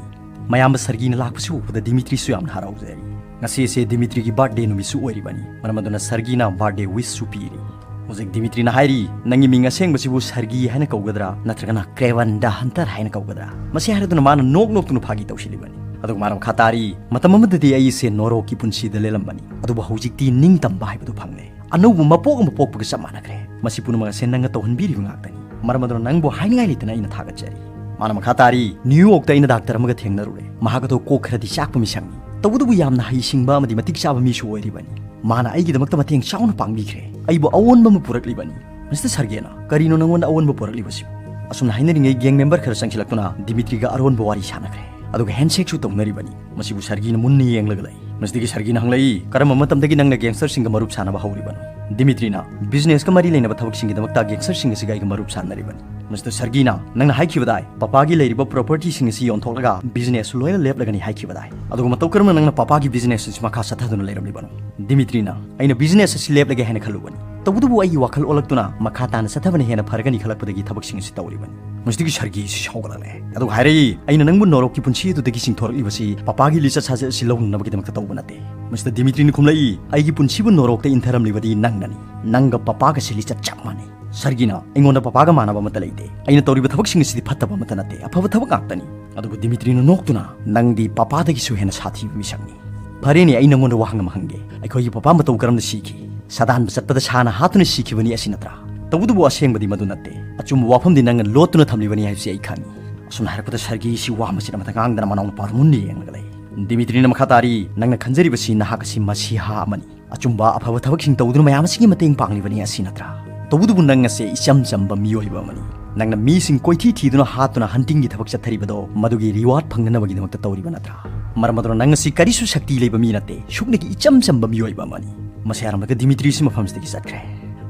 ꯃꯌꯥꯝꯕ ꯁꯔꯒꯤꯅ ꯂꯥꯛꯄꯁꯤ ꯎꯕꯗ ꯗꯤꯃꯤꯇ꯭ꯔꯤꯁꯨ ꯌꯥꯝꯅ ꯍꯔꯥꯎꯖꯔꯤ꯫ ꯉꯁꯤ ꯑꯁꯤ ꯗꯤꯃꯤꯇ꯭ꯔꯤꯒꯤ ꯕꯥꯔꯊꯗꯦ ꯅꯨꯃꯤꯠꯁꯨ ꯑꯣꯏꯔꯤꯕꯅꯤ, ꯃꯔꯝ ꯑꯗꯨꯅ ꯁꯔꯒꯤꯅ ꯕꯥꯔꯊꯗꯦ ꯋꯤꯁꯁꯨ ꯄꯤꯔꯤ꯫ ꯍꯧꯖꯤꯛ ꯗꯤꯃꯤꯇ꯭ꯔꯤꯅ ꯍꯥꯏꯔꯤ, "ꯅꯪꯒꯤ ꯃꯤꯡ ꯑꯁꯦꯡꯕꯁꯤꯕꯨ ꯁꯔꯒꯤ ꯍꯥꯏꯅ ꯀꯧꯒꯗ꯭ꯔꯥ ꯅꯠꯇ꯭ꯔꯒꯅ ꯀ꯭ꯔꯦꯚꯟ ꯗ ꯍꯟꯇꯔ ꯍꯥꯏꯅ ꯀꯧꯒꯗ꯭ꯔꯥ?" ꯃꯁꯤ ꯍꯥꯏꯔꯗꯨꯅ ꯃꯥꯅ ꯅꯣꯛ ꯅꯣꯛꯇꯨꯅ ꯐꯥꯒꯤ ꯇꯧꯁꯤꯜꯂꯤꯕꯅꯤ꯫ ꯑꯗꯨꯒ ꯃꯥꯅ ꯃꯈꯥ ꯇꯥꯔꯤ, "ꯃꯇꯝ ꯑꯃꯗꯗꯤ ꯑꯩꯁꯦ ꯅꯣꯔꯣꯛꯀꯤ ꯄꯨꯟꯁꯤꯗ ꯂꯦꯜꯂꯝꯕꯅꯤ, ꯑꯗꯨꯕꯨ ꯍꯧꯖꯤꯛꯇꯤ ꯅꯤꯡꯇꯝꯕ ꯍꯥꯏꯕꯗꯨ ꯐꯪꯂꯦ꯫ ꯑꯅꯧꯕ ꯃꯄꯣꯛ ꯑꯃ ꯄꯣꯛꯄꯒ ꯆꯞ ꯃꯥꯟꯅꯈ꯭ꯔꯦ꯫ ꯃꯁꯤ ꯄꯨꯝꯅꯃꯛ ꯑꯁꯦ ꯅꯪꯅ ꯇꯧꯍꯟꯕꯤꯔꯤꯕ ꯉꯥꯛꯇꯅꯤ꯫ ꯃꯔꯝ ꯑꯗꯨꯅ ꯅꯪꯕꯨ ꯍꯥꯏꯅꯤꯡꯉꯥꯏ ꯂꯩꯇꯅ ꯑꯩꯅ ꯊꯥꯒꯠꯆꯔꯤ꯫" ꯃꯥꯅ ꯃꯈꯥ ꯇꯥꯔꯤ, "ꯅ꯭ꯌꯨ ꯌꯣꯔꯛꯇ ꯑꯩꯅ ꯗꯥꯛꯇꯔ ꯑꯃꯒ ꯊꯦꯡꯅꯔꯨꯔꯦ꯫ ꯃꯍꯥꯛ ꯑꯗꯨ ꯀꯣꯛ ꯈꯔꯗꯤ ꯆꯥꯛꯄ ꯃꯤꯁꯛꯅꯤ꯫ ꯇꯧꯕꯇꯕꯨ ꯌꯥꯝꯅ ꯍꯩꯁꯤꯡꯕ ꯑꯃꯗꯤ ꯃꯇꯤꯛ ꯆꯥꯕ ꯃꯤꯁꯨ ꯑꯣꯏꯔꯤꯕꯅꯤ꯫ ꯃꯥꯅ ꯑꯩꯒꯤꯗꯃꯛꯇ ꯃꯇꯦꯡ ꯆꯥꯎꯅ ꯄꯥꯡꯕꯤꯈ꯭ꯔꯦ꯫ ꯑꯩꯕꯨ ꯑꯑꯣꯟꯕ ꯑꯃ ꯄꯨꯔꯛꯂꯤꯕꯅꯤ꯫" "ꯃꯤꯁꯇꯔ ꯁꯔꯒꯦꯅ, ꯀꯔꯤꯅꯣ ꯅꯪꯉꯣꯟꯗ ꯑꯑꯣꯟꯕ ꯄꯨꯔꯛꯂꯤꯕꯁꯤꯕꯨ?" ꯑꯁꯨꯝꯅ ꯍꯥꯏꯅꯔꯤꯉꯩ ꯒꯦꯡ ꯃꯦꯝꯕꯔ ꯈꯔ ꯆꯪꯁꯤꯜꯂꯛꯇꯨꯅ ꯗꯤꯃꯤꯇ꯭ꯔꯤꯒ ꯑꯔꯣꯟꯕ ꯋꯥꯔꯤ ꯁꯥꯟꯅꯈ꯭ꯔꯦ꯫ ꯑꯗꯨꯒ ꯍꯦꯟꯁꯦꯛꯁꯨ ꯇꯧꯅꯔꯤꯕꯅꯤ꯫ ꯃꯁꯤꯕꯨ ꯁꯔꯒꯤꯅ ꯃꯨꯟꯅ ꯌꯦꯡꯂꯒ ꯂꯩ꯫ ꯃꯁꯤꯗꯒꯤ ꯁꯔꯒꯤꯅ ꯍꯪꯂꯛꯏ, "ꯀꯔꯝꯕ ꯃꯇꯝꯗꯒꯤ ꯅꯪꯅ ꯒꯦꯡꯁꯇꯔꯁꯤꯡꯒ ꯃꯔꯨꯞ ꯁꯥꯟꯅꯕ ꯍꯧꯔꯤꯕꯅꯣ?" ꯗꯤꯃꯤꯇ꯭ꯔꯤꯅ, "ꯕꯤꯖꯤꯅꯦꯁꯀ ꯃꯔꯤ ꯂꯩꯅꯕ ꯊꯕꯛꯁꯤꯡꯒꯤꯗꯃꯛꯇ ꯒꯦꯡꯁꯇꯔꯁꯤꯡ ꯑꯁꯤꯒ ꯑꯩꯒ ꯃꯔꯨꯞ ꯁꯥꯟꯅꯔꯤꯕꯅꯤ꯫" ꯃꯤꯁꯇꯔ ꯁꯔꯒꯤꯅ, "ꯅꯪꯅ ꯍꯥꯏꯈꯤꯕꯗꯥꯏ, ꯄꯄꯥꯒꯤ ꯂꯩꯔꯤꯕ ꯄ꯭ꯔꯣꯄꯔꯇꯤꯁꯤꯡ ꯑꯁꯤ ꯌꯣꯟꯊꯣꯛꯂꯒ ꯕꯤꯖꯤꯅꯦꯁꯁꯨ ꯂꯣꯏꯅ ꯂꯦꯞꯂꯒꯅꯤ ꯍꯥꯏꯈꯤꯕꯗꯥꯏ? ꯑꯗꯨꯒ ꯃꯇꯧ ꯀꯔꯝꯅ ꯅꯪꯅ ꯄꯄꯥꯒꯤ ꯕꯤꯖꯤꯅꯦꯁ ꯑꯁꯤ ꯃꯈꯥ ꯆꯠꯊꯗꯨꯅ ꯂꯩꯔꯝꯂꯤꯕꯅꯣ?" ꯗꯤꯃꯤꯇ꯭ꯔꯤꯅ, "ꯑꯩꯅ ꯕꯤꯖꯤꯅꯦꯁ ꯑꯁꯤ ꯂꯦꯞꯂꯒꯦ ꯍꯥꯏꯅ ꯈꯜꯂꯨꯕꯅꯤ꯫ ꯇꯧꯕꯇꯕꯨ ꯑꯩꯒꯤ ꯋꯥꯈꯜ ꯑꯣꯜꯂꯛꯇꯨꯅ ꯃꯈꯥ ꯇꯥꯅ ꯆꯠꯊꯕꯅ ꯍꯦꯟꯅ ꯐꯔꯒꯅꯤ ꯈꯜꯂꯛꯄꯗꯒꯤ ꯊꯕꯛꯁꯤꯡ ꯑꯁꯤ ꯇꯧꯔꯤꯕꯅꯤ꯫" ꯃꯁꯤꯗꯒꯤ ꯁꯔꯒꯤ ꯑꯁꯤ ꯁꯥꯎꯒꯠꯂꯛꯂꯦ꯫ ꯑꯗꯨꯒ ꯍꯥꯏꯔꯛꯏ, "ꯑꯩꯅ ꯅꯪꯕꯨ ꯅꯣꯔꯣꯛꯀꯤ ꯄꯨꯟꯁꯤ ꯑꯗꯨꯗꯒꯤ ꯆꯤꯡꯊꯣꯔꯛꯂꯤꯕꯁꯤ ꯄꯄꯥꯒꯤ ꯂꯤꯆꯠ ꯁꯥꯖꯠ ꯑꯁꯤ ꯂꯧꯅꯅꯕꯒꯤꯗꯃꯛꯇ ꯇꯧꯕ ꯅꯠꯇꯦ꯫" ꯃꯤꯁꯇꯔ ꯗꯤꯃꯤꯇ꯭ꯔꯤꯅ ꯈꯨꯝꯂꯛꯏ, "ꯑꯩꯒꯤ ꯄꯨꯟꯁꯤꯕꯨ ꯅꯣꯔꯣꯛꯇ ꯏꯟꯊꯔꯝꯂꯤꯕꯗꯤ ꯅꯪꯅꯅꯤ꯫ ꯅꯪꯒ ꯄꯄꯥꯒꯁꯤ ꯂꯤꯆꯠ ꯆꯞ ꯃꯥꯟꯅꯩ꯫" ꯁꯔꯒꯤꯅ, "ꯑꯩꯉꯣꯟꯗ ꯄꯄꯥꯒ ꯃꯥꯟꯅꯕ ꯑꯃꯠꯇ ꯂꯩꯇꯦ꯫ ꯑꯩꯅ ꯇꯧꯔꯤꯕ ꯊꯕꯛꯁꯤꯡ ꯑꯁꯤꯗꯤ ꯐꯠꯇꯕ ꯑꯃꯠꯇ ꯅꯠꯇꯦ, ꯑꯐꯕ ꯊꯕꯛ ꯉꯥꯛꯇꯅꯤ꯫" ꯑꯗꯨꯕꯨ ꯗꯤꯃꯤꯇ꯭ꯔꯤꯅ ꯅꯣꯛꯇꯨꯅ, "ꯅꯪꯗꯤ ꯄꯄꯥꯗꯒꯤꯁꯨ ꯍꯦꯟꯅ ꯁꯥꯊꯤꯕ ꯃꯤꯁꯛꯅꯤ꯫ ꯐꯔꯦꯅꯦ, ꯑꯩ ꯅꯪꯉꯣꯟꯗ ꯋꯥꯍꯪ ꯑꯃ ꯍꯪꯒꯦ꯫ ꯑꯩꯈꯣꯏꯒꯤ ꯄꯄꯥ ꯃꯇꯧ ꯀꯔꯝꯅ ꯁꯤꯈꯤ? ꯁꯥꯗꯥꯟꯕ ꯆꯠꯄꯗ ꯁꯥꯅ ꯍꯥꯠꯇꯨꯅ ꯁꯤꯈꯤꯕꯅꯤ ꯑꯁꯤ ꯅꯠꯇ꯭ꯔꯥ? ꯇꯧꯕꯇꯕꯨ ꯑꯁꯦꯡꯕꯗꯤ ꯃꯗꯨ ꯅꯠꯇꯦ꯫ ꯑꯆꯨꯝꯕ ꯋꯥꯐꯝꯗꯤ ꯅꯪꯅ ꯂꯣꯠꯇꯨꯅ ꯊꯝꯂꯤꯕꯅꯤ ꯍꯥꯏꯕꯁꯤ ꯑꯩ ꯈꯪꯏ꯫" ꯑꯁꯨꯝꯅ ꯍꯥꯏꯔꯛꯄꯗ ꯁꯔꯒꯤꯁꯤ ꯋꯥ ꯃꯆꯦꯠ ꯑꯃꯠꯇ ꯉꯥꯡꯗꯅ ꯃꯅꯥꯎꯅꯨꯄꯥꯗꯨ ꯃꯨꯟꯅ ꯌꯦꯡꯂꯒ ꯂꯩ꯫ ꯗꯤꯃꯤꯇ꯭ꯔꯤꯅ ꯃꯈꯥ ꯇꯥꯔꯤ, "ꯅꯪꯅ ꯈꯟꯖꯔꯤꯕꯁꯤ ꯅꯍꯥꯛ ꯑꯁꯤ ꯃꯁꯤꯍꯥ ꯑꯃꯅꯤ꯫ ꯑꯆꯨꯝꯕ ꯑꯐꯕ ꯊꯕꯛꯁꯤꯡ ꯇꯧꯗꯨꯅ ꯃꯌꯥꯝ ꯑꯁꯤꯒꯤ ꯃꯇꯦꯡ ꯄꯥꯡꯂꯤꯕꯅꯤ ꯑꯁꯤ ꯅꯠꯇ꯭ꯔꯥ? ꯇꯧꯕꯇꯕꯨ ꯅꯪ ꯑꯁꯦ ꯏꯆꯝ ꯆꯝꯕ ꯃꯤꯑꯣꯏꯕ ꯑꯃꯅꯤ꯫ ꯅꯪꯅ ꯃꯤꯁꯤꯡ ꯀꯣꯏꯊꯤ ꯊꯤꯗꯨꯅ ꯍꯥꯠꯇꯨꯅ ꯍꯟꯇꯤꯡꯒꯤ ꯊꯕꯛ ꯆꯠꯊꯔꯤꯕꯗꯣ ꯃꯗꯨꯒꯤ ꯔꯤꯋꯥꯔꯗ ꯐꯪꯅꯅꯕꯒꯤꯗꯃꯛꯇ ꯇꯧꯔꯤꯕ ꯅꯠꯇ꯭ꯔꯥ? ꯃꯔꯝ ꯑꯗꯨꯅ ꯅꯪ ꯑꯁꯤ ꯀꯔꯤꯁꯨ ꯁꯛꯇꯤ ꯂꯩꯕ ꯃꯤ ꯅꯠꯇꯦ, ꯁꯨꯞꯅꯒꯤ ꯏꯆꯝ ꯆꯝꯕ ꯃꯤꯑꯣꯏꯕ ꯑꯃꯅꯤ꯫" ꯃꯁꯤ ꯍꯥꯏꯔꯝꯂꯒ ꯗꯤꯃꯤꯇ꯭ꯔꯤꯁꯤ ꯃꯐꯝꯁꯤꯗꯒꯤ ꯆꯠꯈ꯭ꯔꯦ꯫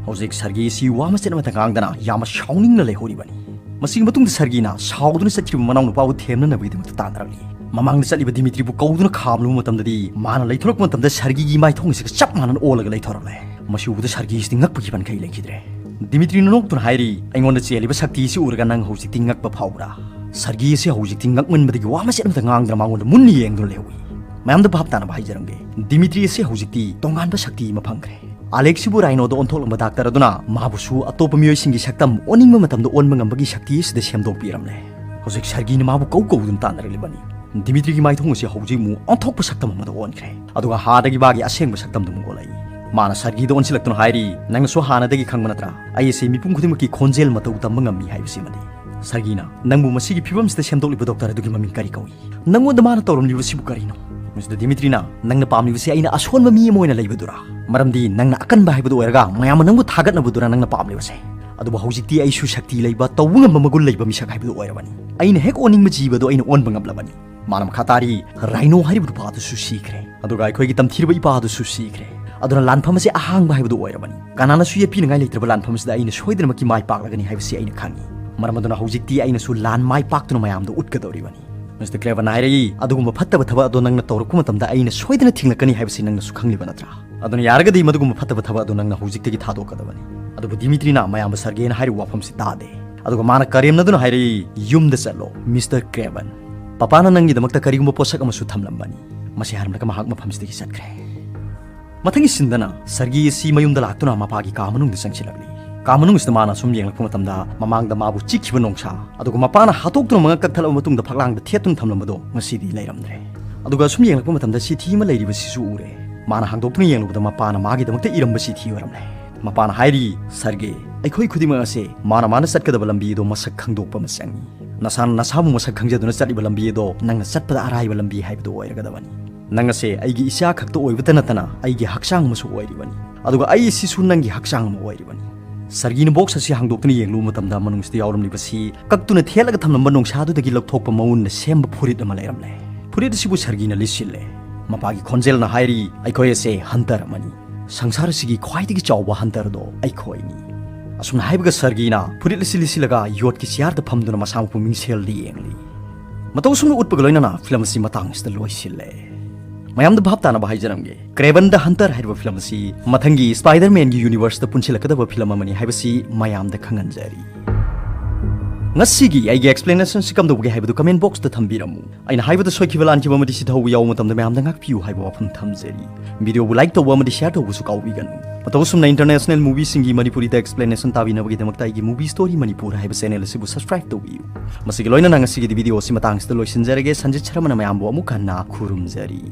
ꯍꯧꯖꯤꯛ ꯁꯔꯒꯤꯁꯤ ꯋꯥ ꯃꯆꯦꯠ ꯑꯃꯠꯇ ꯉꯥꯡꯗꯅ ꯌꯥꯝꯅ ꯁꯥꯎꯅꯤꯡꯅ ꯂꯩꯍꯧꯔꯤꯕꯅꯤ꯫ ꯃꯁꯤꯒꯤ ꯃꯇꯨꯡꯗ ꯁꯔꯒꯤꯅ ꯁꯥꯎꯗꯨꯅ ꯆꯠꯈꯤꯕ ꯃꯅꯥꯎꯅꯨꯄꯥꯕꯨ ꯊꯦꯝꯅꯅꯕꯒꯤꯗꯃꯛꯇ ꯇꯥꯟꯅꯔꯛꯂꯤ꯫ ꯃꯃꯥꯡꯗ ꯆꯠꯂꯤꯕ ꯗꯤꯃꯤꯇ꯭ꯔꯤꯕꯨ ꯀꯧꯗꯨꯅ ꯈꯥꯝꯂꯨꯕ ꯃꯇꯝꯗꯗꯤ, ꯃꯥꯅ ꯂꯩꯊꯣꯔꯛꯄ ꯃꯇꯝꯗ ꯁꯔꯒꯤꯒꯤ ꯃꯥꯏꯊꯣꯡ ꯑꯁꯤꯒ ꯆꯞ ꯃꯥꯟꯅꯅ ꯑꯣꯜꯂꯒ ꯂꯩꯊꯣꯔꯛꯂꯦ꯫ ꯃꯁꯤ ꯎꯕꯗ ꯁꯔꯒꯤꯁꯤꯗꯤ ꯉꯛꯄꯒꯤ ꯄꯟꯈꯩ ꯂꯩꯈꯤꯗ꯭ꯔꯦ꯫ ꯗꯤꯃꯤꯇ꯭ꯔꯤꯅ ꯅꯣꯛꯇꯨꯅ ꯍꯥꯏꯔꯤ, "ꯑꯩꯉꯣꯟꯗ ꯆꯦꯜꯂꯤꯕ ꯁꯛꯇꯤ ꯑꯁꯤ ꯎꯔꯒ ꯅꯪ ꯍꯧꯖꯤꯛꯇꯤ ꯉꯛꯄ ꯐꯥꯎꯕ꯭ꯔꯥ?" ꯁꯔꯒꯤ ꯑꯁꯤ ꯍꯧꯖꯤꯛꯇꯤ ꯉꯛꯃꯟꯕꯗꯒꯤ ꯋꯥ ꯃꯆꯦꯠ ꯑꯃꯠꯇ ꯉꯥꯡꯗꯅ ꯃꯉꯣꯟꯗ ꯃꯨꯟꯅ ꯌꯦꯡꯗꯨꯅ ꯂꯩꯍꯧꯏ꯫ ꯃꯌꯥꯝꯗ ꯚꯥꯞ ꯇꯥꯅꯕ ꯍꯥꯏꯖꯔꯝꯒꯦ, ꯗꯤꯃꯤꯇ꯭ꯔꯤ ꯑꯁꯤ ꯍꯧꯖꯤꯛꯇꯤ ꯇꯣꯉꯥꯟꯕ ꯁꯛꯇꯤ ꯑꯃ ꯐꯪꯈ꯭ꯔꯦ꯫ ꯑꯂꯦꯛꯁꯤꯕꯨ ꯔꯥꯏꯅꯣꯗ ꯑꯣꯟꯊꯣꯛꯂꯝꯕ ꯗꯥꯛꯇꯔ ꯑꯗꯨꯅ ꯃꯥꯕꯨꯁꯨ ꯑꯇꯣꯞꯄ ꯃꯤꯑꯣꯏꯁꯤꯡꯒꯤ ꯁꯛꯇꯝ ꯑꯣꯟꯅꯤꯡꯕ ꯃꯇꯝꯗ ꯑꯣꯟꯕ ꯉꯝꯕꯒꯤ ꯁꯛꯇꯤ ꯑꯁꯤꯗ ꯁꯦꯝꯗꯣꯛꯄꯤꯔꯝꯂꯦ꯫ ꯍꯧꯖꯤꯛ ꯁꯔꯒꯤꯅ ꯃꯥꯕꯨ ꯀꯧ ꯀꯧꯗꯨꯅ ꯇꯥꯟꯅꯔꯛꯂꯤꯕꯅꯤ꯫ ꯗꯤꯃꯤꯇ꯭ꯔꯤꯒꯤ ꯃꯥꯏꯊꯣꯡ ꯑꯁꯤ ꯍꯧꯖꯤꯛ ꯑꯃꯨꯛ ꯑꯣꯟꯊꯣꯛꯄ ꯁꯛꯇꯝ ꯑꯃꯗ ꯑꯣꯟꯈ꯭ꯔꯦ꯫ ꯑꯗꯨꯒ ꯍꯥꯟꯅꯒꯤ ꯃꯥꯒꯤ ꯑꯁꯦꯡꯕ ꯁꯛꯇꯝꯗꯨ ꯑꯃꯨꯛ ꯑꯣꯜꯂꯛꯏ꯫ ꯃꯥꯅ ꯁꯔꯒꯤꯗ ꯑꯣꯟꯁꯤꯜꯂꯛꯇꯨꯅ ꯍꯥꯏꯔꯤ, "ꯅꯪꯅꯁꯨ ꯍꯥꯟꯅꯗꯒꯤ ꯈꯪꯕ ꯅꯠꯇ꯭ꯔꯥ, ꯑꯩ ꯑꯁꯤ ꯃꯤꯄꯨꯝ ꯈꯨꯗꯤꯡꯃꯛꯀꯤ ꯈꯣꯟꯖꯦꯜ ꯃꯇꯧ ꯇꯝꯕ ꯉꯝꯃꯤ ꯍꯥꯏꯕꯁꯤꯃꯗꯤ?" ꯁꯔꯒꯤꯅ, "ꯅꯪꯕꯨ ꯃꯁꯤꯒꯤ ꯐꯤꯕꯝꯁꯤꯗ ꯁꯦꯝꯗꯣꯛꯂꯤꯕ ꯗꯣꯛꯇꯔ ꯑꯗꯨꯒꯤ ꯃꯃꯤꯡ ꯀꯔꯤ ꯀꯧꯏ? ꯅꯪꯉꯣꯟꯗ ꯃꯥꯅ ꯇꯧꯔꯝꯂꯤꯕꯁꯤꯕꯨ ꯀꯔꯤꯅꯣ?" ꯃꯤꯁꯇꯔ ꯗꯤꯃꯤꯇ꯭ꯔꯤꯅ, "ꯅꯪꯅ ꯄꯥꯝꯂꯤꯕꯁꯤ ꯑꯩꯅ ꯑꯁꯣꯟꯕ ꯃꯤ ꯑꯃ ꯑꯣꯏꯅ ꯂꯩꯕꯗꯨꯔꯥ? ꯃꯔꯝꯗꯤ ꯅꯪꯅ ꯑꯀꯟꯕ ꯍꯥꯏꯕꯗꯨ ꯑꯣꯏꯔꯒ ꯃꯌꯥꯝꯅ ꯅꯪꯕꯨ ꯊꯥꯒꯠꯅꯕꯗꯨꯔꯥ ꯅꯪꯅ ꯄꯥꯝꯂꯤꯕꯁꯦ? ꯑꯗꯨꯕꯨ ꯍꯧꯖꯤꯛꯇꯤ ꯑꯩꯁꯨ ꯁꯛꯇꯤ ꯂꯩꯕ, ꯇꯧꯕ ꯉꯝꯕ ꯃꯒꯨꯟ ꯂꯩꯕ ꯃꯤꯁꯛ ꯍꯥꯏꯕꯗꯨ ꯑꯣꯏꯔꯕꯅꯤ꯫ ꯑꯩꯅ ꯍꯦꯛ ꯑꯣꯟꯅꯤꯡꯕ ꯖꯤꯕꯗꯨ ꯑꯩꯅ ꯑꯣꯟꯕ ꯉꯝꯂꯕꯅꯤ꯫" ꯃꯥꯅ ꯃꯈꯥ ꯇꯥꯔꯤ, "ꯔꯥꯏꯅꯣ ꯍꯥꯏꯔꯤꯕ ꯅꯨꯄꯥ ꯑꯗꯨꯁꯨ ꯁꯤꯈ꯭ꯔꯦ, ꯑꯗꯨꯒ ꯑꯩꯈꯣꯏꯒꯤ ꯇꯝꯊꯤꯔꯕ ꯏꯄꯥ ꯑꯗꯨꯁꯨ ꯁꯤꯈ꯭ꯔꯦ꯫ ꯑꯗꯨꯅ ꯂꯥꯟꯐꯝ ꯑꯁꯤ ꯑꯍꯥꯡꯕ ꯍꯥꯏꯕꯗꯨ ꯑꯣꯏꯔꯕꯅꯤ꯫ ꯀꯅꯥꯅꯁꯨ ꯌꯦꯠꯄꯤꯅꯉꯥꯏ ꯂꯩꯇ꯭ꯔꯕ ꯂꯥꯟꯐꯝ ꯑꯁꯤꯗ ꯑꯩꯅ ꯁꯣꯏꯗꯅꯃꯛꯀꯤ ꯃꯥꯏ ꯄꯥꯛꯂꯒꯅꯤ ꯍꯥꯏꯕꯁꯤ ꯑꯩꯅ ꯈꯪꯏ꯫ ꯃꯔꯝ ꯑꯗꯨꯅ ꯍꯧꯖꯤꯛꯇꯤ ꯑꯩꯅꯁꯨ ꯂꯥꯟ ꯃꯥꯏ ꯄꯥꯛꯇꯨꯅ ꯃꯌꯥꯝꯗ ꯎꯠꯀꯗꯧꯔꯤꯕꯅꯤ꯫" ꯃꯤꯁꯇꯔ ꯀ꯭ꯔꯦꯕꯟ ꯍꯥꯏꯔꯛꯏ, "ꯑꯗꯨꯒꯨꯝꯕ ꯐꯠꯇꯕ ꯊꯕꯛ ꯑꯗꯨ ꯅꯪꯅ ꯇꯧꯔꯛꯄ ꯃꯇꯝꯗ ꯑꯩꯅ ꯁꯣꯏꯗꯅ ꯊꯤꯡꯂꯛꯀꯅꯤ ꯍꯥꯏꯕꯁꯤ ꯅꯪꯅꯁꯨ ꯈꯪꯂꯤꯕ ꯅꯠꯇ꯭ꯔꯥ? ꯑꯗꯨꯅ ꯌꯥꯔꯒꯗꯤ ꯃꯗꯨꯒꯨꯝꯕ ꯐꯠꯇꯕ ꯊꯕꯛ ꯑꯗꯨ ꯅꯪꯅ ꯍꯧꯖꯤꯛꯇꯒꯤ ꯊꯥꯗꯣꯛꯀꯗꯕꯅꯤ꯫" ꯑꯗꯨꯕꯨ ꯗꯤꯃꯤꯇ꯭ꯔꯤꯅ ꯃꯌꯥꯝꯕ ꯁꯔꯒꯦꯅ ꯍꯥꯏꯔꯤꯕ ꯋꯥꯐꯝꯁꯤ ꯇꯥꯗꯦ꯫ ꯑꯗꯨꯒ ꯃꯥꯅ ꯀꯔꯦꯝꯅꯗꯨꯅ ꯍꯥꯏꯔꯛꯏ, "ꯌꯨꯝꯗ ꯆꯠꯂꯣ, ꯃꯤꯁꯇꯔ ꯀ꯭ꯔꯦꯕꯟ꯫ ꯄꯄꯥꯅ ꯅꯪꯒꯤꯗꯃꯛꯇ ꯀꯔꯤꯒꯨꯝꯕ ꯄꯣꯠꯁꯛ ꯑꯃꯁꯨ ꯊꯝꯂꯝꯕꯅꯤ꯫" ꯃꯁꯤ ꯍꯥꯏꯔꯝꯂꯒ ꯃꯍꯥꯛ ꯃꯐꯝꯁꯤꯗꯒꯤ ꯆꯠꯈ꯭ꯔꯦ꯫ ꯃꯊꯪꯒꯤ ꯁꯤꯟꯗꯅ ꯁꯔꯒꯤ ꯑꯁꯤ ꯃꯌꯨꯝꯗ ꯂꯥꯛꯇꯨꯅ ꯃꯄꯥꯒꯤ ꯀꯥ ꯃꯅꯨꯡꯗ ꯆꯪꯁꯤꯜꯂꯛꯂꯤ꯫ ꯀꯥ ꯃꯅꯨꯡꯁꯤꯗ ꯃꯥꯅ ꯁꯨꯝ ꯌꯦꯡꯂꯛꯄ ꯃꯇꯝꯗ, ꯃꯃꯥꯡꯗ ꯃꯥꯕꯨ ꯆꯤꯛꯈꯤꯕ ꯅꯣꯡꯁꯥ, ꯑꯗꯨꯒ ꯃꯄꯥꯅ ꯍꯥꯠꯇꯣꯛꯇꯨꯅ ꯃꯉꯛ ꯀꯛꯊꯠꯂꯕ ꯃꯇꯨꯡꯗ ꯐꯛꯂꯥꯡꯗ ꯊꯦꯠꯇꯨꯅ ꯊꯝꯂꯝꯕꯗꯣ ꯉꯁꯤꯗꯤ ꯂꯩꯔꯝꯗ꯭ꯔꯦ꯫ ꯑꯗꯨꯒ ꯁꯨꯝ ꯌꯦꯡꯂꯛꯄ ꯃꯇꯝꯗ ꯆꯤꯊꯤ ꯑꯃ ꯂꯩꯔꯤꯕꯁꯤꯁꯨ ꯎꯔꯦ꯫ ꯃꯥꯅ ꯍꯥꯡꯗꯣꯛꯇꯨꯅ ꯌꯦꯡꯂꯨꯕꯗ ꯃꯄꯥꯅ ꯃꯥꯒꯤꯗꯃꯛꯇ ꯏꯔꯝꯕ ꯆꯤꯊꯤ ꯑꯣꯏꯔꯝꯂꯦ꯫ ꯃꯄꯥꯅ ꯍꯥꯏꯔꯤ, "ꯁꯔꯒꯦ, ꯑꯩꯈꯣꯏ ꯈꯨꯗꯤꯡꯃꯛ ꯑꯁꯦ ꯃꯥꯅ ꯃꯥꯅ ꯆꯠꯀꯗꯕ ꯂꯝꯕꯤ ꯑꯗꯣ ꯃꯁꯛ ꯈꯪꯗꯣꯛꯄ ꯑꯃ ꯆꯪꯏ꯫ ꯅꯁꯥꯅ ꯅꯁꯥꯕꯨ ꯃꯁꯛ ꯈꯪꯖꯗꯨꯅ ꯆꯠꯂꯤꯕ ꯂꯝꯕꯤ ꯑꯗꯣ ꯅꯪꯅ ꯆꯠꯄꯗ ꯑꯔꯥꯏꯕ ꯂꯝꯕꯤ ꯍꯥꯏꯕꯗꯨ ꯑꯣꯏꯔꯒꯗꯕꯅꯤ꯫ ꯅꯪ ꯑꯁꯦ ꯑꯩꯒꯤ ꯏꯆꯥ ꯈꯛꯇ ꯑꯣꯏꯕꯇ ꯅꯠꯇꯅ ꯑꯩꯒꯤ ꯍꯛꯆꯥꯡ ꯑꯃꯁꯨ ꯑꯣꯏꯔꯤꯕꯅꯤ꯫ ꯑꯗꯨꯒ ꯑꯩ ꯑꯁꯤꯁꯨ ꯅꯪꯒꯤ ꯍꯛꯆꯥꯡ ꯑꯃ ꯑꯣꯏꯔꯤꯕꯅꯤ꯫" ꯁꯔꯒꯤꯅ ꯕꯣꯛꯁ ꯑꯁꯤ ꯍꯥꯡꯗꯣꯛꯇꯨꯅ ꯌꯦꯡꯂꯨꯕ ꯃꯇꯝꯗ, ꯃꯅꯨꯡꯁꯤꯗ ꯌꯥꯎꯔꯝꯂꯤꯕꯁꯤ ꯀꯛꯇꯨꯅ ꯊꯦꯠꯂꯒ ꯊꯝꯂꯝꯕ ꯅꯣꯡꯁꯥꯗꯨꯗꯒꯤ ꯂꯧꯊꯣꯛꯄ ꯃꯎꯟꯅ ꯁꯦꯝꯕ ꯐꯨꯔꯤꯠ ꯑꯃ ꯂꯩꯔꯝꯂꯦ꯫ ꯐꯨꯔꯤꯠ ꯑꯁꯤꯕꯨ ꯁꯔꯒꯤꯅ ꯂꯤꯠꯁꯤꯜꯂꯦ꯫ ꯃꯄꯥꯒꯤ ꯈꯣꯟꯖꯦꯜꯅ ꯍꯥꯏꯔꯤ, "ꯑꯩꯈꯣꯏ ꯑꯁꯦ ꯍꯟꯇꯔ ꯑꯃꯅꯤ꯫ ꯁꯪꯁꯥꯔ ꯑꯁꯤꯒꯤ ꯈ꯭ꯋꯥꯏꯗꯒꯤ ꯆꯥꯎꯕ ꯍꯟꯇꯔꯗꯣ ꯑꯩꯈꯣꯏꯅꯤ꯫" ꯑꯁꯨꯝꯅ ꯍꯥꯏꯕꯒ ꯁꯔꯒꯤꯅ ꯐꯨꯔꯤꯠ ꯑꯁꯤ ꯂꯤꯠꯁꯤꯜꯂꯒ ꯌꯣꯠꯀꯤ ꯆꯤꯌꯥꯔꯗ ꯐꯝꯗꯨꯅ ꯃꯁꯥꯃꯛꯄꯨ ꯃꯤꯡꯁꯦꯜꯗ ꯌꯦꯡꯂꯤ꯫ ꯃꯇꯧ ꯑꯁꯨꯝꯅ ꯎꯠꯄꯒ ꯂꯣꯏꯅꯅ ꯐꯤꯂꯝ ꯑꯁꯤ ꯃꯇꯥꯡ ꯑꯁꯤꯗ ꯂꯣꯏꯁꯤꯜꯂꯦ꯫ ꯃꯌꯥꯝꯗ ꯚꯥꯞ ꯇꯥꯅꯕ ꯍꯥꯏꯖꯔꯝꯒꯦ, Kraven the Hunter ꯍꯥꯏꯔꯤꯕ ꯐꯤꯂꯝ ꯑꯁꯤ ꯃꯊꯪꯒꯤ Spider-Man ꯒꯤ ꯌꯨꯅꯤꯚꯔꯁꯇ ꯄꯨꯟꯁꯤꯜꯂꯛꯀꯗꯕ ꯐꯤꯂꯝ ꯑꯃꯅꯤ ꯍꯥꯏꯕꯁꯤ ꯃꯌꯥꯝꯗ ꯈꯪꯍꯟꯖꯔꯤ꯫ ꯉꯁꯤꯒꯤ ꯑꯩꯒꯤ explanation ꯑꯁꯤ ꯀꯝꯗꯧꯕꯒꯦ ꯍꯥꯏꯕꯗꯨ comment box ꯇ ꯊꯝꯕꯤꯔꯝꯃꯨ꯫ ꯑꯩꯅ ꯍꯥꯏꯕꯗ ꯁꯣꯏꯈꯤꯕ ꯂꯥꯟꯈꯤꯕ ꯑꯃꯗꯤ ꯁꯤꯊꯧꯕ ꯌꯥꯎꯕ ꯃꯇꯝꯗ ꯃꯌꯥꯝꯗ ꯉꯥꯛꯄꯤꯌꯨ ꯍꯥꯏꯕ ꯋꯥꯐꯝ ꯊꯝꯖꯔꯤ꯫ Video ꯕꯨ like ꯇꯧꯕ ꯑꯃꯗꯤ share ꯇꯧꯕꯁꯨ ꯀꯥꯎꯕꯤꯒꯅꯨ꯫ ꯃꯇꯧ ꯑꯁꯨꯝꯅ international movie ꯁꯤꯡꯒꯤ ꯃꯅꯤꯄꯨꯔꯤꯗ explanation ꯇꯥꯕꯤꯅꯕꯒꯤꯗꯃꯛꯇ ꯑꯩꯒꯤ Movie Story ꯃꯅꯤꯄꯨꯔ ꯍꯥꯏꯕ channel ꯑꯁꯤꯕꯨ subscribe ꯇꯧꯕꯤꯌꯨ꯫ ꯃꯁꯤꯒꯤ ꯂꯣꯏꯅꯅ ꯉꯁꯤꯒꯤꯗꯤ video ꯑꯁꯤ ꯃꯇꯥꯡ ꯑꯁꯤꯗ ꯂꯣꯏꯁꯤꯟꯖꯔꯒꯦ꯫ ꯁꯟꯖꯤꯠ ꯁꯔꯃꯅ ꯃꯌꯥꯝꯕꯨ ꯑꯃꯨꯛ ꯍꯟꯅ ꯈꯨꯔꯨꯝꯖꯔꯤ꯫